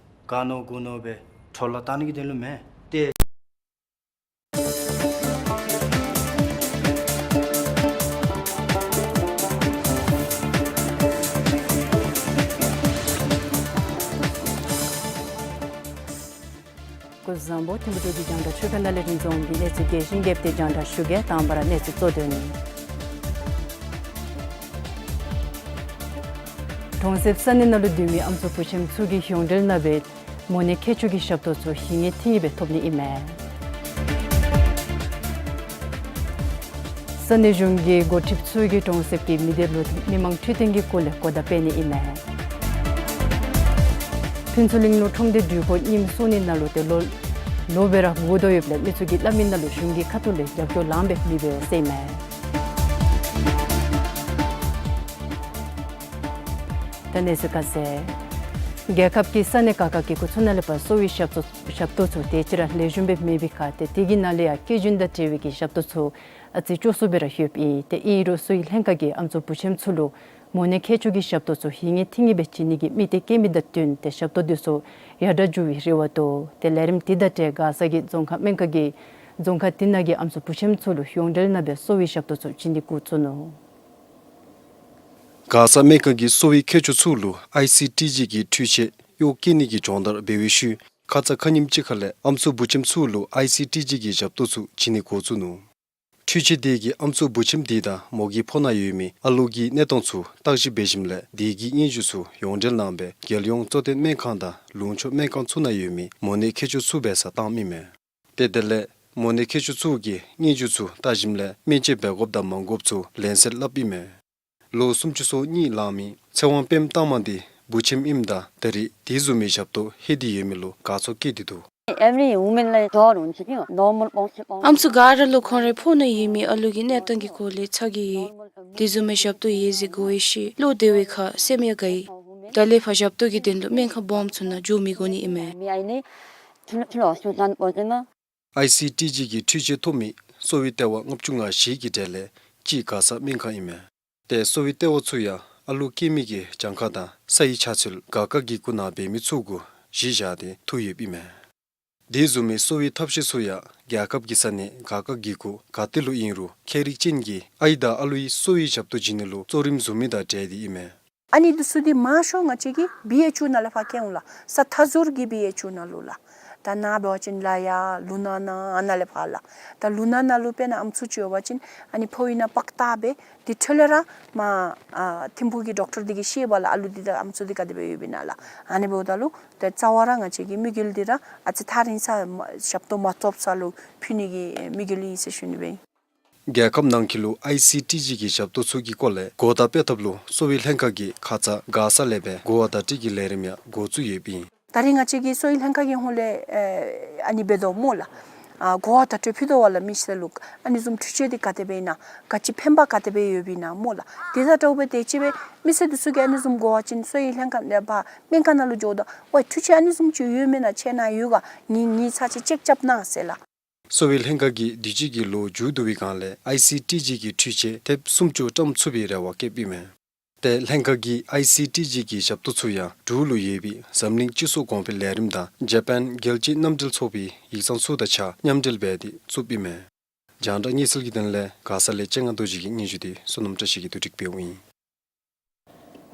ག་ནོར་གུ་ནོར་སྦེ་འཕྲོ་བརླག་བཏང་ནི་གི་དོན་ལུ་མེན་ཏེ། སྐུ་གཟུགས་བཟང་པོ། ཐིམ་ཕུ་ཊི་བི་རྒྱང་བསྒྲགས་ཤོག་ཁག་ནང་ལས་རིན་འཛོམས་ཀྱིས་གནས་ཚུལ་རྒྱས་ཤིང་རྒྱསཔ་དེ་རྒྱང་བསྒྲགས་ཞུ་གེ། དང་པ་ར་གནས་ཚུལ་གཙོ་དོན། གྲོང་གསེབ་ས་གནས་ནང་ལུ་སྡོད་མི་ཨམ་སྲུ་བུ་ཆེན་ཚུ་གིས་གཞུང་འབྲེལ་ནང་སྦེ་མོ་ནད་མཁལ་སྐྱུགས་ཀྱི་ཞབས་ཏོག་ཚུ་ཧིང་ངེ་ཐིང་ངེ་སྦེ་ཐོབ་ནི་ཨིན་མས། ས་གནས་གཞུང་གི་འགོ་ཁྲིདཔ་ཚུ་གིས་གྲོང་གསེབ་ཀྱི་མི་སྡེ་ལུ་མི་མང་འཕྲོད་བསྟེན་གྱི་སྐོར་ལས་གོ་བརྡ་སྤེལ་ནི་ཨིན་མས། ཕུན་ཚོགས་གླིང་ལུ་ཁྲོམ་སྡེ་འགྲུལ་འཁོར་རྙིངམ་བཟོ་ནི་ནང་ལུ་ཏེ་ལོ་ལོ་སྦེ་ར་སྒུག་དོ་ཡོདཔ་ལས་མི་ཚུ་གིས་སླབ་མི་ནང་ལུ་གཞུང་གི་ཁ་ཐུག་ལས་རྒྱབ་སྐྱོར་ལངམ་སྦེ་མེད་པས་ཟེར་ཨིན་མས། ད་གནས་ཚུལ་ཁ་གསལ། རྒྱལ་ཁབ་ཀྱི་ས་གནས་ཁག་ཁག་གི་གོ་ཚུ་ནང་ལས་ཕར་གསོ་བའི་ཞབས་ཏོག་ཞབས་ཏོག་ཚུ་དེ་ཅིག་ར་ལེགས་ཤོམ་སྦེ་མེད་པའི་ཁར་ཏེ་དེ་གི་ནང་ལས་ཡང་སྐྱེ་རྒྱུན་དང་འབྲེལ་བའི་གི་ཞབས་ཏོག་ཚུ་ཨ་ཙི་སྐྱོ་སུ་སྦེ་ར་ཡོདཔ་ཨིན། ཏེ་ཨིན་རུང་གསོ་བའི་ལྷན་ཁག་གིས་ཨམ་སྲུ་བུ་ཆེན་ཚུ་ལུ་མོ་ནད་མཁལ་སྐྱུགས་ཀྱི་ཞབས་ཏོག་ཚུ་ཧིང་ངེ་ཐིང་ངེ་སྦེ་བྱིན་ནི་གི་དམིགས་གཏད་བསྐྱེད་མི་དང་བསྟུན་ཏེ་ཞབས་ཏོག་འདི་ཚུ་ཡར་དྲག་འགྱོ་བའི་རེ་བ་འདུག། ཏེ་ལས་རིམ་འདི་དང་འབྲེལ་མགར་ས་གི་རྫོང་ཁག་སྨན་ཁང་གིས་རྫོང་ཁག་དེ་ནང་གི་ཨམ་སྲུ་བུ་ཆེན་ཚུ་ལུ་གཞུང་འབྲེལ་ནང་སྦེ་གསོ་བའི་ཞབས་ཏོག་ཚུ་བྱིན་ནི་འགོ་བཙུགས་ནུག། མགར་ས་སྨན་ཁང་གིས་གསོ་བའི་མཁས་མཆོག་ཚུ་ལུ་ཨའི་སི་ཊི་ཇི་གི་འཕྲུལ་ཆས་གཡོག་བཀོལ་ནི་གི་སྦྱོང་བརྡར་འབད་བའི་ཤུལ་ཁ་ཙ་ཁ་ཉིནམ་ཅིག་ཁ་ལས་ཨམ་སྲུ་བུ་ཆེན་ཚུ་ལུ་ཨའི་སི་ཊི་ཇི་གི་ཞབས་ཏོག་ཚུ་བྱིན་ནི་འགོ་བཙུགས་ནུག། འཕྲུལ་ཆས་དེ་གིས་ཨམ་སྲུ་བུ་ཆེན་དེ་དང་མོ་གི་ཕོ་ནང་ཡོད་མི་ཨ་ལུ་གི་གནས་སྟངས་ཚུ་བརྟག་ཞིབ་འབད་ཞིནམ་ལས་དེ་གི་སྙན་ཞུ་ཚུ་ཡོངས་འབྲེལ་གནང་སྦེ་རྒྱལ་ཡོངས་གཙོ་བསྟེན་སྨན་ཁང་དང་ལུང་ཕྱོགས་སྨན་ཁང་ཚུ་ནང་ཡོད་མི་མོ་ནད་མཁལ་སྐྱུགས་ཚུ་འབད་སར་བཏངམ་ཨིན་མས། ཏེ་དེ་ལས་མོ་ནད་མཁལ་སྐྱུགས་ཚུ་གི་སྙན་ཞུ་ཚུ་བལྟ་ཞིནམ་ལས་སྨན་བཅོས་འབད་དགོཔ་དང་མ་དགོཔ་ཚུ་ལན་གསལ་སླབ་ཨིན་མས། ལོ་སུམ་ཅུ་སོ་གཉིས་ལང་མི་ཚེ་དབང་པདྨ་དང་མ་འདི་བུ་ཆེན་ཨིནམ་ད་ད་རེས་དེ་བཟུམ་མའི་ཞབས་ཏོག་ལྷོད་དེ་ཡོད་མི་ལུ་དགའ་ཚོར་སྐྱེས་ཏེ་འདུག། Every woman like daughter, you know, normal ཨམ་སྲུ་ག་ར་ལུ་ཁོང་རའི་ཕོ་ནང་ཡོད་མི་ཨ་ལུ་གི་གནས་སྟངས་ཀྱི་སྐོར་ལས་ཚ་གྱང་ཡོད། དེ་བཟུམ་མའི་ཞབས་ཏོག་ཡོད་ཟེར་གོ་བའི་ཤུལ་བློ་བདེ་བའི་ཁར་སེམས་ཡང་དགའ་ཡི། ད་ལས་ཕར་ཞབས་ཏོག་གི་དོན་ལུ་སྨན་ཁང་སྦོམ་ཚུ་ནང་འགྱོ་མི་དགོ་ནི་ཨིན་མས། ཨའི་སི་ཊི་ཇི་གི་འཕྲུལ་ཆས་ཐོབ་མི་གསོ་བའི་ལྟེ་བ་ལྔ་བཅུ་ང་བཞི་གི་གྲས་ལས་གཅིག་མགར་ས་སྨན་ཁང་ཨིན་མས། ཏེ་གསོ་བའི་ལྟེ་བ་ཚུ་ཡང་ཨ་ལུ་སྐྱེ་མི་གི་གྱངས་ཁ་དང་ས་ཡི་ཆ་ཚུལ་རྒྱ་གར་གྱི་གུ་ནང་འབད་མི་ཚུ་གུ་གཞི་བཞག་སྟེ་བཙུགས་ཡོདཔ་ཨིན་མས། དེ་བཟུམ་མའི་གསོ་བའི་ཐབས་ཤེས་ཚུ་ཡང་རྒྱལ་ཁབ་ཀྱི་ས་གནས་རྒྱ་གར་གྱི་གུ་ག་ཏེ་ལུ་ཨིན་རུང་མཁས་རིག་ཅན་གྱིས་ཨའི་དང་ཨ་ལུའི་གསོ་བའི་ཞབས་ཏོག་བྱིན་ནི་ལུ་གཙོ་རིམ་བཟུང་མི་དང་འབྲེལ་ཏེ་ཨིན་མས། ཨ་ནི་འདི་ཚུ་འདི་མང་ཤོས་ང་བཅས་ཀྱི་བི་ཨེཆ་ཡུ་ནང་ལས་ཕར་སྐྱེལ་འོང་ལགས། ས་མཐའ་ཟུར་གྱི་བི་ཨེཆ་ཡུ་ནང་ལུ་ལགས། ད་ནཱ་འབད་བ་ཅིན་ལ་ཡ་ལུ་ན་ན་ཨ་ནཱ་ལས་ཕར་ལགས། ད་ལུ་ན་ན་ལུ་དཔེར་ན་ཨམ་སྲུ་ཅིག་ཡོད་པ་ཅིན་ཨ་ནི་ཕོཝ་ཨིན་ན་པག་བཏགས་སྦེ་དེ་འཕྲོ་ལས་ར་མར་ཨ་ཐིམ་ཕུག་གི་ཌོག་ཊར་འདི་གིས་ཤེས་པས་ལགས། ཨ་ལུ་འདི་དང་ཨམ་སྲུ་འདི་ག་དེ་སྦེ་ཡོདཔ་ཨིན་ན་ལགས། ཨ་ནི་འབདཝ་ད་ལུ་ཏེ་རྩ་བ་ར་ང་བཅས་ཀྱི་དམིགས་ཡུལ་འདི་ར་ཨ་ཙི་ཐག་རིང་ས་མ་ཞབས་ཏོག་མ་ཐོབ་ས་ལུ་ཕུལ་ནི་གི་དམིགས་ཡུལ་ཨིན་ཟེར་ཞུ་ནི་སྦེ་ཨིན། རྒྱལ་ཁབ་ནང་འཁོད་ལུ་ཨའི་སི་ཊི་ཇི་གི་ཞབས་ཏོག་ཚུ་གི་སྐོར་ལས་གོ་བརྡ་སྤེལ་ཐབས་ལུ་གསོ་བའི་ལྷན་ཁག་གིས་ཁ་ཙ་མགར་ས་ལས་སྦེ་གོ་བ་བརྡ་སྤྲོད་ཀྱི་ལས་རིམ་ཡང་འགོ་བཙུགས་ཡོདཔ་ཨིན། ད་རིས་ང་བཅས་ཀྱི་གསོ་བའི་ལྷན་ཁག་གི་ཧོངས་ལས་ཨ་ནི་འབད་དོ་སྨོ་ལགས། ཨ་གོ་བ་བརྡ་སྤྲོད་ཕུལ་དོ་བ་ལགས། མི་སེར་ལུ་ཨ་ནི་བཟུམ་འཕྲུལ་ཆས་འདི་ག་དེ་སྦེ་ཨིན་ན་ག་ཅི་ཕན་པ་ག་དེ་སྦེ་ཡོདཔ་ཨིན་ན་སྨོ་ལགས། དེ་དང་འདྲཝ་སྦེ་དེ་ཅིག་སྦེ་མི་སེར་འདི་ཚུ་གིས་ཨ་ནི་བཟུམ་གོ་བ་ཅིན་གསོ་བའི་ལྷན་ཁག་ནང་ཕར་སྨན་ཁང་ནང་ལུ་འགྱོཝ་ད་ཝའི་འཕྲུལ་ཆས་ཨ་ནི་བཟུམ་ཅིག་ཡོད་མེན་ན་ཁྱེད་ནཱ་ཡོད་ག་ངེའི་ངེའི་ཚར་ཅིག་ཅེཀ་རྐྱབ་གནང་ཟེར་ལགས། གསོ་བའི་ལྷན་ཁག་གིས་དུས་ཅི་གི་ལོ་མཇུག་བསྡུ་བའི་སྒང་ལས་ཨའི་སི་ཊི་ཇི་གི་འཕྲུལ་ཆས་ཏེ་སུམ་ཅུ་བཀྲམ་ཚུགས་པའི་རེ་བ་བསྐྱེདཔ་ཨིན་མས། ཏེ་ལྷན་ཁག་གིས་ཨའི་སི་ཊི་ཇི་གི་ཞབས་ཏོག་ཚུ་ཡང་འབྲུག་ལུ་ཡོད་པའི་འཛམ་གླིང་སྤྱི་ཚོགས་གོང་འཕེལ་ལས་རིམ་དང་ཇ་པཱན་རྒྱལ་སྤྱིའི་མཉམ་འབྲེལ་ཚོགས་པའི་ཡིག་ཚང་ཚུ་དང་གཅིག་ཁར་མཉམ་འབྲེལ་འབད་དེ་བཙུགསཔ་ཨིན་མས། རྒྱང་བསྒྲགས་གནས་ཚུལ་གྱི་དོན་ལས་མགར་ས་ལས་སྤྱན་སྔ་རྡོ་རྗེ་གི་སྙན་ཞུ་འདི་བསོད་ནམས་བཀྲ་ཤིས་ཀྱིས་བསྡུ་སྒྲིག་འབདཝ་ཨིན།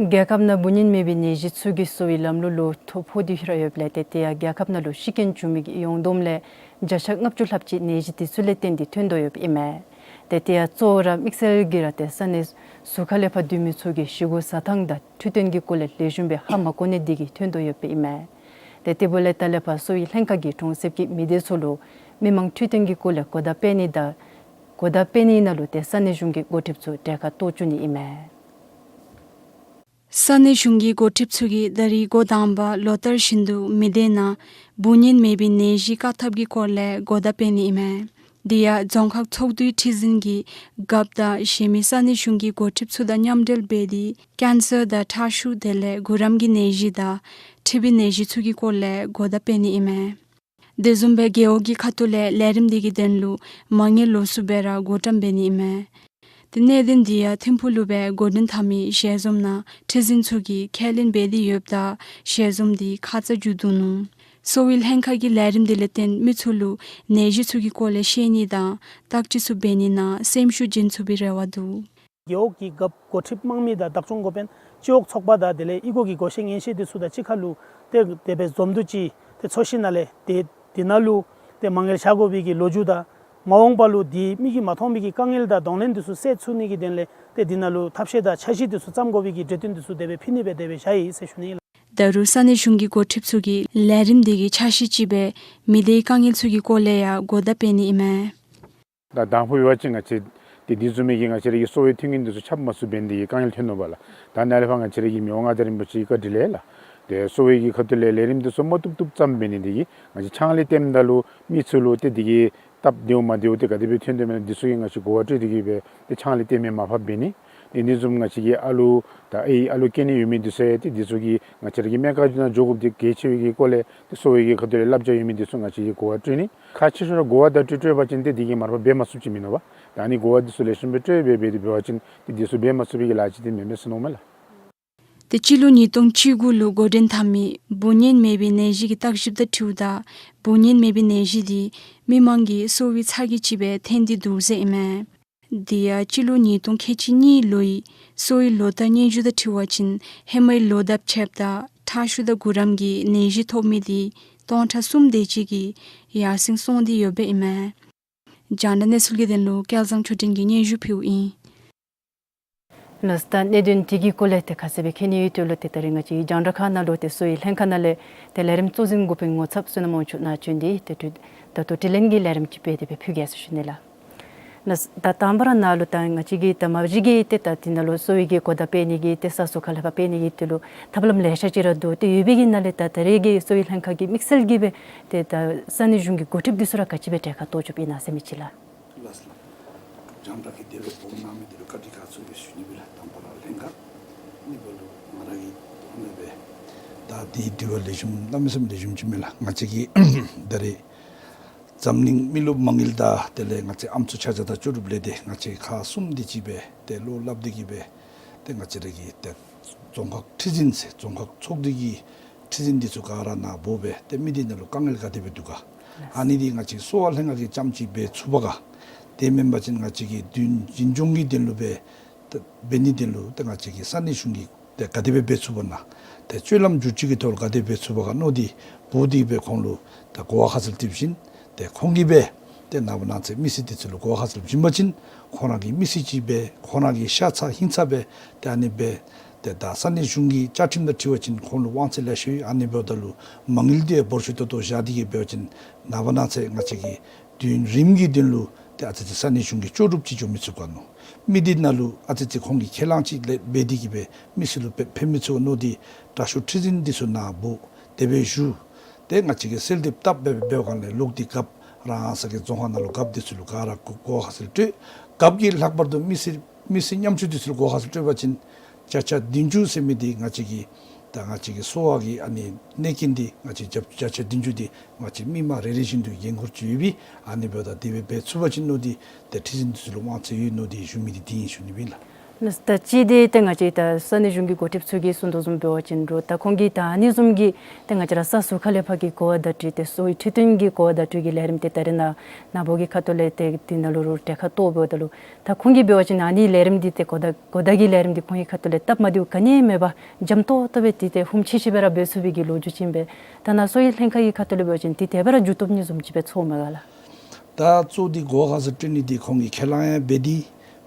རྒྱལ་ཁབ་ནང་འབུ་གཉན་མེད་པའི་ནད་གཞི་ཚུ་གིས་གསོ་བའི་ལམ་ལུགས་ལུ་ཐོ་ཕོག་སྟེ་ཡོདཔ་ལས་ཏེ་དེ་ཡང་རྒྱལ་ཁབ་ནང་ལུ་ཤི་རྐྱེན་བྱུང་མི་གི་ཡོངས་བསྡོམས་ལས་བརྒྱ་ཆ་ལྔ་བཅུ་ལྷགཔ་ཅིག་ནད་གཞི་དེ་ཚུ་ལས་བརྟེན་ཏེ་ཐོན་དོ་ཡོདཔ་ཨིན་མས། ཏེ་དེ་ཡང་གཙོ་བོ་ར་དམིགས་བསལ་གྱིས་ར་ཏེ་ས་གནས་ཟུར་ཁ་ལས་ཕར་སྡོད་མི་ཚུ་གིས་ཞི་རྒོལ་བཟའ་ཐངས་དང་འཕྲོད་བསྟེན་གྱི་སྐོར་ལས་ལེགས་ཤོམ་སྦེ་ཧ་མ་གོ་ནི་དེ་གིས་ཐོན་དོ་ཡོདཔ་ཨིན་མས། ཏེ་དེ་འབདཝ་ལས་ད་ལས་ཕར་གསོ་བའི་ལྷན་ཁག་གིས་གྲོང་གསེབ་ཀྱི་མི་སྡེ་ཚུ་ལུ་མི་མང་འཕྲོད་བསྟེན་གྱི་སྐོར་ལས་གོ་བརྡ་སྤེལ་ནི་དང་གོ་བརྡ་སྤེལ་ནི་ནང་ལུ་ཏེ་ས་གནས་གཞུང་གི་འགོ་ཁྲིདཔ་ཚུ་གྲལ་ཁར་གཏོགས་བཅུག་ནི་ཨིན་མས། ས་གནས་གཞུང་གི་འགོ་ཁྲིདཔ་ཚུ་གིས་ད་རིས་འགོ་དང་པ་ལོ་ལྟར་བཞིན་དུ་མི་སྡེ་ནང་འབུ་གཉན་མེད་པའི་ནད་གཞི་བཀག་ཐབས་ཀྱི་སྐོར་ལས་གོ་བརྡ་སྤེལ་ནི་ཨིན་མས། དེ་ཡང་རྫོང་ཁག་ཚོགས་འདུའི་ཁྲི་འཛིན་གྱི་རྒཔོ་དང་གཞན་མི་ས་གནས་གཞུང་གི་འགོ་ཁྲིདཔ་ཚུ་དང་མཉམ་འབྲེལ་འབད་དེ་ཀེན་སར་དང་ཁྲག་ཤུགས་དེ་ལས་གུ་རམ་གྱི་ནད་གཞི་དང་ཊི་བི་ནད་གཞི་ཚུ་གི་སྐོར་ལས་གོ་བརྡ་སྤེལ་ནི་ཨིན་མས། དེ་བཟུམ་སྦེ་རྒེད་འོག་གི་ཁ་ཐུག་ལས་ལས་རིམ་དེ་གི་དོན་ལུ་མ་དངུལ་ལོགས་སུ་སྦེ་ར་བགོ་བཀྲམ་འབད་ནི་ཨིན་མས། ཏེ་གནད་དོན་དེ་ཡང་ཐིམ་ཕུག་ལུ་སྦེ་འགོ་འདྲེན་འཐབ་མི་ཞལ་འཛོམས་ནང་ཁྲི་འཛིན་ཚུ་གིས་ཁས་ལེན་འབད་དེ་ཡོདཔ་ད་ཞལ་འཛོམས་དེ་ཁ་ཙ་མཇུག་བསྡུ་ནུག། གསོ་བའི་ལྷན་ཁག་གི་ལས་རིམ་དེ་ལས་བརྟེན་མི་ཚུ་ལུ་ནད་གཞི་ཚུ་གི་སྐོར་ལས་ཤེས་ནི་དང་བརྟག་དཔྱད་ཚུ་འབད་ནི་ནང་སེམས་ཤུགས་བྱིན་ཚུགས་པའི་རེ་བ་འདུག། རྒེད་འོག་གི་རྒཔོ་འགོ་ཁྲིདཔ་དམངས་མི་དང་བདག་སྐྱོང་འགོ་དཔོན་སྤྱི་འོག་ཚོགས་པ་དང་དེ་ལས་གཡུས་སྒོ་གི་སྒོ་ཤེས་ཉན་ཤེས་དེ་ཚུ་དང་གཅིག་ཁར་ལུ་ཏེ་དེ་སྦེ་འཛོམས་འདུ་ཅིག་ཏེ་ཚོགས་ཞིནམ་ལས་ཏེ་དེ་ནང་ལུ་ཏེ་མ་དངུལ་བཞག་དགོ་པའི་གི་ལོ་རྒྱུས་དང་མ་འོངས་པ་ལུ་དེ་མིག་གིས་མ་མཐོང་མི་གི་དཀའ་ངལ་དང་གདོང་ལེན་དེ་ཚུ་སེལ་ཚུགས་ནི་གི་དོན་ལས་ཏེ་དེ་ནང་ལུ་ཐབས་ཤེས་དང་འཆར་གཞི་དེ་ཚུ་བརྩམ་དགོ་པའི་གི་གྲོས་བསྟུན་དེ་ཚུ་དེ་སྦེ་ཕུལ་ནི་སྦེ་དེ་སྦེ་བཞག་ཡི་ཟེར་ཞུ་ནི་ཨིན་ལགས། ད་རུང་ས་གནས་གཞུང་གི་འགོ་ཁྲིདཔ་ཚུ་གིས་ལས་རིམ་དེ་གི་འཆར་གཞི་ཅིག་སྦེ་མི་སྡེའི་དཀའ་ངལ་ཚུ་གི་སྐོར་ལས་ཡང་གོ་བརྡ་སྤེལ་ནི་ཨིན་མས། ད་དང་ཕུ་འབད་བ་ཅིན་ང་བཅས་ཏེ་དེ་བཟུམ་མའི་གི་ང་བཅས་ར་གི་གསོ་བའི་མཐུན་རྐྱེན་དེ་ཚུ་ཁྱབ་མ་ཚུགས་འབད་ནི་དེ་གིས་དཀའ་ངལ་ཐོན་ནུག་པ་ལགས། ད་ནཱ་ལས་ཕར་ང་བཅས་ར་གི་མི་དབང་མངའ་བདག་རིན་པོ་ཆེ་གིས་བཀའ་དྲིན་ལས་ལགས། ཏེ་གསོ་བའི་གི་ཁ་ཐུག་ལས་ལས་རིམ་དེ་ཚུ་མ་བཏུབ་བཏུབ་བརྩམས་འབད་ནི་དེ་གིས་ང་བཅས་ཕྱག་ལཱ་འཐབ་ད་ལུ་མི་ཚུ་ལུ་ཏེ་དེ་གི་སྟབས་བདེཝ་མ་བདེཝ་དེ་ག་དེ་སྦེ་ཐོན་དོ་མེན་ན་དེ་ཚུ་གི་ང་བཅས་གོ་བ་སྤྲོད་དེ་གི་སྦེ་ཏེ་ཕྱག་ལཱ་འཐབ་མི་མར་ཕབ་འབད་ནི། ཏེ་དེ་བཟུམ་ང་བཅས་ཀྱི་ཨ་ལུ་ད་ཨའི་ཨ་ལུ་སྐྱེ་ནི་ཡོད་མི་དེ་ཚུ་ཡང་ཏེ་དེ་ཚུ་གི་ང་བཅས་ར་གི་སྨན་ཁང་ནང་འགྱོ་དགོཔ་དེ་གལ་ཆེ་བའི་གི་སྐོར་ལས་ཏེ་གསོ་བའི་གི་ཁ་ཐུག་ལས་བསླབ་བྱ་ཡོད་མི་དེ་ཚུ་ང་བཅས་ཀྱིས་གོ་བ་སྤྲོད་ནི། ཁག་ཆེ་ཤོས་ར་གོ་བ་བརྡ་སྤྲོད་སྤྲོད་པ་ཅིན་ཏེ་དེ་གིས་མར་ཕབ་འབད་མ་ཚུགསཔ་ཅིག་མིན་ནུག་པ། ད་ཨ་ནི་གོ་བ་དེ་ཚུ་ལེགས་ཤོམ་སྦེ་སྤྲོད་འབད་འབད་དེ་འབད་བ་ཅིན་ཏེ་དེ་ཚུ་འབད་མ་ཚུགས་པའི་གི་ལཱ་ཅིག་ཏེ་མེན་མས་ཟེར་མནོཝ་མས་ལགས། ཏེ་སྤྱི་ལོ་ཉིས་སྟོང་བཅུ་དགུ་ལུ་འགོ་འདྲེན་འཐབ་མི་འབུ་གཉན་མེད་པའི་ནད་གཞི་གི་བརྟག་ཞིབ་དང་འཁྲིལཝ་ད་འབུ་གཉན་མེད་པའི་ནད་གཞི་དེ་མི་མང་གི་གསོ་བའི་ཚ་གྱང་ཅིག་སྦེ་ཐོན་ཏེ་འདུག་ཟེར་ཨིན་མས། དེ་ཡང་སྤྱི་ལོ་ཉིས་སྟོང་ཁལ་གཅིག་གཉིས་ལོའི་གསོ་བའི་ལོ་ལྟར་སྙན་ཞུ་དང་འཁྲིལ་བ་ཅིན་ཧེ་མའི་ལོ་དང་ཕྱདཔ་ད་ཁྲག་ཤུགས་དང་གུ་རམ་གྱི་ནད་གཞི་ཐོབ་མི་དེ་སྟོང་ཕྲག་གསུམ་དེ་ཅིག་གིས་ཡར་སེང་སོང་སྟེ་ཡོདཔ་ཨིན་མས། རྒྱང་བསྒྲགས་གནས་ཚུལ་གྱི་དོན་ལུ་སྐལ་བཟང་ཆོས་སྒྲོན་གྱིས་སྙན་ཞུ་ཕུལཝ་ཨིན། ལགས་སོ། ད་གནད་དོན་དེ་གི་སྐོར་ལས་ཏེ་ཁ་གསལ་སྦེ་མཁྱེན་ནི་ཡོད་དོ་ལགས། ཏེ་ད་རིས་ང་བཅས་རྒྱང་བསྒྲགས་ཁང་ནང་ལུ་ཏེ་གསོ་བའི་ལྷན་ཁག་ནང་ལས་ཏེ་ལས་རིམ་གཙོ་འཛིན་འགོ་དཔོན་ངོ་ཚབ་བསོད་ནམས་དབང་ཕྱུག་ནཱ་བྱོན་ཏེ་ཏེ་དུས་ད་ལྟོ་དྲི་ལན་གྱི་ལས་རིམ་ཅིག་འབད་དེ་སྦེ་ཕུལ་གེ་ཟེར་ཞུ་ནི་ལགས། ལགས་སོ། ད་དང་པ་ར་ནཱ་ལུ་ད་ང་བཅས་ཀྱིས་ད་མ་གཞི་གིས་ཏེ་ད་དེ་ནང་ལུ་གསོ་བའི་གི་གོ་བརྡ་སྤེལ་ནི་གི་ཏེ་ས་ཟུར་ཁ་ལས་ཕར་སྤེལ་ནི་གི་དེ་ལུ་ཐབས་ལམ་ལེ་ཤ་ཅིག་ར་འདུག། ཏེ་ཡོད་པའི་གི་ནང་ལས་ད་ད་རེས་ཀྱི་གསོ་བའི་ལྷན་ཁག་གི་དམིགས་བསལ་གྱི་སྦེ་ཏེ་ད་ས་གནས་གཞུང་གི་འགོ་ཁྲིདཔ་དེ་ཚུ་ར་ག་ཅི་སྦེ་གྲལ་ཁར་གཏོགས་བཅུགཔ་ཨིན་ན་ཟེར་མི་ཅིག་ལགས། ལགས་སོ་ལགས། རྒྱང་བསྒྲགས་ཀྱི་དེ་ལུ་སྦོམ་གནང་མི་དེ་ལུ་བཀའ་དྲིན་ཁག་ཚུད་སྦེ་ཞུ་ནི་སྦེ་ལགས། དང་པ་ར་ལྷན་ཁག་གཉིས་པ་ལུ་ང་ར་གི་ཐོག་ནས་སྦེ་ད་དེ་དུས་ལེགས་ཤོམ་གནམ་མེད་ས་མེད་ལེགས་ཤོམ་ཅིག་མས་ལགས། ང་བཅས་ཀྱི་ད་རེས་འཛམ་གླིང་མི་རློབས་མ་དངུལ་དང་དེ་ལས་ང་བཅས་ཨམ་སྲུ་ཆ་བཞག་དང་ལྕོགས་གྲུབ་ལས་སྡེ་ང་བཅས་ཁག་གསུམ་དེ་ཅིག་སྦེ་ཏེ་བློ་སླབ་སྟེ་གི་སྦེ་ཏེ་ང་བཅས་ར་གི་ཏེ་རྫོང་ཁག་ཁྲི་འཛིན་ཟེར་རྫོང་ཁག་ཚོགས་སྡེ་གི་ཁྲི་འཛིན་དེ་ཚུ་ག་ར་ནཱ་འབོ་སྦེ་ཏེ་མི་སྡེ་ནང་ལུ་དཀའ་ངལ་ག་དེ་སྦེ་འདུག་ག། ཨ་ནི་འདི་ང་བཅས་གསོ་བ་ལྷན་ཁག་གིས་རྐྱངམ་ཅིག་འབད་ཚུགས་པ་ག། དེ་མེན་པ་ཅིན་ང་བཅས་ཀྱི་དུས་རྒྱུན་སྦྱོང་གི་དོན་ལུ་སྦེ་ཏེ་འབད་ནི་དོན་ལུ་ཏེ་ང་བཅས་ཀྱི་ས་གནས་གཞུང་གིས་ཏེ་ག་དེ་སྦེ་འབད་ཚུགས་པ་ན། ཏེ་སྤྱོད་ལམ་བསྒྱུར་བཅོས་ཀྱི་ཐོག་ལུ་ག་དེ་འབད་ཚུགས་པ་ག་མནོ་སྟེ་འབོ་སྟེ་སྦེ་ཁོང་ལུ་ཏེ་གོ་བ་ཁ་གསལ་སྟོན་ཞིནམ་ཏེ་ཁོང་གིས་སྦེ་ཏེ་ནངས་པ་གནངས་ཚེ་མི་སེར་དེ་ཚུ་ལུ་གོ་བ་ཁ་གསལ་བྱིན་པ་ཅིན་ཁོང་ར་གི་མི་སེར་ཅིག་སྦེ་ཁོང་ར་གི་ཤ་ཚ་ཧིང་ཚ་སྦེ་ཏེ་ཨ་ནི་སྦེ་ཏེ་ད་ས་གནས་གཞུང་གི་བཅའ་ཁྲིམས་དང་འཁྲིལ་བ་ཅིན་ཁོང་ལུ་དབང་ཚད་ལེ་ཤ་ཡོད། ཨ་ནི་འབདཝ་ད་ལུ་མ་དངུལ་དེ་འབོར་ཆེ་ཏོག་ཏོ་བཞག་སྟེ་གི་འབད་བ་ཅིན་ནངས་པ་གནངས་ཚེ་ང་བཅས་ཀྱི་དུས་རིམ་གྱི་དོན་ལུ་ ཏེ་ཨ་ཙི་ཙི་ས་གནས་གཞུང་གི་ལྕོགས་གྲུབ་ཅིག་འགྱོ་མི་ཚུགས་ག་མནོ། མི་འདི་ནང་ལུ་ཨ་ཙི་ཙི་ཁོང་གིས་ཁས་བླངས་ཅིག་ལས་འབད་དེ་གིས་སྦེ་མི་སེར་ལུ་ཕེབས་ཕེབས་མི་ཚུགས་ག་མནོ་སྟེ་དྲག་ཤོས་ཁྲི་འཛིན་འདི་ཚུ་ནཱ་འབོ་དེ་སྦེ་བཞུགས། ཏེ་ང་བཅས་ཀྱིས་གསོལ་འདེབས་བཏབ་སྦེ་འབད་བའི་སྒང་ལས་ལོག་སྟེ་རྒཔོ་རང་ས་གི་རྫོང་ཁག་ནང་ལུ་རྒཔོ་འདི་ཚུ་ལུ་ག་ར་གོ་གོ་བ་ཁ་གསལ་སྤྲོད། རྒཔོ་གིས་ལྷག་པར་དུ་མི་སེར་མི་སེར་ཉམ་ཆུང་འདི་ཚུ་ལུ་གོ་བ་ཁ་གསལ་སྤྲོད་པ་ཅིན་བརྒྱ་ཆ་བདུན་ཅུ་ཟེར་མི་འདི་ང་བཅས་ཀྱི་ད་ང་བཅས་ཀྱི་གསོ་བ་གི་ཨ་ནི་གནད་འགག་འདི་ང་བཅས་བརྒྱ་བརྒྱ་ཆ་བདུན་ཅུ་འདི་ང་བཅས་མི་མང་རེ་རེ་བཞིན་དུ་འགན་ཁུར་ཅིག་ཡོད་པས། ཨ་ནི་འབདཝ་ད་དེ་སྦེ་འབད་ཚུགས་པ་ཅིན་མནོ་སྟེ་ཏེ་ཁྲི་འཛིན་འདི་ཚུ་ལུ་དབང་ཚད་ཡོད་མནོ་སྟེ་ཞུ་མི་འདི་འདི་ཨིན་ཞུ་ནི་ཨིན་ལགས། ལགས། ད་ཅི་འདི་ཏེ་ང་བཅས་ད་ས་གནས་གཞུང་གི་འགོ་ཁྲིདཔ་ཚུ་གིས་གསུང་དོ་བཟུམ་འབད་བ་ཅིན་རུང་ད་ཁོང་གིས་ད་ཨ་ནི་བཟུམ་གྱི་ཏེ་ང་བཅས་ར་ས་ཟུར་ཁ་ལས་ཕར་གྱི་གོ་བརྡ་སྤྲོད་ཏེ་གསོ་བའི་ཁྲིད་སྟོན་གྱི་གོ་བརྡ་སྤྲོད་ཀྱི་ལས་རིམ་འདི་ད་རེས་ནངས་ནཱ་འབོ་གི་ཁ་ཐུག་ལས་ཏེ་འདི་ནང་ལུ་རུང་གྲལ་ཁར་གཏོགས་འབདཝ་ད་ལུ་ད་ཁོང་གིས་འབད་བ་ཅིན་ཨ་ནི་ལས་རིམ་འདི་ཏེ་གོ་བརྡ་གོ་བརྡ་གི་ལས་རིམ་འདི་ཁོང་གི་ཁ་ཐུག་ལས་སྟབས་མ་བདེཝ་ག་ནི་མེད་པར་འཇམ་ཏོག་ཏོ་སྦེ་ཏེ་ཏེ་ཧུམ་ཆི་ཆི་སྦེ་ར་འབད་ཚུགས་པའི་གི་ལོ་རྒྱུས་ཅིག་ཨིན་པས། ད་ནཱ་གསོ་བའི་ལྷན་ཁག་གི་ཁ་ཐུག་ལས་འབད་བ་ཅིན་ཏེ་དེ་སྦེ་ར་མཇུག་བསྡོམས་ནི་བཟུམ་ཅིག་སྦེ་ཚོརཝ་མས་ག་ལགས། ད་གཙོ་འདི་གོ་བ་ཁ་གསལ་སྤྲོད་ནི་འདི་ཁོང་གིས་ཁས་བླངས་ཡང་འབད་དེ་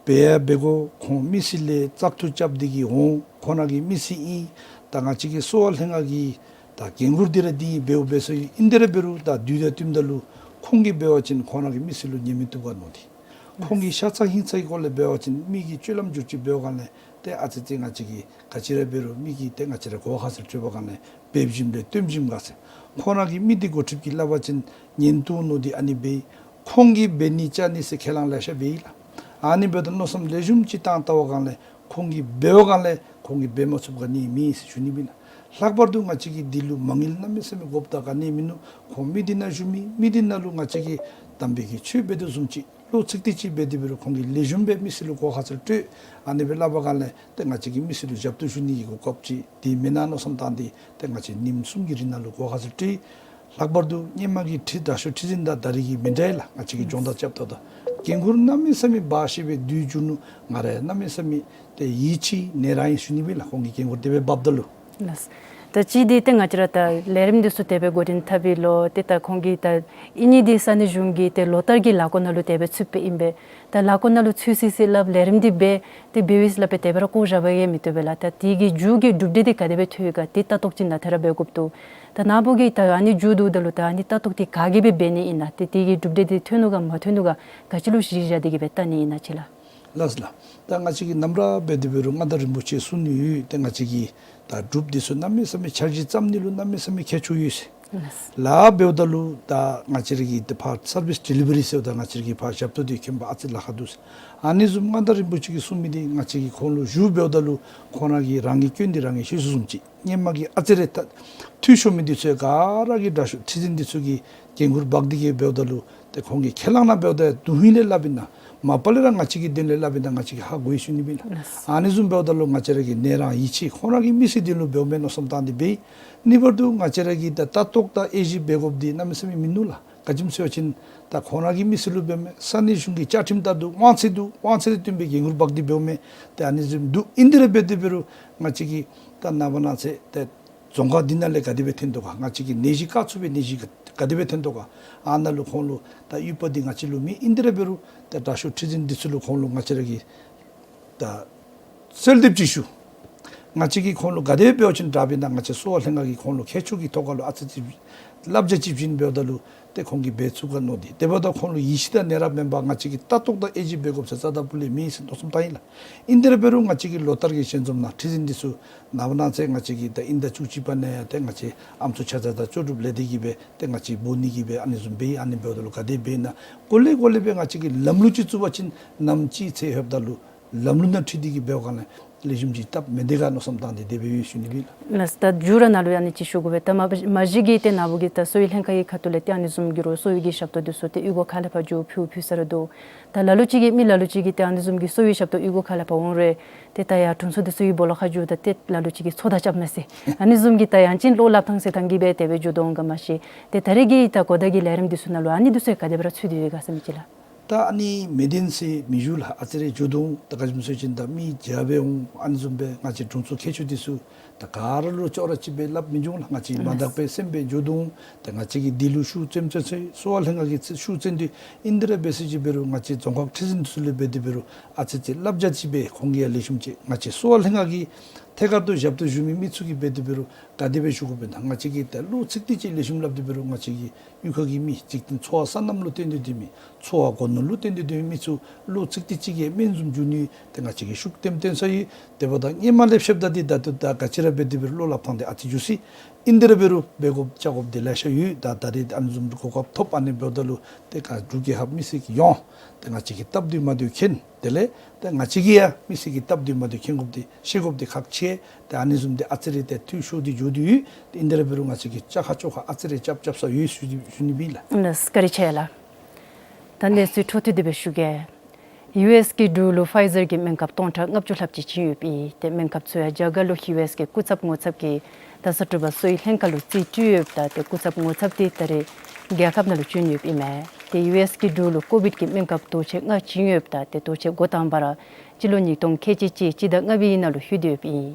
འབད་ཡང་འབད་དགོ། ཁོང་མི་སེར་ལས་བཙག་འཐུ་རྐྱབ་སྟེ་གིས་འོང་། ཁོང་ར་གི་མི་སེར་ཨིན། ད་ང་བཅས་ཀྱི་གསོ་བ་ལྷན་ཁག་གི་ད་འགན་ཁུར་འདི་ར་འདི་འབདཝ་འབད་ས་ཨིན། ཨིན་དེ་ར་འབད་རུང་ད་དུས་དང་བསྟུནམ་ད་ལུ་ཁོང་གིས་འབད་བ་ཅིན་ཁོང་ར་གི་མི་སེར་ལུ་ཉན་མི་བཏུབ་ག་མནོ་སྟེ། ཁོང་གི་ཤ་ཚ་ཧིང་ཚ་གི་སྐོར་ལས་འབད་བ་ཅིན་མི་གི་སྤྱོད་ལམ་འགྱུར་ཅིག་འབདཝ་སྒང་ལས་ཏེ་ཨ་ཙི་ཙི་ང་བཅས་ཀྱིས་ག་ཅི་ར་འབད་རུང་མི་གིས་ཏེ་ང་བཅས་ར་གོ་བ་ཁ་གསལ་སྤྲོད་པའི་སྒང་ལས་འབད་བཞིན་པས་སྟོན་བཞིན་ག་ཟེར། ཁོང་ར་གི་མི་འདི་འགོ་ཁྲིདཔ་གིས་སླབ་པ་ཅིན་ཉན་བཏུབ་མནོ་སྟེ་ཨ་ནི་འབད། ཁོང་གིས་འབད་ནི་བཅའ་ནི་ཟེར་ཁས་བླངས་ལེ་ཤ་འབད་ཡི་ལགས། ཨ་ནི་འབདཝ་ད་མནོ་བསམ་ལེགས་ཤོམ་ཅིག་བཏང་བལྟ་བའི་སྒང་ལས་ཁོང་གིས་འབད་བའི་སྒང་ལས་ཁོང་གིས་འབད་མ་ཚུགསཔ་ག་ནི་མེད་ཟེར་ཞུ་ནི་ཨིན་ལགས། ལྷག་པར་དུ་ང་བཅས་ཀྱིས་འདི་ལུ་མ་དངུལ་གནམ་མེད་ས་མེད་དགོཔ་དང་ག་ནི་མིན་ནུག། ཁོང་མི་འདི་ནང་བཞུགས་མི་མི་འདི་ནང་ལུ་ང་བཅས་ཀྱིས་དམ་པའི་གི་ཆོས་འབད་དོ་བཟུམ་ཅིག་བློ་ཚིག་ཏིག་ཅིག་འབད་དེ་འབད་རུང་ཁོང་གིས་ལེགས་ཤོམ་སྦེ་མི་སེར་ལུ་གོ་བ་ཁ་གསལ་སྤྲོད། ཨ་ནི་སྦེ་སླབ་པའི་སྒང་ལས་ཏེ་ང་བཅས་ཀྱིས་མི་སེར་ལུ་ཞབས་ཏོག་ཞུ་ནི་གི་གོ་སྐབས་ཅིག་འདི་མེན་ན་མནོ་བསམ་བཏང་སྟེ་ཏེ་ང་བཅས་ཉིནམ་གསུམ་གྱི་རིང་ནང་ལུ་གོ་བ་ཁ་གསལ་སྤྲོད། ལྷག་པར་དུ་སྔོན་མ་གི་ཁྲི་དྲག་ཤོས་ཁྲི་འཛིན་དང་ད་རེས་ཀྱི་མི་འདྲ་ལགས། ང་བཅས་ཀྱིས་སྦྱོང་བརྡར་རྐྱབ་ད་ད་འགན་ཁུར་གནམ་མེད་ས་མེད་འབག་ཤེས་པའི་དུས་འགྱོ་ནུག། ང་ར་གནམ་མེད་ས་མེད་ཏེ་ཡིད་ཆེས་ནི་ར་ཨིན་ཞུ་ནི་ཨིན་ལགས། ཁོང་གིས་འགན་ཁུར་དེ་སྦེ་འབགཔ་ད་ལུ། ལགས། ད་ཅི་འདི་ཏེ་ང་བཅས་ར་ད་ལས་རིམ་འདི་ཚུ་དེ་སྦེ་འགོ་འདྲེན་འཐབ་པའི་ལོ་ཏེ་ད་ཁོང་གིས་ད་ཨིན་ནི་འདི་ས་གནས་གཞུང་གི་ཏེ་ལོ་བསྟར་གྱི་ལས་འགུལ་ནང་ལུ་དེ་སྦེ་ཚུད་པའི་ཨིན་པས། ད་ལས་འགུལ་ནང་ལུ་ཚུད་ཅི་ཟེར་སླབ་ལས་རིམ་འདི་འབད་དེ་འབདཝ་ཨིན་ཟེར་སླབ་སྦེ་དེ་སྦེ་ར་བཀོ་བཞག་པ་ཡང་མི་བཏུབ་པས་ལགས། ད་དེ་གི་མཇུག་གི་གྲུབ་འབྲས་འདི་ག་དེ་སྦེ་ཐོན་ཡི་ག་དེ་ལྟ་རྟོག་ཅིག་ནཱ་ཏེ་ར་འབད་དགོཔ་འདུག། ད་ནཱ་བུ་གིས་ད་ཨ་ནི་མཇུག་བསྡུཝ་ད་ལུ་ད་ཨ་ནི་ལྟ་རྟོག་འདི་ག་གིས་སྦེ་འབད་ནི་ཨིན་ན་ཏེ་དེ་གི་གྲུབ་འབྲས་འདི་ཐོན་ནུག་ག་མ་ཐོན་ནུག་ག་ག་ཅི་ལུ་གཞི་བཞག་སྟེ་གིས་སྦེ་ལྟ་ནི་ཨིན་ན་ཅིག་ལགས། ལགས་ལགས། ད་ང་བཅས་ཀྱིས་ནམ་ར་འབད་དེ་འབད་རུང་མངའ་བདག་རིན་པོ་ཆེ་གསུང་ནི་ཡོད། ཏེ་ང་བཅས་ཀྱིས་ད་འབྲུགཔ་འདི་ཚུ་གནམ་མེད་ས་མེད་འཆར་གཞི་བརྩམ་ནི་ལུ་གནམ་མེད་ས་མེད་ཁྱད་ཆོས་ཡོད་ཟེར། ལགས། ལཱ་འབདཝ་ད་ལུ་ད་ང་བཅས་ར་གི་ཏེ་ཕར་སར་བིསི་ཌི་ལི་བ་རི་ཟེརཝ་ད་ང་བཅས་ར་གི་ཕར་ཞབས་ཏོག་འདི་མཁྱེན་པ་ཨ་ཙི་ལཱ་ཁག་འདུག་ཟེར། ཨ་ནི་བཟུམ་མངའ་བདག་རིན་པོ་ཆེ་གིས་གསུང་མི་འདི་ང་བཅས་ཀྱིས་ཁོང་ལུ་ཞུ་འབདཝ་ད་ལུ་ཁོང་ར་གིས་རང་གི་སྐྱོན་འདི་རང་གིས་ཤེས་ཚུགས་བཟུམ་ཅིག། སྔོན་མ་གི་ཨ་ཙི་རེ་ད་འཐུས་ཤོར་མི་འདི་ཚུ་ག་ར་གིས་དྲག་ཤོས་ཁྲི་འཛིན་འདི་ཚུ་གིས་འགན་ཁུར་འབག་སྟེ་གིས་འབདཝ་ད་ལུ་ཏེ་ཁོང་གིས་ཁས་བླངས་གནང་འབདཝ་ད་དོན་ཧིང་ལས་སླབ་ཨིན་ན་མ་པ་ལས་ར་ང་བཅས་ཀྱི་དོན་ལས་སླབ་ཨིན་ན་ང་བཅས་ཀྱིས་ཧ་གོ་ཡི་ཞུ་ནི་ཨིན་ལགས། ཨ་ནི་བཟུམ་འབདཝ་ད་ལུ་ང་བཅས་ར་གིས་ནི་ར་ཡིད་ཆེས་ཁོང་ར་གི་མི་སེར་འདི་ལུ་འབདཝ་མས་མནོ་བསམ་བཏང་སྟེ་འབད། ངེས་པར་དུ་ང་བཅས་ར་གི་ད་ལྟ་རྟོག་དང་དབྱེ་ཞིབ་འབད་དགོཔ་འདི་གནམ་མེད་ས་མེད་མིན་ནུག་ལགས། ག་ཅི་སྨོ་ཟེར་བ་ཅིན་ད་ཁོང་ར་གི་མི་སེར་ལུ་འབདཝ་མས། ས་གནས་གཞུང་གི་བཅའ་ཁྲིམས་ལྟར་དུ་དབང་ཚད་འདུག། དབང་ཚད་དང་བསྟུན་པའི་འགན་ཁུར་འབག་སྟེ་འབདཝ་མས། ཏེ་ཨ་ནི་བཟུམ་འདུག། ཨིན་དེ་ར་འབད་དེ་འབད་རུང་ང་བཅས་ཀྱིས་ད་ནངས་པ་གནངས་ཚེ་ཏེ་རྫོང་ཁག་འདི་ནང་ལས་ག་དེ་སྦེ་ཐོན་དོ་ག། ང་བཅས་ཀྱི་ནད་གཞི་བཀག་ཚུགས་པའི་ནད་གཞི་ག་ག་དེ་སྦེ་ཐོན་དོ་ག། ཨ་ནཱ་ལུ་ཁོང་ལུ་ད་ཡུདཔ་འདི་ང་བཅས་ལུ་མེད། ཨིན་དེ་ར་འབད་རུང་ད་དྲག་ཤོས་ཁྲི་འཛིན་འདི་ཚུ་ལུ་ཁོང་ལུ་ང་བཅས་ར་གིས་ད་གསོལ་འདེབས་ཅིག་ཞུ། ང་བཅས་ཀྱིས་ཁོང་ལུ་ག་དེ་འབད་བ་ཅིན་དྲག་པས་ན་ང་བཅས་གསོ་བ་ལྷན་ཁག་གིས་ཁོང་ལུ་ཁྱད་ཆོས་ཀྱི་ཐོག་ཁ་ལུ་ཨ་ཙི་ཅིག་བསླབ་བྱ་ཅིག་བྱིན་འབདཝ་ད་ལུ་ཏེ་ཁོང་གིས་འབད་ཚུགས་ག་མནོ་སྟེ། དེ་འབདཝ་ད་ཁོང་ལུ་ཡིད་ཆེས་དང་ནི་ར་མེན་པར་ང་བཅས་ཀྱིས་ལྟ་རྟོག་དང་དབྱེ་ཞིབ་འབད་དགོཔ་ཟེར་རྩ་དང་པོ་ལས་མེད་ཟེར་མནོ་བསམ་བཏང་ཡི་ལགས། ཨིན་དེ་ར་འབད་རུང་ང་བཅས་ཀྱི་ལོ་ལྟར་གྱི་ཞལ་འཛོམས་ནང་ཁྲི་འཛིན་འདི་ཚུ་ནངས་པ་གནངས་ཚེ་ང་བཅས་ཀྱིས་ད་དབྱིན་ཟླ་བཅུ་གཅིག་པ་ནང་ཡང་ཏེ་ང་བཅས་ཨམ་སྲུ་ཆ་ཚང་དང་ལྕོགས་གྲུབ་ལས་སྡེ་གིས་སྦེ་ཏེ་ང་བཅས་འབོ་ནི་གི་སྦེ་ཨ་ནི་བཟུམ་འབད་ཡི། ཨ་ནི་འབདཝ་ད་ལུ་ག་དེ་འབད་ན་གོ་ལེ་གོ་ལེ་སྦེ་ང་བཅས་ཀྱིས་ལམ་ལུགས་ཅིག་བཙུགས་པ་ཅིན་ནམ་ཅིག་ཚེ་ལྷོདཔ་ད་ལུ་ལམ་ལུགས་ནང་འཁྲིལ་ཏེ་གིས་འབད་བའི་སྒང་ལས་ལེགས་ཤོམ་ཅིག་སྟབས་མི་བདེ་ག་མནོ་བསམ་བཏང་སྟེ་དེ་སྦེ་ཡོད་ཞུ་ནི་ཨིན་ལགས། ལགས། ད་མཇུག་ར་ནཱ་ལུ་ཡང་ཨ་ནི་ཅིག་ཞུ་དགོ་པས། ད་མ་མ་གཞི་གི་ཏེ་ནཱ་བུ་གིས་ད་གསོ་བའི་ལྷན་ཁག་གི་ཁ་ཐུག་ལས་ཏེ་ཨ་ནི་བཟུམ་གྱི་རོགས་གསོ་བའི་གི་ཞབས་ཏོག་འདི་ཚུ་ཏེ་གཡུས་སྒོ་ཁ་ལས་ཕར་འགྱོ་ཕུལ་ཕུལ་ས་ར་འདུག། ད་ལ་ལུ་ཅིག་གིས་མི་ལ་ལུ་ཅིག་གིས་ཏེ་ཨ་ནི་བཟུམ་གྱི་གསོ་བའི་ཞབས་ཏོག་གཡུས་སྒོ་ཁ་ལས་ཕར་འོང་རུང་ཏེ་ད་ཡར་དྲུང་འཚོ་འདི་ཚུ་གི་སྦོ་ལོགས་ཁར་འགྱོཝ་ད་ཏེ་ལ་ལུ་ཅིག་གིས་ཚོད་ལྟ་རྐྱབ་མས་ཟེར། ཨ་ནི་བཟུམ་གྱི་ད་ཡང་ཅིན་བློ་སླབ་ཐངས་ཟེར་ཐངས་ཀྱིས་སྦེ་དེ་སྦེ་འགྱོ་དོ་འོང་ག་མ་ཤེས། ཏེ་ད་རེས་ཀྱི་ད་གོ་བརྡ་གི་ལས་རིམ་འདི་ཚུ་ནང་ལུ་ཨ་ནི་འདི་ཚུ་ག་དེ་སྦེ་ར་ཚུད་དེ་ཡོད་ག་ཟེར་མི་ཅིག་ལགས། ད་ཨ་ནི་མི་བདེན་ཟེར་མི་ཞུ་ལགས། ཨ་ཙི་རེ་འགྱོ་དོ་འོང་། ད་ག་ཅི་སྨོ་ཟེར་བ་ཅིན་ད་མི་བརྒྱ་སྦེ་འོང་། ཨ་ནི་བཟུམ་སྦེ་ང་བཅས་དྲུང་འཚོ་མཁས་མཆོག་འདི་ཚུ་ད་ག་ར་ལུ་ཅོག་ར་གཅིག་སྦེ་སླབ་མི་འོང་ལགས། ང་བཅས་མ་དག་པའི་སེམས་སྦེ་འགྱོ་དོ་འོང་། ད་ང་བཅས་ཀྱིས་འདི་ལུ་ཤུགས་བཙེམ་བཙེམ་ཚེ་གསོ་བ་ལྷན་ཁག་གིས་ཤུགས་བཙེམ་སྟེ་ཨིན་དེ་ར་འབད་ཟེར་ཅིག་འབད་རུང་ང་བཅས་རྫོང་ཁག་ཁྲི་འཛིན་འདི་ཚུ་ལུ་འབད་དེ་འབད་རུང་ཨ་ཙི་ཙི་བསླབ་བྱ་ཅིག་སྦེ་ཁོང་གིས་ཡང་ལེགས་ཤོམ་ཅིག་ང་བཅས་གསོ་བ་ལྷན་ཁག་གིས་ ཐད་ཀར་དུ་ཞབས་ཏོག་ཞུ་མི་མི་ཚུ་གིས་འབད་དེ་འབད་རུང་ག་དེ་སྦེ་ཞུ་དགོཔ་ཨིན་ན། ང་བཅས་ཀྱིས་ཏེ་བློ་ཚིག་ཏིག་ཅིག་ལེགས་ཤོམ་སླབ་སྟེ་འབད་རུང་ང་བཅས་ཀྱི་གཡུས་ཁ་གི་མི་འཇིག་རྟེན་འཚོ་བ་སོ་ནམ་ལུ་བརྟེན་ཏེ་སྡོད་མི་འཚོ་བ་སྒོ་ནོར་ལུ་བརྟེན་ཏེ་སྡོད་མི་མི་ཚུ་བློ་ཚིག་ཏིག་ཅིག་གིས་སྨན་བཟུམ་འགྱོ་ནི་ཏེ་ང་བཅས་ཀྱིས་ཤུགས་བཏོན་བཏོན་ས་ཡོད། དེ་འབདཝ་ད་སྔོན་མ་ལས་ཕྱདཔ་ད་འདི་ད་ལྟོ་ད་ག་ཅི་ར་འབད་དེ་འབད་རུང་བློ་སླབ་ཐངས་འདི་ཨ་ཙི་འགྱུར་སོ་ཡི། ཨིན་དེ་ར་འབད་རུང་འབད་དགོཔ་བཅའ་དགོཔ་འདི་ལེ་ཤ་ཡོད། ད་ད་རེས་ཨ་ནི་བཟུམ་གོ་སྐབས་ཐོབ། ཨ་ནི་འབདཝ་ད་ལུ་ཏེ་ག་འབྲུག་རྒྱལ་ཁབ་མི་སེར་གྱིས་ཡང་ཏེ་ང་བཅས་ཀྱིས་སྟབས་བདེཝ་མ་བདེཝ་མཁྱེན། དེ་ལས་ཏེ་ང་བཅས་ཀྱིས་ཡང་མི་སེར་གྱིས་སྟབས་བདེཝ་མ་བདེཝ་མཁྱེན་དགོཔ་འདི་ཤེས་དགོཔ་འདི་ཁག་ཆེ། ཏེ་ཨ་ནི་བཟུམ་འདི་ཨ་ཙི་རེ་ཏེ་འཐུས་ཤོར་ཏེ་འགྱོ་དོ་ཡོད། ཏེ་ཨིན་དེ་ར་འབད་རུང་ང་བཅས་ཀྱིས་བཅའ་ཁ་བཅོ་ཁ་ཨ་ཙི་རེ་རྐྱབ་རྐྱབ་ས་ཡོད་ཟེར་ཞུ་ནི་ཨིན་ལགས། ལགས་སོ། བཀའ་དྲིན་ཆེ་ལགས། ད་གནས་ཚུལ་འཕྲོ་མཐུད་དེ་སྦེ་ཞུ་གེ། ཡུ་ཨེསི་གི་འབྲུག་ལུ་ཕའི་ཛར་གྱི་སྨན་ཁབ་སྟོང་ཕྲག་ལྔ་བཅུ་ལྷགཔ་ཅིག་བྱིན་ཡོདཔ་ཨིན། ཏེ་སྨན་ཁབ་ཚུ་ཡང་རྒྱ་གར་ལུ་ཡུ་ཨེསི་གི་སྐུ་ཚབ་ངོ་ཚབ་ཀྱིས་ད་ས་གྲུ་པ་གསོ་བའི་ལྷན་ཁག་ལུ་རྩིས་སྤྲོད་ཡོདཔ་ད་ཏེ་སྐུ་ཚབ་ངོ་ཚབ་འདི་ད་རེས་རྒྱལ་ཁབ་ནང་ལུ་བྱོན་ཡོདཔ་ཨིན་མས། ཏེ་ཡུ་ཨེསི་གི་འབྲུག་ལུ་ཀོ་བིཌ་གྱི་སྨན་ཁབ་དོས་ཚད་ལྔ་བྱིན་ཡོདཔ་ད་ཏེ་དོས་ཚད་འགོ་དང་པ་ར་སྤྱི་ལོ་ཉིས་སྟོང་ཁལ་གཅིག་གཅིག་སྤྱི་ཟླ་ལྔ་པའི་ནང་ལུ་ལྷོད་དེ་ཡོདཔ་ཨིན།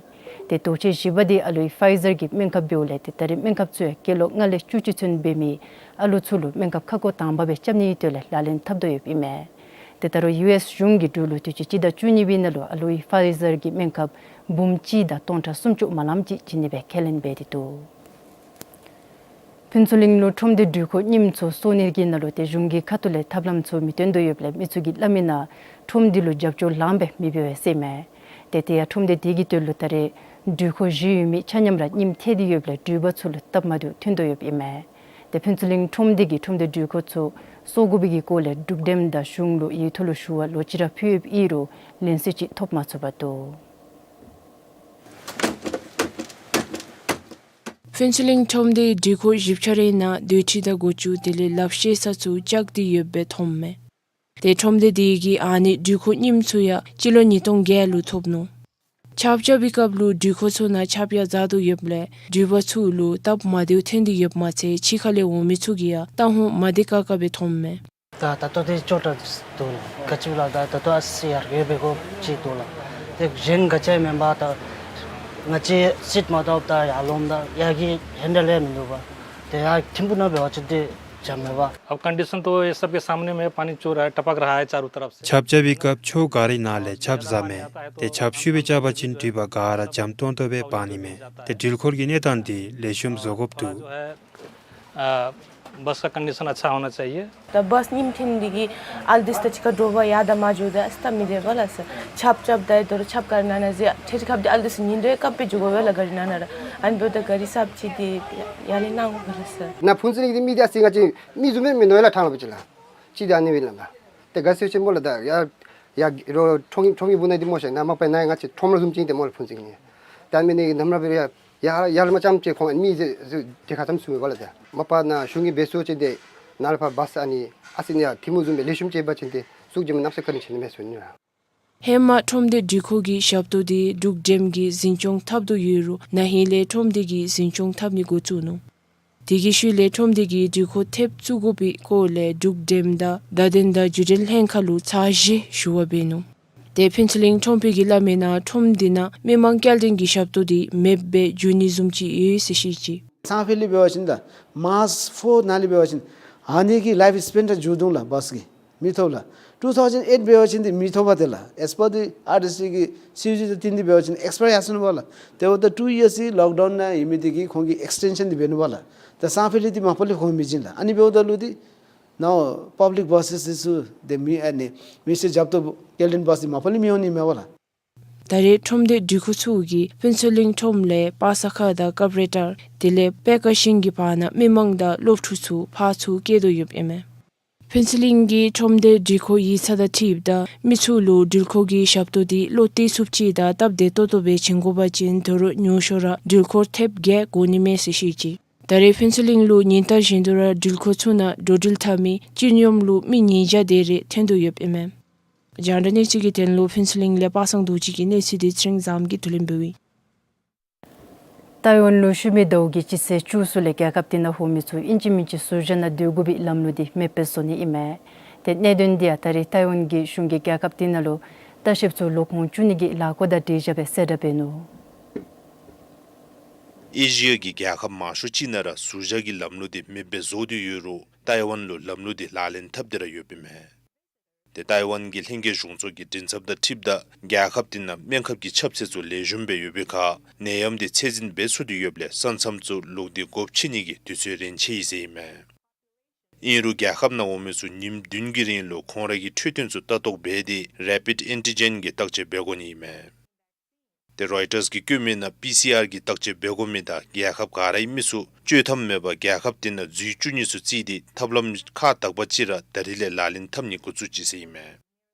ཏེ་དོས་ཚད་བཞི་པ་འདི་ཨ་ལུའི་ཕའི་ཛར་གྱི་སྨན་ཁབ་འབདཝ་ལས་ཏེ་ད་རེས་སྨན་ཁབ་ཚུ་ཡང་སྐྱེས་ལོ་ལྔ་ལས་བཅུ་གཅིག་ཚུན་འབད་མི་ཨ་ལུ་ཚུ་ལུ་སྨན་ཁབ་ཁག་འགོ་དང་པ་སྦེ་རྐྱབ་ནིའི་དོན་ལས་ལག་ལེན་འཐབ་དོ་ཡོདཔ་ཨིན་མས། ཏེ་ད་རུང་ཡུ་ཨེསི་གཞུང་གིས་འབྲུག་ལུ་དུས་ཅི་སྤྱི་ཟླ་བཅུ་གཉིས་པའི་ནང་ལུ་ཨ་ལུའི་ཕའི་ཛར་གྱི་སྨན་ཁབ་འབུམ་གཅིག་དང་སྟོང་ཕྲག་སུམ་ཅུ་མ་ལངམ་ཅིག་བྱིན་ནི་སྦེ་ཁས་ལེན་འབད་དེ་འདུག། ཕུན་ཚོགས་གླིང་ལུ་ཁྲོམ་སྡེ་འགྲུལ་འཁོར་རྙིངམ་ཚུ་གསོ་ནི་གི་ནང་ལུ་ཏེ་གཞུང་གི་ཁ་ཐུག་ལས་ཐབས་ལམ་ཚུ་མི་སྟོན་དོ་ཡོདཔ་ལས་མི་ཚུ་གིས་སླབ་མི་ནང་ཁྲོམ་སྡེ་ལུ་རྒྱབ་སྐྱོར་ལངམ་སྦེ་མེདཔ་སྦེ་ཟེར་མས། ཏེ་དེ་ཡང་ཁྲོམ་སྡེ་དེ་གི་དོན་ལུ་ད་རེས་འགྲུལ་འཁོར་བཞི་ཡོད་མི་ཆ་མཉམ་ར་རྙིངམ་ཐལ་ཏེ་ཡོདཔ་ལས་འགྲུལ་པ་ཚུ་ལུ་སྟབས་མ་བདེཝ་ཐོན་དོ་ཡོདཔ་ཨིན་མས། ཏེ་ཕུན་ཚོགས་གླིང་ཁྲོམ་སྡེ་གིས་ཁྲོམ་སྡེ་འགྲུལ་འཁོར་ཚུ་གསོ་དགོ་པའི་གི་སྐོར་ལས་འབྲུག་འགྲེམས་དང་གཞུང་ལུ་ཡིག་ཐོག་ལུ་ཞུ་བ་ལོག་ཅི་ར་ཕུལ་ཡོདཔ་ཨིན་རུང་ལན་གསལ་ཅིག་ཐོབ་མ་ཚུགས་པར་འདུག། ཕུན་ཚོགས་གླིང་ཁྲོམ་སྡེའི་འགྲུལ་འཁོར་བཞི་ཆ་རའི་ནང་སྡོད་ཁྲི་དང་སྒོ་ཅུང་དེ་ལས་ལགཔ་བཤེད་ས་ཚུ་བཅག་སྟེ་ཡོདཔ་སྦེ་མཐོངམ་མས། ཏེ་ཁྲོམ་སྡེ་དེ་གིས་ཨ་ནི་འགྲུལ་འཁོར་རྙིངམ་ཚུ་ཡང་སྤྱི་ལོ་ཉིས་སྟོང་བརྒྱད་ལུ་ཐོབ་ནུག། ཆརཔ་རྐྱབ་པའི་སྐབས་ལུ་འགྲུལ་འཁོར་ཚུ་ནང་ཆརཔ་ཡང་འཛག་དོ་ཡོདཔ་ལས་འགྲུལ་པ་ཚུ་ལུ་སྟབས་མ་བདེཝ་ཐོན་ཏེ་ཡོདཔ་མ་ཚད་ཕྱི་ཁ་ལས་འོང་མི་ཚུ་གིས་ཡང་རྟ་ཧོང་མ་བདེ་ཁག་ཁ་སྦེ་མཐོངམ་མས། ད་ད་ལྟོ་འདི་ཅོག་འཐདཔ་འདུག་ལགས། ག་ཅི་སླབ་ད་ད་ལྟོ་ཨ་ཙི་ཡར་ཡོད་པའི་སྐོར་ཅིག་འདུག་ལགས། ཏེ་གཞན་ག་ཅི་མེན་པར་ད་ང་བཅས་སིཊ་མ་བཏུབ་ད་ཡར་ལོངམ་ད་ཡར་གྱི་ཧེན་ཌལ་ཡང་མིན་འདུག་པ། ཏེ་ཡར་ཐིམ་ཕུག་ནང་འབད་བ་ཅིན་ཏེ་འཇམ་མས་པ། अब कंडीशन तो ये सबके सामने में, पानी चू रहा है, टपक रहा है चारों तरफ से। ཆརཔ་རྐྱབ་པའི་སྐབས་ཕྱོགས་ག་རའི་ནང་ལས་ཆརཔ་འཛག་མས། ཏེ་ཆརཔ་ཤུགས་སྦེ་རྐྱབ་པ་ཅིན་འགྲུལ་པ་ག་ར་འཇམ་ཏོང་ཏོ་སྦེ་འབག་ནི་མས། ཏེ་འགྲུལ་འཁོར་གྱི་གནས་སྟངས་འདི་ལེགས་ཤོམ་བཟོ་དགོཔ་འདུག། ཨ་བསི་ཀ་ཀོན་ཌི་ཤན་ཨ་ཆ་ཧོ་ན་ཅ་ཧི་ཡེ། ད་བསི་རྙིངམ་ཐོན་འདི་གིས་ཨ་ལུ་འདི་ཚུ་ད་ཅི་ཁར་འདྲོག་པར་ཡར་དང་མར་འགྱོ་དོ་ཡང་སྟབས་མི་བདེ་བས་ལགས་སོ། ཆརཔ་རྐྱབ་ད་ཡང་དོ་རུང་ཆརཔ་ག་ར་ནང་ན་ཟེར་ཁྲིག་ཁྲི་ཁར་འདི་ཨ་ལུ་འདི་ཚུ་ཉིན་རེ་སྐབས་སྦེ་འགྱོ་དགོ་པས་ལགས་ག་རི་ནང་ན་ར། ཨ་ནི་འབདཝ་ད་ག་རི་གསརཔ་ཅིག་འདི་ཡར་ལས་གནང་དགོ་པས་ལགས་སོ། ནཱ་ཕུན་ཚོགས་གླིང་འདི་མི་འདི་ཨ་ཙི་ང་བཅས་མི་བཟུམ་སྦེ་མིན་ནུག་ལགས། ཐང་ལུ་སྦེ་ཅིག་ལགས་ཅིག་འདི་ཨ་ནི་སྦེ་ལགས། ཏེ་ག་ཅི་ཟེར་ཅི་སྨོ་ལགས། ད་ཡར་ཡར་རོགས་ཁྲོམ་ཁྲོམ་གྱི་སྦུག་ནང་འདི་སྨོ་ཤེ་ན་མ་པ་ནཱ་ང་བཅས་ཁྲོམ་ར་བཟུམ་ཅིག་ཏེ་སྨོ་ལགས་ཕུན་ཚོགས་གླིང་འདི། ད་མི་ནི་ནམ་ར་འབད་རུང་ཡར་ཡར་ལས་མར་རྐྱངམ་ཅིག་ཁོང་ཨ་ནི་མི་ཟེར་ཟེར་དེ་ཁར་ཙམ་ཚུད་མི་འབད་ལགས། ཏེ་མ་པ་ནཱ་གཞུང་གིས་འབད་ཚུགས་ཅི་ཏེ་ནཱ་ལས་ཕར་བསི་ཨ་ནི་ཨ་ཙི་ནི་ཡར་ཐིམ་ཕུག་བཟུམ་སྦེ་ལེགས་ཤོམ་ཅིག་འབད་བ་ཅིན་ཏེ་ཤུགས་ཆེ་མི་གནམ་ས་བཀའ་དྲིན་ཆེ་ནི་མས་ཟེར་ཞུ་ནི་ལགས། ཧེ་མ་ཁྲོམ་སྡེ་འགྲུལ་འཁོར་གྱི་ཞབས་ཏོག་འདི་འབྲུག་འགྲེམས་ཀྱིས་འཛིན་སྐྱོང་འཐབ་དོ་ཡོད་རུང་ན་ཧིང་ལས་ཁྲོམ་སྡེ་གིས་འཛིན་སྐྱོང་འཐབ་ནི་འགོ་བཙུགས་ནུག། དེ་གི་ཤུལ་ལས་ཁྲོམ་སྡེ་གིས་འགྲུལ་འཁོར་ཐེབས་བཙུགས་དགོ་པའི་སྐོར་ལས་འབྲུག་འགྲེམས་དང་བརྡ་དོན་དང་བརྒྱུད་འཕྲིན་ལྷན་ཁག་ལུ་ཚར་བཞི་ཞུ་བ་འབད་ནུག། ཏེ་ཕུན་ཚོགས་གླིང་ཁྲོམ་དཔོན་གྱིས་སླབ་མིའི་ནང་ཁྲོམ་འདི་ནང་མི་མང་སྐྱེལ་འདྲེན་གྱི་ཞབས་ཏོག་འདི་མེདཔ་སྦེ་འགྱུར་ནི་བཟུམ་ཅིག་ཡོད་ཟེར་བཤད་ཅི། སང་ཕོད་ལས་འབད་བ་ཅིན་ད་མཱརཅ་ཕོར་ནང་ལས་འབད་བ་ཅིན་ཨ་ནི་གི་ལའིཕ་སི་པེན་ད་མཇུག་བསྡུ་ལགས་བསི་གི། མི་ཐོབ་ལགས། ཊུ་ཐའུ་ཟེན་ཨེཊ་འབད་བ་ཅིན་འདི་མི་ཐོབ་པས་ཏེ་ལགས། ཨེས་པར་དི་ཨར་ཊི་སི་གི་སི་ཡུ་ཟི་དང་བསྟུན་ཏེ་འབད་བ་ཅིན་ཨེགསི་པ་ཡར་སོ་ནུག་པ་ལགས། དེ་འབདཝ་ད་ཊུ་ཡིརསི་ལོག་ཌའུན་ནང་ཡོད་མི་འདི་གིས་ཁོང་གིས་ཨེགསི་ཊེན་ཤཱན་འདི་འབད་ནུག་པ་ལགས། ད་སང་ཕོད་ལས་འདི་མ་པ་ལས་ཁོང་མི་བྱིན་ལགས། ཨ་ནི་འབདཝ་ད་ལུ་འདི་ནཱ་པབ་ལིཀ་བསི་འདི་ཚུ་འདི་མི་ཨ་ནི་མི་སེར་རྒྱབ་ཏོག་སྐྱེལ་འདྲེན་བསི་འདི་མ་པ་ལས་མི་འོང་ནི་མས་པ་ལགས། ད་རེས་ཁྲོམ་སྡེ་འགྲུལ་འཁོར་ཚུ་གིས་ཕུན་ཚོགས་གླིང་ཁྲོམ་ལས་པ་ས་ཁ་དང་ཀབ་རེ་ཊར་དེ་ལས་པེ་ཀར་ཤིང་གི་བར་ན་མི་མང་དང་སློབ་ཕྲུག་ཚུ་ཕར་ཚུར་སྐྱེལ་དོ་ཡོདཔ་ཨིན་མས། ཕུན་ཚོགས་གླིང་གི་ཁྲོམ་སྡེ་འགྲུལ་འཁོར་ཡིག་ཚང་དང་འཁྲིལཝ་ད་མི་ཚུ་ལུ་འགྲུལ་འཁོར་གྱི་ཞབས་ཏོག་འདི་བློ་གཏད་ཚུགསཔ་ཅིག་དང་སྟབས་བདེ་ཏོག་ཏོ་སྦེ་བྱིན་དགོ་པ་ཅིན་དོ་རུང་ཉུང་ཤོས་ར་འགྲུལ་འཁོར་ཐེབས་བརྒྱད་དགོ་ནི་མས་ཟེར་བཤད་ཅི། ད་རེས་ཕུན་ཚོགས་གླིང་ལུ་ཉིན་ལྟར་བཞིན་དུ་ར་འགྲུལ་འཁོར་ཚུ་ནང་འགྲོ་འགྲུལ་འཐབ་མི་སྤྱི་སྙོམས་ལུ་མི་ཉིས་བརྒྱ་དེ་རེ་ཐོན་དོ་ཡོདཔ་ཨིན་མས། རྒྱང་བསྒྲགས་གནས་ཚུལ་གྱི་དོན་ལུ་ཕུན་ཚོགས་གླིང་ལས་པ་སངས་རྡོ་རྗེ་གི་གནས་ཚུལ་འདི་ཚེ་རིང་བཟངམོ་གིས་བསྡུ་ལེན་འབདཝ་ཨིན། ཏའེ་ཝན་ལུ་ཤུལ་མའི་ཟླཝ་གི་སྤྱི་ཚེས་བཅུ་གསུམ་ལས་རྒྱལ་ཁབ་དེ་ནང་འོང་མི་ཚུ་ཨིན་ཅི་མིན་ཅི་ཟུར་བཞག་ནང་སྡོད་དགོ་པའི་ལམ་ལུགས་འདི་མེདཔ་བཟོ་ནི་ཨིན་མས། ཏེ་གནད་དོན་འདི་ཡང་ད་རེས་ཏའེ་ཝན་གྱི་གཞུང་གིས་རྒྱལ་ཁབ་དེ་ནང་ལུ་ལྟ་བཤལཔ་ཚུ་ལོག་འོང་བཅུག་ནི་གི་ལཱ་འགོ་དང་འབྲེལ་བཞག་སྦེ་གསལ་བསྒྲགས་འབད་ནུག། ཨེ་ཤི་ཡ་གི་རྒྱལ་ཁབ་མང་ཤོས་ཅིག་ནང་ར་ཟུར་བཞག་གི་ལམ་ལུགས་འདི་མེདཔ་སྦེ་བཟོ་སྟེ་ཡོད་རུང་ཏའེ་ཝན་ལུ་ལམ་ལུགས་འདི་ལག་ལེན་འཐབ་སྟེ་ར་ཡོདཔ་ཨིན་མས། ཏེ་ཏའི་ཝན་གྱི་ལྷན་རྒྱས་གཞུང་ཚོགས་ཀྱི་མགྲིན་ཚབ་དང་འཁྲིལཝ་ད་རྒྱལ་ཁབ་དེ་ནང་སྨན་ཁབ་ཀྱི་ཁྱབ་ཚད་ཚུ་ལེགས་ཤོམ་སྦེ་ཡོད་པའི་ཁར་ནད་ཡམས་དེ་ཚད་འཛིན་འབད་ཚུགས་ཏེ་ཡོདཔ་ལས་ས་མཚམས་ཚུ་ལོག་སྟེ་སྒོ་ཕྱེ་ནི་གི་དུས་ཚོད་རན་ཆི་ཡི་ཟེར་ཨིན་མས། ཨིན་རུང་རྒྱལ་ཁབ་ནང་འོང་མི་ཚུ་ཉིནམ་བདུན་གྱི་རིང་ལུ་ཁོང་ར་གི་འཕྲོད་བསྟེན་ཚུ་ལྟ་རྟོག་འབད་དེ་རེ་པིཌ་ཨེན་ཊི་ཇེན་གྱི་བརྟག་དཔྱད་འབད་དགོ་ནི་ཨིན་མས། ཏེ་རོའི་ཊརས་ཀྱིས་བཀོད་མི་ནང་པི་སི་ཨར་གྱི་བརྟག་དཔྱད་འབད་དགོ་མི་དང་རྒྱལ་ཁབ་ག་རའི་མི་ཚུ་བཅོས་ཐབས་མེད་པར་རྒྱལ་ཁབ་དེ་ནང་འཛུལ་བཅུག་ནི་ཚུ་བརྩིས་ཏེ་ཐབས་ལམ་ཁག་དག་པ་ཅིག་ར་ད་རིས་ལས་ལག་ལེན་འཐབ་ནི་འགོ་བཙུགས་ཅི་ཟེར་ཨིན་མས།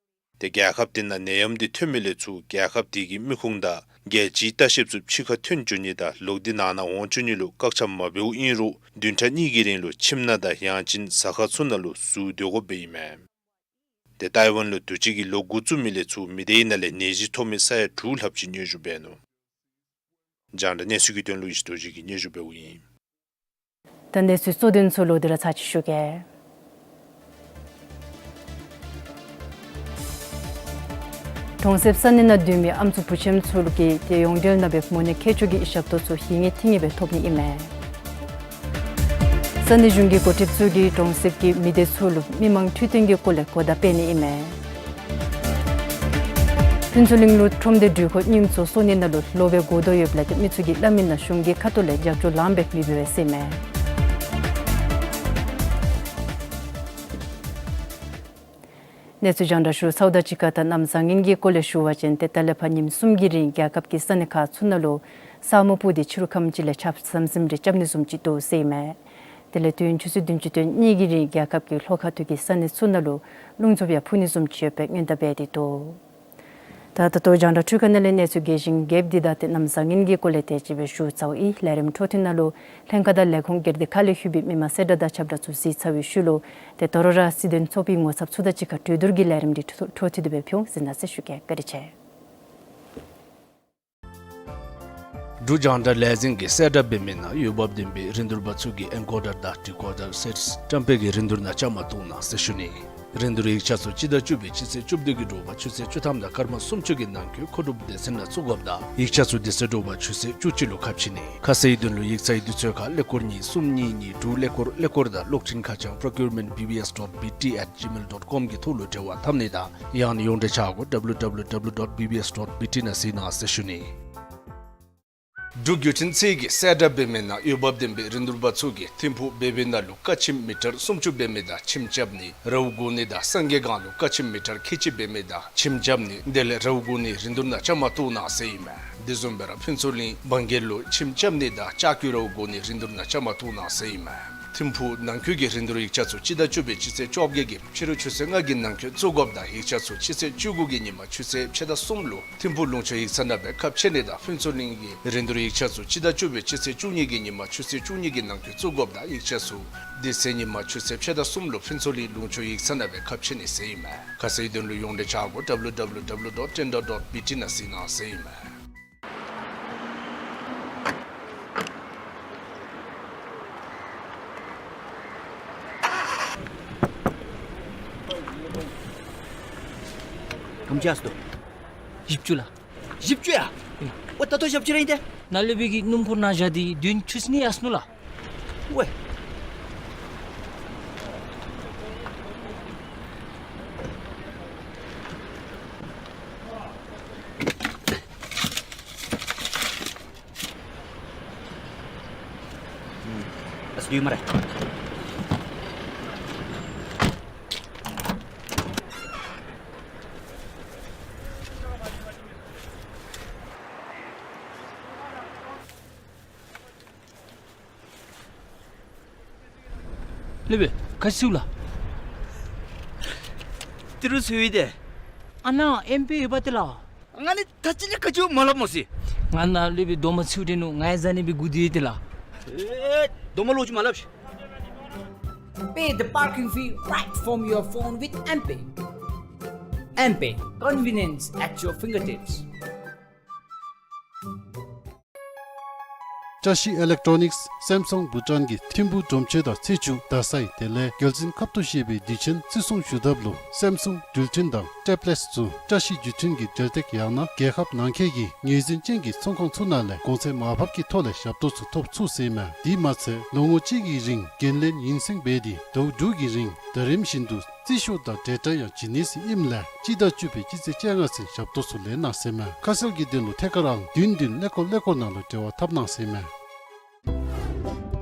ཏེ་རྒྱལ་ཁབ་དེ་ནང་ནད་ཡམས་དེ་ཐོན་མི་ལས་ཚུར་རྒྱལ་ཁབ་དེ་གི་མི་ཁུངས་དང་རྒྱལ་སྤྱིའི་ལྟ་བཤལཔ་ཚུ་ཕྱི་ཁར་ཐོན་བཅུག་ནི་དང་ལོག་སྟེ་ནང་ན་འོང་བཅུག་ནི་ལུ་བཀག་ཆ་མ་འབདཝ་ཨིན་རུང་བདུན་ཕྲག་གཉིས་ཀྱི་རིང་ལུ་ཁྱིམ་ནང་དང་ཡང་ཅིན་ཟ་ཁང་ཚུ་ནང་ལུ་ཟུར་སྡོད་དགོཔ་ཨིན་མས། ཏེ་ཏའི་ཝན་ལུ་དུས་ཅི་གི་ལོག་འགོ་བཙུགས་མི་ལས་ཚུར་མི་སྡེ་ནང་ལས་ནད་གཞི་ཐོབ་མི་ས་ཡ་དྲུག་ལྷགཔ་ཅིག་སྙན་ཞུ་འབད་ནུག། རྒྱང་བསྒྲགས་གནས་ཚུལ་གྱི་དོན་ལུ་ཡེ་ཤེས་རྡོ་རྗེ་གིས་སྙན་ཞུ་འབདཝ་ཨིན། ད་གནས་ཚུལ་གཙོ་དོན་ཚུ་ལོག་སྟེ་ར་ཚར་ཅིག་ཞུ་གེ། གྲོང་གསེབ་ས་གནས་ནང་སྡོད་མི་ཨམ་སྲུ་བུ་ཆེན་ཚུ་ལུ་གིས་ཏེ་ཡོངས་འབྲེལ་ནང་སྦེ་མོ་ནད་མཁས་མཆོག་གི་ཞབས་ཏོག་ཚུ་ཧིང་ངེ་ཐིང་ངེ་སྦེ་ཐོབ་ནི་ཨིན་མས། ས་གནས་གཞུང་གི་འགོ་ཁྲིདཔ་ཚུ་གིས་གྲོང་གསེབ་ཀྱི་མི་སྡེ་ཚུ་ལུ་མི་མང་འཕྲོད་བསྟེན་གྱི་སྐོར་ལས་གོ་བརྡ་སྤེལ་ནི་ཨིན་མས། ཕུན་ཚོགས་གླིང་ལུ་ཁྲོམ་སྡེ་འགྲུལ་འཁོར་རྙིངམ་ཚུ་སོར་ནི་ནང་ལུ་ལོག་པའི་གོ་དོ་ཡོདཔ་ལས་ཏེ་མི་ཚུ་གིས་སླབ་མི་ནང་གཞུང་གི་ཁ་ཐུག་ལས་རྒྱབ་སྐྱོར་ལངམ་སྦེ་མི་འབད་བས་ཟེར་ཨིན་མས། གནས་ཚུལ་རྒྱང་བསྒྲགས་ཞུ་ཚརཝ་དང་གཅིག་ཁར་ད་གནམ་བཟང་ངན་གྱི་སྐོར་ལས་ཞུ་བ་ཅིན་ཏེ་ད་ལས་ཕར་ཉིནམ་གསུམ་གྱི་རིང་རྒྱལ་ཁབ་ཀྱི་ས་གནས་ཁག་ཚུ་ནང་ལུ་ས་སྨུག་སྤུབས་ཏེ་ཕྱི་རུ་ཁམས་ཅིག་ལས་ཆརཔ་ཟམ་ཟིམ་རེ་རྐྱབ་ནི་བཟུམ་ཅིག་འདུག་ཟེར་ཨིན་མས། དེ་ལས་དུས་ཡུན་ཆུ་ཚོད་བདུན་ཅུ་དོན་གཉིས་ཀྱི་རིང་རྒྱལ་ཁབ་ཀྱི་ལྷོ་ཁ་ཐུག་གི་ས་གནས་ཚུ་ནང་ལུ་རླུང་འཚུབ་ཡང་འཕུ་ནི་བཟུམ་ཅིག་ཡོད་པའི་སྔོན་བརྡ་འབད་དེ་འདུག། ད་ད་ལྟོ་རྒྱང་བསྒྲགས་འཕྲུལ་ཁང་ནང་ལས་གནས་ཚུལ་རྒྱས་ཤིང་རྒྱསཔ་འདི་དང་ཏེ་གནམ་བཟང་ངན་གྱི་སྐོར་ལས་དེ་ཅིག་སྦེ་ཞུ་ཚརཝ་ཨིན། ལས་རིམ་འཕྲོ་མཐུད་ནང་ལུ་ལྷན་ཁག་དང་ལས་ཁུངས་སྒེར་སྡེ་ཁག་ལས་ལྷོད་པའི་མི་མང་གསལ་བསྒྲགས་དང་ཁྱབ་བསྒྲགས་ཚུ་གཟིགས་ཚར་བའི་ཤུལ་ལུ་ཏེ་དོ་རུང་ར་སྲིད་དོན་ཚོགས་པའི་ངོ་ཚབ་ཚུ་དང་གཅིག་ཁར་གྲོས་བསྡུར་གྱི་ལས་རིམ་འདི་འཕྲོ་འཕྲོ་མཐུད་དེ་སྦེ་ཕུལ་འོང་ཟེར་གནང་ཟེར་ཞུ་གེ། བཀའ་དྲིན་ཆེ། འབྲུག་རྒྱང་བསྒྲགས་ལས་འཛིན་གྱིས་གསལ་བསྒྲགས་འབད་མི་ནང་འོས་འབབ་ལྡན་པའི་རིན་བསྡུར་པ་ཚུ་གིས་ཨེན་ཀོ་ཌར་དང་ཌི་ཀོ་ཌར་སེཊསི་བཀྲམ་སྤེལ་གྱི་རིན་བསྡུར་ནང་བཅའ་མར་གཏོགས་གནང་ཟེར་ཞུ་ནི། རིན་བསྡུར་ཡིག་ཆ་ཚུ་སྤྱི་ཟླ་བཅུ་པའི་སྤྱི་ཚེས་བཅུ་བདུན་གྱི་དྲོ་པ་ཆུ་ཚོད་བཅུ་ཐམ་དང་སྐར་མ་སུམ་ཅུ་གི་ནང་འཁོད་མཁོ་སྒྲུབ་སྡེ་ཚན་ནང་བཙུགས་དགོཔ་དང་ཡིག་ཆ་ཚུ་དེ་ཚེ་དྲོ་པ་ཆུ་ཚོད་བཅུ་གཅིག་ལུ་ཁ་ཕྱེ་ནི། ཁ་གསལ་ཡི་དོན་ལུ་ཡིག་ཚང་གི་དུས་ཚོད་ཁར་ཀླད་ཀོར་གཉིས་གསུམ་གཉིས་གཉིས་དྲུག་ཀླད་ཀོར་ཀླད་ཀོར་དང་གློག་འཕྲིན་ཁ་བྱང་procurement B B S dot B T at gmail dot com གི་ཐོག་ལུ་འབྲེལ་བ་འཐབ་ནི་དང་ཡང་ན་ཡོངས་འབྲེལ་ཆ་བགོས་W W W dot B B S dot B T ནང་གཟིགས་གནང་ཟེར་ཞུ་ནི། འབྲུག་བརྒྱུད་འཕྲིན་ཚད་ཀྱིས་གསལ་བསྒྲགས་འབད་མི་ནང་འོས་འབབ་ལྡན་པའི་རིན་བསྡུར་པ་ཚུ་གིས་ཐིམ་ཕུག་བེ་བེ་ནང་ལུ་ཀ་ཆིམ་མི་ཊར་སུམ་ཅུ་འབད་མི་དང་ཁྱིམ་རྐྱབ་ནི། རའུ་གོ་ནི་དང་སངས་རྒྱས་སྒང་ལུ་ཀ་ཆིམ་མི་ཊར་ཁལ་གཅིག་འབད་མི་དང་ཁྱིམ་རྐྱབ་ནི་དེ་ལས་རའུ་གོ་ནི་རིན་བསྡུར་ནང་བཅའ་མར་གཏོགས་གནང་ཟེར་ཨིན་མས། དེ་བཟུམ་སྦེ་ར་ཕུན་ཚོགས་གླིང་བང་རྒྱལ་ལུ་ཁྱིམ་རྐྱབ་ནི་དང་ལྕགས་ཀྱུ་རའུ་གོ་ནི་རིན་བསྡུར་ནང་བཅའ་མར་གཏོགས་གནང་ཟེར་ཨིན་མས། ཐིམ་ཕུག་ནང་འཁོད་ཀྱི་རིན་བསྡུར་ཡིག་ཆ་ཚུ་སྤྱི་ཟླ་བཅུ་པའི་སྤྱི་ཚེས་བཅོ་བརྒྱད་ཀྱི་ཕྱི་རུ་ཆུ་ཚོད་ལྔ་གི་ནང་འཁོད་བཙུགས་དགོཔ་དང་ཡིག་ཆ་ཚུ་སྤྱི་ཚེས་བཅུ་དགུ་གི་ཉིན་མ་ཆུ་ཚོད་ཕྱེད་དང་གསུམ་ལུ་ཐིམ་ཕུག་ལུང་ཕྱོགས་ཡིག་ཚང་ནང་སྦེ་ཁ་ཕྱེ་ནི་དང་ཕུན་ཚོགས་གླིང་གི་རིན་བསྡུར་ཡིག་ཆ་ཚུ་སྤྱི་ཟླ་བཅུ་པའི་སྤྱི་ཚེས་བཅུ་གཉིས་ཀྱི་ཉིན་མ་ཆུ་ཚོད་བཅུ་གཉིས་ཀྱི་ནང་འཁོད་བཙུགས་དགོཔ་དང་ཡིག་ཆ་ཚུ་དེ་ཚེ་ཉིན་མ་ཆུ་ཚོད་ཕྱེད་དང་གསུམ་ལུ་ཕུན་ཚོགས་གླིང་ལུང་ཕྱོགས་ཡིག་ཚང་ནང་སྦེ་ཁ་ཕྱེ་ནི་ཟེར་ཨིན་མས། ཁ་གསལ་ཡི་དོན་ལུ་ཡོངས་འབྲེལ་ཆ་བགོས W W W dot tender dot B T ནང་གཟིགས་གནང་ཟེར་ཨིན་མས། ཨམ་ཅིག་ཨ་སྟོ། བཞི་བཅུ་ལགས། བཞི་བཅུ་ཡ། ཨོ་ད་ལྟོ་ཞབས་ཕྱི་ར་ཨིན་ཏེ། ནཱ་ལས་འབད་གི་སྣུམ་འཁོར་ནང་བཞག་སྟེ་དོན་ཆུ་སི་ནི་ཨ་སྣུ་ལགས། ཝེ། ཨ་སྟོ་ཡོད་སྨ་རེ། ལེགས་པས། ག་ཅི་ཟེར་ལགས། ཏི་རུ་ཚུ་ཡོད་དེ། ཨ་ནཱ་ཨེམ་པེ་ཡོད་པ་ཏེ་ལགས། ང་ནི་ད་ཅི་ལས་ག་ཅི་མ་སླབ་མོ་ཟེར། ང་ནཱ་ལས་འབད་རྡོག་མ་ཚུ་སྟེ་ནུག། ང་ཡང་བཟའ་ནི་སྦེ་སྒུག་སྡོད་ཡི་ཏེ་ལགས། ཨེ་རྡོག་མ་ལོག་ཅིག་མ་སླབ་ཤིག། Pay the parking fee right from your phone with M-Pay. M-Pay, convenience at your fingertips. བཀྲ་ཤིས་ཨི་ལེག་ཊོ་ནིགསི་སེམ་སུང་བྷུ་ཊཱན་གྱིས་ཐིམ་ཕུག་གྲོང་ཁྱེར་དང་ཚེས་བཅུ་རྡ་སའི་དེ་ལས་རྒྱལ་མཚན་ཁབ་ཏུ་བཞེས་པའི་དུས་ཆེན་བརྩི་སྲུང་ཞུ་ཐབས་ལུ་སེམ་སུང་འགྲུལ་འཕྲིན་དང་ཊེབ་ལེཊསི་ཚུ་བཀྲ་ཤིས་བརྒྱུད་འཕྲིན་གྱི་འབྲེལ་སྟེགས་ཡང་ན་རྒྱལ་ཁབ་ནང་འཁོད་ཀྱི་ངོས་འཛིན་ཅན་གྱི་ཚོང་ཁང་ཚུ་ནང་ལས་གོང་ཚད་མར་ཕབ་ཀྱི་ཐོག་ལས་ཞབས་ཏོག་ཚུ་ཐོབ་ཚུགས་ཟེར་ཨིན་མས། དེ་མ་ཚད་ལོ་ངོ་གཅིག་གི་རིང་འགན་ལེན་ཡུན་སེང་འབད་དེ་ཟླཝ་དྲུག་གི་རིང་ཟླ་རིམ་བཞིན་དུ་ རྩིས་ཞུ་དང་འབྲེལ་སྒྲ་ཡང་བྱིན་ནི་ཟེར་ཨིནམ་ལས་སྤྱི་ཟླ་བཅུ་པའི་སྤྱི་ཚེས་བཅོ་ལྔ་ཚེ་ཞབས་ཏོག་ཚུ་ལེན་གནང་ཟེར་མས། ཁ་གསལ་གྱི་དོན་ལུ་ཐད་ཀར་ཨང་བདུན་བདུན་ཀླད་ཀོར་ཀླད་ཀོར་ནང་ལུ་འབྲེལ་བ་འཐབ་གནང་ཟེར་མས།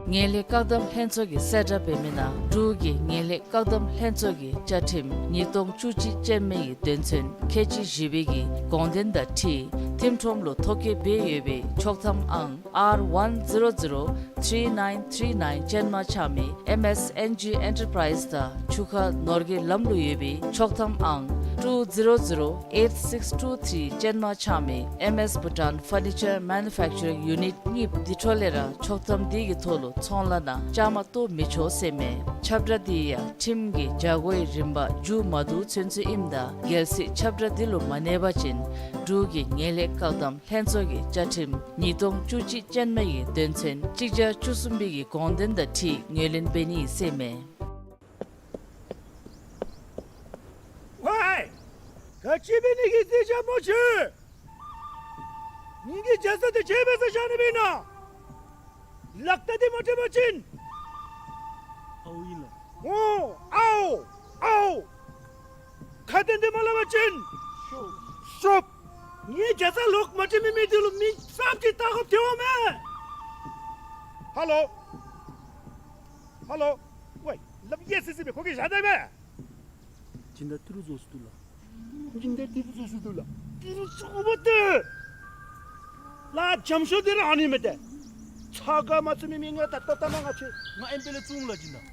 ངན་ལྷད་བཀག་སྡོམ་ལྷན་ཚོགས་ཀྱིས་གསལ་བསྒྲགས་འབད་མི་ནང་འབྲུག་གི་ངན་ལྷད་བཀག་སྡོམ་ལྷན་ཚོགས་ཀྱི་བཅའ་ཁྲིམས་ཉིས་སྟོང་བཅུ་གཅིག་ཅན་མའི་དོན་ཚན་ཁལ་གཅིག་བཞི་པའི་གི་དགོངས་དོན་དང་འཁྲིལ་ཁྲིམས་ཁྲོམ་ལུ་ཐོ་བཀོད་འབད་ཡོད་པའི་ཆོག་ཐམ་ཨང་R one zero zero three nine three nine ཅན་མ་ཆགས་མི་M S N G Enterprise དང་ཆུ་ཁ་ནོར་གྱི་ལམ་ལུ་ཡོད་པའི་ཆོག་ཐམ་ཨང་two zero zero eight six two three ཅན་མ་ཆགས་མི་M S Bhutan Furniture Manufacturing Unit གཉིས་འདི་འཕྲོ་ལས་ར་ཆོག་ཐམ་འདི་གི་ཐོག་ལུ་ཚོང་ལཱ་ནང་བཅའ་མར་གཏོགས་མི་ཆོག་ཟེར་མས། ཁྱབ་བསྒྲགས་འདི་ཡང་ཁྲིམས་ཀྱི་བྱ་སྒོའི་རིམ་པ་མཇུག་མ་བསྡུ་ཚུན་ཚོད་ཨིནམ་ད་གལ་སྲིད་ཁྱབ་བསྒྲགས་འདི་ལུ་མ་གནས་པ་ཅིན་འབྲུག་གི་ངན་ལྷད་བཀག་སྡོམ་ལྷན་ཚོགས་ཀྱི་བཅའ་ཁྲིམས་ཉིས་སྟོང་བཅུ་གཅིག་ཅན་མའི་དོན་ཚན་གཅིག་བརྒྱ་བཅུ་གསུམ་པའི་གི་དགོངས་དོན་དང་འཁྲིལ་ངོས་ལེན་འབད་ནི་ཟེར་མས། ཝའི། ག་ཅི་འབད་ནི་གི་རྩིས་རྐྱབ་སྨོ་ཁྱོད། ངེ་གི་རྒྱ་ཚ་འདི་ཁྱོད་འབད་སར་བཞག་ནི་མེན་ན། ལག་རྟགས་འདི་མ་སྤྲོད་པ་ཅིན། ཨའོ་ཨིན་ལགས། ཨོ། ཨའོ། ཨའོ། ཁ་དན་འདི་མ་སླབ་པ་ཅིན། ཤོབ། ཤོབ། ངེ་རྒྱ་ཚ་ལོག་མ་སྤྲོད་མི་མི་འདི་ལུ་མི་གསརཔ་ཅིག་བལྟ་དགོཔ་ཐལ་བ་མས། ཧ་ལོ། ཧ་ལོ། ཝའི། ལགཔ་གཡས་སི་སི་སྦེ་ཁོ་གིས་བཞག་ད་མས། སྦྱིན་བདག་ཏི་རུ་བཟོ་སུ་འདུག་ལགས། སྦྱིན་བདག་ཏི་རུ་བཟོ་སུ་འདུག་ལགས། ཏི་རུ་བཟོ་བ་ཏེ། ལགས་འཇམ་ཤོས་འདི་ར་ཨ་ནི་མས་ཏེ། ཚ་ག་མ་ཚུད་མི་མི་ངོ་ད་ལྟོ་ལྟ་མ་ང་ཆེ། ང་ཨེམ་པེ་ལེ་བཙུགས་འོང་ལགས་སྦྱིན་བདག།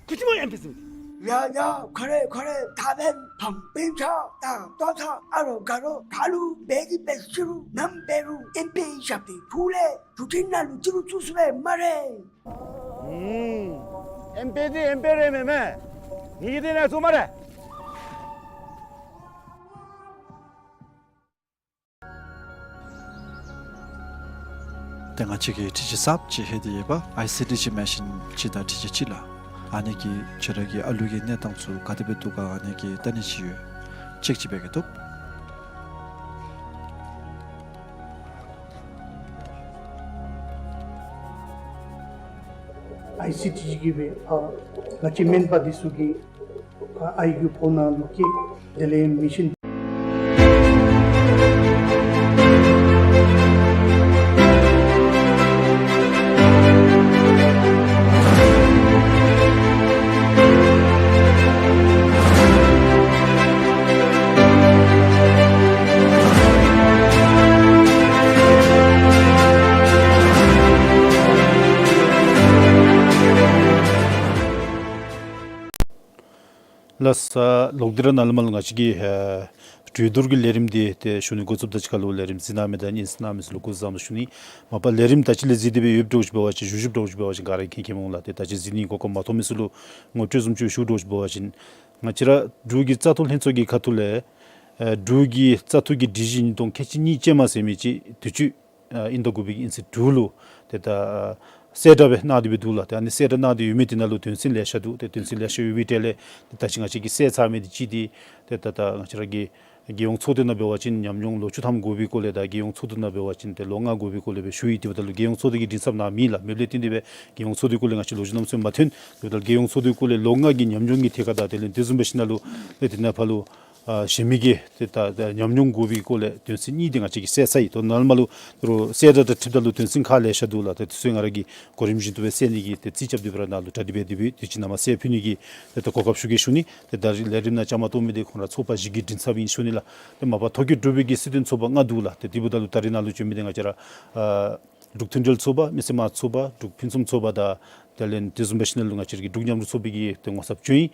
ཁུ་ཅི་མོ་ཨེམ་པེ་ཟེར་མི། ཡ་ཡ་ཁོ་རེ་ཁོ་རེ་ད་བན་ཕམ་པིན་ཆ་ད་ཏོ་ཚ་ཨ་རོ་ག་རོ་ད་ལུ་བེ་གི་བེ་ཤི་རུ་ནམ་བེ་རུ་ཨེམ་པེ་ཞབས་ཏེ་ཕུ་ལེ་ཞུ་ཁྲི་ནང་ལུ་ཅི་རུ་བཙུགས་སུ་བེ་མ་རེ། ཨུམ། ཨེམ་པེ་འདི་ཨེམ་པེ་རེ་མེན་མས། ངེ་གི་འདི་ནང་བཙུགས་མ་རེ། ཏེ་ང་བཅས་ཀྱིས་འཕྲུལ་ཆས་གསརཔ་ཅིག་ལྷོད་དེ་ཡོདཔ་ཨའི་སི་ཌི་ཅིག་མེ་ཤིན་ཅིག་དང་འཕྲུལ་ཆས་ཅིག་ལགས། ཨ་ནི་གིས་ཁྱོད་ར་གི་ཨ་ལུ་གི་གནས་སྟངས་ཚུ་ག་དེ་སྦེ་འདུག་ག་ཨ་ནི་གི་བལྟ་ནི་ཅིག་ཡོད། ཅེཀ་ཅིག་འབད་གེ་ཐོབ། ཨའི་སི་ཌི་ཅིག་གིས་སྦེ་ཨ་ང་བཅས་སྨན་པ་འདི་ཚུ་གི་ཨ་ཨའི་ཀིའུ་ཕོན་ནང་ལུ་བཀལ། དེ་ལས་མེ་ཤིན། ལགས་སོ། ལོག་སྟེ་ར་ནཱ་ལས་མར་ལུ་ང་བཅས་ཀྱི་ཨེ་གྲོས་བསྡུར་གྱི་ལས་རིམ་འདི་ཏེ་ཞུ་ནི་འགོ་བཙུགསཔ་ད་ཅིག་ཁར་ལུ་ལས་རིམ་གཟིགས་གནང་མི་དང་ཉན་གནང་མི་ཚུ་ལུ་སྐུ་གཟུགས་བཟང་པོ་ཞུ་ནི། མ་པ་ལས་རིམ་ད་ཅི་ལས་གཟིགས་ཏེ་སྦེ་ཡོདཔ་འདྲཝ་ཅིག་འབད་བ་ཅིན་ཞུ་ཞུཝ་འདྲཝ་ཅིག་འབད་བ་ཅིན་ག་ར་མཁྱེན་མཁྱེནམ་འོང་ལགས། ཏེ་ད་ཅི་གཟིགས་ནི་གོ་སྐབས་མ་ཐོབ་མི་ཚུ་ལུ་ངོ་སྤྲོད་བཟུམ་ཅིག་ཞུཝ་འདྲཝ་ཅིག་འབད་བ་ཅིན་ང་བཅས་ར་འབྲུག་གི་བཙག་འཐུ་ལྷན་ཚོགས་ཀྱི་ཁ་ཐུག་ལས་ཨེ་འབྲུག་གི་བཙག་འཐུ་གི་སྒྲིག་གཞི་ཉིས་སྟོང་ཁལ་གཅིག་གཉིས་ཅན་མ་ཟེར་མི་ཅིག་དུས་ཅི་ཨ་དབྱིན་ཟླ་དགུ་པའི་གི་དབྱིན་ཚེས་དྲུག་ལུ་ཏེ་ད་ཨ་གསལ་བསྒྲགས་སྦེ་གནང་སྟེ་སྦེ་འདུག་ལགས། ཏེ་ཨ་ནི་གསལ་བསྒྲགས་གནང་སྟེ་ཡོད་མི་འདི་ནང་ལུ་དོན་ཚན་ལེ་ཤ་འདུག། ཏེ་དོན་ཚན་ལེ་ཤ་ཡོད་པའི་གྲས་ལས་ཏེ་ད་ཅི་ང་བཅས་ཀྱིས་གསལ་ཚར་མི་འདི་གཅིག་འདི་ཏེ་ད་ད་ང་བཅས་ར་གི་རྒྱལ་ཡོངས་ཚོགས་སྡེ་ནང་འབད་བ་ཅིན་ཉམས་མྱོང་ལོ་བཅུ་ཐམ་དགོ་པའི་སྐོར་ལས་དང་རྒྱལ་ཡོངས་ཚོགས་འདུ་ནང་འབད་བ་ཅིན་ཏེ་ལོ་ལྔ་དགོ་པའི་སྐོར་ལས་སྦེ་ཞུ་ཡི། དེ་འབདཝ་ད་ལུ་རྒྱལ་ཡོངས་ཚོགས་སྡེ་གི་མགྲིན་ཚབ་ནཱ་མེད་ལགས། མེདཔ་ལས་བརྟེན་ཏེ་སྦེ་རྒྱལ་ཡོངས་ཚོགས་སྡེའི་སྐོར་ལས་ང་བཅས་ལོ་རྒྱུས་གནམ་མེད་ས་མེད་མ་ཐོན། དེ་འབདཝ་ད་ལུ་རྒྱལ་ཡོངས་ཚོགས་སྡེའི་སྐོར་ལས་ལོ་ལྔ་གི་ཉམས་མྱོང་གི་ཐད་ཁར་དང་དེ་ལས་དེ་བཟུམ་འབད་ཞིནམ་ལས་ཏེ་དེ་ནང་ཕར་ལུ་ཨ་གཞན་མི་གི་ཏེ་ད་ད་ཉམས་མྱོང་དགོ་པའི་སྐོར་ལས་དོན་ཚན་གཉིས་འདི་ང་བཅས་ཀྱིས་གསལ་ཚར་ཡི། ད་ནཱ་ལས་མར་ལུ་ད་རུང་གསལ་བསྒྲགས་དང་འཁྲིལཝ་ད་ལུ་དོན་ཚན་ཁག་ལེ་ཤ་འདུག་ལགས། ཏེ་དེ་ཚུ་ང་ར་གིས་གོ་རིམ་བཞིན་དུ་སྦེ་གསལ་ནི་གི་ཏེ་རྩིས་རྐྱབ་སྟེ་སྦེ་ར་ནཱ་ལུ་གྲ་སྒྲིག་འབད་དེ་སྦེ་དུས་ཅི་ནང་མར་གསལ་ཕུལ་ནི་གི་ཏེ་ད་གོ་སྐབས་ཞུ་གེ་ཞུ་ནི། ཏེ་ད་རིས་ལས་རིམ་ནང་བཅའ་མར་གཏོགས་མི་འདི་ཁོང་ར་ཚོགས་པ་བཞི་གི་མགྲིན་ཚབ་ཨིན་ཞུ་ནི་ལགས། ཏེ་མ་པ་ཐོ་བཀོད་གྲུབ་པའི་གི་སྲིད་དོན་ཚོགས་པ་ལྔ་འདུག་ལགས། ཏེ་དེ་འབདཝ་ད་ལུ་ད་རིས་ནཱ་ལུ་བྱོན་མི་འདི་ང་བཅས་ར་ཨ་འབྲུག་མཐུན་འབྲེལ་ཚོགས་པ་མི་སེར་དམངས་ཚོགས་པ་འབྲུག་ཕུན་སུམ་ཚོགས་པ་དང་དེ་ལས་དེ་བཟུམ་འབད་ཞིནམ་ལས་ང་བཅས་ར་གི་འབྲུག་མཉམ་རུབ་ཚོགས་པའི་གི་ཏེ་ངོ་ཚབ་བྱོན་ཡི།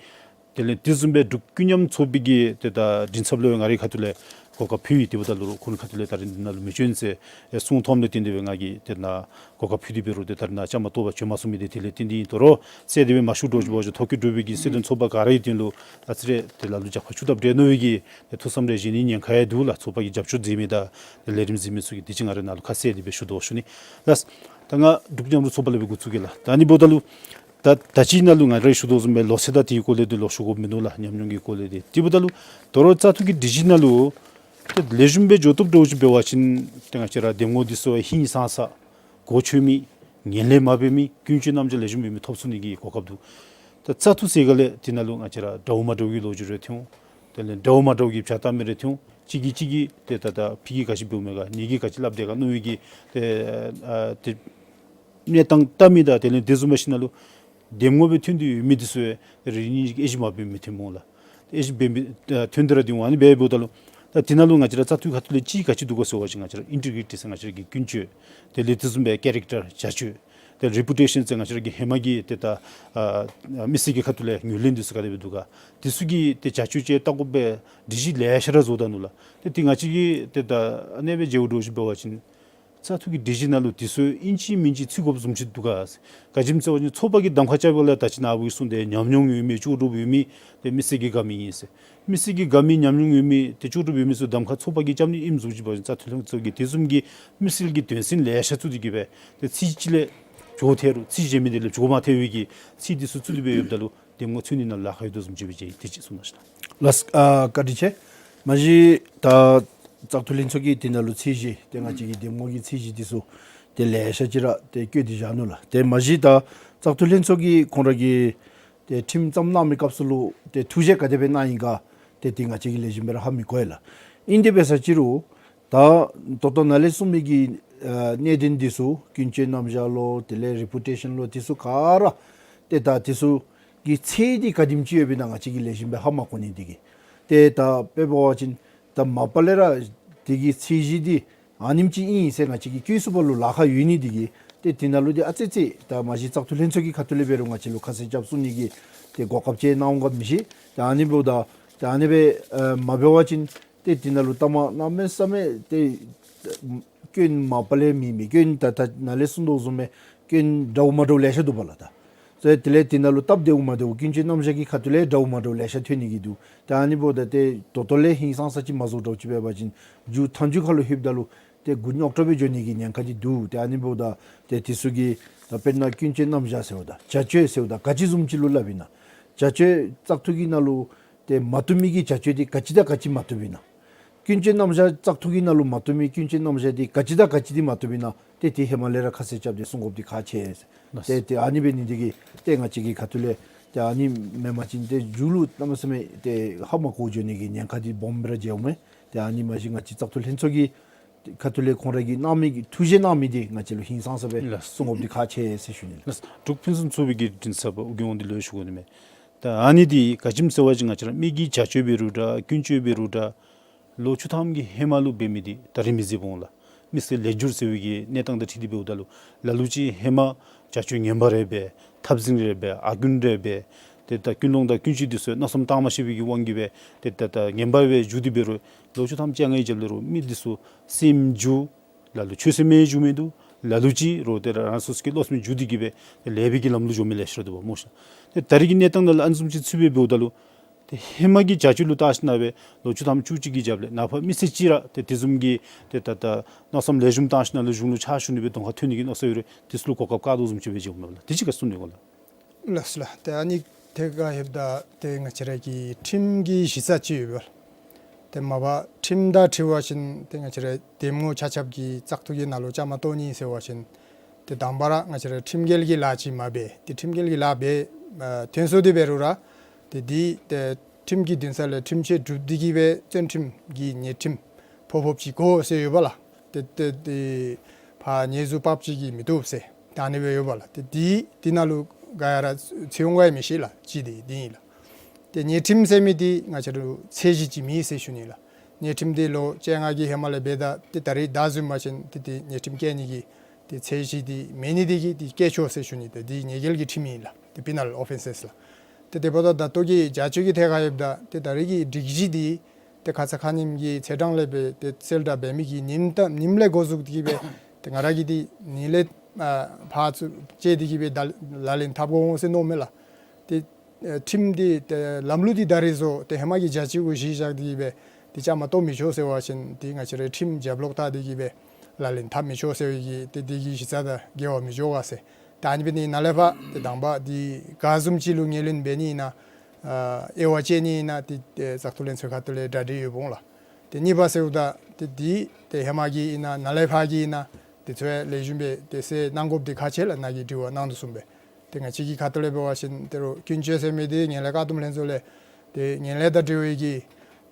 དེ་ལས་དེ་བཟུམ་སྦེ་འབྲུག་ཀུན་མཉམ་ཚོགས་པའི་གི་ཏེ་ད་མགྲིན་ཚབ་ལུ་ཡང་ང་རའི་ཁ་ཐུག་ལས་གོ་སྐབས་ཕུལ་ཡི། དེ་འབདཝ་ད་ལུ་ཁོང་ཁ་ཐུག་ལས་ད་རིས་འདི་ནང་ལུ་མི་བྱོན་ཟེར་ཨེ་གསུངས་ཐོནམ་ལས་བརྟེན་ཏེ་སྦེ་ང་གིས་ཏེ་ནཱ་གོ་སྐབས་ཕུལ་ཏེ་འབད་རུང་ཏེ་ད་རིས་ནཱ་བཅའ་མར་གཏོགས་པར་བྱོན་མ་ཚུགས་མི་འདི་དེ་ལས་བརྟེན་ཏེ་ཨིན། དོ་རུང་གསལ་ཏེ་སྦེ་མ་ཞུ་འདྲཝ་ཅིག་འབད་བ་ཅིན་ཐོ་བཀོད་གྲུབ་པའི་གི་སྲིད་དོན་ཚོགས་པ་ག་ར་ཡོད་དེ་ལུ་ཨ་ཙི་རེ་ཏེ་ལ་ལུ་རྒྱབ་ཁར་ཆུ་བཏབ་སྟེ་མནོ་བའི་གི་ཏེ་ཐུགས་བསམ་རེ་བཞེས་ནི་ཉེན་ཁ་ཡང་འདུག་ལགས། ཚོགས་པ་གིས་རྒྱབ་སྐྱོར་མཛད་མི་དང་ཏེ་ལས་རིམ་གཟིགས་མི་ཚུ་གིས། དེ་ཅིག་ང་རའི་ནང་ལུ་ཁ་གསལ་ཏེ་སྦེ་ཞུ་དོ་ཞུ་ནི་ལགས། ད་ང་འབྲུག་མཉམ་རུབ་ཚོགས་པ་ལས་སྦེ་འགོ་བཙུགས་གེ་ལགས། ད་ཨ་ནི་འབདཝ་ད་ལུ་ད་ད་ཅི་ནཱ་ལུ་ང་ར་ཞུ་དོ་བཟུམ་སྦེ་ལོ་ཚད་དང་དེའི་སྐོར་ལས་འདི་ལོག་ཞུ་དགོཔ་མིན་ནུག་ལགས། ཉམས་མྱོང་གི་སྐོར་ལས་འདི། དེ་འབདཝ་ད་ལུ་དོ་རུང་བཙག་འཐུ་གི་སྒྲིག་གཞི་ནང་ལུ་ཏེ་ལེགས་ཤོམ་སྦེ་འགྱོ་བཏུབ་འདྲཝ་ཅིག་འབད་བ་ཅིན་ཏེ་ང་བཅས་ར་འདེམས་ངོ་འདི་ཚུ་ཧིང་སངས་ས་གོ་ཆོད་མི་ངན་ལྷད་མ་འབད་མི་ཀུན་སྤྱོད་རྣམ་གཞག་ལེགས་ཤོམ་འབད་མི་ཐོབ་ཚུགས་ནི་གི་གོ་སྐབས་འདུག། ད་ བཙག་འཐུ་ཟེར་ག་ལས་དེ་ནང་ལུ་ང་བཅས་ར་འདྲཝ་མ་འདྲཝ་གི་ལོ་རྒྱུས་རེ་ཐོན། དེ་ལས་འདྲཝ་མ་འདྲཝ་གི་བྱ་ལྟ་མི་རེ་ཐོན། གཅིག་གིས་གཅིག་གི་ཏེ་ད་ད་ཕ་གིས་ག་ཅི་འབདཝ་མས་ག་ངེ་གིས་ག་ཅི་སླབ་དེས་ག་མནོ་བའི་གི་ཏེ་ཨ་ཏེ་གནས་སྟངས་ལྟ་མི་དང་དེ་ལས་དེ་བཟུམ་མ་ཞིག་ནང་ལུ་འདེམས་ངོ་སྦེ་ཐོན་ཏེ་ཡོད་མི་འདི་ཚུ་ཡང་རེ་གཉིས་ཀྱིས་དབྱེ་ཞིབ་མ་འབད་མི་ཐོནམ་འོང་ལགས། དབྱེ་ཞིབ་འབད་མི་ཨ་ཐོན་ཏེ་ར་འདི་འོང་། ཨ་ནི་འབད་འབདཝ་ད་ལུ་ད་དེ་ནང་ལུ་ང་བཅས་ར་བཙག་འཐུ་ཁ་ཐུག་ལས་གཅིག་ག་ཅི་འདུག་ག་ཟེར་བ་ཅིན་ང་བཅས་ར་ཨིན་ཊི་གི་རི་ཊི་ཟེར་ང་བཅས་ར་གི་ཀུན་སྤྱོད། དེ་ལས་དེ་བཟུམ་སྦེ་ཀེ་རེག་ཊར་བྱ་སྤྱོད། དེ་རི་པུ་ཊེ་ཤཱན་ཟེར་ང་བཅས་ར་གི་ཧེ་མ་གི་ཏེ་ད་ཨ་མི་སེར་གྱི་ཁ་ཐུག་ལས་ངོས་ལེན་འདི་ཚུ་ག་དེ་སྦེ་འདུག་ག། དེ་ཚུ་གི་ཏེ་བྱ་སྤྱོད་ཅིག་བལྟ་དགོ་པའི་སྒྲིག་གཞི་ལེ་ཤ་ར་བཟོ་ད་ནུག་ལགས། ཏེ་དེ་ང་བཅས་ཀྱིས་ཏེ་ད་ཨ་ནེ་སྦེ་མཇལཝ་འདྲཝ་ཅིག་འབད་བ་ཅིན་བཙག་འཐུ་གི་སྒྲིག་གཞི་ནང་ལུ་དེ་ཚུ་ཨིན་ཅི་མིན་ཅི་ཚུད་དགོཔ་བཟུམ་ཅིག་འདུག་ག། ག་ཅི་སྨོ་ཟེར་བ་ཅིན་ཚོགས་པ་གིས་གདམ་ཁ་རྐྱབ་པ་ལས་ད་ཅི་ནཱ་བུ་གིས་གསུངས་ཏེ་ཉམས་མྱོང་ཡོད་མི་ལྕོགས་གྲུབ་ཡོད་མི་ཏེ་མི་སེར་གྱི་དགའ་མི་ཨིན་ཟེར། མི་སེར་གྱི་དགའ་མི་ཉམས་མྱོང་ཡོད་མི་ཏེ་ལྕོགས་གྲུབ་ཡོད་མི་ཚུ་གདམ་ཁ་ཚོགས་པ་གིས་རྐྱབ་ནི་ཨིནམ་བཟུམ་ཅིག་འབད་བ་ཅིན་བཙག་འཐུ་ལྷན་ཚོགས་ཀྱིས་དེ་བཟུམ་གྱི་མི་སེར་གྱི་དོན་ཚན་ལེ་ཤ་བཙུགས་ཏེ་གི་སྦེ་ཏེ་ཚིག་གཅིག་ལས་འགྱོ་ཐལ་རུང་ཚིག་གཞན་མི་དེ་ལས་འགྱོ་མ་ཐལ་བའི་གི་ཚིག་འདི་ཚུ་བཙུགས་ཏེ་སྦེ་ཡོདཔ་ད་ལུ་འདེམས་ངོ་འཚོལ་ནི་ནང་ལཱ་ཁག་ཡོད་དོ་བཟུམ་ཅིག་སྦེ་མཇལ་ཡི། དེ་ཅིག་གསུང་གནང་ཞུ་ནི། ལགས། ཨ་བཀའ་དྲིན་ཆེ། མ་གཞི་ད་བཙག་འཐུ་ལྷན་ཚོགས་ཀྱི་དེ་ནང་ལུ་ཚད་གཞི་ཏེ་ང་བཅས་ཀྱི་འདེམས་ངོ་གི་ཚད་གཞི་འདི་ཚུ་ཏེ་ལེ་ཤ་ཅིག་ར་ཏེ་བཀོད་དེ་བཞག་ནུག་ལགས། ཏེ་མ་གཞི་ད་བཙག་འཐུ་ལྷན་ཚོགས་ཀྱིས་ཁོང་ར་གི་ཏེ་ཁྲིམས་བརྩམ་གནང་མི་སྐབས་སུ་ལུ་ཏེ་ཐུགས་བཞེད་ག་དེ་སྦེ་གནང་ཡི་ག་ཏེ་དེ་ང་བཅས་ཀྱིས་ལེགས་ཤོམ་སྦེ་ར་ཧ་མི་གོ་ཡི་ལགས། ཨིན་དེ་འབད་ས་ཅིག་རུང་ད་ད་ལྟོ་ནཱ་ལས་གསུངས་མི་གི་ཨ་གནད་དོན་འདི་ཚུ་ཀུན་སྤྱོད་རྣམ་གཞག་ལོ་དེ་ལས་རི་པུ་ཊེ་ཤཱན་ལོ་དེ་ཚུ་ག་ར་ཏེ་ད་དེ་ཚུ་གི་ཚད་འདི་ག་དེམ་ཅིག་ཡོདཔ་ཨིན་ན་ང་བཅས་ཀྱིས་ལེགས་ཤོམ་སྦེ་ཧ་མ་གོ་ནི་འདི་གིས། ཏེ་ད་དཔེ་འབད་བ་ཅིན་ད་མ་པ་ལས་ར་དེ་གི་ཚད་གཞི་འདི་ཨ་ནེམ་ཅིག་ཨིན་ཟེར་ང་བཅས་ཀྱིས་བཀོད་ཚུགས་པ་ལུ་ལཱ་ཁག་ཡོད་ནི་འདི་གིས་ཏེ་དེ་ནང་ལུ་ཏེ་ཨ་ཙི་ཙི་ད་མ་གཞི་བཙག་འཐུ་ལྷན་ཚོགས་ཀྱི་ཁ་ཐུག་ལས་འབད་རུང་ང་བཅས་ལུ་ཁ་གསལ་རྐྱབ་ཚུགས་ནི་གི་ཏེ་གོ་སྐབས་ཅིག་གནང་འོང་ག་མི་ཤེས། ཏེ་ཨ་ནི་འབདཝ་ད་ཏེ་ཨ་ནི་སྦེ་ཨ་མ་འབད་བ་ཅིན་ཏེ་དེ་ནང་ལུ་ལྟ་མ་གནམ་མེད་ས་མེད་ཏེ་སྐྱོན་མ་པ་ལས་མེད་མི་སྐྱོན་ད་ད་ནཱ་ལས་གསུངས་དོ་བཟུམ་སྦེ་སྐྱོན་འདྲཝ་མ་འདྲཝ་ལེ་ཤ་འདུག་པ་ལགས། ད་ཏེ་དེ་ལས་དེ་ནང་ལུ་སྟབས་བདེཝ་མ་བདེཝ་ཀུན་སྤྱོད་རྣམ་གཞག་གི་ཁ་ཐུག་ལས་འདྲཝ་མ་འདྲཝ་ལེ་ཤ་ཐོན་ནི་གི་འདུག། ཏེ་ཨ་ནི་འབདཝ་ད་ཏེ་ད་ལྟོ་ལས་ཧིང་སངས་ས་ཅིག་མ་བཟོ་འདྲཝ་ཅིག་འབད་བ་ཅིན་མཇུག་མཐའ་མཇུག་ཁ་ལུ་ལྷོདཔ་ད་ལུ་ཏེ་མགུ་རྙོག་དྲགས་སྦེ་འགྱོ་ནི་གི་ཉེན་ཁ་འདི་འདུག། ཏེ་ཨ་ནི་འབདཝ་ད་ཏེ་དེ་ཚུ་གི་ད་དཔེར་ན་ཀུན་སྤྱོད་རྣམ་གཞག་ཟེརཝ་ད་བྱ་སྤྱོད་ཟེརཝ་ད་ག་ཅི་བཟུམ་ཅིག་ལུ་སླབ་ཨིན་ན། བྱ་སྤྱོད་བཙག་འཐུ་གི་ནང་ལུ་ཏེ་མ་བཏུབ་མི་གི་བྱ་སྤྱོད་འདི་ག་ཅི་དང་ག་ཅི་མ་བཏུབ་ཨིན་ན། ཀུན་སྤྱོད་རྣམ་གཞག་བཙག་འཐུ་གི་ནང་ལུ་མ་བཏུབ་མི་ཀུན་སྤྱོད་རྣམ་གཞག་འདི་ག་ཅི་དང་ག་ཅི་འདི་མ་བཏུབ་ཨིན་ན། ཏེ་དེ་ཧེ་མ་ལས་ར་ཁ་གསལ་རྐྱབ་སྟེ་གསུང་དགོཔ་འདི་ཁག་ཆེ། ལགས། ཏེ་ཏེ་ཨ་ནི་འབད་ནི་འདི་གིས་ཏེ་ང་བཅས་ཀྱི་ཁ་ཐུག་ལས་ཏེ་ཨ་ནི་མེན་པ་ཅིན་ཏེ་མཇུག་ལུ་གནམ་མེད་ས་མེད་ཏེ་ཧ་མ་གོ་འགྱོ་ནི་གི་ཉེན་ཁ་འདི་སྦོམ་སྦེ་ར་འགྱོཝ་མས། ཏེ་ཨ་ནི་མ་གཞི་ང་བཅས་བཙག་འཐུ་ལྷན་ཚོགས་ཀྱི་ཁ་ཐུག་ལས་ཁོང་ར་གིས་གནང་མི་གི་ཐུགས་བཞེད་གནང་མི་འདི་ང་བཅས་ལུ་ཧིང་སངས་ས་སྦེ་ལགས། གསུང་དགོཔ་འདི་ཁག་ཆེ་ཟེར་ཞུ་ནི་ལགས། ལགས། འབྲུག་ཕུན་སུམ་ཚོགས་པའི་དགེ་འདུན་ཚབ་ཨོ་རྒྱན་དབང་འདུས་ལུ་ཞུ་དགོ་ནི་མས། ད་ཨ་ནི་འདི་ག་ཅི་སྨོ་ཟེར་བ་ཅིན་ང་བཅས་ར་མི་གི་བྱ་སྤྱོད་འབད་རུང་འདྲ་ཀུན་སྤྱོད་འབད་རུང་འདྲ་ལོ་བཅུ་ཐམ་གྱི་ཧེ་མ་ལུ་འབད་མི་འདི་ད་རིས་མི་མཛད་པ་འོང་ལགས། མི་སེར་ལེགས་བསྒྱུར་ཟེར་བའི་གི་གནས་སྟངས་དང་འཁྲིལ་ཏེ་འབདཝ་ད་ལུ་ལ་ལུ་ཅིག་ཧེ་མ་བྱ་སྤྱོད་ངན་པ་རེ་འབད་འཐབ་འཛིང་རེ་འབད་ཨར་རྒྱུན་རེ་འབད་ཏེ་ད་ཀུན་སློང་དང་ཀུན་སྤྱོད་འདི་ཚུ་གནང་བསམ་བཏང་མ་ཤེས་པའི་གི་དབང་གིས་འབད་ཏེ་ད་ད་ངན་པ་སྦེ་འགྱོ་སྟེ་འབད་རུང་ལོ་བཅུ་ཐམ་བཅོ་ལྔའི་རྒྱབ་ལས་རུང་མི་འདི་ཚུ་སེམས་འགྱུར། ལ་ལུ་ཆོས་སེམས་མེད་འགྱུར་མི་འདུག། ལ་ལུ་ཅིག་རོགས་ཏེ་རང་སོ་སོ་གི་བློ་སེམས་འགྱུར་ཏེ་གི་སྦེ་ལེགས་པའི་གི་ལམ་ལུ་འགྱོ་མི་ལེ་ཤ་ར་འདུག་པ་སྨོ་ཤ། ཏེ་ད་རིས་ཀྱི་གནས་སྟངས་ནང་ལུ་ཨ་ནི་བཟུམ་ཅིག་ཚུད་སྦེ་འབདཝ་ད་ལུ་ཏེ་ཧེ་མ་གི་བྱ་སྤྱོད་ལུ་བརྟག་ཞིན་ན་སྦེ་ལོ་བཅུ་ཐམ་བཅུ་གཅིག་གི་རྒྱབ་ལས་ནཱ་ཕར་མི་སེར་ཅིག་ར་ཏེ་དེ་བཟུམ་གྱི་ཏེ་ད་ད་མནོ་བསམ་ལེགས་ཤོམ་བཏང་ཞིན་ན་ལུ་གཞུང་ལུ་ཕྱག་ཞུ་ནི་སྦེ་གདོང་ཁར་ཐོན་ནི་གི་མནོ་བསམ་ཡོད་རུང་དེ་ཚུ་ལུ་གོ་སྐབས་བཀག་དོ་བཟུམ་ཅིག་སྦེ་མཇལཝ་མས་ལགས། དེ་ཅིག་ག་གསུང་ནི་གོ་ལགས། ལགས་སོ་ལགས། ཏེ་ཨ་ནི་ཏེ་ག་ཡོདཔ་ད་ཏེ་ང་བཅས་ར་གི་ཁྲིམས་ཀྱི་གཞི་རྩ་ཅིག་ཡོད་པ་ལགས། ཏེ་མ་པ་ཁྲིམས་དང་འཁྲིལ་བ་ཅིན་ཏེ་ང་བཅས་ར་འདེམས་ངོ་ཆ་ཁྱབ་ཀྱིས་བཙག་འཐུ་གི་ནང་ལུ་བཅའ་མར་གཏོགས་ནི་ཟེར་བ་ཅིན་ཏེ་དང་པ་ར་ང་བཅས་ར་ཁྲིམས་འགལ་གྱི་ལཱ་ཅིག་མ་འབད། ཏེ་ཁྲིམས་འགལ་གྱི་ལཱ་འབད་ཨ་ཐོན་སོང་སྟེ་འབད་རུང་ར་ཏེ་འདི་ཏེ་ཁྲིམས་ཀྱི་འདུན་ས་ལས་ཁྲིམས་ཆད་གྲུབ་སྟེ་གི་སྦེ་བཙོན་ཁྲིམས་ཀྱི་ཉེས་ཁྲིམས་ཕོག་ཕོགཔ་ཅིག་དགོ་ཟེར་ཡོད་པ་ལགས། ཏེ་ཏེ་ཏེ་ཕར་ཉེས་འཛུགས་འབགཔ་ཅིག་གིས་མི་བཏུབ་ཟེར་ད་ཨ་ནི་སྦེ་ཡོད་པ་ལགས། ཏེ་འདི་འདི་ནང་ལུ་ག་ཡ་ར་ཚུད་འོང་ག་ཡང་མི་ཤེས་ལགས། གཅིག་འདི་འདི་ཨིན་ལགས། ཏེ་ཉེས་ཁྲིམས་ཟེར་མི་འདི་ང་བཅས་ལུ་ཚད་གཞི་ཅིག་མེད་ཟེར་ཞུ་ནི་ལགས། ཉེས་ཁྲིམས་འདི་ལོ་བཅོ་ལྔ་གི་ཧེ་མ་ལས་འབད་ད་ཏེ་ད་རིས་ད་བཟུམ་མ་ཅིན་ཏེ་ཏེ་ཉེས་ཁྲིམས་བཀལ་ནི་གི་ཏེ་ཚད་གཞི་འདི་མེད་ནི་འདི་གིས་འདི་བཀལ་ཆོག་ཟེར་ཞུ་ནི། ཏེ་འདི་ཉེས་འགེལ་གྱི་ཁྲིམས་ཨིན་ལགས། ཏེ་པི་ནལ་ཨོ་ཕེན་སེས་ལགས། ཏེ་དེ་འབདཝ་ད་ད་ལྟོ་གི་བྱ་སྤྱོད་ཀྱི་ཐད་ཁར་ཡོདཔ་ད་ཏེ་ད་རིས་ཀྱི་སྒྲིག་གཞི་འདི་ཏེ་ཁ་ཙ་ཁ་ཉིནམ་གྱི་ཚེས་གྲངས་ལས་འབད་ཏེ་གསལ་བསྒྲགས་འབད་མི་གི་ཉིནམ་ད་ཉིནམ་ལས་འགོ་བཙུགས་ཏེ་གི་སྦེ་ཏེ་ང་ར་གིས་འདི་ཉིནམ་ལས་ཨ་ཕར་ཚུར་བཅད་དེ་གི་སྦེ་ད་ལག་ལེན་འཐབ་དགོ་འོང་ཟེར་མནོཝ་མས་ལགས། ཏེ་ཨེ་ཁྲིམས་འདི་ཏེ་ལམ་ལུགས་འདི་ད་རིས་བཟོ་ཏེ་ཧེ་མ་གི་བྱ་སྤྱོད་གུ་གཞི་བཞག་སྟེ་གི་སྦེ་ཏེ་བཅའ་མར་གཏོགས་མི་ཆོག་ཟེར་བ་ཅིན་ཏེ་ང་བཅས་ར་ཁྲིམས་རྒྱབ་ལོག་བལྟ་སྟེ་གི་སྦེ་ལག་ལེན་འཐབ་མི་ཆོག་ཟེར་བའི་གི་ཏེ་འདི་གི་གཞི་རྩ་དང་འགལ་བ་མི་འགྱོ་ག་ཟེར། ད་ཨ་ནི་འབད་ནི་ནང་ལས་ཕར་ཏེ་དང་པ་འདི་ག་བཟུམ་ཅིག་ལུ་ངོས་ལེན་འབད་ནི་ཨིན་ན་ཨ་དབྱེ་བ་དཔྱད་ནི་ཨིན་ན་ཏེ་ཏེ་བཙག་འཐུ་ལྷན་ཚོགས་ཁ་ཐུག་ལས་གྲ་སྒྲིག་ཡོདཔ་འོང་ལགས། ཏེ་གཉིས་པ་ཟེརཝ་ད་ཏེ་འདི་ཏེ་ཧེ་མ་གི་ཨིན་ན་ནཱ་ལས་ཕར་གྱི་ཨིན་ན་འདི་ཚུ་ཡང་ལེགས་ཤོམ་སྦེ་ཏེ་གསལ་གནང་དགོཔ་འདི་ཁག་ཆེ་ལགས། ནཱ་གིས་དྲི་བ་གནང་དོ་བཟུམ་སྦེ། ཏེ་ང་བཅས་ཀྱི་ཁ་ཐུག་ལས་འབད་བ་ཅིན་ཏེ་རོགས་ཀུན་སྤྱོད་ཟེར་མི་འདི་ངན་ལྷད་བཀག་སྡོམ་ལྷན་ཚོགས་ལས་ཏེ་ངན་ལྷད་དང་འབྲེལ་བའི་གི་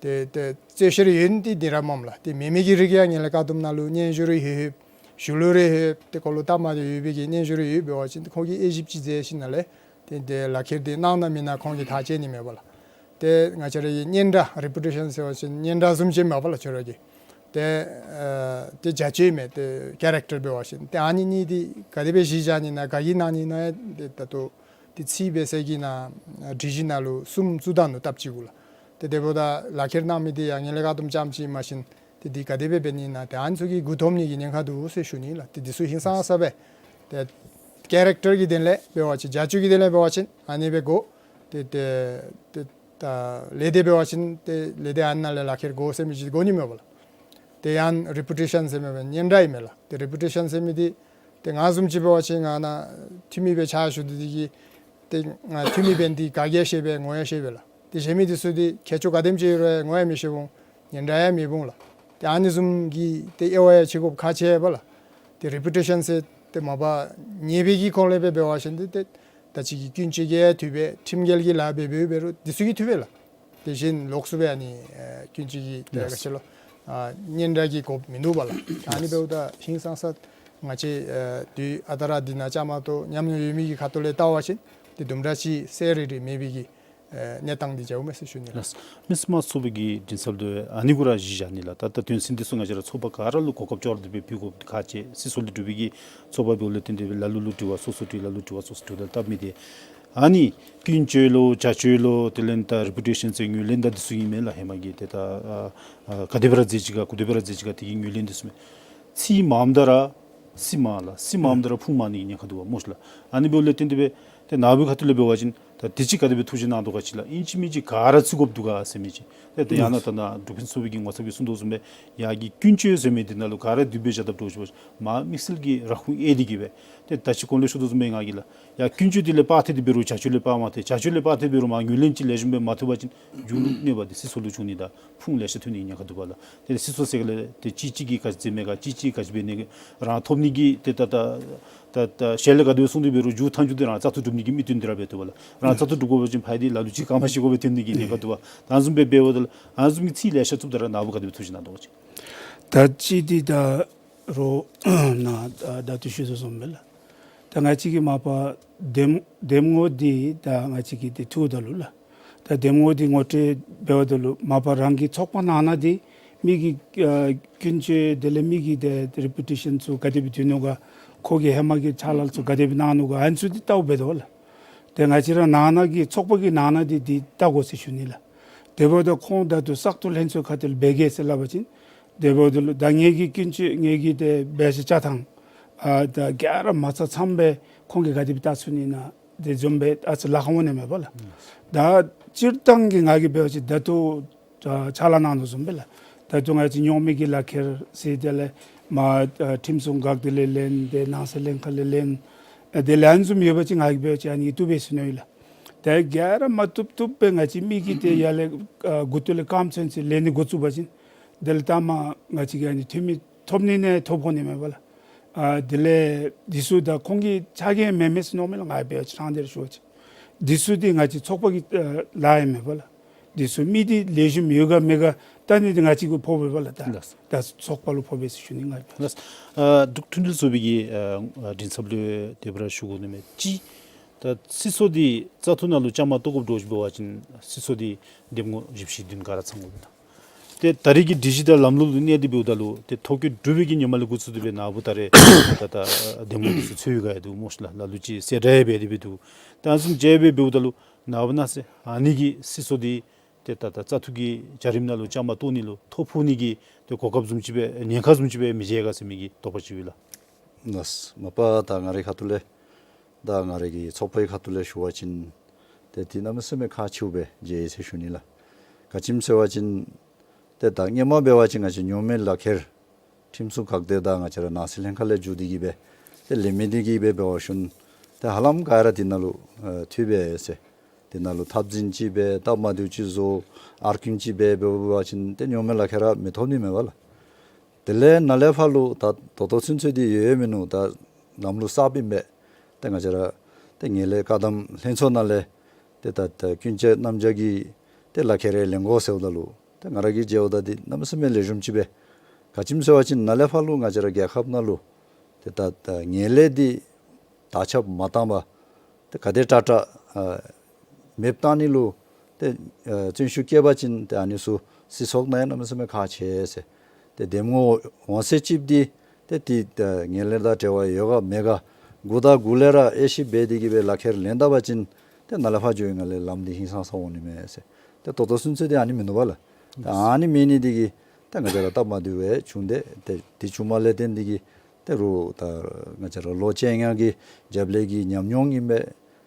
ཏེ་ཏེ་རྩོད་བཤེར་ཡོད་ནི་འདི་ར་མས་ལགས། ཏེ་མེད་མི་གི་རིགས་ཡང་ངན་ལྷད་བཀག་སྡོམ་ནང་ལུ་སྙན་ཞུ་རེ་ཡོད་ཞུ་ལུ་རེ་ཡོད། ཏེ་ཁོ་ལུ་སྟབས་མ་བདེཝ་ཡོད་པའི་གི་སྙན་ཞུ་རེ་ཡོད་འབད་བ་ཅིན་ཁོ་གིས་དབྱེ་ཞིབ་ཅིག་མཛད་ཞིནམ་ལས་ཏེ་ཏེ་ལག་ཁྱེར་འདི་གནང་ན་མེན་ན་ཁོང་གིས་ཐག་བཅད་ནི་མས་ལགས། ཏེ་ང་བཅས་ར་གི་སྙན་གྲགས་རི་པུ་ཊེ་ཤཱན་ཟེར་བ་ཅིན་སྙན་གྲགས་བཟུམ་ཅིག་མས་ལགས་ཁྱོད་ར་གི། ཏེ་ཨ་ཏེ་བྱ་སྤྱོད་མས། ཏེ་ཀེ་རེག་ཊར་འབད་བ་ཅིན་ཏེ་ཨ་ནི་གཉིས་འདི་ག་དེ་སྦེ་གཞི་བཞག་ནི་ན་ག་གིས་གནང་ནི་ན་ཏེ་ད་ལྟོ་ཏེ་རྩིས་འབད་ས་གི་ནང་སྒྲིག་གཞི་ནང་ལུ་གསུམ་བཙུགས་ད་ནུག་སྟབས་གཅིག་གུ་ལགས། ཏེ་དེ་འབདཝ་ད་ལག་ཁྱེར་གནང་མི་འདི་ཡང་ངན་ལྷད་བཀག་སྡོམ་རྐྱངམ་ཅིག་མ་ཤེས་ཏེ་འདི་ག་དེ་སྦེ་འབད་ནི་ན་ཏེ་ཨ་ནི་ཚུ་གི་མགུ་འཐོམ་ནི་གི་ཉེན་ཁ་འདུག་ཟེར་ཞུ་ནི་ལགས། ཏེ་འདི་ཚུ་ཧིང་སངས་ས་སྦེ་ཏེ་ཀེ་རེག་ཊར་གི་དོན་ལས་འབད་བ་ཅིན་བྱ་སྤྱོད་ཀྱི་དོན་ལས་འབད་བ་ཅིན་ཨ་ནི་སྦེ་དགོ། ཏེ་ཏེ་ཏེ་ད་ལས་སྡེ་འབད་བ་ཅིན་ཏེ་ལས་སྡེ་ཨ་ནཱ་ལས་ལག་ཁྱེར་དགོ་ཟེར་མི་ཅིག་དགོ་ནི་མས་ལགས། ཏེ་ཡང་རི་པུ་ཊེ་ཤཱན་ཟེར་མི་སྦེ་སྙན་གྲགས་ཨིན་མས་ལགས། ཏེ་རི་པུ་ཊེ་ཤཱན་ཟེར་མི་འདི་ཏེ་ང་བཟུམ་ཅིག་འབད་བ་ཅིན་ང་ནཱ་འཐུས་མི་སྦེ་ཕྱག་ཞུ་སྟེ་གི་ཏེ་ང་འཐུས་མི་འབད་ནི་འདི་ག་གིས་ཤེས་པས། ངོ་ཡང་ཤེས་པས་ལགས། ཏེ་གཞན་མི་འདི་ཚུ་འདི་ཁྱད་ཆོས་ག་དེམ་ཅིག་ཡོད་རུང་ངོ་ཡང་མི་ཤེས་འོང་། སྙན་གྲགས་ཡང་མེད་འོང་ལགས། ཏེ་ཨ་ནི་བཟུམ་གྱི་ཏེ་དབྱེ་བ་ཡང་ཕྱེ་དགོཔ་ཁག་ཆེ་བས་ལགས། ཏེ་རི་པུ་ཊེ་ཤཱན་ཟེར་ཏེ་མ་པ་ཉེས་པའི་གི་སྐོར་ལས་སྦེ་འབད་བ་ཅིན་ཏེ་ཏེ་ད་ཅི་གི་ཀུན་སྤྱོད་ཀྱི་ཡང་ཐུག་པས། ཁྲིམས་འགལ་གྱི་ལཱ་འབད་འབདཝ་འབད་རུང་འདི་ཚུ་གིས་ཐུག་པས་ལགས། དེ་བཞིན་ལོགས་སུ་སྦེ་ཨ་ནི་ཨེ་ཀུན་སྤྱོད་ཀྱི་ཏེ་ཡེས། ག་ཅི་ལོ་ཨ་སྙན་གྲགས་ཀྱི་དགོཔ་མིན་འདུག་པ་ལགས། ཨ་ནི་ཡེས། འབདཝ་ད་ཧིང་སངས་ས་ང་བཅས་ཨེ་དུས་ཨ་རྟག་ར་འདི་ནང་བཅའ་མར་གཏོགས་ཉམས་མྱོང་ཡོད་མི་གི་ཁ་ཐུག་ལས་བལྟ་བ་ཅིན་ཏེ་དུམ་གྲ་ཅིག་གསལ་རི་རི་མེད་པའི་གི་ཨེ་གནས་སྟངས་འདི་མཇལཝ་མས་ཟེར་ཞུ་ནི་ལགས། ལགས། མི་སེར་དམངས་གཙོའི་གི་མགྲིན་ཚབ་འདི་ཨ་ནི་གུ་ར་གཞི་བཞག་ནི་ལགས། ད་ད་དོན་ཚན་འདི་ཚུ་ང་བཅས་ར་ཚོགས་པ་ག་ར་ལུ་གོ་སྐབས་ཅོག་ར་འདི་སྦེ་ཕུལ་དགོཔ་འདི་ཁག་ཆེ། སྲིད་ཚོགས་ལས་གྲུབ་པའི་གི་ཚོགས་པ་འབདཝ་ལས་བརྟེན་ཏེ་སྦེ་ལ་ལུ་ལུ་དྲི་བ་སོ་སོ་དྲི་ལ་ལུ་དྲི་བ་སོ་སོ་དྲི་ད་སྟབས་མི་བདེ། ཨ་ནི་ཀུན་སྤྱོད་ལོ་བྱ་སྤྱོད་ལོ་དེ་ལས་ད་རི་པུ་ཊེ་ཤཱན་ཟེར་ངོས་ལེན་ད་འདི་ཚུ་ཨིན་མས་ལགས། ཧེ་མ་གི་ཏེ་ད་ཨ་ཨ་ག་དེ་སྦེ་ར་མཛད་ཅི་ག་ག་དེ་སྦེ་ར་མཛད་ཅི་ག་དེ་གི་ངོས་ལེན་འདི་ཚུ་མས། ཚིག་མངམ་ད་ར་སྲིད་མང་ལགས། སྲིད་མངམ་ད་ར་ཕུང་མང་ནི་གི་ཉེན་ཁ་འདུག་པ་སྨོ་ལགས། ཨ་ནི་འབདཝ་ལས་བརྟེན་ཏེ་སྦེ་ཏེ་ནཱ་བུའི་ཁ་ཐུག་ལས་འབད་བ་ཅིན་ད་དེ་ཅིག་ག་དེ་སྦེ་ཐུགས་བཞེད་གནང་དོ་ག་ཅི་ལགས། ཨིན་ཅི་མིན་ཅི་ག་ར་བརྩི་དགོཔ་འདུག་ག་ཟེར་མི་ཅིག། ཏེ་ཏེ་ཡང་ན་ད་ནཱ་འབྲུག་ཕུན་ཚོགས་པའི་གི་ངོ་ཚབ་ཀྱིས་གསུང་དོ་བཟུམ་སྦེ་ཡ་གི་ཀུན་སྤྱོད་ཟེར་མི་འདི་ནང་ལུ་ག་ར་འདུས་སྦེ་བཞག་ད་འདྲཝ་ཅིག་འབད་བ་ཅིན་མར་དམིགས་བསལ་གྱི་ར་ཁུངས་ཨེ་འདི་གིས་སྦེ་ཏེ་ད་ཅི་གོང་ལུ་ཞུ་དོ་བཟུམ་སྦེ་ང་གིས་ལགས། ཡ་ཀུན་སྤྱོད་འདི་ལས་དཔག་ཐལ་ཏེ་འབད་རུང་བྱ་སྤྱོད་ལས་དཔག་མ་ཐལ། བྱ་སྤྱོད་ལས་དཔག་ཐལ་འབད་རུང་མར་ངོས་ལེན་ཅིག་ལེགས་ཤོམ་སྦེ་མ་ཐུབ་པ་ཅིན་མཇུག་ལུ་གནོད་པ་འདི་སྲིད་ཚོགས་ལུ་བྱུང་ནི་དང་ཕུང་ལེ་ཤ་ཐོན་ནི་གི་ཉེན་ཁ་འདུག་པ་ལགས། དེ་ལས་སྲིད་ཚོགས་ཟེར་ག་ལས་ཏེ་གཅིག་གཅིག་གིས་ག་ཅི་མཛད་མས་ག་གཅིག་གཅིག་ག་ཅི་འབད་ནི་ག་རང་ཐོབ་ནི་གི་ཏེ་ད་ད་ད་ད་ཞལ་ལས་ག་དེ་སྦེ་གསུངས་ཏེ་འབད་རུང་མཇུག་མཐའ་མཇུག་འདི་རང་བཙག་འཐུ་གྲུབ་ནི་གི་དམིགས་དོན་འདི་ར་འབད་དོ་བ་ལགས། རང་བཙག་འཐུ་གྲུབ་དགོ་པ་ཅིན་ཕར་འདི་ལ་ལུ་ཅིག་ག་མ་ཤེས་དགོ་པའི་དོན་ནི་གི་ཉེན་ཁ་འདུག་པ། ད་བཟུམ་སྦེ་འབདཝ་ད་ལགས་ཨ་བཟུམ་གྱི་ཚིག་ལེ་ཤ་བཙུགསཔ་ད་ར་ནཱ་བུ་ག་དེ་སྦེ་ཐུགས་བཞེད་གནང་དོ་ག་ཅི། ད་ཅི་འདི་ད་རོགས་ནཱ་ད་ད་ལྟོ་ཞུ་དོ་བཟུམ་སྦེ་ལགས། ད་ང་བཅས་ཀྱི་མ་པ་འདེམས་འདེམས་ངོ་འདི་ད་ང་བཅས་ཀྱིས་འདི་ཐུག་ད་ལུ་ལགས། ད་འདེམས་ངོ་འདི་ངོ་སྤྲོད་འབདཝ་ད་ལུ་མ་པ་རང་གི་ཚོགས་པ་ནང་ན་འདི་མི་གི་ཨ་ཀུན་སྤྱོད་དེ་ལས་མི་གི་ཏེ་རི་པུ་ཊེ་ཤཱན་ཚུ་ག་དེ་སྦེ་སྡོད་ནུག་ག། ཁོ་གིས་ཧེ་མ་གི་ཕྱག་ལཱ་ཚུ་ག་དེ་སྦེ་གནང་ནུག་ག། ཨ་ནི་ཚུ་འདི་བལྟཝ་འབད་དོ་ལགས། ཏེ་ང་བཅས་ར་ནང་ན་གི་ཚོགས་པ་གི་ནང་ན་འདི་འདི་བལྟ་དགོ་ཟེར་ཞུ་ནི་ལགས། དེ་འབདཝ་ད་ཁོང་ད་ལྟོ་བཙག་འཐུ་ལྷན་ཚོགས་ཁ་ཐུག་ལས་འབད་གེ་ཟེར་སླབ་པ་ཅིན་དེ་འབདཝ་ད་ལུ་ད་ངེ་གི་ཀུན་སྤྱོད་ངེ་གི་ཏེ་འབད་བཞག་ཆ་ཐངས་ཨ་ད་ག་ར་མ་ཚང་ཚངམ་སྦེ་ཁོང་གིས་ག་དེ་སྦེ་བལྟ་ཚུགས་ནི་ན། དེ་བཟུམ་སྦེ་ཨ་ཙི་ལཱ་ཁག་འོང་ནི་མས་པ་ལགས། ད་སྤྱིར་བཏང་གི་ང་གིས་འབད་བ་ཅིན་ད་ལྟོ་ཨ་ཕྱག་ལཱ་གནང་དོ་བཟུམ་སྦེ་ལགས། ད་ལྟོ་ང་བཅས་ཉོག་མེད་ཀྱི་ལག་ཁྱེར་ཟེར་དེ་ལས་མར་ཨ་ཁྲིམས་སྲུང་འགག་སྡེ་ལས་ལེན་ཏེ་ནང་སྲིད་ལྷན་ཁག་ལས་ལེན། ཨ་དེ་ལས་ཨ་ནི་བཟུམ་ཡོད་པ་ཅིན་ང་གིས་འབད་བ་ཅིན་ཨ་ནི་བཏུབ་པས་ཟེར་མནོ་ཡི་ལགས། ད་ག་ར་མ་བཏུབ་བཏུབ་སྦེ་ང་བཅས་མི་གིས་ཏེ་ཡར་ལས་ཨ་མགུ་ཏོ་ལས་རྐངམ་ཚུན་ཚོད་ལེན་ནི་འགོ་བཙུགས་པ་ཅིན་དེ་ལས་ལྟ་མ་ང་བཅས་ཀྱིས་ཨ་ནི་འཐུས་མི་ཐོབ་ནི་ནང་ཐོབ་འོང་ནི་མས་པ་ལགས། ཨ་དེ་ལས་འདི་ཚུ་ད་ཁོང་གི་ཆ་རྐྱེན་མེན་མས་ཟེར་མནོཝ་མས་ལགས། ང་འབད་བ་ཅིན་རང་འདི་ར་ཞུ་བ་ཅིན་འདི་ཚུ་འདི་ང་བཅས་ཚོགས་པ་གི་ཨ་ལཱ་ཨིན་མས་པ་ལགས། འདི་ཚུ་མི་འདི་ལེགས་ཤོམ་ཡོད་ག་མེད་ག་བལྟ་ནི་འདི་ང་བཅས་ཀྱིས་ཕོག་པས་པ་ལགས། ད་ལགས། ད་ཚོགས་པ་ལུ་ཕོག་པས་ཟེར་ཞུ་ནི། ང་འབད་བ་ཅིན། ལགས། ཨ་འབྲུག་མཐུན་སྒྲིལ་ཚོགས་པའི་གི་ཨ་ཨ་མགྲིན་ཚབ་ལུ་དེ་སྦེ་ར་ཞུ་དགོ་ནི་མས། གཅིག་ད་སྲིད་ཚོགས་འདི་བཙག་འཐུ་ནང་ལུ་བཅའ་མར་གཏོགས་དགོཔ་འདྲཝ་ཅིག་འབད་བ་ཅིན་སྲིད་ཚོགས་འདི་འདེམས་ངོ་བཞི་བཅུ་ཞེ་བདུན་ག་ར་ཚང་དགོ་པས་ལགས། ཏེ་ད་རེས་ཀྱི་སྒྲིག་གཞི་དང་ལམ་ལུགས་ལུ་གནས་ཏེ་འབདཝ་ད་ལུ་ཏེ་ཐོ་བཀོད་གྲུབ་པའི་གི་ཉིནམ་ལས་འགོ་བཙུགས་ཏེ་སྦེ་ནཱ་བུ་ད་རེས་ད་ད་འདེམས་ངོ་འདི་ཚུ་ཚུད་ཡི་ག་ཡང་འདུག་སྨོ་ཤི་ལགས། ལ་ལུ་ཅིག་གསལ་བསྒྲགས་ཡང་འབད་དེ་སྦེ་འདུག། ད་ཨ་ནི་བཟུམ་ཅིག་སྦེ་འབདཝ་ད་ལུ་ནཱ་བུ་ནཱ་ཟེར་ཨ་ནི་གི་སྲིད་ཚོགས་འདི་ཏེ་ད་ད་བཙག་འཐུ་གི་བྱ་རིམ་ནང་ལུ་བཅའ་མར་གཏོགས་ནི་ལུ་ཐོ་ཕོག་ནི་གི་ཏེ་གོ་སྐབས་བཟུམ་ཅིག་སྦེ་ཉེན་ཁ་བཟུམ་ཅིག་སྦེ་མི་འཇིགས་ག་ཟེར་མི་གི་དོགས་པ་ཅིག་ཡོད་ལགས། ལགས། མ་པ་ད་ང་རའི་ཁ་ཐུག་ལས་ད་ང་རའི་གི་ཚོགས་པའི་ཁ་ཐུག་ལས་ཞུ་བ་ཅིན་ཏེ་འདི་གནམ་མེད་ས་མེད་ཁག་ཆེཝ་སྦེ་མཇལ་ཡི་ཟེར་ཞུ་ནི་ལགས། ག་ཅི་སྨོ་ཟེར་བ་ཅིན་ཏེ་ད་སྔོན་མ་འབད་བ་ཅིན་ང་བཅས་ཉོག་མེད་ལག་ཁྱེར་ཁྲིམས་སྲུང་འགག་སྡེ་དང་ང་བཅས་ར་ནང་སྲིད་ལྷན་ཁག་ལས་བརྒྱུད་དེ་གི་སྦེ་ཏེ་ལེན་མི་འདི་གིས་སྦེ་འབད་བ་ཅིན་ཏེ་ཧ་ལམ་ག་ར་འདི་ནང་ལུ་ཨེ་ཐུག་པས་ཟེར། འདི་ནང་ལུ་འཐབ་འཛིང་ཅིག་འབད་སྟབས་མ་བདེཝ་ཅིག་བཟོ་ཨར་ཀིང་ཅིག་འབད་འབད་བ་ཅིན་ཏེ་ཉོག་མེད་ལག་ཁྱེར་ར་མི་ཐོབ་ནི་མས་པ་ལགས། དེ་ལས་ནཱ་ལས་ཕར་ལུ་ད་ད་ལྟོ་ཚུན་ཚོད་འདི་ཡོད་ཡོད་མིན་ནུག། ད་ལམ་ལུགས་གསརཔ་ཨིན་པས། ཏེ་ང་བཅས་ར་ ཏེ་ངན་ལྷད་བཀག་སྡོམ་ལྷན་ཚོགས་ནང་ལས་ཏེ་ད་ད་ཀུན་སྤྱོད་རྣམ་གཞག་གི་ཏེ་ལག་ཁྱེར་རེ་ལེན་དགོ་ཟེརཝ་ད་ལུ་ཏེ་ང་ར་གིས་མཇལཝ་ད་འདི་གནམ་མེད་ས་མེད་ལེགས་ཤོམ་ཅིག་སྦེ། ག་ཅི་སྨོ་ཟེར་བ་ཅིན་ནཱ་ལས་ཕར་ལུ་ང་བཅས་ར་རྒྱལ་ཁབ་ནང་ལུ་ཏེ་ད་ད་ངན་ལྷད་འདི་དར་ཁྱབ་མ་བཏང་པར་ཏེ་ག་དེ་དྲག་དྲག་ཨ་མེདཔ་བཏང་ནི་ལུ་ཏེ་ཨ་བརྩོན་ཤུགས་བསྐྱེད་པ་ཅིན་ཏེ་ཨ་ནི་ཚུ་སྲིད་ཚོགས་ནང་ཡང་གནམ་མེད་ས་མེད་ཁག་ཆེ་ཟེར། ཏེ་འདེམས་ངོ་འོང་ས་ཅིག་འདི་ཏེ་ཏེ་ད་ངན་ལྷད་དང་འབྲེལ་བ་ཡོད་ག་མེད་ག་མགུ་དང་མགུ་ལས་ར་དབྱེ་ཞིབ་འབད་དེ་གིས་སྦེ་ལག་ཁྱེར་ལེན་ད་པ་ཅིན་ཏེ་ནཱ་ལས་ཕར་འགྱོ་བའི་སྒང་ལས་ལམ་འདི་ཧིང་སངས་ས་འོང་ནི་མས་ཟེར། ཏེ་ད་ལྟོ་ཚུན་ཚོད་འདི་ཨ་ནི་མིན་ནུག་པ་ལགས། ད་ཨ་ནི་མེད་ནི་འདི་གིས་ད་ང་བཅས་ར་སྟབས་མ་བདེཝ་བྱུང་སྟེ་ཏེ་དེ་བྱུངམ་ལས་བརྟེན་འདི་གིས་ད་རུང་ད་ང་བཅས་ར་ལོ་བཅོ་ལྔ་གི་རྒྱབ་ལས་ཀྱི་ཉམས་མྱོང་ཨིན་པས།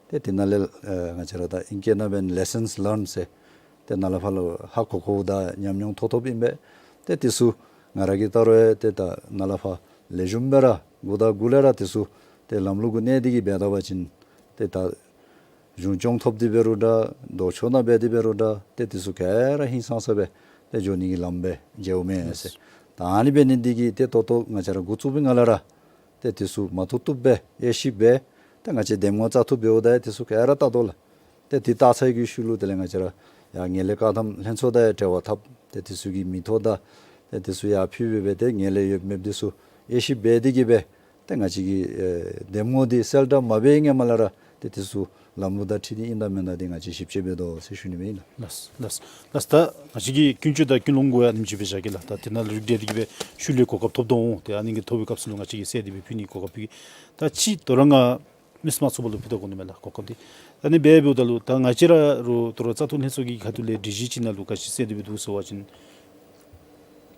ཏེ་དེ་ནང་ལས་ཨ་ང་བཅས་ར་ད་ཨིང་སྐད་ནང་འབད་ན་lessons learned ཟེར། ཏེ་ནཱ་ལས་ཕར་ལུ་ཧ་གོ་གོཝ་དང་ཉམས་མྱོང་ཐོབ་ཐོབཔ་ཨིན་པས། ཏེ་དེ་ཚུ་ང་ར་གིས་ད་རུང་ཡང་ཏེ་ད་ནཱ་ལས་ཕར་ལེགས་ཤོམ་སྦེ་ར་མགུ་དང་མགུ་ལས་ར་དེ་ཚུ་ཏེ་ལམ་ལུགས་གུ་གནས་ཏེ་གིས་འབད་ད་པ་ཅིན་ཏེ་ད་གཞུང་སྐྱོང་ཐོབ་སྟེ་འབད་རུང་འདྲ་ལྡོག་ཕྱོགས་ནང་འབད་དེ་འབད་རུང་འདྲ་ཏེ་དེ་ཚུ་ག་ར་ཧིང་སངས་ས་སྦེ་ཏེ་འགྱོ་ནི་གི་ལམ་སྦེ་མཇལཝ་མས་ཟེར། ད་ཨ་ནི་འབད་ནི་འདི་གིས་ཏེ་ད་ལྟོ་ང་བཅས་ར་འགོ་བཙུགས་པའི་སྒང་ལས་ར་ཏེ་དེ་ཚུ་མ་བཏུབ་བཏུབ་སྦེ་དབྱེ་ཞིབ་འབད། ཏེ་ང་བཅས་འདེམས་ངོ་བཙག་འཐུ་འབདཝ་ད་ཡང་དེ་ཚུ་ག་ར་བལྟ་དོ་ལགས། ཏེ་དེ་བལྟ་ཚར་བའི་ཤུལ་ལུ་དེ་ལས་ང་བཅས་ར་ཡར་ངན་ལྷད་བཀག་སྡོམ་ལྷན་ཚོགས་དང་ཡང་འབྲེལ་བ་འཐབ། ཏེ་དེ་ཚུ་གི་མིང་ཐོ་དང་ཏེ་དེ་ཚུ་ཡར་ཕུལ་སྦེ་སྦེ་ཏེ་ངན་ལྷད་ཡོད་མེད་དེ་ཚུ་དབྱེ་ཞིབ་འབད་དེ་གིས་སྦེ་ཏེ་ང་བཅས་ཀྱི་ཨེ་འདེམས་ངོ་འདི་གསལ་བསྒྲགས་མ་འབད་བའི་སྔོན་མ་ལས་ར་ཏེ་དེ་ཚུ་ལམ་ལུགས་དང་འཁྲིལ་ཏེ་ཨིན་དང་མེན་ན་འདི་ང་བཅས་ཞིབ་དཔྱད་འབད་དོ་ཟེར་ཞུ་ནི་ཨིན་ལགས། ལགས་ལགས་ལགས། ད་ང་བཅས་ཀྱི་ཀུན་སྤྱོད་དང་ཀུན་སློང་གུ་ཡང་ཨ་ནེམ་ཅིག་སྦེ་བཞག་གེ་ལགས། ད་དེ་ནང་ལུ་རིགས་འགྲེ་དེ་གིས་སྦེ་ཤུལ་ལས་གོ་སྐབས་ཐོབ་དོ་འོང་། ཏེ་ཨ་ནི་གི་ཐོབ་པའི་སྐབས་སུ་ལུ་ང་བཅས་ཀྱིས་གསལ་ཏེ་སྦེ་ཕུལ་ནི་གོ་སྐབས་ཕུལ་གེ། ད་ཅི་དོ་རུང་ང་མི་སེར་དམངས་གཙོ་པ་ལུ་ཕུལ་ད་དགོ་ནི་མས་ལགས་གོ་སྐབས་འདི། ད་ཨ་ནི་འབད་འབདཝ་ད་ལུ་ད་ང་བཅས་ར་རུང་ད་རུང་བཙག་འཐུ་ལྷན་ཚོགས་ཀྱི་ཁ་ཐུག་ལས་སྒྲིག་གཞི་ཅིག་ནང་ལུ་ག་ཅི་གསལ་ཏེ་སྦེ་འདུག་ཟེར་བ་ཅིན་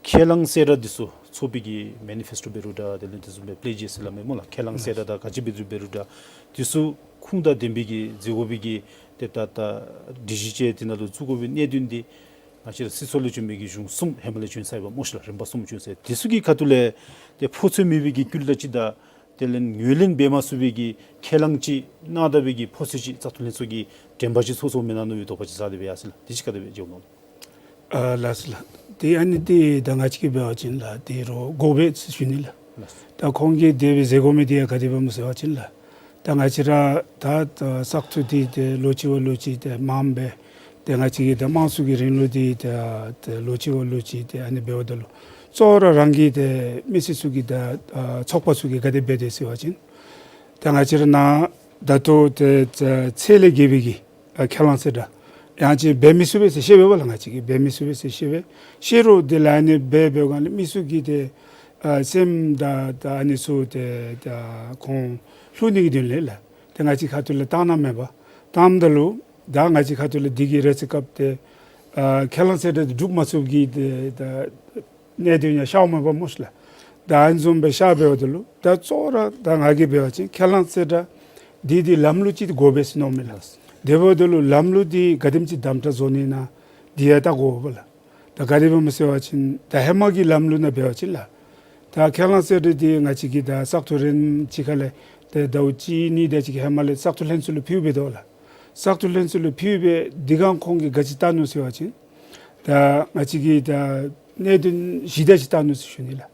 ཁས་བླངས་གསལ་བསྒྲགས་འདི་ཚུ་ཚོགས་པའི་གི་མེ་ནི་ཕེསི་ཊོ་འབད་རུང་འདྲ་དེ་ལས་དེ་ཚུ་སྦེ་པི་ལེ་ཇི་ཟེར་སླབ་མས་སྨོ་ལགས། ཁས་བླངས་གསལ་བསྒྲགས་དང་ག་ཅི་འབད་རུང་འབད་རུང་འདྲ་དེ་ཚུ་ཁུངས་དང་ལྡན་པའི་གི་མཛད་དགོ་པའི་གི་ཏེ་ད་ད་སྒྲིག་གཞི་ཅིག་དེ་ནང་ལུ་བཙུགས་དགོ་པའི་གནད་དོན་འདི་ང་བཅས་ར་སྲིད་ཚོགས་ལས་བྱོན་མི་གི་གཞུང་གསུམ་ཧེ་མ་ལས་བྱོན་ཚར་ཡི་པ་སྨོ་ཤིག་ལགས། རིམ་པ་གསུམ་བྱོན་ཚར་ཡི། དེ་ཚུ་གི་ཁ་ཐུག་ལས་ཏེ་ཕོ་ཚོད་མེད་པའི་གི་སྐུལ་བརྡ་ཅིག་དང་དེ་ལས་ངོས་ལེན་འབད་མ་ཚུགས་པའི་གི་ཁས་བླངས་ཅིག་གནང་ད་པའི་གི་ཕོ་ཚོད་ཅིག་བཙག་འཐུ་ལྷན་ཚོགས་ཀྱིས་དྲན་པ་ཅིག་ཚོར་ཚོརཝ་མེན་ན་མནོ་བའི་དོགས་པ་ཅིག་ཟ་སྟེ་སྦེ་ཡར་སོང་ཡི་ལགས། དེ་ཅིག་ག་དེ་སྦེ་མཇལཝ་ནུག། ཨ་ལགས་སོ་ལགས། ཏེ་ཨ་ནི་འདི་ད་ང་བཅས་ཀྱིས་འབད་བ་ཅིན་ལགས་ཏེ་རོགས་དགོ་པས་ཟེར་ཞུ་ནི་ལགས། ལགས་སོ། ད་ཁོང་གིས་དེ་སྦེ་མཛད་དགོ་མི་འདི་ཡང་ག་དེ་སྦེ་སྨོ་ཟེར་བ་ཅིན་ལགས། ད་ང་བཅས་ར་ད་ད་བཙག་འཐུ་འདི་ཏེ་ལོ་གཅིག་བ་ལོ་གཅིག་ཏེ་མངམ་སྦེ་ཏེ་ང་བཅས་ཀྱི་ད་དམངས་གཙོ་གི་རིང་ལུགས་འདི་ད་ཏེ་ལོ་གཅིག་བ་ལོ་གཅིག་ཏེ་ཨ་ནི་འབདཝ་ད་ལུ་གཙོ་བོ་ར་རང་གི་ཏེ་མི་སེར་ཚུ་གིས་ད་ཨ་ཚོགས་པ་ཚུ་གིས་ག་དེ་འབད་དེས་ཟེར་བ་ཅིན་ད་ང་བཅས་ར་ནཱ་ད་ལྟོ་ཏེ་ཚད་ལས་བརྒལ་བའི་གི་ཨ་ཁས་བླངས་གསལ་བསྒྲགས་ཡང་ཅིན་འབད་མི་ཚུགས་པས་ཟེར་ཤེས་པས་པ་ལགས། ང་བཅས་ཀྱིས་འབད་མི་ཚུགས་པས་ཟེར་ཤེས་པས། ཤེས་རུང་དེ་ལས་ཨ་ནི་འབད་འབདཝ་སྒང་ལས་མི་ཚུ་གིས་ཏེ་ཨ་སེམས་དང་ད་ཨ་ནི་ཚུ་ཏེ་ད་ཁོང་ལྷོད་ནི་གི་དོན་ལས་ལགས་ཏེ་ང་བཅས་ཁ་ཐུག་ལས་བཏང་གནངམ་མས་པ། བཏངམ་ད་ལུ་ད་ང་བཅས་ཁ་ཐུག་ལས་འདི་གི་རེ་ཅིག་སྐབས་ཏེ་ཨ་ཁས་བླངས་གསལ་བསྒྲགས་འདི་སྒྲུབ་མ་ཚུགསཔ་གི་ཏེ་ད་གནད་དོན་ཡང་ཤརཝ་མས་པ་སྨོ་ཤིག་ལགས། ད་ཨ་ནི་བཟུམ་སྦེ་ཤར་འབདཝ་ད་ལུ་ད་གཙོ་བོ་ར་ད་ང་གིས་འབད་བ་ཅིན་ཁས་བླངས་གསལ་བསྒྲགས་འདི་འདི་ལམ་ལུགས་ཅིག་འདི་དགོ་པས་ཟེར་མནོཝ་མས་ལགས། དེ་འབདཝ་ད་ལུ་ལམ་ལུགས་འདི་ག་དེམ་ཅིག་དམ་དྲག་བཟོ་ནི་ཨིན་ན་འདི་ཡང་བལྟ་དགོ་པས་ལགས། ད་ག་དེ་སྦེ་སྨོ་ཟེར་བ་ཅིན་ད་ཧེ་མ་གི་ལམ་ལུགས་ནང་འབད་བ་ཅིན་ལགས་ད་ཁས་བླངས་གསལ་བསྒྲགས་འདི་ང་བཅས་ཀྱིས་ད་བཙག་འཐུ་རན་ཅིག་ཁ་ལས་ཏེ་ཟླཝ་གཅིག་གཉིས་དེ་ཅིག་ཧེ་མ་ལས་བཙག་འཐུ་ལྷན་ཚོགས་ལུ་ཕུལ་སྦེ་འདུག་ལགས། བཙག་འཐུ་ལྷན་ཚོགས་ལུ་ཕུལ་སྦེ་དེ་སྒང་ཁོང་གིས་ག་ཅི་བལྟ་ནུག་ཟེར་བ་ཅིན་ད་ང་བཅས་ཀྱིས་ད་གནད་དོན་བཞི་དེ་ཅིག་བལྟ་ནུག་ཟེར་ཞུ་ནི་ལགས།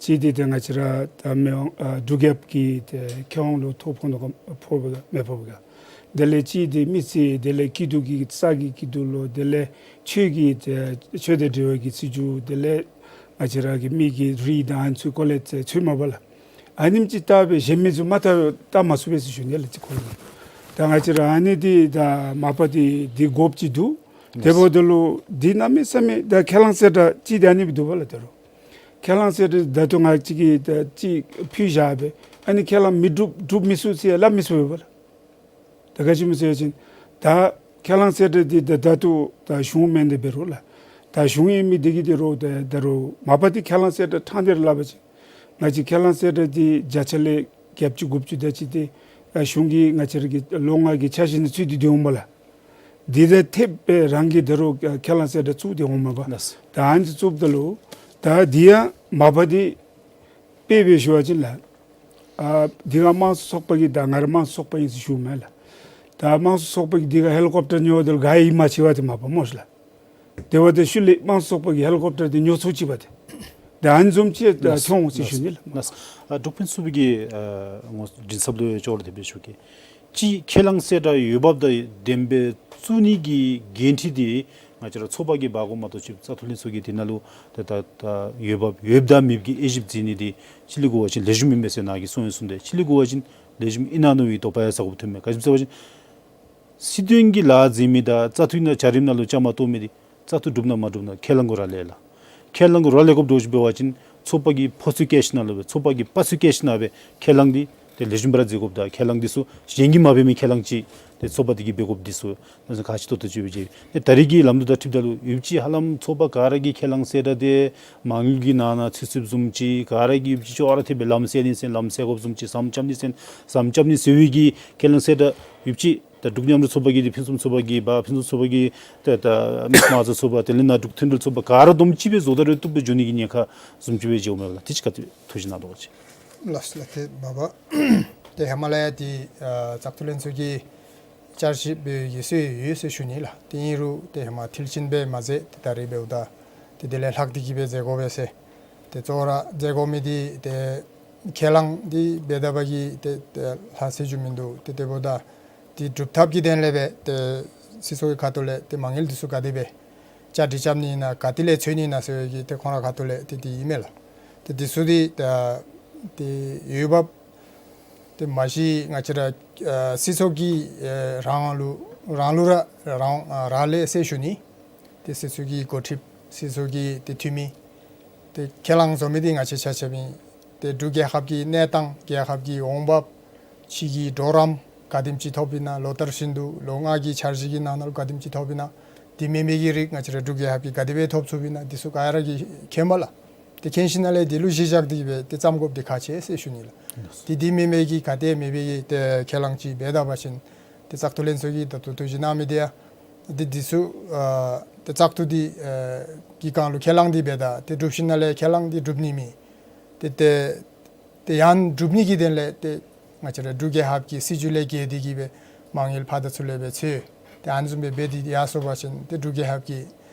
གཅིག་འདི་ཏེ་ང་བཅས་ར་ད་མི་དབང་ཨ་འབྲུག་རྒྱལཔོ་གི་ཏེ་ཁེ་དབང་ལུ་ཐོ་ཕོག་ནུག་ག་ཕོག་པས་ག་མི་ཕོག་པས་ག། དེ་ལས་གཅིག་འདི་མི་རྩིས་དེ་ལས་སྐྱིད་སྡུག་གི་ས་གི་སྐྱིད་སྡུག་ལུ་དེ་ལས་ཆོས་ཀྱི་ཏེ་ཆོས་དང་འབྲེལ་བའི་གི་སྲིད་བྱུས་དེ་ལས་ང་བཅས་ར་གི་མི་གི་རིགས་དང་ཨ་ནི་ཚུ་གི་སྐོར་ལས་ཏེ་ཚུདཔ་མས་པ་ལགས། ཨ་ནེམ་ཅིག་བལྟ་སྦེ་གཞན་མི་ཚུ་མ་བལྟ་བལྟ་མ་ཚུགས་པས་ཟེར་ཞུ་ནི་ལགས་ཅིག་ཁོང་གིས། ད་ང་བཅས་ར་ཨ་ནི་འདི་ད་མ་པ་འདི་འདི་དགོཔ་ཅིག་འདུག། དེ་འབདཝ་ད་ལུ་འདི་གནམ་མེད་ས་མེད་ད་ཁས་བླངས་གསལ་བསྒྲགས་ཅིག་འདི་ཨ་ནི་སྦེ་འདུག་པ་ལགས། ད་རུང་ཁས་བླངས་གསལ་བསྒྲགས་ད་ལྟོ་ང་བཅས་ཀྱིས་ད་ཅིག་ཕུལ་བཞག་སྦེ་ཨ་ནི་ཁས་བླངས་མི་སྒྲུབ་སྒྲུབ་མི་ཚུགས་ཟེར་ཡང་སླབ་མི་ཚུགས་པས་པ་ལགས། ད་ག་ཅི་སྨོ་ཟེར་བ་ཅིན་ད་ཁས་བླངས་གསལ་བསྒྲགས་འདི་ད་ད་ལྟོ་ད་གཞུང་མེན་ཏེ་འབད་རུང་ལགས། ད་གཞུང་ཨིན་མི་འདི་གིས་ཏེ་རོགས་ད་ད་རུང་མ་པ་འདི་ཁས་བླངས་གསལ་བསྒྲགས་ཕྲང་སྟེ་ར་སླབ་པ་ཅིན་ང་བཅས་ཁས་བླངས་གསལ་བསྒྲགས་འདི་བརྒྱ་ཆ་ལས་བརྒྱད་ཅུ་དགུ་བཅུ་དེ་ཅིག་འདི་ཨ་གཞུང་གིས་ང་བཅས་ར་གི་ལོ་ལྔ་གི་འཆར་གཞི་ནང་ཚུད་དེ་འདི་འོང་པ་ལགས། འདི་དང་འཐདཔ་སྦེ་རང་གིས་ད་རུང་ཁས་བླངས་གསལ་བསྒྲགས་བཙུགས་ཏེ་འོངམ་མས་པ། ལགས་སོ། ད་ཨ་ནི་བཙུགསཔ་ད་ལུ་ད་འདི་ཡང་མ་པ་འདི་དཔེ་སྦེ་ཞུ་བ་ཅིན་ལགས། ཨ་འདི་ག་དམངས་གཙོ་ཚོགས་པ་གི་ད་ང་ར་དམངས་གཙོ་ཚོགས་པ་ཨིན་ཟེར་ཞུཝ་མས་ལགས། ད་དམངས་གཙོ་ཚོགས་པ་གི་འདི་ག་ཧེ་ལི་ཀོབ་ཊར་ཉོཝ་ད་ལུ་ག་ཡང་ཨིནམ་ཅིག་འབད་དེ་མ་པ་སྨོ་ཤིག་ལགས། དེ་འབདཝ་ད་ཤུལ་ལས་དམངས་གཙོ་ཚོགས་པ་གིས་ཧེ་ལི་ཀོབ་ཊར་འདི་ཉོ་ཚུགས་ཅི་པ་ཏེ། ད་ཨ་ནི་བཟུམ་ཅིག་ད་ལགས་སོ། འཁྱོངས་ཟེར་ཞུ་ནི་ལགས། ལགས་སོ། ཨ་འབྲུག་ཕུན་ཚོགས་པའི་གི་ཨ་ངོ་མགྲིན་ཚབ་ལུ་ཡང་ཅོག་ར་དེ་སྦེ་ཞུ་གེ། སྤྱི་ཁས་བླངས་གསལ་བསྒྲགས་འོས་འབབ་དང་ལྡནམ་སྦེ་བཙུགས་ནི་གི་འགན་འཁྲི་འདི་ང་བཅས་ར་ཚོགས་པ་གིས་འབག་དགོཔ་མ་གཏོགས་ཅིག་བཙག་འཐུ་ལྷན་ཚོགས་ཀྱིས་འདི་ནང་ལུ་ད་ད་ད་འོས་འབབ་ཡོདཔ་དང་མེདཔ་ཀྱི་དབྱེ་ཞིབ་མཛད་ནི་འདི་ཕྱི་ལས་གོ་བ་ཅིན་ལེགས་ཤོམ་ཨིན་མས་ཟེར་ནཱ་གིས་གསུངས་ཡི་གསུངས་ཏེ། ཕྱི་ལས་གོ་བ་ཅིན་ལེགས་ཤོམ་ཨིན་ན་མནོ་བའི་དོགས་པ་ཡང་ཟ་དགོཔ་ཐོནམ་མས། ག་ཅི་སྨོ་ཟེར་བ་ཅིན་སྲིད་དོན་གྱི་ལཱ་མཛད་མི་དང་བཙག་འཐུའི་ནང་བྱ་རིམ་ནང་ལུ་བཅའ་མར་གཏོགས་མི་འདི་བཙག་འཐུ་གྲུབ་ན་མ་གྲུབ་ན་ཁས་བླངས་གུ་ར་ལེགས་ལགས། ཁས་བླངས་གུ་ར་ལེགས་དགོཔ་འདྲཝ་ཅིག་འབད་བ་ཅིན་ཚོགས་པ་གི་ཕོ་ཚོད་བཀལ་ཞིནམ་ལས་སྦེ་ཚོགས་པ་གི་པ་ཚོད་བཀལ་ཞིནམ་ལས་སྦེ་ཁས་བླངས་འདི་ཏེ་ལེགས་ཤོམ་སྦེ་ར་མཛད་དགོཔ་དང་ཁས་བླངས་འདི་ཚུ་གཞན་གྱིས་མ་འབད་མི་ཁས་བླངས་ཅིག་ཏེ་ཚོགས་པ་འདི་གིས་འབད་དགོཔ་འདི་ཚུ་ཁག་ཆེ་ཏོག་ཏོ་ཅིག་སྦེ་མཇལ། ཏེ་ད་རེས་ཀྱི་ལམ་ལུགས་དང་འཁྲིལཝ་ད་ལུ་ཡོདཔ་ཅིག་ཧ་ལམ་ཚོགས་པ་ག་ར་གི་ཁས་བླངས་ཟེར་ར་འདི་མ་དངུལ་གྱི་ནང་ན་ཚུད་ཚུདཔ་བཟུམ་ཅིག་ག་ར་གིས་ཡོདཔ་ཅིག་ཅོག་ར་འཐདཔ་སྦེ་ལམ་སེལ་ནི་ཟེར་ལམ་སེལ་དགོཔ་བཟུམ་ཅིག་ཟམ་རྐྱབ་ནི་ཟེར་ཟམ་རྐྱབ་ནི་ཟེར་བའི་གི་ཁས་བླངས་ཟེར་ར་ཡོདཔ་ཅིག་ད་འབྲུག་མཉམ་རུབ་ཚོགས་པ་གིས་འདི་ཕུན་སུམ་ཚོགས་པ་གིས་འབག་ཕུན་སུམ་ཚོགས་པ་གིས་ད་ད་མི་དམངས་མང་གཙོ་ཚོགས་པ་དེ་ལས་ནཱ་འབྲུག་མཐུན་སྒྲིལ་ཚོགས་པ་ག་ར་བསྡོམས་ཅིག་སྦེ་བཟོ་ད་རུང་བཏུབ་སྦེ་འགྱོ་ནི་གི་ཉེན་ཁ་བཟུམ་ཅིག་སྦེ་མཇལཝ་མས་ལགས། དེ་ཅིག་ག་ཏེ་ཐུགས་བཞེད་གནང་དོ་ཅིག། ལགས་ལགས། ཏེ་མ་པ་ཏེ་ཧེ་མ་ལས་ཡང་འདི་ཨ་བཙག་འཐུ་ལྷན་ཚོགས་ཀྱིས་བསྐྱར་ཞིབ་འབད་ཡོད་ཟེར་ཡོད་ཟེར་ཞུ་ནི་ལགས། ཏེ་ཨིན་རུང་ཏེ་ཧེ་མ་མཐིལ་ཕྱིན་སྦེ་མ་མཛད། ཏེ་ད་རེས་འབདཝ་ད་ཏེ་དེ་ལས་ལྷག་སྟེ་གི་སྦེ་མཛད་དགོ་པས་ཟེར། ཏེ་གཙོ་བོ་ར་མཛད་དགོ་མི་འདི་ཏེ་ཁས་བླངས་འདི་འབད་ད་པ་གིས་ཏེ་ཏེ་ལྷག་ཟེར་རྒྱུ་མིན་འདུག། ཏེ་དེ་འབདཝ་ད་འདི་སྒྲུབ་ཐབས་ཀྱི་དོན་ལས་སྦེ་ཏེ་སྲིད་ཚོགས་ཀྱི་ཁ་ཐུག་ལས་ཏེ་མ་དངུལ་འདི་ཚུ་ག་དེ་སྦེ་བཅའ་སྒྲིག་རྐྱབ་ནི་ཨིན་ན་ག་ཏེ་ལས་འཚོལ་ནི་ཨིན་ན་ཟེར་བའི་གི་ཏེ་ཁོང་ར་ཁ་ཐུག་ལས་ཏེ་འདི་ཨིན་མས་ལགས། ཏེ་འདི་ཚུ་འདི་ད་ཏེ་འོས་འབབ་ཏེ་མ་གཞི་ང་བཅས་ར་ཨ་སྲིད་ཚོགས་ཀྱིས་ཨེ་རང་ལུ་རང་ལུ་ར་རང་ཨ་རག་ལས་ཟེར་ཞུ་ནི། ཏེ་སྲིད་ཚོགས་ཀྱི་འགོ་ཁྲིདཔ་སྲིད་ཚོགས་ཀྱི་ཏེ་འཐུས་མི་ཏེ་ཁས་བླངས་བཟོ་མི་འདི་ང་བཅས་ཆ་ཁྱབ་ཨིན། ཏེ་འབྲུག་རྒྱལ་ཁབ་ཀྱི་གནས་སྟངས་རྒྱལ་ཁབ་ཀྱི་འོང་འབབ་ཕྱི་གི་གྲོགས་རམ་ག་དེམ་ཅིག་ཐོབ་ཨིན་ན་ལོ་ལྟར་བཞིན་དུ་ལོ་ལྔ་གི་འཆར་གཞི་གི་ནང་ན་ལུ་ག་དེམ་ཅིག་ཐོབ་ཨིན་ན་འདི་མེན་པའི་གི་རིགས་ང་བཅས་ར་འབྲུག་རྒྱལ་ཁབ་ཀྱིས་ག་དེ་སྦེ་ཐོབ་ཚུགསཔ་ཨིན་ན་འདི་ཚུ་ག་ར་གིས་མཁྱེནམ་ལགས། ཏེ་མཁྱེན་ཞིནམ་ལས་འདི་ལུ་གཞི་བཞག་སྟེ་གི་སྦེ་ཏེ་བརྩམ་དགོཔ་འདི་ཁག་ཆེ་ཟེར་ཞུ་ནི་ལགས། ཏེ་འདི་མེན་པའི་གི་ག་ཏེ་མེན་པའི་གི་ཏེ་ཁས་བླངས་ཅིག་འབད་ད་པ་ཅིན་ཏེ་བཙག་འཐུ་ལྷན་ཚོགས་ཀྱིས་ད་ལྟོ་ཐུགས་བཞེད་གནང་མི་འདི་ཡང་ཏེ་འདི་ཚུ་ཨ་ཏེ་བཙག་འཐུ་འདི་ཨ་གི་སྒང་ལུ་ཁས་བླངས་འདི་འབད་ད་ཏེ་སྒྲུབ་ཞིནམ་ལས་ཁས་བླངས་འདི་སྒྲུབ་ནི་མེད། ཏེ་ཏེ་ཏེ་ཡང་སྒྲུབ་ནི་གི་དོན་ལས་ཏེ་ང་བཅས་ར་འབྲུག་རྒྱལ་ཁབ་ཀྱི་སྲིད་བྱུས་ལས་འགལ་ཏེ་གི་སྦེ་མ་དངུལ་ཕར་དང་ཚུར་ལས་སྦེ་འཚོལ། ཏེ་ཨ་ནི་བཟུམ་སྦེ་འབད་དེ་ཡར་སོང་པ་ཅིན་ཏེ་འབྲུག་རྒྱལ་ཁབ་ཀྱི་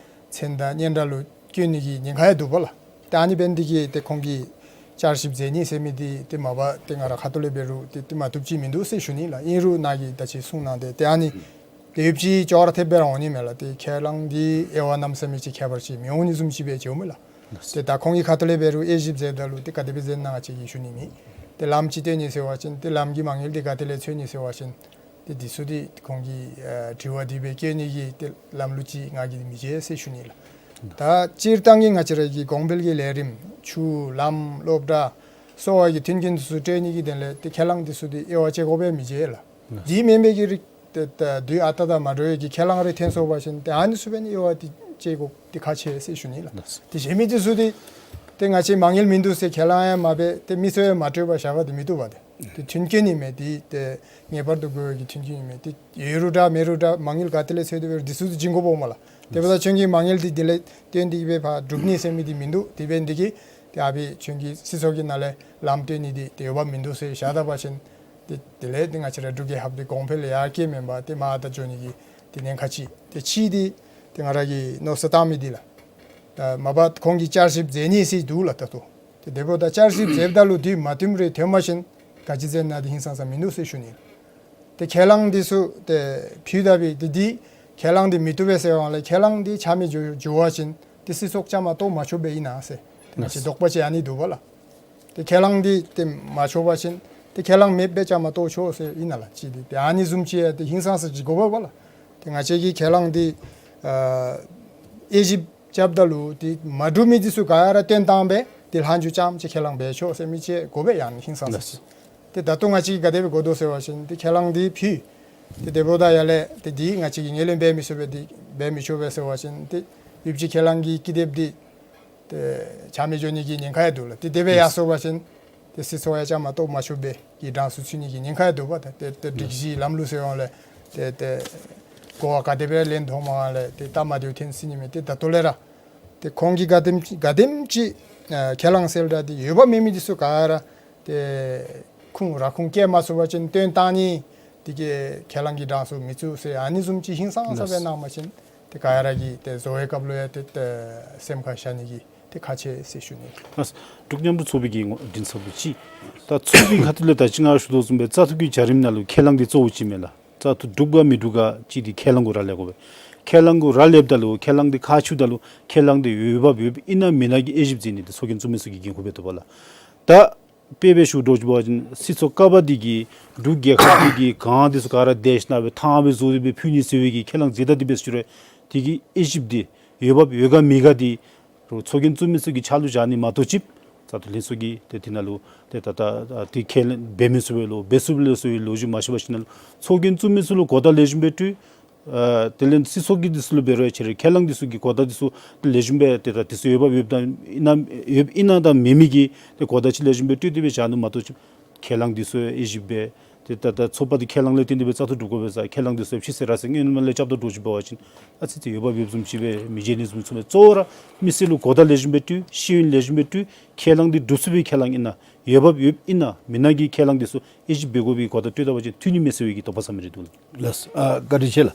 མཚན་དང་སྙན་གྲགས་ལུ་སྐྱོན་ནི་གི་ཉེན་ཁ་ཡང་འདུག་པ་ལགས། ཏེ་ཨ་ནི་འབད་ནི་དེ་གིས་ཏེ་ཁོང་གིས་བསྐྱར་ཞིབ་མཛད་ནི་ཟེར་མི་འདི་ཏེ་མ་པ་ཏེ་ང་ར་ཁ་ཐུག་ལས་འབད་རུང་ཏེ་ཏེ་མ་བཏུབ་ཅིག་མིན་འདུག་ཟེར་ཞུ་ནི་ལགས། ཨིན་རུང་ནཱ་གིས་ད་ཅི་གསུངས་གནང་སྟེ་ཏེ་ཨ་ནི་ཏེ་ཡོདཔ་ཅིག་ཅོག་ར་འཐདཔ་སྦེ་ར་འོང་ནི་མས་ལགས། ཏེ་ཁས་བླངས་འདི་དབྱེ་བ་གནམ་མེད་ས་མེད་ཅིག་ཁྱད་པར་ཅིག་མི་འོང་ནི་བཟུམ་ཅིག་སྦེ་མཇལཝ་མས་ལགས། ཏེ་ད་ཁོང་གི་ཁ་ཐུག་ལས་འབད་རུང་དབྱེ་ཞིབ་མཛདཔ་ད་ལུ་ཏེ་ག་དེ་སྦེ་མཛད་ན་ང་བཅས་ཀྱིས་ཞུ་ནི་མེད། ཏེ་ལམ་ཅིག་སྟོན་ནི་ཟེར་བ་ཅིན་ཏེ་ལམ་གྱི་མ་དངུལ་འདི་ག་ཏེ་ལས་འཚོལ་ནི་ཟེར་བ་ཅིན་ཏེ་འདི་ཚུ་འདི་ཁོང་གི་ཨ་དྲི་བ་འདི་སྦེ་བཀོད་ནི་གི་ཏེ་ལམ་ལུགས་ཅིག་ང་གིས་མི་མཇལ་ཟེར་ཞུ་ནི་ལགས། ད་སྤྱིར་བཏང་གི་ང་བཅས་ར་གི་གོང་འཕེལ་གྱི་ལས་རིམ་ཆུ་ལམ་སློབ་གྲྭ་གསོ་བ་གི་མཐུན་རྐྱེན་འདི་ཚུ་སྤྲོད་ནི་གི་དོན་ལས་ཏེ་ཁས་བླངས་འདི་ཚུ་འདི་དབྱེ་བ་དཔྱད་དགོ་པས་མི་མཇལ་ལགས། འདི་མེན་པའི་གི་རིགས་ཏེ་ད་དུས་ཨ་རྟག་དང་མ་འདྲ་བའི་གི་ཁས་བླངས་རེ་ཐོན་སོང་པ་ཅིན་ཏེ་ཨ་ནི་ཚུ་འབད་ནི་དབྱེ་བ་འདི་དཔྱད་དགོཔ་འདི་ཁག་ཆེ་ཟེར་ཞུ་ནི་ལགས། ཏེ་གཞན་མི་འདི་ཚུ་འདི་ཏེ་ང་བཅས་མ་དངུལ་མིན་འདུག་ཟེར་ཁས་བླངས་ཡང་མ་འབད་ཏེ་མི་ཚུ་ཡང་མ་སྤྲོད་པར་བཞག་པ་འདི་མི་བཏུབ་པས་ཏེ། ཏེ་མཐུན་རྐྱེན་ཨིན་མས། འདི་ཏེ་ངེས་པར་དུ་དགོ་པའི་གི་མཐུན་རྐྱེན་ཨིན་མས། ཏེ་ཡོད་རུང་འདྲ་མེད་རུང་འདྲ་མ་དངུལ་ག་ཏེ་ལས་འཚོལ་ཏེ་འབད་རུང་འདི་ཚུ་འདི་བྱིན་དགོཔ་འོང་མས་ལགས། དེ་འབདཝ་ད་ཁྱོད་ཀྱིས་མ་དངུལ་འདི་དེ་ལས་བཏོན་ཏེ་གི་སྦེ་ཕར་སྒྲུབ་ནི་ཟེར་མི་འདི་མིན་འདུག། དེ་འབད་ནི་དེ་གིས་ཏེ་ཨ་ཕི་ཁྱོད་ཀྱི་སྲིད་ཚོགས་ཀྱི་ནང་ལས་ལམ་སྟོན་ནི་འདི་ཏེ་འོས་འབབ་མིན་འདུག་ཟེར་བཞག་ད་པ་ཅིན་ཏེ་དེ་ལས་ཏེ་ང་བཅས་ར་འབྲུག་རྒྱལ་ཁབ་འདི་གོང་འཕེལ་ཡར་རྒྱས་མེན་པར་ཏེ་མར་ད་འགྱོ་ནི་གི་ཏེ་ཉེན་ཁ་ཅིག། ཏེ་གཅིག་འདི་ཏེ་ང་ར་གིས་མནོ་བསམ་བཏང་མི་འདི་ལགས། ད་མ་པ་ཁོང་གིས་བསྐྱར་ཞིབ་མཛད་ནི་ཟེར་འདུག་ལགས་ད་ལྟོ། ཏེ་དེ་འབདཝ་ད་བསྐྱར་ཞིབ་མཛདཔ་ད་ལུ་འདི་མ་བཏུབ་རེ་ཐོན་པ་ཅིན་ག་ཅི་མཛད་ན་འདི་ཧིང་སངས་ས་མིན་འདུག་ཟེར་ཞུ་ནི། ཏེ་ཁས་བླངས་འདི་ཚུ་ཏེ་ཕུལ་ད་པའི་ཏེ་འདི་ཁས་བླངས་འདི་མི་བཏུབ་པས་ཟེར་བའི་སྒང་ལས་ཁས་བླངས་འདི་ཆ་མེད་འགྱོ་འགྱོ་བ་ཅིན་ཏེ་སྲིད་ཚོགས་བཅའ་མར་གཏོགས་མ་ཆོགཔ་སྦེ་ཨིན་ན་ཟེར་ཏེ་ང་བཅས་དོགས་པ་ཅིག་ཨ་ནི་འདུག་པ་ལགས། ཏེ་ཁས་བླངས་འདི་ཏེ་མ་ཆོག་པ་ཅིན་ཏེ་ཁས་བླངས་མེདཔ་སྦེ་བཅའ་མར་གཏོགས་ཆོག་ཟེར་ཨིན་ན་ལགས། ཅིག་འདི་ཏེ་ཨ་ནི་བཟུམ་ཅིག་ཡང་ཏེ་ཧིང་སངས་ས་ཅིག་དགོ་པས་པ་ལགས། ཏེ་ང་བཅས་ཀྱིས་ཁས་བླངས་འདི་ཨ་དབྱེ་ཞིབ་རྐྱབ་ད་ལུ་ཏེ་མ་འགྲུབ་མི་འདི་ཚུ་ག་ར་བཏོན་བཏང་སྦེ་ཏེ་ལྷག་འགྱོ་རྐྱངམ་ཅིག་ཁས་བླངས་འབད་ཆོག་ཟེར་མི་ཅིག་དགོ་པས། ཡང་ཧིང་སངས་ས་ཅིག། ཏེ་ད་ལྟོ་ང་བཅས་ཀྱིས་ག་དེ་སྦེ་དགོ་དོ་ཟེར་བ་ཅིན་ཏེ་ཁས་བླངས་འདི་ཕུལ། ཏེ་དེ་འབདཝ་ད་ཡར་ལས་ཏེ་འདི་ང་བཅས་ཀྱིས་ངོས་ལེན་འབད་མི་ཚུགས་པས། འདི་འབད་མི་ཆོག་པས་ཟེར་བ་ཅིན་ཏེ་ཡོདཔ་ཅིག་ཁས་བླངས་ཀྱི་ཀི་དེབ་འདི་ཏེ་ཆ་མེད་འགྱོ་ནི་གི་ཉེན་ཁ་ཡང་འདུག་ལགས། ཏེ་དེ་སྦེ་ཡར་སོང་པ་ཅིན་ཏེ་སྲིད་ཚོགས་ཡང་བཅའ་མར་གཏོགས་མ་ཆོགཔ་སྦེ་གི་གྲངས་སུ་ཚུད་ནི་གི་ཉེན་ཁ་ཡང་འདུག་པ། ད་ཏེ་ཏེ་སྒྲིག་གཞི་ལམ་ལུགས་ཟེར་བའི་སྒང་ལས་ཏེ་ཏེ་གོ་བ་ག་དེ་སྦེ་ལེན་འཐོནམ་སྒང་ལས་ཏེ་སྟབས་མ་བདེཝ་ཐོན་སྲིད་ནི་མས། ཏེ་ད་ལྟོ་ལས་ར་ཏེ་ཁོང་གིས་ག་དེམ་ཅིག་ག་དེམ་ཅིག་ཨ་ཁས་བླངས་གསལ་བསྒྲགས་འདི་འོས་འབབ་མེད་མི་འདི་ཚུ་ག་ར་ཏེ་ཁུངས་ར་ཁུངས་བཀལ་མ་ཚུགས་པ་ཅིན་བཏོན་བཏང་ནི་འདི་གིས་ཁས་བླངས་ཀྱི་གྲངས་སུ་མི་ཚུད་ཟེར་ཨ་ནི་བཟུམ་ཅིག་ཧིང་སངས་ས་སྦེ་གནང་པ་ཅིན་ཏེ་ག་ར་གིས་ཏེ་བཟོ་བའི་སྐབས་ལུ་ཡང་ཏེ་ཏེ་སེམས་ཁར་བཞག་ནི་གི་ དེ་ཁག་ཆེ་ཟེར་ཞུ་ནི། ཨ་འབྲུག་མཉམ་རུབ་ཚོགས་པའི་གི་ངོ་མགྲིན་ཚབ་ལུ་ཅིག། ད་ཚོགས་པའི་ཁ་ཐུག་ལས་ད་ཅི་ང་ཞུ་དོ་བཟུམ་སྦེ་བཙག་འཐུ་གི་བྱ་རིམ་ནང་ལུ་ཁས་བླངས་འདི་གཙོ་བོ་ཅིག་མས་ལགས། བཙག་འཐུ་གྲུབ་ག་མི་གྲུབ་ག་ཅིག་འདི་ཁས་བླངས་གུ་ར་ལེན་དགོ་པས། ཁས་བླངས་གུ་ར་ལེནམ་ད་ལུ་ཁས་བླངས་འདི་ཁག་ཆེཝ་ད་ལུ་ཁས་བླངས་འདི་འོས་འབབ་ཡོདཔ་ཨིན་ན་མེན་ན་གི་དབྱེ་ཞིབ་མཛད་ནི་འདི་ཚོགས་རྒྱན་བཙུགས་མི་ཚུ་གི་འགན་ཁུར་སྦེ་འདུག་པ་ལགས། ད་དཔེ་སྦེ་ཞུ་དོ་བཟུམ་འབད་བ་ཅིན་སྲིད་ཚོགས་ཀ་པ་འདི་གིས་འབྲུག་རྒྱལ་ཁབ་འདི་གི་གངས་འདི་ཚུ་ག་ར་དེད་ཞིནམ་སྦེ་ཐང་སྦེ་བཟོ་སྟེ་སྦེ་ཕུལ་ནི་ཟེར་བའི་གི་ཁས་བླངས་མཛད་ད་འདི་འབད་ཞུ་རུང་དེ་གི་དབྱེ་ཞིབ་འདི་འོས་འབབ་ཡོད་ག་མེད་ག་འདི་རུང་ཚོགས་རྒྱན་བཙུགས་མི་ཚུ་གི་ཕྱག་ལུ་བཞག་ནི་མ་གཏོགས་ཅིག་བཙག་འཐུ་ལྷན་ཚོགས་ཀྱིས་ཏེ་དེ་ནང་ལུ་ཏེ་ད་ད་ད་དེ་ཁས་ལེན་འབད་མི་ཚུགས་པས་ལོ་འབད་ཚུགས་པས་ལོ་ཟེར་བའི་ལོ་རྒྱུས་མ་ཤེས་པ་ཅིན་ནང་ལུ་ཚོགས་རྒྱན་བཙུགས་མི་ཚུ་ལུ་གོ་བརྡ་ལེགས་ཤོམ་སྦེ་སྤྲོད། ཨ་དེ་ལས་སྲིད་ཚོགས་ཀྱི་འདི་ཚུ་ལུ་འབད་རུང་ཁྱེད་རའི་ཁས་བླངས་འདི་ཚུ་གི་གོ་བརྡ་འདི་ཚུ་ཏེ་ལེགས་ཤོམ་སྦེ་ཏེ་ད་འདི་ཚུ་འོས་འབབ་ཡོདཔ་དང་ཨིན་ན་ཡོདཔ་ཨིན་ན་དང་མེན་མེན་གྱི་ཏེ་གོ་བརྡ་ཅིག་ལེགས་ཤོམ་སྦེ་སྤྲོད་དེ་སྦེ་བཞག་ནུག་མ་གཏོགས་ཅིག་ཁས་བླངས་འདི་ཚུ་དབྱེ་ཞིབ་འབད། ཏེ་ད་ད་ཚོགས་པ་འདི་ཁས་བླངས་ལས་བརྟེན་ཏེ་སྦེ་བཙག་འཐུ་གྲུབ་དགོ་པས་ཟེར་ཁས་བླངས་འདི་ཚུ་ཕྱི་སེ་ར་སེ་སྔོན་མ་ལས་རྐྱབ་ད་འདྲཝ་ཅིག་འབད་བ་ཅིན་ཨ་ཙི་ཙི་འོས་འབབ་ཡོདཔ་བཟུམ་ཅིག་སྦེ་མི་མཇལ་ནི་བཟུམ་ཚུ་མས། གཙོ་བོ་ར་མི་སེར་ལུ་གོ་བརྡ་ལེགས་ཤོམ་སྦེ་སྤྲོད། ཤེས་ཡོན་ལེགས་ཤོམ་སྦེ་སྤྲོད། ཁས་བླངས་འདི་གྲུབ་ཚུགས་པའི་ཁས་བླངས་ཨིན་ན་འོས་འབབ་ཡོདཔ་ཨིན་ན་མེན་ན་གི་ཁས་བླངས་འདི་ཚུ་དབྱེ་ཞིབ་འབད་དགོ་པའི་གོ་བརྡ་སྤྲོད་ད་པ་ཅིན་འཐུས་ནི་མས་ཟེར་བའི་གི་དོགས་པ་ཟ་མི་རེ་འདུག་ལགས། ལགས་སོ། ཨ་བཀའ་དྲིན་ཆེ་ལགས།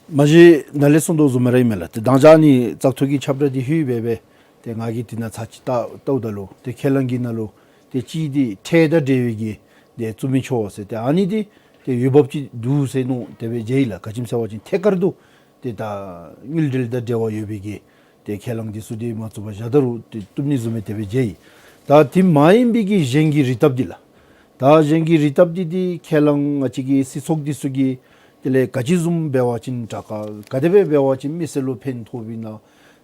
མ་གཞི་ནཱ་ལས་གསུངས་དོ་བཟུམ་ར་ཨིན་མས་ལགས། ཏེ་དང་ཅ་ནི་བཙག་འཐུ་གི་ཁྱབ་བསྒྲགས་འདི་ལྷོད་སྦེ་སྦེ་ཏེ་ང་གིས་དེ་ནང་ཚར་ཅིག་བལྟ་བལྟཝ་ད་ལུ་ཏེ་ཁས་བླངས་ཀྱི་ནང་ལུ་ཏེ་གཅིག་འདི་ཁྲལ་དང་འབྲེལ་བའི་གི་ཏེ་བཙུགས་མི་ཆོག་ཟེར་ཏེ་ཨ་ནི་འདི་ཏེ་འོས་འབབ་ཅིག་འདུག་ཟེར་མནོ་སྟེ་སྦེ་མཇལ་ཡི་ལགས། ག་ཅི་སྨོ་ཟེར་བ་ཅིན་ཐད་ཀར་དུ་ཏེ་ད་དངུལ་འབྲེལ་དང་འབྲེལ་བ་ཡོད་པའི་གི་ཏེ་ཁས་བླངས་འདི་ཚུ་འདི་མ་བཙུགས་པར་བཞག་ད་རུང་ཏེ་བཏུབ་ནི་བཟུམ་སྦེ་དེ་སྦེ་མཇལ་ཡི། ད་དེ་མ་ཡིན་པའི་གི་གཞན་གྱི་རིགས་སྟབས་འདི་ལགས། ད་གཞན་གྱི་རིགས་སྟབས་འདི་འདི་ཁས་བླངས་ང་བཅས་ཀྱི་སྲིད་ཚོགས་འདི་ཚུ་གིས་དེ་ལས་ག་ཅི་བཟུམ་འབད་བ་ཅིན་དྲག་ག་ག་དེ་སྦེ་འབད་བ་ཅིན་མི་སེར་ལུ་ཕན་ཐོགས་པས་ན།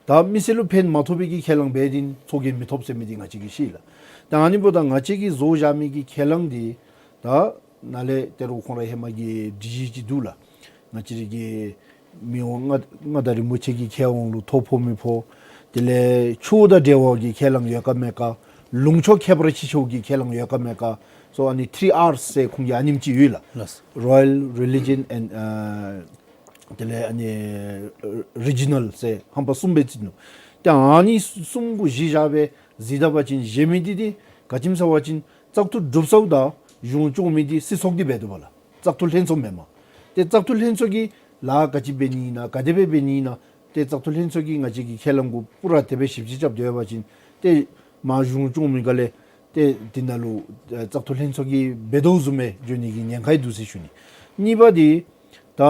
ད་མི་སེར་ལུ་ཕན་མ་ཐོགས་པའི་གི་ཁས་བླངས་འབད་དེ་ཚོགས་རྒྱན་མི་ཐོབ་ཟེར་མི་འདི་ང་བཅས་ཀྱིས་ཤེས་ལགས། ད་ཨ་ནི་འབདཝ་ད་ང་བཅས་ཀྱིས་བཟོ་བཞག་མི་གི་ཁས་བླངས་འདི་ད་ནཱ་ལས་ཏེ་རུང་ཁོང་ར་ཧེ་མ་གི་སྒྲིག་གཞི་ཅིག་འདུག་ལགས། ང་བཅས་རའི་གི་མི་དབང་མངའ་མངའ་བདག་རིན་པོ་ཆེ་གི་ཁེ་དབང་ལུ་ཐོ་ཕོག་མི་ཕོག། དེ་ལས་ཆོས་དང་འབྲེལ་བ་གི་ཁས་བླངས་ཡོད་ག་མེད་ག། ལུང་ཕྱོགས་ཁྱད་པར་ཅན་ཆོས་ཀྱི་ཁས་བླངས་ཡོད་ག་མེད་ག། སོ་ཨ་ནི་ཐི་རི་ཨར་ཟེར་ཁོང་གི་ཨ་ནེམ་ཅིག་ཡོད་ལགས། ལགས། Royal, religion and ཨ་དེ་ལས་ཨ་ནི་རི་ཇི་ནཱལ་ཟེར་ཧམ་པ་གསུམ་སྦེ་བརྩི་ནུག། ཏེ་ཨ་ནི་གསུམ་གུ་གཞི་བཞག་སྦེ་གཟིགས་ད་པ་ཅིན་གཞན་མི་འདི་འདི་ག་ཅི་སྨོ་ཟེར་བ་ཅིན་བཙག་འཐུ་གྲུབ་ཚརཝ་ད་གཞུང་སྐྱོང་མི་འདི་སྲིད་ཚོགས་འདི་འབད་དོ་བ་ལགས། བཙག་འཐུ་ལྷན་ཚོགས་མེན་མས། ཏེ་བཙག་འཐུ་ལྷན་ཚོགས་ཀྱིས་ལཱ་ག་ཅི་འབད་ནི་ཨིན་ན་ག་དེ་སྦེ་འབད་ནི་ཨིན་ན་ཏེ་བཙག་འཐུ་ལྷན་ཚོགས་ཀྱིས་ང་བཅས་ཀྱི་ཁས་བླངས་གུ་པུ་ར་དེ་སྦེ་ཞིབ་དཔྱད་རྐྱབ་སྡོད་པ་ཅིན་ཏེ་མ་གཞུང་སྐྱོང་མི་ག་ལས་ཏེ་དེ་ནང་ལུ་ཨེ་བཙག་འཐུ་ལྷན་ཚོགས་ཀྱིས་འབད་དོ་བཟུམ་སྦེ་འགྱོ་ནི་གི་ཉེན་ཁ་ཡང་འདུག་ཟེར་ཞུ་ནི། གཉིས་པ་འདི་ད་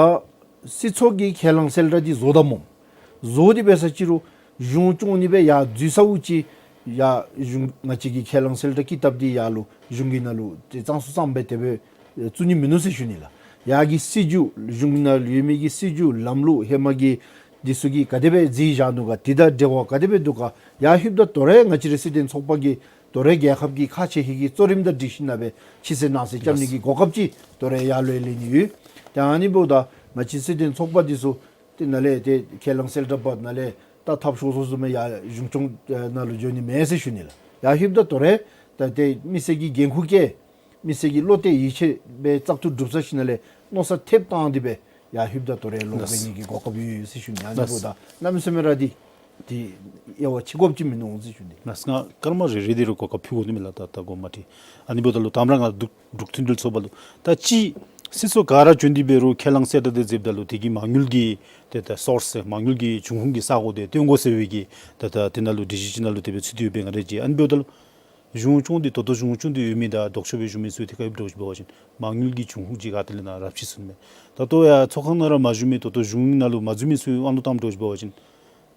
སྲིད་ཚོགས་ཀྱི་ཁས་བླངས་གསལ་བསྒྲགས་འདི་བཟོ་དོ་སྨོ། བཟོ་སྟེ་འབད་ས་ཅིག་རུང་གཞུང་སྐྱོང་ནི་སྦེ་ཡར་འཛུལ་ཚརཝ་ཅིག་ཡར་གཞུང་ང་བཅས་ཀྱི་ཁས་བླངས་གསལ་བསྒྲགས་ཀྱི་སྟབས་འདི་ཡར་ལུ་གཞུང་གི་ནང་ལུ་ཏེ་གཙང་སུ་གཙང་སྦེ་དེ་སྦེ་བཙུགས་ནི་མིན་ནུག་ཟེར་ཞུ་ནི་ལགས། ཡར་གྱི་སྲིད་བྱུས་གཞུང་གི་ནང་ལུ་ཡོད་མི་གི་སྲིད་བྱུས་ལམ་ལུགས་ཧེ་མ་གི་འདི་ཚུ་གིས་ག་དེ་སྦེ་མཛད་བཞག་ནུག་ག། དེ་དང་འབྲེལ་བ་ག་དེ་སྦེ་འདུག་ག། ཡར་ལྷོདཔ་ད་དོ་རུང་ང་བཅས་རའི་སྲིད་དོན་ཚོགས་པ་གིས་དོ་རུང་རྒྱལ་ཁབ་ཀྱི་ཁག་ཆེ་ཤོས་ཀྱི་གཙོ་རིམ་དང་འཁྲིལ་ཞིནམ་སྦེ་ཕྱི་སེལ་ནང་སེལ་རྐྱབ་ནི་གི་གོ་སྐབས་ཅིག་དོ་རུང་ཡར་ལུ་ལེན་ནི་ཡོད། ཏེ་ཨ་ནི་འབདཝ་ད་ང་བཅས་སྲིད་དོན་ཚོགས་པ་འདི་ཚུ་ཏེ་ནཱ་ལས་ཏེ་ཁས་བླངས་གསལ་བསྒྲགས་འབད་ནཱ་ལས་ད་ཐབས་ཤོར་སོང་བཟུམ་སྦེ་ཡར་གཞུང་སྐྱོང་ནང་ལུ་འགྱོ་ནི་མེད་ཟེར་ཞུ་ནི་ལགས། ཡར་ལྷོདཔ་ད་དོ་རུང་ད་ཏེ་མི་སེར་གྱི་འགན་ཁུར་བཀལ་མི་སེར་གྱི་བློ་གཏད་ཡིད་ཆེས་སྦེ་བཙག་འཐུ་གྲུབ་ཚར་ཞིནམ་ལས་མནོ་བསམ་ཐེབས་བཏང་སྟེ་སྦེ་ཡར་ལྷོདཔ་ད་དོ་རུང་ལོག་འབད་ནི་གི་གོ་སྐབས་ཡོད་ཡོད་ཟེར་ཞུ་ནི། ཨ་ནི་འབདཝ་ད་གནམ་མེད་ས་མེད་ར་འདི་འདི་དབྱེ་བ་ཕྱེ་དགོཔ་ཅིག་མིན་འདུག་ཟེར་ཞུ་ནི། ལགས་སོ། ང་སྐར་མ་རེ་རེ་འདི་རུང་གོ་སྐབས་ཕུལ་དགོ་ནི་མས་ལགས། ད་ད་དགོངསམ་མ་ཁྲེལ། ཨ་ནི་འབདཝ་ད་ལུ་དང་པ་ར་ང་འབྲུག་འབྲུག་མཐུན་སྒྲིལ་ཚོགས་པ་ལུ་ད་ཅི་སྲིད་ཚོགས་ག་ར་བྱོན་ཏེ་འབད་རུང་ཁས་བླངས་གསལ་བསྒྲགས་འདི་མཛདཔ་ད་ལུ་དེ་གི་མ་དངུལ་གྱི་ཏེ་ད་སོརསི་མ་དངུལ་གྱི་འབྱུང་ཁུངས་ཀྱི་ས་སྒོ་འདི་སྟོན་དགོ་ཟེར་བའི་གི་ཏེ་ད་དེ་ནང་ལུ་སྒྲིག་གཞི་ཅིག་ནང་ལུ་དེ་སྦེ་ཚུད་དེ་ཡོདཔ་སྦེ་ང་ར་མཇལ། ཨ་ནི་འབདཝ་ད་ལུ་གཞུང་སྐྱོང་འདི་ད་ལྟོ་གཞུང་སྐྱོང་འདི་ཡོད་མི་དང་ལྡོག་ཕྱོགས་སྦེ་བཞུགས་མི་ཚུ་ཏེ་ག་ཅི་འདྲཝ་ཅིག་འབད་བ་ཅིན་མ་དངུལ་གྱི་འབྱུང་ཁུངས་ཅིག་ག་ཏེ་ལས་ནཱ་ར་ཕྱེ་ཚུགས་ནི་མས། ད་ལྟོ་ཡང་ཚོགས་ཁང་ནང་ར་མ་བཞུགས་མི་ད་ལྟོ་གཞུང་ནང་ལུ་མ་འཛུལ་མི་ཚུ་ཨ་ནི་ལུ་གཏམ་འདྲཝ་ཅིག་འབད་བ་ཅིན་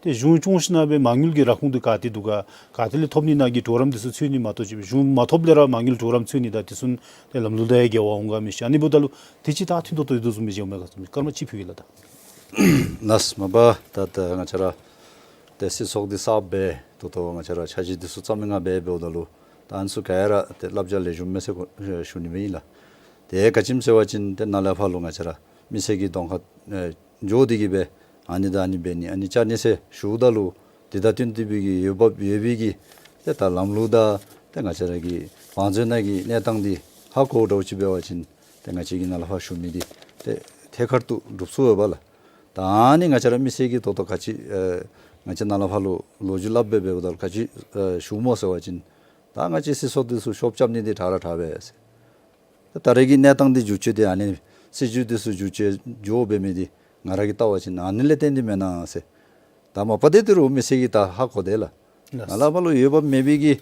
ཏེ་གཞུང་སྐྱོང་ཞིནམ་སྦེ་མ་དངུལ་གྱི་རག་ཁུངས་འདི་ག་ཏེ་འདུག་ག། ག་ཏེ་ལས་ཐོབ་ནི་ཨིན་ན་གི་གྲོགས་རམ་འདི་ཚུ་འཚོལ་ནི་མ་གཏོགས་ཅིག་གཞུང་མ་ཐོབ་ལས་ར་མ་དངུལ་གྲོགས་རམ་འཚོལ་ནི་དང་དེ་ཚུ་ཏེ་ལམ་ལུགས་དང་ཡང་འགལ་བ་འོང་ག་མི་ཤེས། ཨ་ནི་འབདཝ་ད་ལུ་དེ་ཅིག་ད་མཐུན་ཏོག་ཏོ་ཡོད་དོ་བཟུམ་སྦེ་མཇལཝ་མས་ག་ཟེར་སྐར་མ་གཅིག་ཕུལ་གེ་ལགས། ད་ལགས་སོ། མ་པ་ད་ད་ང་བཅས་ར་ཏེ་སྲིད་ཚོགས་འདི་གསརཔ་སྦེ་ད་ལྟོ་ང་བཅས་ར་འཆར་གཞི་འདི་ཚུ་རྩ་མེད་ང་སྦེ་འབདཝ་ད་ལུ་ད་ཨ་ནི་ཚུ་ག་ར་ཏེ་བསླབ་བྱ་ལེགས་ཤོམ་མས་ཟེར་གོ་ཞུ་ནི་མས་ལགས། ཏེ་ག་ཅི་སྨོ་ཟེར་བ་ཅིན་ཏེ་ནཱ་ལས་ཕར་ལུ་ང་བཅས་ར་མི་སེར་གྱི་གདོང་ཁར་ཨེ་འགྱོ་སྟེ་གི་སྦེ་ཨ་ནི་དང་ཨ་ནི་འབད་ནི་ཨ་ནི་བཅར་ནི་ཟེར་ཞུཝ་ད་ལུ་དེ་དང་བསྟུན་ཏེ་སྦེ་གི་འོས་འབབ་ཡོད་པའི་གི་ཏེ་ད་ལམ་ལུགས་དང་ཏེ་ང་བཅས་ར་གི་བང་མཛོད་ནང་གི་གནས་སྟངས་འདི་ཧ་གོཝ་འདྲཝ་ཅིག་འབད་བ་ཅིན་ཏེ་ང་བཅས་ཀྱིས་ནཱ་ལས་ཕར་ཞུ་མི་འདི་ཏེ་ཐད་ཀར་དུ་འགྲུབ་ཚུགས་ཡོད་པ་ལགས། ད་ཨ་ནི་ང་བཅས་ར་མི་སེར་གྱིས་ད་ལྟོ་ག་ཅི་ཨེ་ང་བཅས་ནཱ་ལས་ཕར་ལུ་ལོ་རྒྱུས་སླབ་སྦེ་འབདཝ་ད་ལུ་ག་ཅི་ཨེ་ཞུཝ་སྨོ་ཟེར་བ་ཅིན་ད་ང་བཅས་སྲིད་ཚོགས་འདི་ཚུ་ཤོབ་རྐྱབ་ནི་འདི་དྲག་ར་དྲག་པས་ཟེར། ད་ད་རེས་ཀྱི་གནས་སྟངས་འདི་འགྱུར་བཅོས་འདི་ཨ་ནི་སྲིད་བྱུས་འདི་ཚུ་འགྱུར་བཅོས་འགྱོ་འབད་མི་འདི་ང་ར་གིས་བལྟ་བ་ཅིན་ཨ་ནི་ལས་བརྟེན་ཏེ་མེན་ན་ཟེར། ད་མ་པ་འདི་ད་རུང་མི་སེར་གྱིས་ད་ཧ་གོ་དེས་ལགས། ལགས། ནཱ་ལས་ཕར་ལུ་འོས་འབབ་མེད་པའི་གི་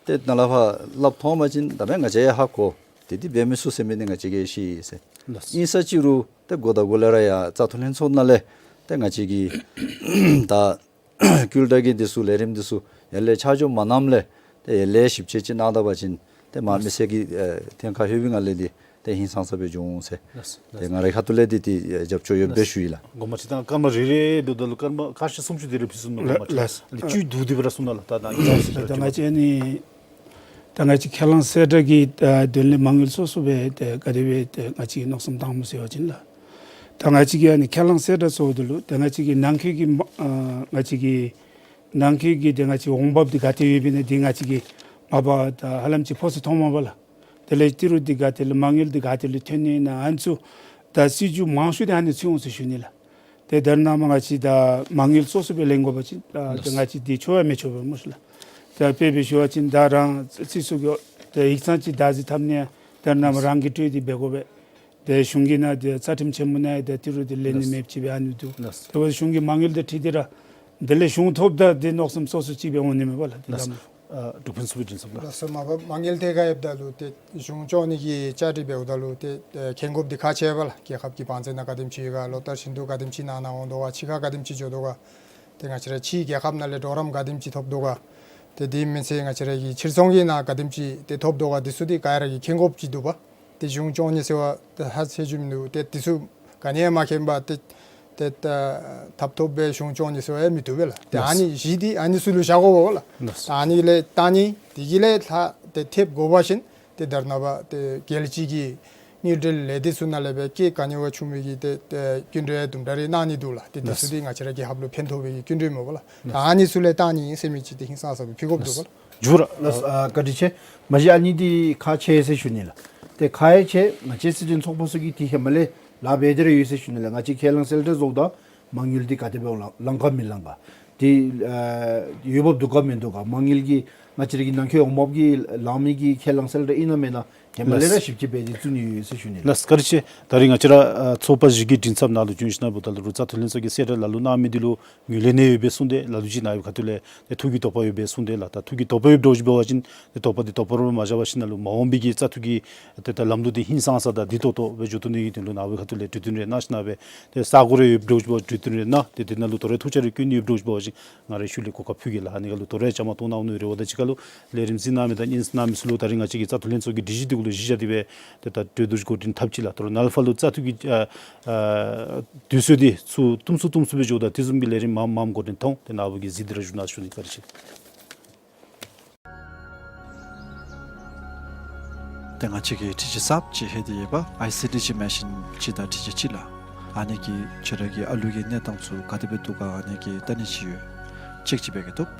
ཏེ་ནཱ་ལས་ཕར་སླབ་མཐོང་པ་ཅིན་ད་རེས་ང་བཅས་ཡང་ཧ་གོ། དེ་འདི་འབད་མི་ཚུགས་ཟེར་མི་འདི་ང་བཅས་ཀྱིས་ཤེས་ཟེར། ལགས། ཨིན་ས་ཅིག་རུང་ཏེ་འགོ་དང་འགོ་ལས་ར་ཡང་བཙག་འཐུ་ལྷན་ཚོགས་ནང་ལས་ཏེ་ང་བཅས་ཀྱིས་ད་ཀུན་བཏགས་ཀྱི་འདི་ཚུ་ལས་རིམ་འདི་ཚུ་ཡར་ལས་ཆ་འཇོག་མ་གནངམ་ལས་ཏེ་ཡར་ལས་ཞིབ་དཔྱད་ཅིག་གནང་ད་པ་ཅིན་ཏེ་མར་མི་སེར་གྱི་ཨེ་འཐེན་ཁ་ལྷོད་པའི་ངང་ལས་འདི་ཏེ་ཧིང་སངས་ས་སྦེ་འགྱོ་འོང་ཟེར། ལགས། ཏེ་ང་རའི་ཁ་ཐུག་ལས་འདི་ཏེ་རྒྱབ་སྐྱོར་ཡོད་པའི་ཞུ་ཡི་ལགས། གོང་མ་ཅིག་ད་སྐར་མ་རེ་རེ་འབདཝ་ད་ལུ་སྐར་མ་ཁ་ཤས་གསུམ་ཅིག་དེ་རེ་ཕུལ་ཚུགས་གནང་། ལགས། གོང་མ་ཅིག་ལགས། ཨ་ནི་བཅུད་བསྡུ་སྟེ་སྦེ་ར་གསུང་གནང་ལགས། ད་ད་ལགས། ད་ང་བཅས་ཨ་ནི་ད་ང་བཅས་ཁས་བླངས་གསལ་བསྒྲགས་ཀྱི་ཨ་དོན་ལས་མ་དངུལ་སོ་སོ་སྦེ་ཏེ་ག་དེ་སྦེ་ཏེ་ང་བཅས་ཀྱིས་མནོ་བསམ་བཏངམ་སྨོ་ཟེར་བ་ཅིན་ལགས། ད་ང་བཅས་ཀྱིས་ཨ་ནི་ཁས་བླངས་གསལ་བསྒྲགས་ཚུ་འབདཝ་ད་ལུ་ད་ང་བཅས་ཀྱི་ནང་འཁོད་ཀྱི་མ་ཨ་ང་བཅས་ཀྱི་ནང་འཁོད་ཀྱི་ཏེ་ང་བཅས་འོང་འབབ་འདི་ག་ཏེ་ཡོདཔ་ཨིན་ན་འདི་ང་བཅས་ཀྱིས་མ་པ་ད་ཧ་ལམ་ཅིག་ཕོ་ཚོད་མཐོངམ་མས་པ་ལགས། དེ་ལས་ཏི་རུ་འདི་ག་ཏེ་ལུ་མ་དངུལ་འདི་ག་ཏེ་ལུ་ཐོན་ནི་ཨིན་ན་ཨ་ནི་ཚུ་ད་སྲིད་བྱུས་མང་ཤོས་འདི་ཨ་ནི་ཚུ་འོང་ཟེར་ཞུ་ནི་ལགས། ཏེ་ད་རེས་ནངས་པ་ང་བཅས་ད་མ་དངུལ་སོ་སོ་སྦེ་ལེན་དགོ་པ་ཅིན་ད་ལགས། ཏེ་ང་བཅས་འདི་ཆོག་ཡང་མི་ཆོག་པས་སྨོ་ཤེ་ལགས། ད་དཔེ་སྦེ་ཞུ་བ་ཅིན་ད་རང་སྲིད་ཚོགས་ཀྱི་ཏེ་ཡིག་ཚང་ཅིག་བདག་འཛིན་འཐབ་ནི་ཡང་ད་རེས་ནངས་པ་ལགས། རང་གིས་སྤྲོད་དེ་འབད་དགོ་པས། ཏེ་གཞུང་གི་ནང་ཏེ་རྩ་ཁྲིམས་ཆེན་མོ་ནང་ཡང་ཏེ་ཏི་རུ་འདི་ལེན་ནི་ལགས། མེདཔ་ཅིག་སྦེ་ཨ་ནི་འདུག། ལགས། དེ་འབདཝ་ད་གཞུང་གི་མ་དངུལ་འདི་ཁྲིད་དེ་ར་དེ་ལས་གཞུང་ཐོབ་ད་འདི་མནོ་བསམ་སོ་སོ་ཅིག་སྦེ་འོང་ནི་མས་པ་ལགས། ཏེ་ལགས། ལམ་ཨ་འབྲུག་ཕུན་ཚོགས་དཔལ་སྦྱིན་ཚབ་ལགས། ལགས་སོ། མ་པ་མ་དངུལ་ཐད་ཁར་ཡོདཔ་ད་ལུ་ཏེ་གཞུང་སྐྱོང་ནི་གི་བཅའ་སྒྲིག་འབདཝ་ད་ལུ་ཏེ་ཨེ་མཁན་སློབ་འདི་ཁག་ཆེ་བས་ལགས། རྒྱལ་ཁབ་ཀྱི་བང་མཛོད་ནང་ག་དེམ་ཅིག་ཡོད་ག། ལོ་ལྟར་བཞིན་དུ་ག་དེམ་ཅིག་ནང་ན་འོང་དོ་ག། ཕྱི་ཁར་ག་དེམ་ཅིག་འགྱོ་དོ་ག། ཏེ་ང་བཅས་ར་ཕྱི་རྒྱལ་ཁབ་ནང་ལས་གྲོགས་རམ་ག་དེམ་ཅིག་ཐོབ་དོ་ག། ཏེ་དེ་མེན་ཚེ་ང་བཅས་ར་གི་ཕྱིར་ཚོང་གི་ནང་ག་དེམ་ཅིག་ཏེ་ཐོབ་དོ་ག། འདི་ཚུ་འདི་ག་ར་གི་མཁན་སློབ་ཅིག་འདུག་པ། ཏེ་གཞུང་སྐྱོང་ནི་ཟེར་བ་ཏེ་ཧ་ཆེ་ཅིག་མིན་འདུག། ཏེ་འདི་ཚུ་ག་ནི་ཡང་མ་མཁྱེན་པར་ཏེ་ཏེ་ད་ཐབ་ཐོབ་སྦེ་གཞུང་སྐྱོང་ནི་ཟེར་བ་ཡང་མི་བཏུབ་པས་ལགས། ཏེ་ལགས། ཨ་ནི་གཞི་འདི་ཨ་ནི་ཚུ་ལུ་བཞག་དགོ་པས་ལགས། ལགས། ད་ཨ་ནི་ལས་བཏང་ནི་དེ་གི་ལས་ལྷག་ཏེ་ཐེབས་དགོ་པ་ཅིན་ཏེ་ད་རེས་ནངས་པ་ཏེ་རྒྱལ་སྤྱི་གི་དངུལ་འབྲེལ་ལས་སྡེ་ཚུ་ནང་ལས་སྦེ་སྐད་ག་ནི་བ་ཆུང་མི་གི་ཏེ་ཏེ་སྐྱིན་འགྲུལ་དུམ་གྲ་རེ་གནང་ནི་འདུག་ལགས། ཏེ་འདི་ཚུ་ལགས། འདི་ང་བཅས་ར་རྒྱལ་ཁབ་ལུ་ཕན་ཐོགས་པའི་གི་སྐྱིན་འགྲུལ་མས་པ་ལགས། ལགས། ད་ཨ་ནི་ཚུ་ལས་བཏང་ནི་ཟེར་མི་ཅིག་ཏེ་ཧིང་སངས་ས་སྦེ་ཕུལ་དགོཔ་འདུག་པ་ལགས། ལགས། འགྱུར་ལགས། ཨ་བཀའ་དྲིན་ཆེ། མ་གཞི་ཨ་ནི་འདི་ཁག་ཆེ་ཟེར་ཞུ་ནི་ལགས། ཏེ་ཁག་ཡང་ཆེ། ང་བཅས་སྲིད་དོན་ཚོགས་པ་ཚུ་གིས་འདི་ཧེ་མ་ལས་ལཱ་འབད་དེ་ར་ཡོད་ཟེར་ཞུ་ནི་ལགས། ང་བཅས་ཁས་བླངས་གསལ་བསྒྲགས་བཟོཝ་ད་མ་དངུལ་འདི་ག་དེ་སྦེ་ལང་ལང་ག་མི་ལང་ག། འདི་ཨ་འོས་འབབ་འདུག་ག་མིན་འདུག་ག། མ་དངུལ་གྱི་ང་བཅས་ར་གི་ནང་འཁོད་འོང་འབབ་ཀྱི་ལང་མི་གི་ཁས་བླངས་གསལ་བསྒྲགས་ཨིན་ན་མེན་ན་ཧེ་མ་ལས་ར་ལགས། ཞིབ་དཔྱད་འབད་དེ་བཙུགས་ནི་ཡོད་ཟེར་ཞུ་ནི་ལགས། ལགས། བཀའ་དྲིན་ཆེ། ད་རིས་ང་བཅས་ར་ཨ་ཚོགས་པ་བཞི་གི་མགྲིན་ཚབ་ནང་ལུ་བྱོན་ཞིནམ་ལས་འབདཝ་ད་ལུ་རྩ་འཐུ་ལྷན་ཚོགས་ཀྱི་གསལ་བསྒྲགས་ལ་ལུ་གནང་མི་འདི་ལུ་ངོས་ལེན་གནང་ཡོདཔ་སྦེ་གསུངས་ཏེ་ལ་ལུ་ཅིག་གནང་ཡོདཔ་ཁ་ཐུག་ལས་ཏེ་ཐུགས་ཀྱི་དོགས་པ་ཡོདཔ་སྦེ་གསུངས་ཏེ་ལགས། ད་ཐུགས་ཀྱི་དོགས་པ་ཡོདཔ་འདྲཝ་ཅིག་འབད་བ་ཅིན་ཏེ་དོགས་པ་འདི་དོགས་པ་ར་མ་བཞག་པར་ཞིནམ་ལས་མ་འོངས་པའི་གི་རྩ་འཐུ་གི་ཏེ་ད་ལམ་ལུགས་འདི་ཧིང་སངས་ས་དང་བདེ་ཏོག་ཏོ་སྦེ་འགྱོ་བཏུབ་ནི་གི་དོན་ལུ་ནཱ་བུའི་ཁ་ཐུག་ལས་གྲོས་བསྟུན་རེ་གནང་ཞིནམ་ལས་ཏེ་ས་གོ་རེ་ཡོདཔ་འདྲཝ་ཅིག་འབད་བ་གྲོས་བསྟུན་རེ་གནང་། ཏེ་དེ་ནང་ལུ་དོ་རུང་ཐུགས་འཆར་རེ་བཀོད་ནི་ཡོདཔ་འདྲཝ་ཅིག་འབད་བ་ཅིན་ང་རའི་ཤུལ་ལས་གོ་སྐབས་ཕུལ་གེ་ལགས། ཨ་ནི་ཁར་ལུ་དོ་རུང་ཡང་བཅའ་མར་གཏོགས་གནང་ནི་རེ་བ་དང་གཅིག་ཁར་ལུ་ལས་རིམ་གཟིགས་གནང་མི་དང་གཉིས་གནང་མི་ཚུ་ལུ་ད་རིས་ང་བཅས་ཀྱི་རྩ་འཐུ་ལྷན་ཚོགས་ཀྱི་སྒྲིག་གཞི་འདི་གུ་ལུ་གཞི་བཞག་སྟེ་སྦེ་ཏེ་ད་གྲོས་བསྡུར་འགོ་འདྲེན་འཐབ་ཅི་ལགས། དོ་རུང་ནཱ་ལས་ཕར་ལུ་རྩ་འཐུ་གི་ཨ་ཨ་དུས་ཚོད་འདི་ཚུ་ཐུང་སུ་ཐུང་སུ་སྦེ་འགྱོཝ་ད་དེ་བཟུམ་གྱི་ལས་རིམ་མངམ་མངམ་འགོ་འདྲེན་འཐབ་འོང་། ཏེ་ནཱ་བུ་གིས་གཟིགས་ཏེ་ར་བཞུགས་གནང་ཞུ་ནི། བཀའ་དྲིན་ཆེ། ཏེ་ང་བཅས་ཀྱིས་འཕྲུལ་ཆས་གསརཔ་ཅིག་ལྷོད་དེ་ཡོདཔ་ཨའི་སི་ཌི་ཅིག་མེ་ཤིན་ཅིག་དང་འཕྲུལ་ཆས་ཅིག་ལགས། ཨ་ནི་གིས་ཁྱོད་ར་གི་ཨ་ལུ་གི་གནས་སྟངས་ཚུ་ག་དེ་སྦེ་འདུག་ག་ཨ་ནི་གི་ལྟ་ནི་ཅིག་ཡོད། ཅེཀ་ཅིག་འབད་གེ་ཐུབ།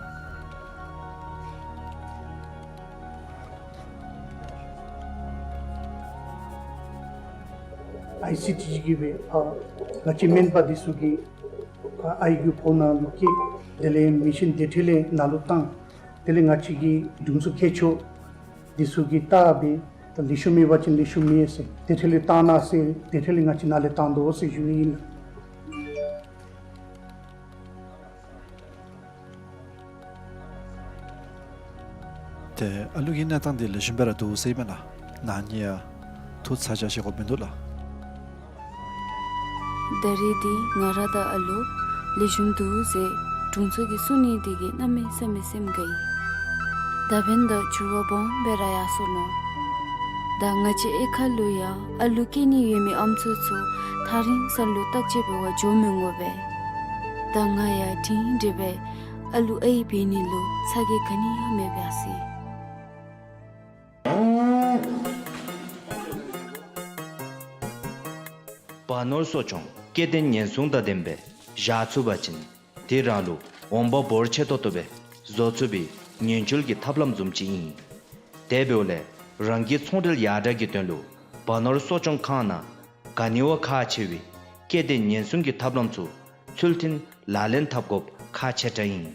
ཨའི་སི་ཌི་ཅིག་གིས་སྦེ་ཨ་ང་བཅས་སྨན་པ་འདི་ཚུ་གི་ཨ་ཨའི་གི་ཕོཝ་ནང་ལུ་བཀལ། དེ་ལས་མེ་ཤིན་དེ་འཕྲོ་ལས་ནང་ལུ་བཏང་། དེ་ལས་ང་བཅས་ཀྱི་དྲུང་འཚོ་མཁས་མཆོག་འདི་ཚུ་གིས་བལྟ་སྦེ་ད་ལེགས་ཤོམ་ཡོད་པ་ཅིན་ལེགས་ཤོམ་ཡོད་ཟེར། དེ་འཕྲོ་ལས་བཏང་གནང་ཟེར། དེ་འཕྲོ་ལས་ང་བཅས་ནཱ་ལས་བཏང་དོ་ཟེར་ཞུ་ནི་ཨིན། ཏེ་ཨ་ལུ་གི་གནས་སྟངས་འདི་ལེགས་ཤོམ་སྦེ་ར་འདུག་ཟེར་ཨིན་མས་ལགས། ནཱ་ནི་ཡང་ཐུགས་ཚ་གྱང་བཞེས་དགོཔ་མིན་འདུག་ལགས། ད་རེས་འདི་ང་ར་དང་ཨ་ལུ་ལེགས་ཤོམ་འདུག་ཟེར་དྲུང་འཚོ་གིས་གསུང་ནི་འདི་གིས་གནམ་མེད་ས་མེད་སེམས་དགའ་ཡི། ད་འབདན་ད་འགྱུར་བ་སྦོམ་སྦེ་ར་ཡར་སོ་ནུག། ད་ང་བཅས་ཨེ་ཁ་ལུ་ཡང་ཨ་ལུ་སྐྱེ་ནི་ཡོད་མི་ཨམ་སྲུ་ཚུ་ཐག་རིང་ས་ལུ་བརྟག་དཔྱད་འབད་བར་འགྱོ་མི་འོང་པས། ད་ང་ཡང་སྒྲིང་སྒྲི་སྦེ་ཨ་ལུ་ཨའི་འབད་ནི་ལུ་ཚ་གྱང་ག་ནི་ཡང་མེད་པས་ཟེར། བ་ནོར་གསོ་སྐྱོང་སྐྱེ་ལྡན་ཉེན་སྲུང་དང་ལྡན་པའི་བཞག་ཚུགས་པ་ཅིན་དེ་རང་ལུ་འོང་འབབ་འབོར་ཆེ་ཏོག་ཏོ་སྦེ་བཟོ་ཚུགས་པའི་ཉེན་བཅོལ་གྱི་ཐབས་ལམ་བཟུམ་ཅིག་ཨིན། དེ་འབདཝ་ལས་རང་གི་ཚོང་འབྲེལ་ཡར་དྲག་གི་དོན་ལུ་བ་ནོར་གསོ་སྐྱོང་ཁང་ནང་ག་ནི་བ་ཁག་ཆེ་བའི་སྐྱེ་ལྡན་ཉེན་སྲུང་གི་ཐབས་ལམ་ཚུ་ཚུལ་མཐུན་ལག་ལེན་འཐབ་དགོཔ་ཁག་ཆེ་དྲགས་ཨིན།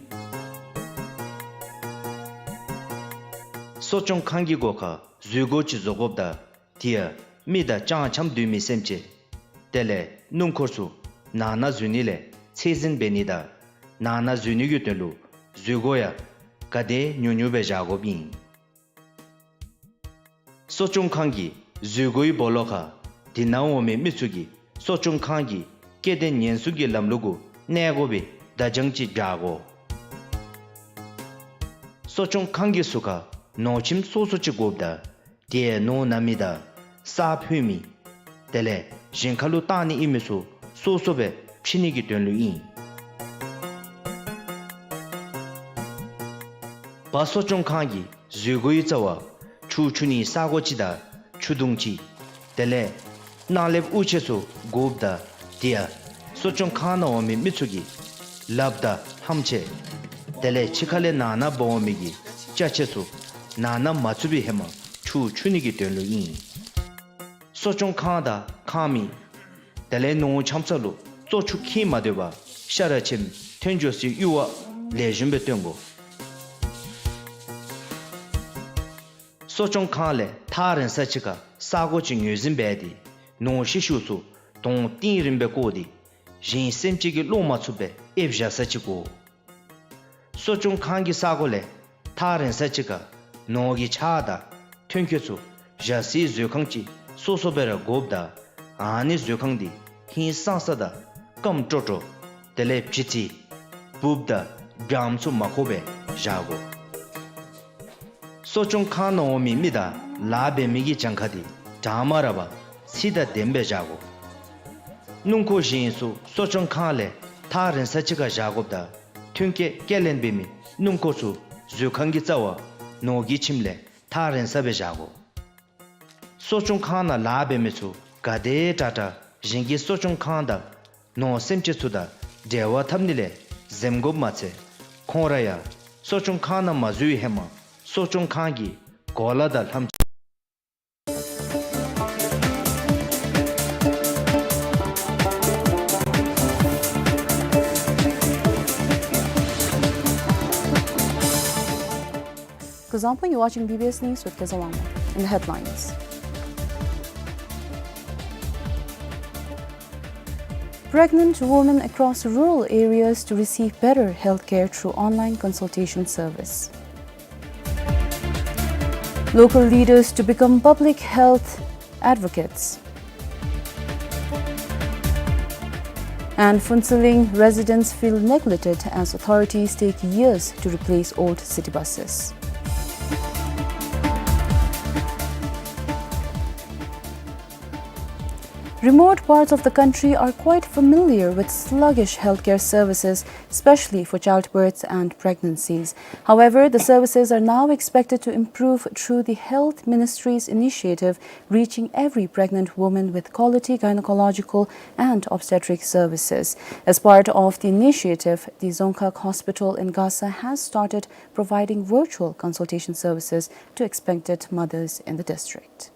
གསོ་སྐྱོང་ཁང་གི་སྒོ་ཁར་འཛུལ་སྒོ་ཅིག་བཟོ་དགོཔ་དང་དེ་ཡང་མི་དང་ལྕང་འཁྱམ་སྡོད་མི་སེམས་ཅན། དེ་ལས་སྣུམ་འཁོར་ཚུ་ནང་ན་འཛུལ་ནི་ལས་ཚད་འཛིན་འབད་ནི་དང་ནང་ན་འཛུལ་ནི་གི་དོན་ལུ་འཛུལ་སྒོ་ཡང་ ག་དེ་ཉུང་ཉུང་སྦེ་བཞག་དགོཔ་ཨིན། གསོ་སྐྱོང་ཁང་གི་འཛུལ་སྒོའི་སྦོ་ལོགས་ཁར་དེ་ནང་འོང་མི་མི་ཚུ་གིས་གསོ་སྐྱོང་ཁང་གི་སྐྱེ་ལྡན་ཉེན་སྲུང་གི་ལམ་ལུགས་གུ་གནས་དགོ་པའི་བརྡ་བྱང་ཅིག་རྒྱག་དགོ། གསོ་སྐྱོང་ཁང་གི་ཟུར་ཁར་ནོར་ཁྱིམ་སོ་སོ་ཅིག་དགོཔ་ད་དེ་ནང་ན་མི་དང་གསར་ཕུད་མི་དེ་ལས་གཞན་ཁ་ལུ་བཏང་ནི་ཨིན་མི་ཚུ་སོ་སོ་སྦེ་ཕྱེ་ནི་གི་དོན་ལུ་ཨིན། བ་གསོ་སྐྱོང་ཁང་གི་འཛུལ་སྒོའི་རྩ་བར་ཆུ་འཁྱུ་ནིའི་ས་གོ་ཅིག་དང་ཆུ་དུང་ཅིག་དེ་ལས་ནང་ལེབ་དབུགས་ཆད་ཚུ་དགོཔ་ད་དེ་ཡང་གསོ་སྐྱོང་ཁང་ནང་འོང་མི་མི་ཚུ་གི་ལགཔ་དང་ལྷམ་ཆས་དེ་ལས་ཕྱི་ཁ་ལས་ནང་ན་འབག་འོང་མི་གི་ཅ་ཆས་ཚུ་ནང་ན་མ་ཚུད་པའི་ཧེ་མ་ཆུ་འཁྱུ་ནི་གི་དོན་ལུ་ཨིན། གསོ་སྐྱོང་ཁང་དང་ཁང་མིག་དེ་ལས་ནང་འཁྱམ་ས་ལུ་བཙོག་ཆུ་འཁྱིལ་མ་སྡོད་པར་ཤ་ར་ཁྱིམ་ཐོན་འགྱོ་སའི་ཡུར་བ་ལེགས་ཤོམ་སྦེ་སྟོན་དགོ། གསོ་སྐྱོང་ཁང་ལས་ཐག་རིང་ས་ཅིག་ཁར་ས་གོ་ཅིག་ངོས་འཛིན་འབད་དེ་ནང་ཤི་ཤུལ་ཚུ་དོང་གཏིང་རིངམ་སྦེ་བརྐོ་སྟེ་གཞན་སེམས་ཅན་གྱིས་སློང་མ་ཚུགས་པའི་ཨེབ་བཞག་ས་ཅིག་དགོ། གསོ་སྐྱོང་ཁང་གི་ས་གོ་ལས་ཐག་རིང་ས་ཅིག་ཁར་ནོར་གྱི་ཆག་དང་ཐོན་སྐྱེད་ཚུ་བཞག་སའི་མཛོད་ཁང་ཅིག་སོ་སོ་སྦེ་ར་དགོཔ་ད་ཨ་ནི་མཛོད་ཁང་འདི་ཧིང་སངས་ས་དང་སྐམ་ཀྲོ་ཀྲོ་དེ་ལས་བྱི་ཙི་འབུཔ་དང་སྦྱངམ་ཚུ་མ་ཁོག་པར་བཞག་དགོ། གསོ་སྐྱོང་ཁང་ནང་འོང་མི་མི་དང་ལཱ་འབད་མི་གི་གྱངས་ཁ་འདི་གྲངས་མ་རག་པར་ཚད་དང་ལྡནམ་སྦེ་བཞག་དགོ། སྣུམ་འཁོར་བཞེངས་ས་གསོ་སྐྱོང་ཁང་ལས་ཐག་རིང་ས་ཅིག་ཁར་བཞག་དགོཔ་ད་ཐོན་སྐྱེད་སྐྱེལ་ལེན་འབད་མི་སྣུམ་འཁོར་ཚུ་མཛོད་ཁང་གི་རྩ་བར་ནོར་གྱི་ཁྱིམ་ལས་ཐག་རིང་ས་སྦེ་བཞག་དགོ། གསོ་སྐྱོང་ཁང་ནང་ལཱ་འབད་མི་ཚུ་ག་དེ་དྲག་དྲག་གཞན་གྱི་གསོ་སྐྱོང་ཁང་དང་ནོར་སེམས་ཅན་ཚུ་དང་འབྲེལ་བ་འཐབ་ནི་ལས་འཛེམ་དགོཔ་མ་ཚད་ཁོང་ར་ཡང་གསོ་སྐྱོང་ཁང་ནང་མ་འཛུལ་བའི་ཧེ་མ་གསོ་སྐྱོང་ཁང་གི་གོ་ལ་དང་ལྷམ་Kuzuzangpo, you're watching B B S News with Kezawang. In the headlines, pregnant women across rural areas to receive better health care through online consultation service. Local leaders to become public health advocates. And Phuentsholing residents feel neglected as authorities take years to replace old city buses. Remote parts of the country are quite familiar with sluggish healthcare services, especially for childbirths and pregnancies. However, the services are now expected to improve through the Health Ministry's initiative, reaching every pregnant woman with quality gynecological and obstetric services. As part of the initiative, the Dzongkhag Hospital in Gasa has started providing virtual consultation services to expectant mothers in the district.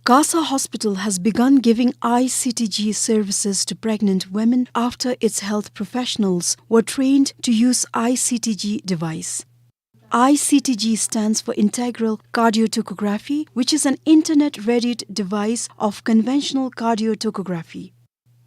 Gasa Hospital has begun giving I C T G services to pregnant women after its health professionals were trained to use I C T G device. I C T G stands for Integral Cardiotocography, which is an internet-readied device of conventional cardiotocography.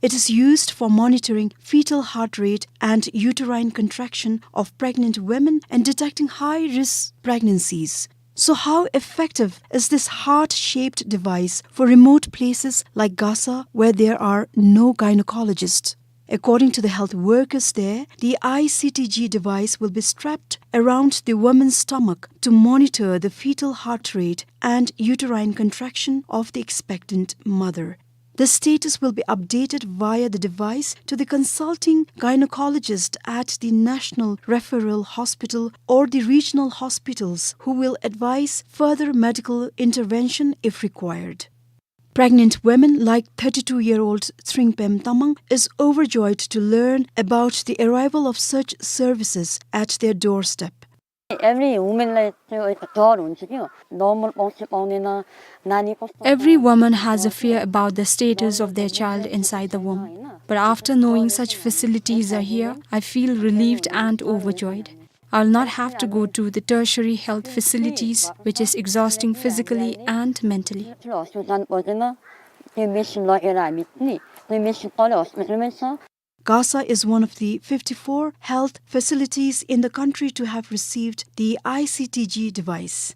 It is used for monitoring fetal heart rate and uterine contraction of pregnant women and detecting high-risk pregnancies. So how effective is this heart-shaped device for remote places like Gasa, where there are no gynecologists? According to the health workers there, the I C T G device will be strapped around the woman's stomach to monitor the fetal heart rate and uterine contraction of the expectant mother. The status will be updated via the device to the consulting gynecologist at the National Referral Hospital or the regional hospitals, who will advise further medical intervention if required. Pregnant women like thirty-two-year-old Tshringpem Tamang is overjoyed to learn about the arrival of such services at their doorstep. Every woman like to, it's a door, you know. Normal possible, you know, nanny possible. Every woman has a fear about the status of their child inside the womb. But after knowing such facilities are here, I feel relieved and overjoyed. I'll not have to go to the tertiary health facilities, which is exhausting physically and mentally. Gasa is one of the fifty-four health facilities in the country to have received the I C T G device.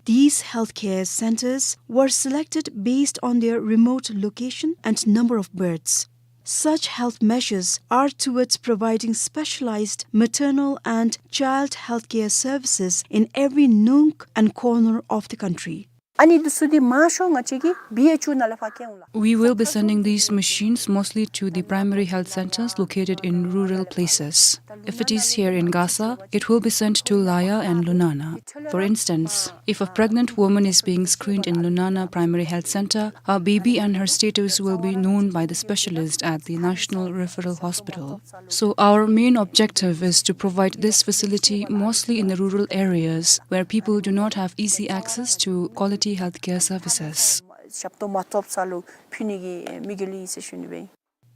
These healthcare centers were selected based on their remote location and number of births. Such health measures are towards providing specialized maternal and child healthcare services in every nook and corner of the country. ཨ་ནི་འདི་ཚུ་འདི་མང་ཤོས་ང་བཅས་ཀྱི་བི་ཨེཆ་ཨོ་ནང་ལས་ཕར་བསྐྱལ་འོང་ལགས། We will be sending these machines mostly to the primary health centers located in rural places. If it is here in Gasa, it will be sent to Laya and Lunana. For instance, if a pregnant woman is being screened in Lunana Primary Health Center, her baby and her status will be known by the specialist at the National Referral Hospital. So our main objective is to provide this facility mostly in the rural areas where people do not have easy access to quality healthcare services. ཞབས་ཏོག་མ་ཐོབ་ས་ལུ་ཕུལ་ནི་གི་དམིགས་ཡུལ་ཨིན་ཟེར་ཞུ་ནི་སྦེ།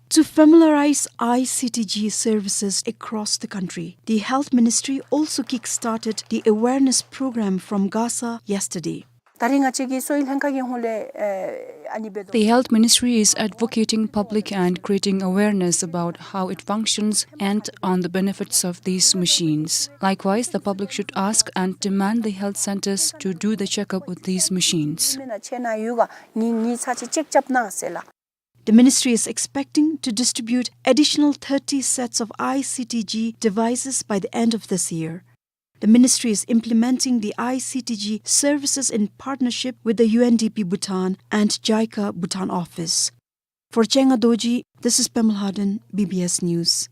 To familiarize I C T G services across the country, the Health Ministry also kick-started the awareness program from Gasa yesterday. ད་རིས་ང་བཅས་ཀྱི་གསོ་བའི་ལྷན་ཁག་གི་ཧོང་ལས་ཨ་ནི་འབད་དོ། The Health Ministry is advocating public and creating awareness about how it functions and on the benefits of these machines. Likewise, the public should ask and demand the health centers to do the checkup with these machines. མེན་ན་ཁྱེད་ནཱ་ཡོད་ག་ངེའི་ངེའི་ཚར་ཅིག་ཅེཀ་རྐྱབ་གནང་ཟེར་ལགས། The ministry is expecting to distribute additional thirty sets of I C T G devices by the end of this year. The ministry is implementing the I C T G services in partnership with the U N D P Bhutan and JICA Bhutan office. For Chenga Dorji, this is Pema Lhaden, B B S News.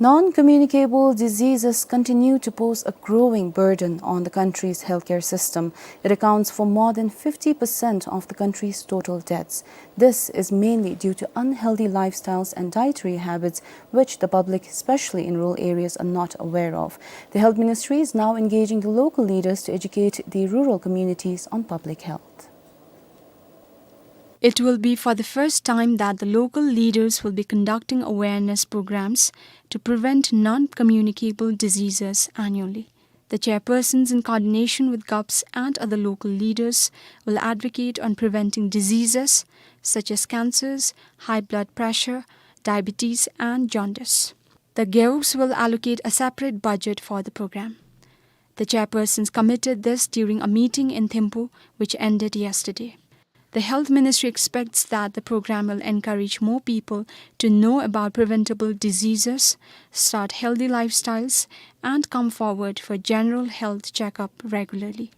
Non-communicable diseases continue to pose a growing burden on the country's healthcare system. It accounts for more than fifty percent of the country's total deaths. This is mainly due to unhealthy lifestyles and dietary habits, which the public, especially in rural areas, are not aware of. The Health Ministry is now engaging the local leaders to educate the rural communities on public health. It will be for the first time that the local leaders will be conducting awareness programs to prevent non-communicable diseases annually. The chairpersons, in coordination with GUPS and other local leaders, will advocate on preventing diseases such as cancers, high blood pressure, diabetes, and jaundice. The Gewuks will allocate a separate budget for the program. The chairpersons committed this during a meeting in Thimphu, which ended yesterday. The Health Ministry expects that the program will encourage more people to know about preventable diseases, start healthy lifestyles, and come forward for general health checkup regularly.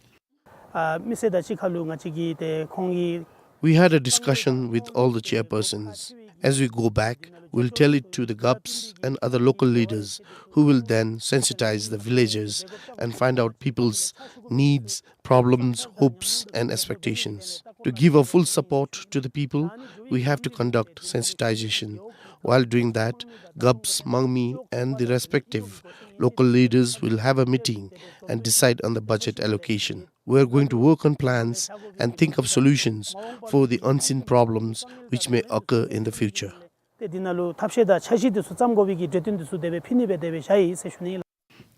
ཨ་མི་སེར་དང་གཅིག་ཁར་ལུ་ང་བཅས་ཀྱིས་ཏེ་ཁོང་གི We had a discussion with all the chairpersons. As we go back, we'll tell it to the GUPS and other local leaders, who will then sensitize the villagers and find out people's needs, problems, hopes, and expectations. To give our full support to the people, we have to conduct sensitization. While doing that, GUPS, Mangmi, and the respective local leaders will have a meeting and decide on the budget allocation. We are going to work on plans and think of solutions for the unseen problems which may occur in the future. ཏེ་འདི་ནང་ལུ་ཐབས་ཤེས་དང་འཆར་གཞི་འདི་ཚུ་བརྩམ་དགོ་པའི་གི་གྲོས་བསྟུན་འདི་ཚུ་དེ་སྦེ་ཕུལ་ནི་སྦེ་དེ་སྦེ་བཞག་ཡི་ཟེར་ཞུ་ནི་ལགས།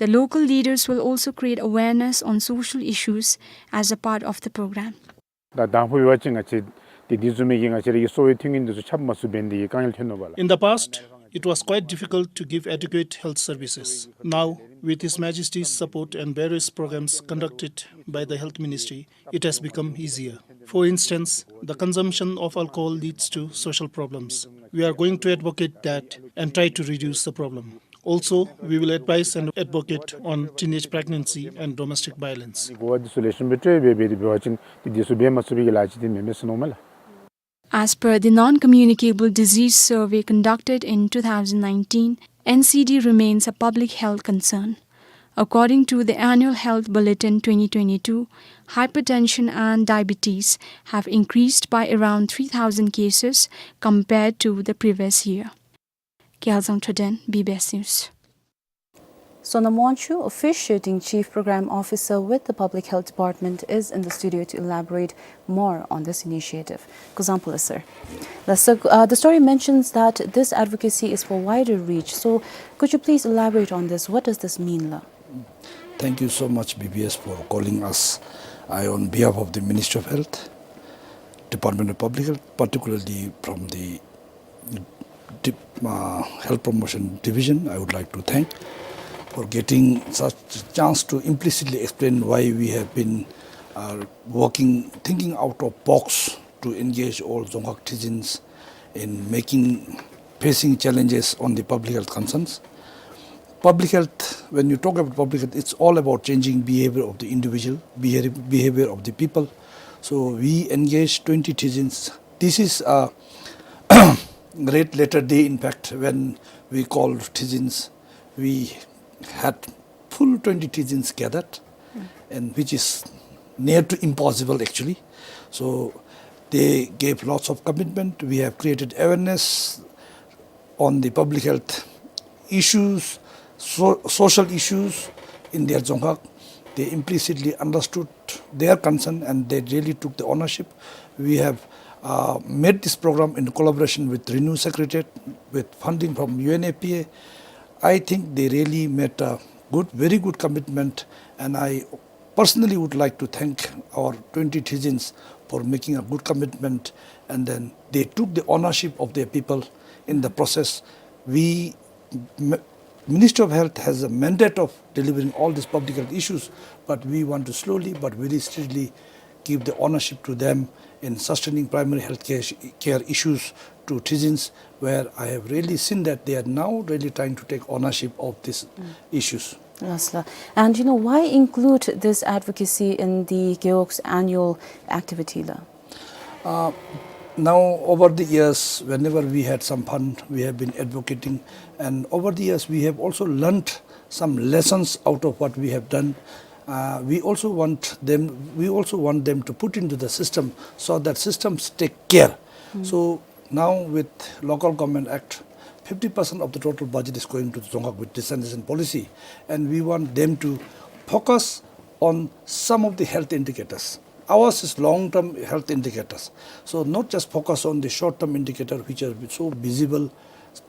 The local leaders will also create awareness on social issues as a part of the program. ད་དང་ཕུ་འབད་བ་ཅིན་ང་བཅས་ཏེ་འདི་བཟུམ་མའི་གི་ང་བཅས་རའི་གསོ་བའི་མཐུན་རྐྱེན་འདི་ཚུ་ཁྱབ་མ་ཚུགས་པའི་འདི་གི་དཀའ་ངལ་ཐོན་ནུག་པ་ལགས། In the past, it was quite difficult to give adequate health services. Now, with His Majesty's support and various programs conducted by the Health Ministry, it has become easier. For instance, the consumption of alcohol leads to social problems. We are going to advocate that and try to reduce the problem. Also, we will advise and advocate on teenage pregnancy and domestic violence. གོ་བ་འདི་ཚུ་ལེགས་ཤོམ་སྦེ་སྤྲོད་འབད་འབད་དེ་འབད་བ་ཅིན་ཏེ་འདི་ཚུ་འབད་མ་ཚུགས་པའི་གི་ལཱ་ཅིག་འདི་མེན་མས་ཟེར་མནོཝ་མས་ལགས། As per the Non-Communicable Disease Survey conducted in two thousand nineteen, N C D remains a public health concern. According to the Annual Health Bulletin twenty twenty-two, hypertension and diabetes have increased by around three thousand cases compared to the previous year. Kyaelzang Choden, B B S News. Sonam Wangchuk, officiating Chief Program Officer with the Public Health Department, is in the studio to elaborate more on this initiative. Kuzuzangpo, sir. Now, sir, uh, the story mentions that this advocacy is for wider reach. So, could you please elaborate on this? What does this mean, la? Thank you so much, B B S, for calling us. I, on behalf of the Ministry of Health, Department of Public Health, particularly from the Dip-, uh, Health Promotion Division, I would like to thank for getting such chance to implicitly explain why we have been, uh, working, thinking out of box to engage all Dzongkhag Tidzin's in making, facing challenges on the public health concerns. Public health, when you talk about public health, it's all about changing behavior of the individual, behavior, behavior of the people. So we engage twenty Tidzin's. This is a great latter day, in fact, when we called Tidzin's, we had full twenty Tidzin's gathered, and which is near to impossible actually. So they gave lots of commitment. We have created awareness on the public health issues, so, social issues in their Dzongkhag. They implicitly understood their concern and they really took the ownership. We have, uh, made this program in collaboration with Renew Secretariat, with funding from U N F P A. I think they really made a good, very good commitment, and I personally would like to thank our twenty Tidzin's for making a good commitment, and then they took the ownership of their people in the process. We, M-, Ministry of Health has a mandate of delivering all these public health issues, but we want to slowly but very steadily give the ownership to them in sustaining primary health care, care issues to Tidzin's, where I have really seen that they are now really trying to take ownership of these issues. Lasla. And you know, why include this advocacy in the Gewog's annual activity la? Uh, now, over the years, whenever we had some fund, we have been advocating, and over the years, we have also learnt some lessons out of what we have done. Uh, we also want them, we also want them to put into the system so that systems take care. So now with Local Government Act, fifty percent of the total budget is going to the Dzongkhag with decentralization policy, and we want them to focus on some of the health indicators. Ours is long-term health indicators. So not just focus on the short-term indicator which are so visible,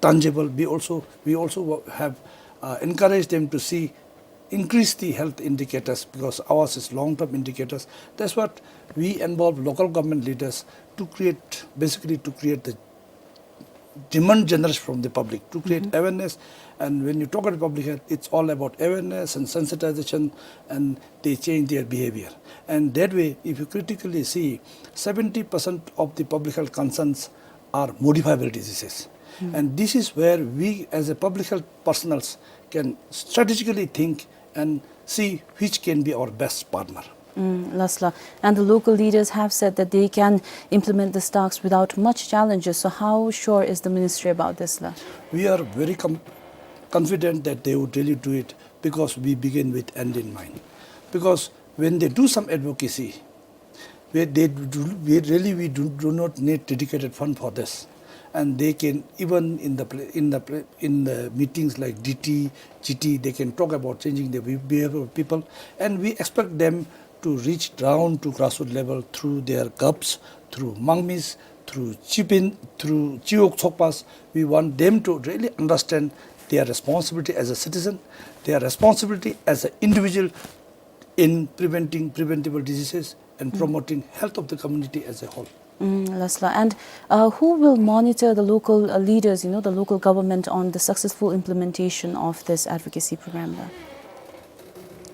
tangible. We also, we also wa-, have, uh, encouraged them to see, increase the health indicators because ours is long-term indicators. That's what we involve local government leaders to create, basically to create the demand generation from the public, to create awareness. And when you talk about public health, it's all about awareness and sensitization, and they change their behavior. And that way, if you critically see, seventy percent of the public health concerns are modifiable diseases. And this is where we as a public health personnels can strategically think and see which can be our best partner. Mm, lasla. And the local leaders have said that they can implement the stocks without much challenges. So how sure is the ministry about this la? We are very com-, confident that they would really do it because we begin with end in mind. Because when they do some advocacy, we, they do, we really, we do, do not need dedicated fund for this. And they can, even in the pla-, in the pla-, in the meetings like D T, G T, they can talk about changing the be-, behavior of people. And we expect them to reach down to grassroots level through their GAPs, through Mangmis, through Chipin, through Chiwog Tsokpas. We want them to really understand their responsibility as a citizen, their responsibility as an individual in preventing preventable diseases and promoting health of the community as a whole. Mm, lasla. And, uh, who will monitor the local, uh, leaders, you know, the local government on the successful implementation of this advocacy program la?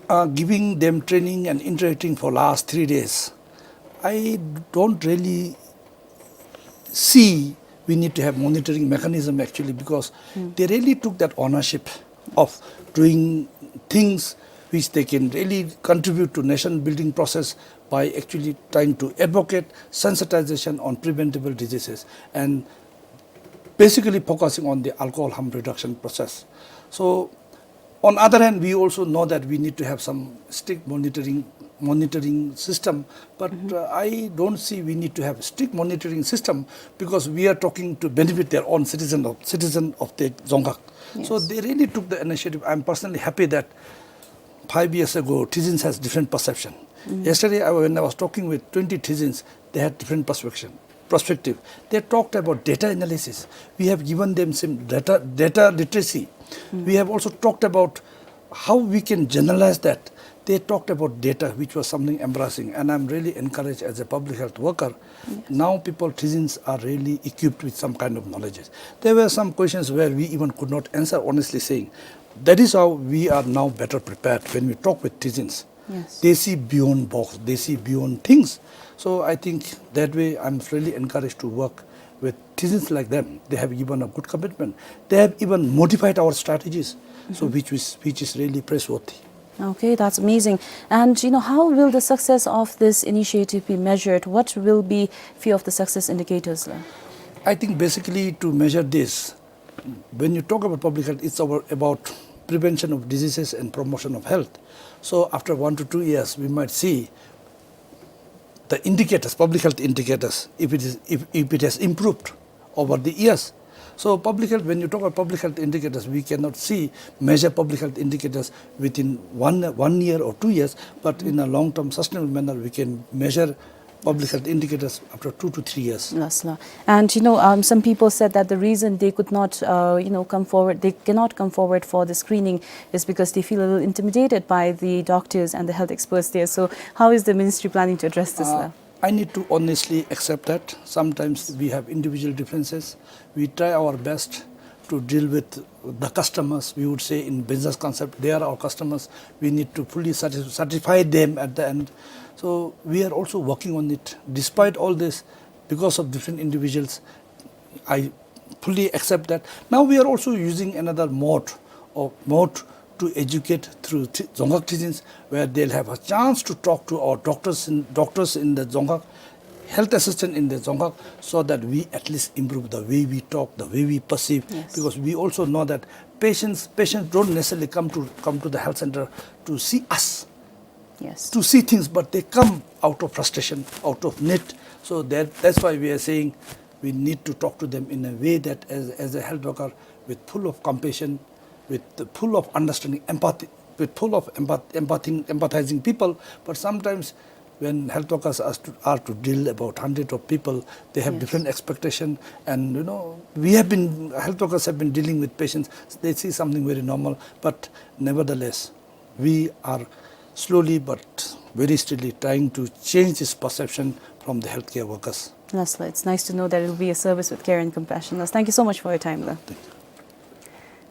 Uh, giving them training and interacting for last three days, I don't really see we need to have monitoring mechanism actually, because they really took that ownership of doing things which they can really contribute to nation building process by actually trying to advocate sensitization on preventable diseases and basically focusing on the alcohol harm reduction process. So on other hand, we also know that we need to have some strict monitoring, monitoring system, but, uh, I don't see we need to have strict monitoring system because we are talking to benefit their own citizen of, citizen of the Dzongkhag. So they really took the initiative. I'm personally happy that five years ago, Tidzin's has different perception. Yesterday, I, when I was talking with twenty Tidzin's, they had different perspective. Perspective. They talked about data analysis. We have given them some data, data literacy. We have also talked about how we can generalize that They talked about data, which was something embarrassing, and I'm really encouraged as a public health worker. Yes. Now people, Tizens are really equipped with some kind of knowledges. There were some questions where we even could not answer, honestly saying. That is how we are now better prepared when we talk with Tizens. Yes. They see beyond box, they see beyond things. So I think that way I'm really encouraged to work with Tizens like them. They have given a good commitment. They have even modified our strategies, so, mm-hmm, which is, which is really praiseworthy. Okay, that's amazing. And, you know, how will the success of this initiative be measured? What will be few of the success indicators, la? I think basically to measure this, when you talk about public health, it's about, about prevention of diseases and promotion of health. So after one to two years, we might see the indicators, public health indicators, if it is, if, if it has improved over the years. So public health, when you talk about public health indicators, we cannot see, measure public health indicators within one, one year or two years, but in a long-term sustainable manner, we can measure public health indicators after two to three years. Yes, la. And, you know, um, some people said that the reason they could not, uh, you know, come forward, they cannot come forward for the screening is because they feel a little intimidated by the doctors and the health experts there. So how is the ministry planning to address this, uh, la? I need to honestly accept that sometimes we have individual differences. We try our best to deal with the customers. We would say in business concept, they are our customers. We need to fully satis-, satisfy them at the end. So we are also working on it. Despite all this, because of different individuals, I fully accept that. Now we are also using another mode or mode to educate through Thi-, Dzongkhag Tizens, where they'll have a chance to talk to our doctors in, doctors in the Dzongkhag, health assistant in the Dzongkhag, so that we at least improve the way we talk, the way we perceive. Yes. Because we also know that patients, patients don't necessarily come to, come to the health center to see us, yes, to see things, but they come out of frustration, out of need. So that, that's why we are saying we need to talk to them in a way that as, as a health worker with full of compassion, with the full of understanding, empathy, with full of empath-, empathy, empathizing people. But sometimes when health workers are to, are to deal about hundred of people, they have, yes, different expectation. And, you know, we have been, health workers have been dealing with patients. They see something very normal, but nevertheless, we are slowly but very steadily trying to change this perception from the healthcare workers. Yes, la, it's nice to know that it will be a service with care and compassion. Yes, thank you so much for your time, la. Thank you.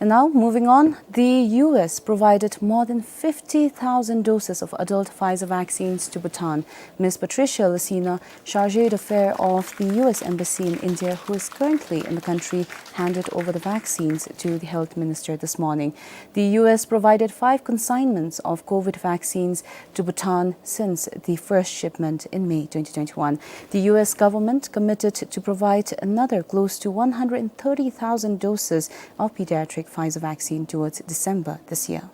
And now, moving on, the U S provided more than fifty thousand doses of adult Pfizer vaccines to Bhutan. Miss Patricia Lasina, chargé d'affaires of the U S Embassy in India, who is currently in the country, handed over the vaccines to the health minister this morning. The U S provided five consignments of COVID vaccines to Bhutan since the first shipment in May twenty twenty-one. The U S government committed to provide another close to one hundred thirty thousand doses of pediatric Pfizer vaccine towards December this year.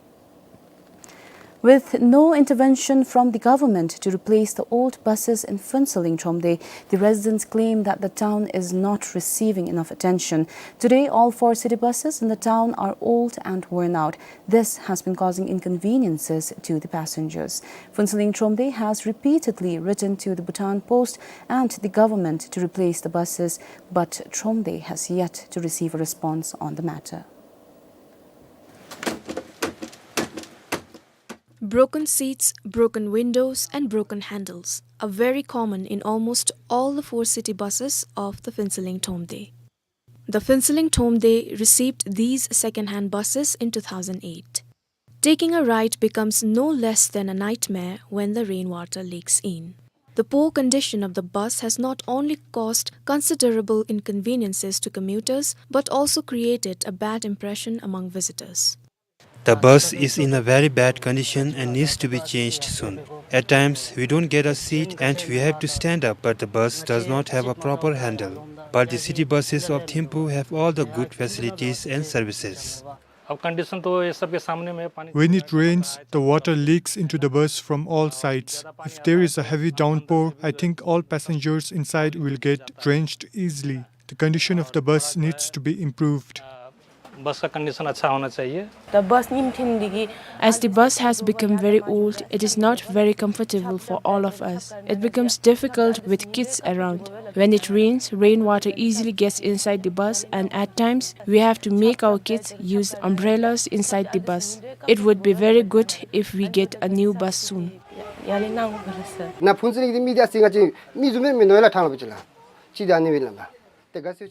With no intervention from the government to replace the old buses in Phuentsholing Thromde, the residents claim that the town is not receiving enough attention. Today, all four city buses in the town are old and worn out. This has been causing inconveniences to the passengers. Phuentsholing Thromde has repeatedly written to the Bhutan Post and the government to replace the buses, but Thromde has yet to receive a response on the matter. Broken seats, broken windows, and broken handles are very common in almost all the four city buses of the Phuentsholing Thromde. The Phuentsholing Thromde received these second-hand buses in two thousand eight. Taking a ride becomes no less than a nightmare when the rainwater leaks in. The poor condition of the bus has not only caused considerable inconveniences to commuters, but also created a bad impression among visitors. The bus is in a very bad condition and needs to be changed soon. At times, we don't get a seat and we have to stand up, but the bus does not have a proper handle. But the city buses of Thimphu have all the good facilities and services. अब कंडीशन तो ये सब के सामने में है, पानी When it rains, the water leaks into the bus from all sides. If there is a heavy downpour, I think all passengers inside will get drenched easily. The condition of the bus needs to be improved. बस का कंडीशन अच्छा होना चाहिए। The bus nim thin digi. As the bus has become very old, it is not very comfortable for all of us. It becomes difficult with kids around. When it rains, rainwater easily gets inside the bus, and at times we have to make our kids use umbrellas inside the bus. It would be very good if we get a new bus soon. ཡ་ལེ་གནང་དགོས་རེད་ཟེར། ན་ཕུན་ཚོགས་གླིང་འདི་མི་དེ་ཨ་སི་ང་ཅིག་མི་བཟུམ་མེད་མི་ནོར་ལ་ཐང་ལ་བུ་ཅི་ལ་ཅི་དེ་ཨ་ནི་བི་ལ་ལ།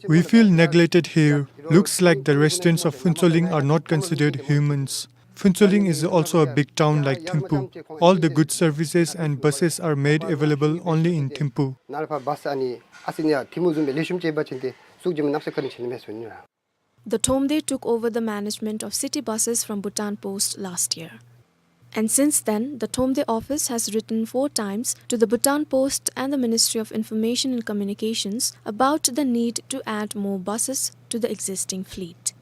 We feel neglected here. Looks like the residents of Phuentsholing are not considered humans. Phuentsholing is also a big town like Thimphu. All the good services and buses are made available only in Thimphu. ན་ལ་ཕ་བ་སི་ཨ་ནི་ཨ་སི་ནི་ཡ་ཐི་མུ་བཟུམ་མེད་ལེགས་ཤོམ་ཅིག་ཡོད་པ་ཅིན་དེ་ཟུག་ཅིག་མི་གནམ་ས་ཁ་ནི་ཆེ་ནི་མེད་སོང་ནི་ཡ། The Thromde took over the management of city buses from Bhutan Post last year. And since then, the Thromde office has written four times to the Bhutan Post and the Ministry of Information and Communications about the need to add more buses to the existing fleet.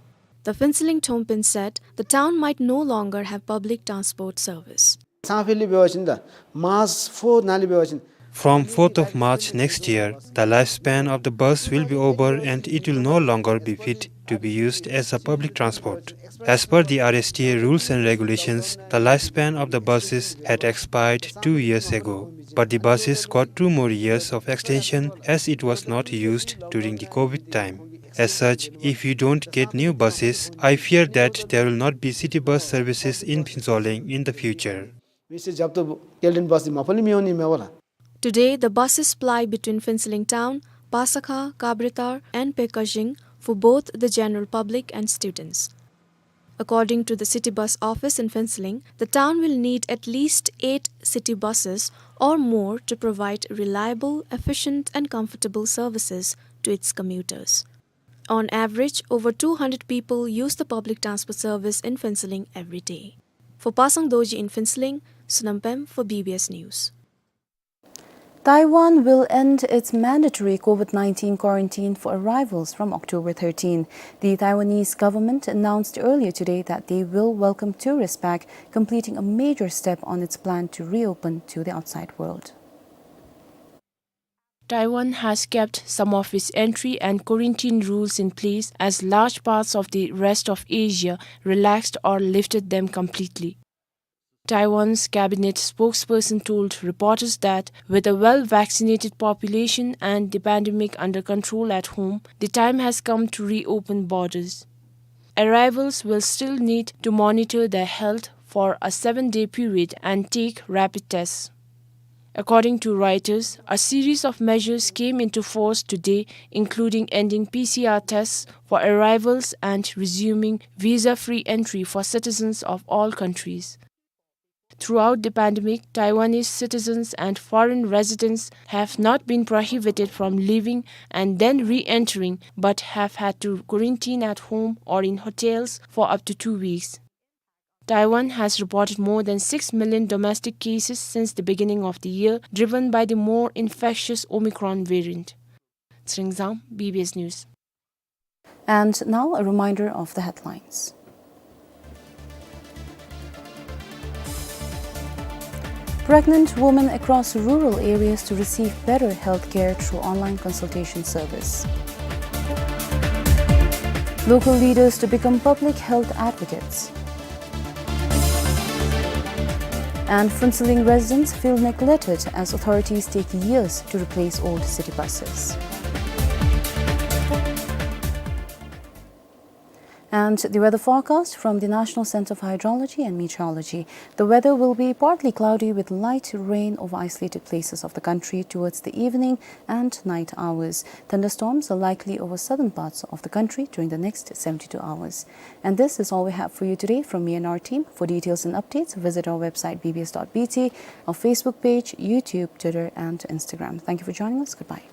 The Phuentsholing Thrompin said the town might no longer have public transport service. སང་ཕོད་ལས་འབད་བ་ཅིན་ད་མཱརཅ་ཕོར་ནང་ལས་འབད་བ་ཅིན། From fourth of March next year, the lifespan of the bus will be over and it will no longer be fit to be used as a public transport. As per the R S T A rules and regulations, the lifespan of the buses had expired two years ago, but the buses got two more years of extension as it was not used during the COVID time. As such, if you don't get new buses, I fear that there will not be city bus services in Phuentsholing in the future. མི་སེར་རྒྱབ་ཏུ་སྐྱེལ་འདྲེན་བཱས་འདི་མ་པ་ལས་མི་འོང་ནི་མེད་པ་ལགས། Today, the buses ply between Phuentsholing town, Pasakha, Kabritar, and Pekajing for both the general public and students. According to the city bus office in Phuentsholing, the town will need at least eight city buses or more to provide reliable, efficient, and comfortable services to its commuters. On average, over two hundred people use the public transport service in Phuentsholing every day. For Pasang Dorji in Phuentsholing, Sonam Pem for B B S News. Taiwan will end its mandatory COVID nineteen quarantine for arrivals from October thirteen. The Taiwanese government announced earlier today that they will welcome tourists back, completing a major step on its plan to reopen to the outside world. Taiwan has kept some of its entry and quarantine rules in place as large parts of the rest of Asia relaxed or lifted them completely. Taiwan's cabinet spokesperson told reporters that with a well-vaccinated population and the pandemic under control at home, the time has come to reopen borders. Arrivals will still need to monitor their health for a seven-day period and take rapid tests. According to Reuters, a series of measures came into force today, including ending P C R tests for arrivals and resuming visa-free entry for citizens of all countries. Throughout the pandemic, Taiwanese citizens and foreign residents have not been prohibited from leaving and then re-entering, but have had to quarantine at home or in hotels for up to two weeks. Taiwan has reported more than six million domestic cases since the beginning of the year, driven by the more infectious Omicron variant. Tsering Zhang, B B S News. And now a reminder of the headlines. Pregnant women across rural areas to receive better health care through online consultation service. Local leaders to become public health advocates. And Phuentsholing residents feel neglected as authorities take years to replace old city buses. And the weather forecast from the National Center for Hydrology and Meteorology. The weather will be partly cloudy with light rain over isolated places of the country towards the evening and night hours. Thunderstorms are likely over southern parts of the country during the next seventy-two hours. And this is all we have for you today from me and our team. For details and updates, visit our website B B S dot B T, our Facebook page, YouTube, Twitter, and Instagram. Thank you for joining us. Goodbye.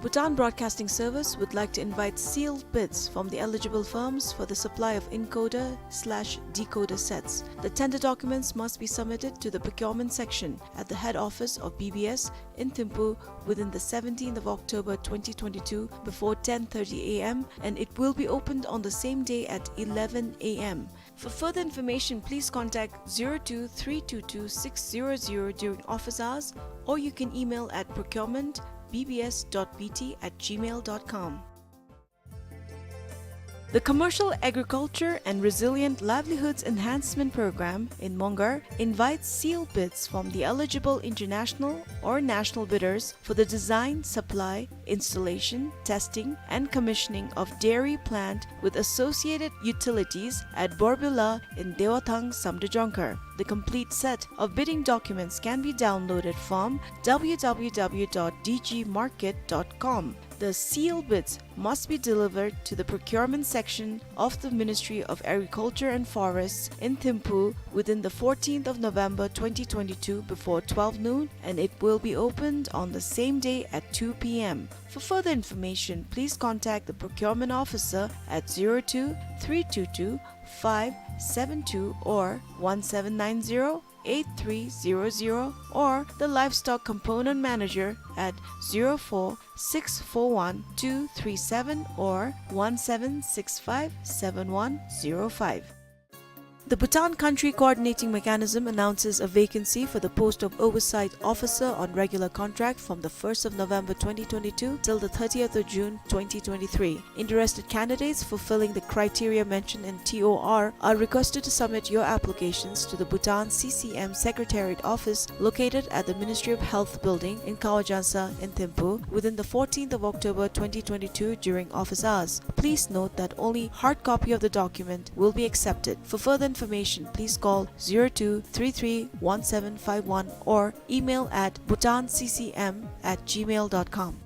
Bhutan Broadcasting Service would like to invite sealed bids from the eligible firms for the supply of encoder slash decoder sets. The tender documents must be submitted to the procurement section at the head office of B B S in Thimphu within the seventeenth of October twenty twenty-two before ten thirty A M, and it will be opened on the same day at eleven A M. For further information, please contact zero two three two two six zero zero during office hours, or you can email at procurement B B S dot B T at gmail dot com. The Commercial Agriculture and Resilient Livelihoods Enhancement Program in Mongar invites sealed bids from the eligible international or national bidders for the design, supply, installation, testing, and commissioning of dairy plant with associated utilities at Borbyula in Dewathang, Samdrup Jongkhar. The complete set of bidding documents can be downloaded from W W W dot D G market dot com. The sealed bids must be delivered to the procurement section of the Ministry of Agriculture and Forests in Thimphu within the fourteenth of November twenty twenty-two before twelve noon, and it will be opened on the same day at two P M. For further information, please contact the procurement officer at zero two three two two five seven two or one seven nine zero eight three zero zero, or the livestock component manager at zero four six four one two three seven or one seven six five seven one zero five. The Bhutan Country Coordinating Mechanism announces a vacancy for the post of Oversight Officer on regular contract from the first of November twenty twenty-two till the thirtieth of June twenty twenty-three. Interested candidates fulfilling the criteria mentioned in T O R are requested to submit your applications to the Bhutan C C M Secretariat Office located at the Ministry of Health Building in Kaohsiung in Thimphu within the fourteenth of October twenty twenty-two during office hours. Please note that only hard copy of the document will be accepted. For further information, please call zero two three three one seven five one or email at bhutan C C M at gmail dot com.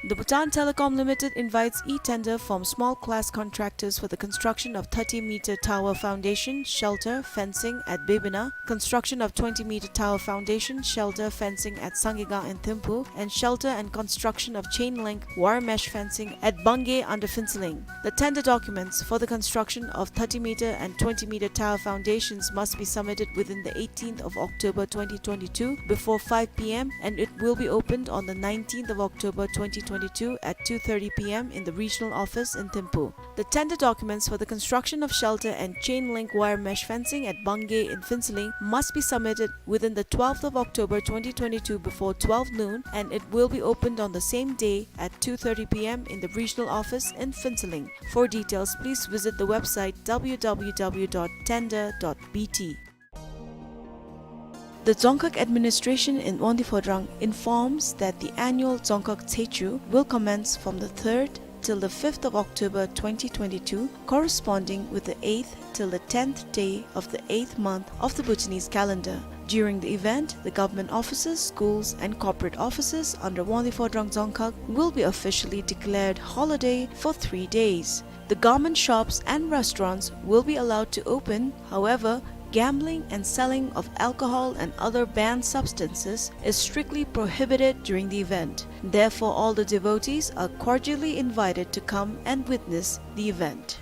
The Bhutan Telecom Limited invites e-tender from small class contractors for the construction of thirty meter tower foundation, shelter, fencing at Bebina, construction of twenty meter tower foundation, shelter, fencing at Sangega and Thimphu, and shelter and construction of chain link wire mesh fencing at Bangay under Phuentsholing. The tender documents for the construction of thirty meter and twenty meter tower foundations must be submitted within the eighteenth of October twenty twenty-two before five P M, and it will be opened on the nineteenth of October twenty twenty-two at two thirty P M in the regional office in Thimphu. The tender documents for the construction of shelter and chain link wire mesh fencing at Bangay in Phuentsholing must be submitted within the twelfth of October twenty twenty-two before twelve noon, and it will be opened on the same day at two thirty P M in the regional office in Phuentsholing. For details, please visit the website W W W dot tender dot B T. The Dzongkhag administration in Wangdue Phodrang informs that the annual Dzongkhag Tshechu will commence from the third till the fifth of October twenty twenty-two, corresponding with the eighth till the tenth day of the eighth month of the Bhutanese calendar. During the event, the government offices, schools, and corporate offices under Wangdue Phodrang Dzongkhag will be officially declared holiday for three days. The garment shops and restaurants will be allowed to open. However, gambling and selling of alcohol and other banned substances is strictly prohibited during the event. Therefore, all the devotees are cordially invited to come and witness the event.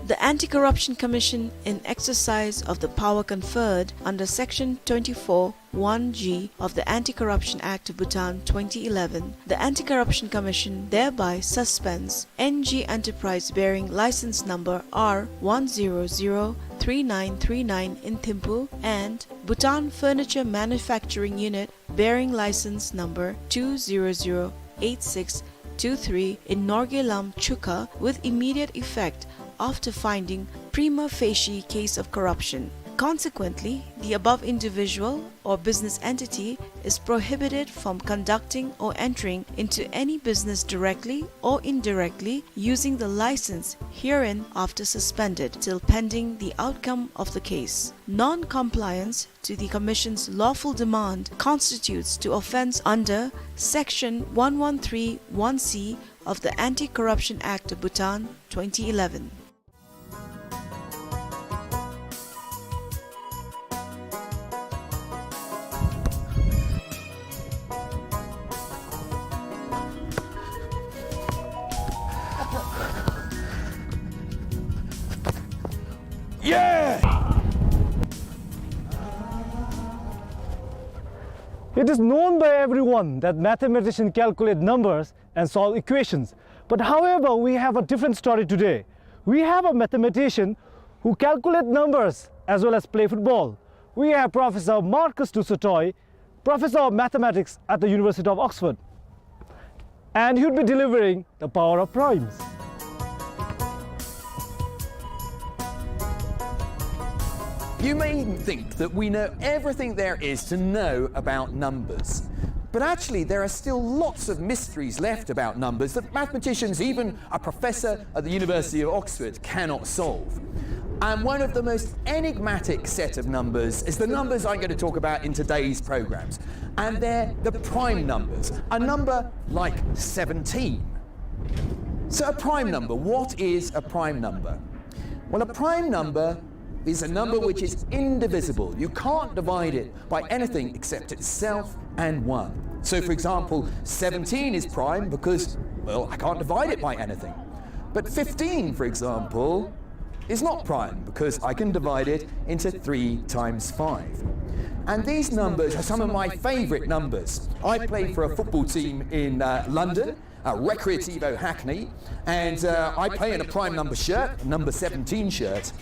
The Anti-Corruption Commission, in exercise of the power conferred under Section twenty-four one G of the Anti-Corruption Act of Bhutan twenty eleven, the Anti-Corruption Commission thereby suspends N G Enterprise bearing license number R one zero zero three nine three nine in Thimphu and Bhutan Furniture Manufacturing Unit bearing license number two zero zero eight six two three in Norgay Lam, Chukha, with immediate effect after finding prima facie case of corruption. Consequently, the above individual or business entity is prohibited from conducting or entering into any business directly or indirectly using the license herein after suspended till pending the outcome of the case. Non-compliance to the Commission's lawful demand constitutes to offence under Section one one three one C of the Anti-Corruption Act of Bhutan twenty eleven. Yeah! It is known by everyone that mathematicians calculate numbers and solve equations. But however, we have a different story today. We have a mathematician who calculates numbers as well as play football. We have Professor Marcus du Sautoy, Professor of Mathematics at the University of Oxford. And he would be delivering the power of primes. You may think that we know everything there is to know about numbers. But actually, there are still lots of mysteries left about numbers that mathematicians, even a professor at the University of Oxford, cannot solve. And one of the most enigmatic set of numbers is the numbers I'm going to talk about in today's programs. And they're the prime numbers, a number like seventeen. So a prime number, what is a prime number? Well, a prime number is a number which is indivisible. You can't divide it by anything except itself and one. So, for example, seventeen is prime because, well, I can't divide it by anything. But fifteen, for example, is not prime because I can divide it into three times five. And these numbers are some of my favorite numbers. I play for a football team in, uh, London, uh, Recreativo Hackney, and, uh, I play in a prime number shirt, number seventeen shirt.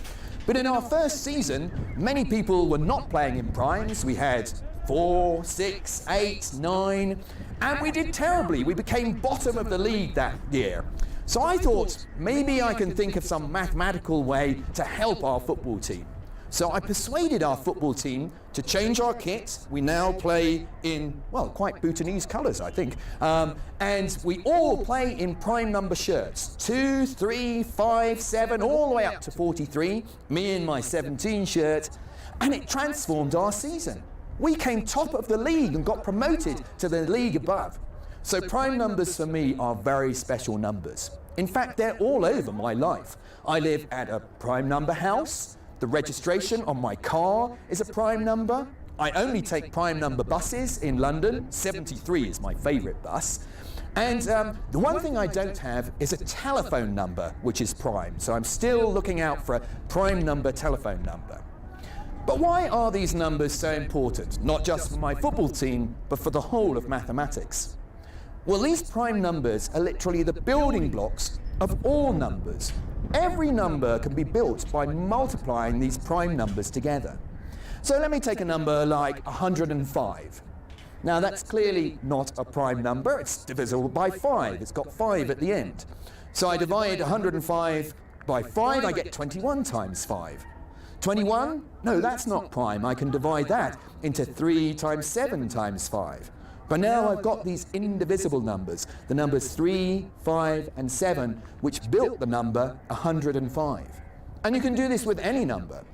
But in our first season, many people were not playing in primes. We had four, six, eight, nine, and we did terribly. We became bottom of the league that year. So I thought, maybe I can think of some mathematical way to help our football team. So I persuaded our football team to change our kit. We now play in, well, quite Bhutanese colours, I think. Um, and we all play in prime number shirts, two, three, five, seven, all the way up to forty-three, me in my seventeen shirt, and it transformed our season. We came top of the league and got promoted to the league above. So prime numbers for me are very special numbers. In fact, they're all over my life. I live at a prime number house. The registration on my car is a prime number. I only take prime number buses in London. Seventy-three is my favourite bus. And, um, the one thing I don't have is a telephone number which is prime. So I'm still looking out for a prime number telephone number. But why are these numbers so important, not just for my football team, but for the whole of mathematics? Well, these prime numbers are literally the building blocks of all numbers. Every number can be built by multiplying these prime numbers together. So let me take a number like a hundred and five. Now, that's clearly not a prime number. It's divisible by five. It's got five at the end. So I divide a hundred and five by five, I get twenty-one times five. Twenty-one? No, that's not prime. I can divide that into three times seven times five. But now I've got these indivisible numbers, the numbers three, five, and seven, which built the number a hundred and five. And you can do this with any number.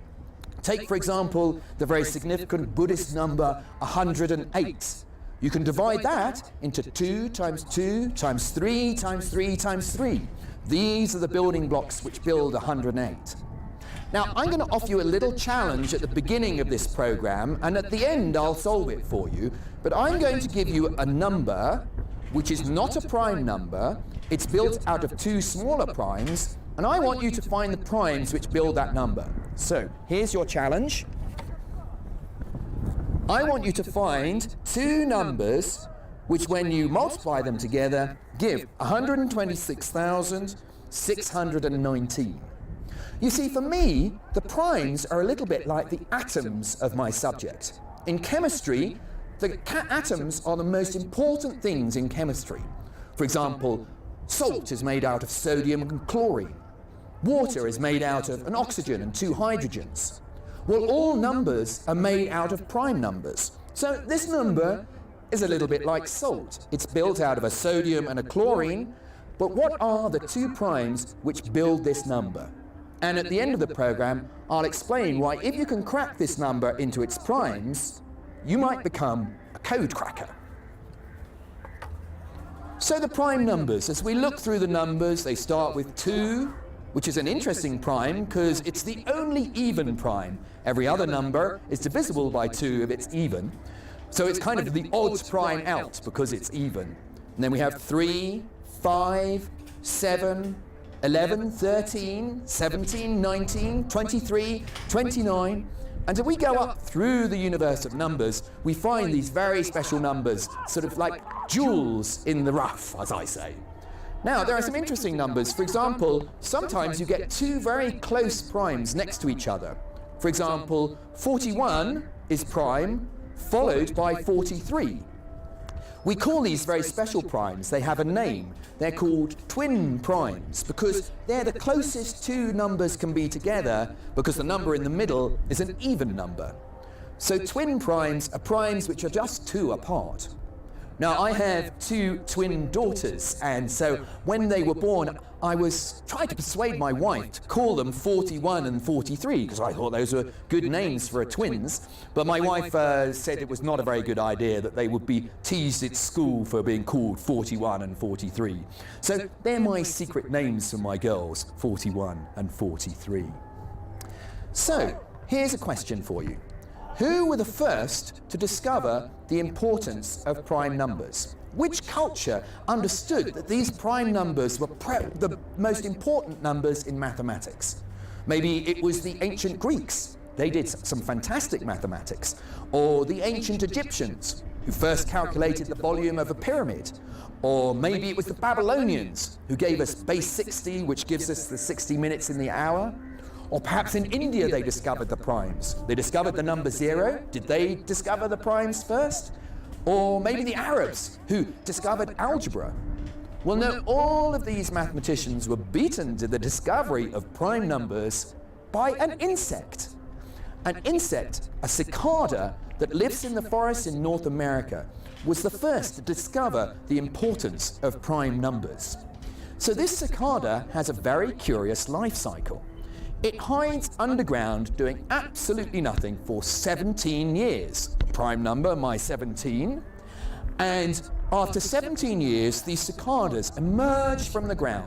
Take, for example, the very significant Buddhist number a hundred and eight. You can divide that into two times two times three times three times three. These are the building blocks which build a hundred and eight. Now, I'm gonna offer you a little challenge at the beginning of this program, and at the end I'll solve it for you. But I'm going to give you a number which is not a prime number. It's built out of two smaller primes, and I want you to find the primes which build that number. So, here's your challenge. I want you to find two numbers which, when you multiply them together, give a hundred and twenty-six thousand six hundred and nineteen. You see, for me, the primes are a little bit like the atoms of my subject. In chemistry, the ca-, atoms are the most important things in chemistry. For example, salt is made out of sodium and chlorine. Water is made out of an oxygen and two hydrogens. Well, all numbers are made out of prime numbers. So this number is a little bit like salt. It's built out of a sodium and a chlorine, but what are the two primes which build this number? And at the end of the program, I'll explain why, if you can crack this number into its primes, you might become a code cracker. So the prime numbers, as we look through the numbers, they start with two, which is an interesting prime 'cause it's the only even prime. Every other number is divisible by two if it's even. So it's kind of the odd prime out because it's even. And then we have three, five, seven, eleven, thirteen, seventeen, nineteen, twenty-three, twenty-nine. And if we go up through the universe of numbers, we find these very special numbers, sort of like jewels in the rough, as I say. Now, there are some interesting numbers. For example, sometimes you get two very close primes next to each other. For example, forty-one is prime, followed by forty-three. We call these very special primes. They have a name. They're called twin primes because they're the closest two numbers can be together, because the number in the middle is an even number. So twin primes are primes which are just two apart. Now, I have two twin daughters, and so when they were born, I was trying to persuade my wife to call them forty-one and forty-three, because I thought those were good names for a twins. But my wife, uh, said it was not a very good idea, that they would be teased at school for being called forty-one and forty-three. So they're my secret names for my girls, forty-one and forty-three. So, here's a question for you. Who were the first to discover the importance of prime numbers? Which culture understood that these prime numbers were pre-, the most important numbers in mathematics? Maybe it was the ancient Greeks. They did s-, some fantastic mathematics. Or the ancient Egyptians, who first calculated the volume of a pyramid. Or maybe it was the Babylonians, who gave us base sixty, which gives us the sixty minutes in the hour. Or perhaps in India they discovered the primes. They discovered the number zero. Did they discover the primes first? Or maybe the Arabs, who discovered algebra. Well, no, all of these mathematicians were beaten to the discovery of prime numbers by an insect. An insect, a cicada that lives in the forests in North America, was the first to discover the importance of prime numbers. So this cicada has a very curious life cycle. It hides underground doing absolutely nothing for seventeen years. Prime number, my seventeen. And after seventeen years, these cicadas emerge from the ground.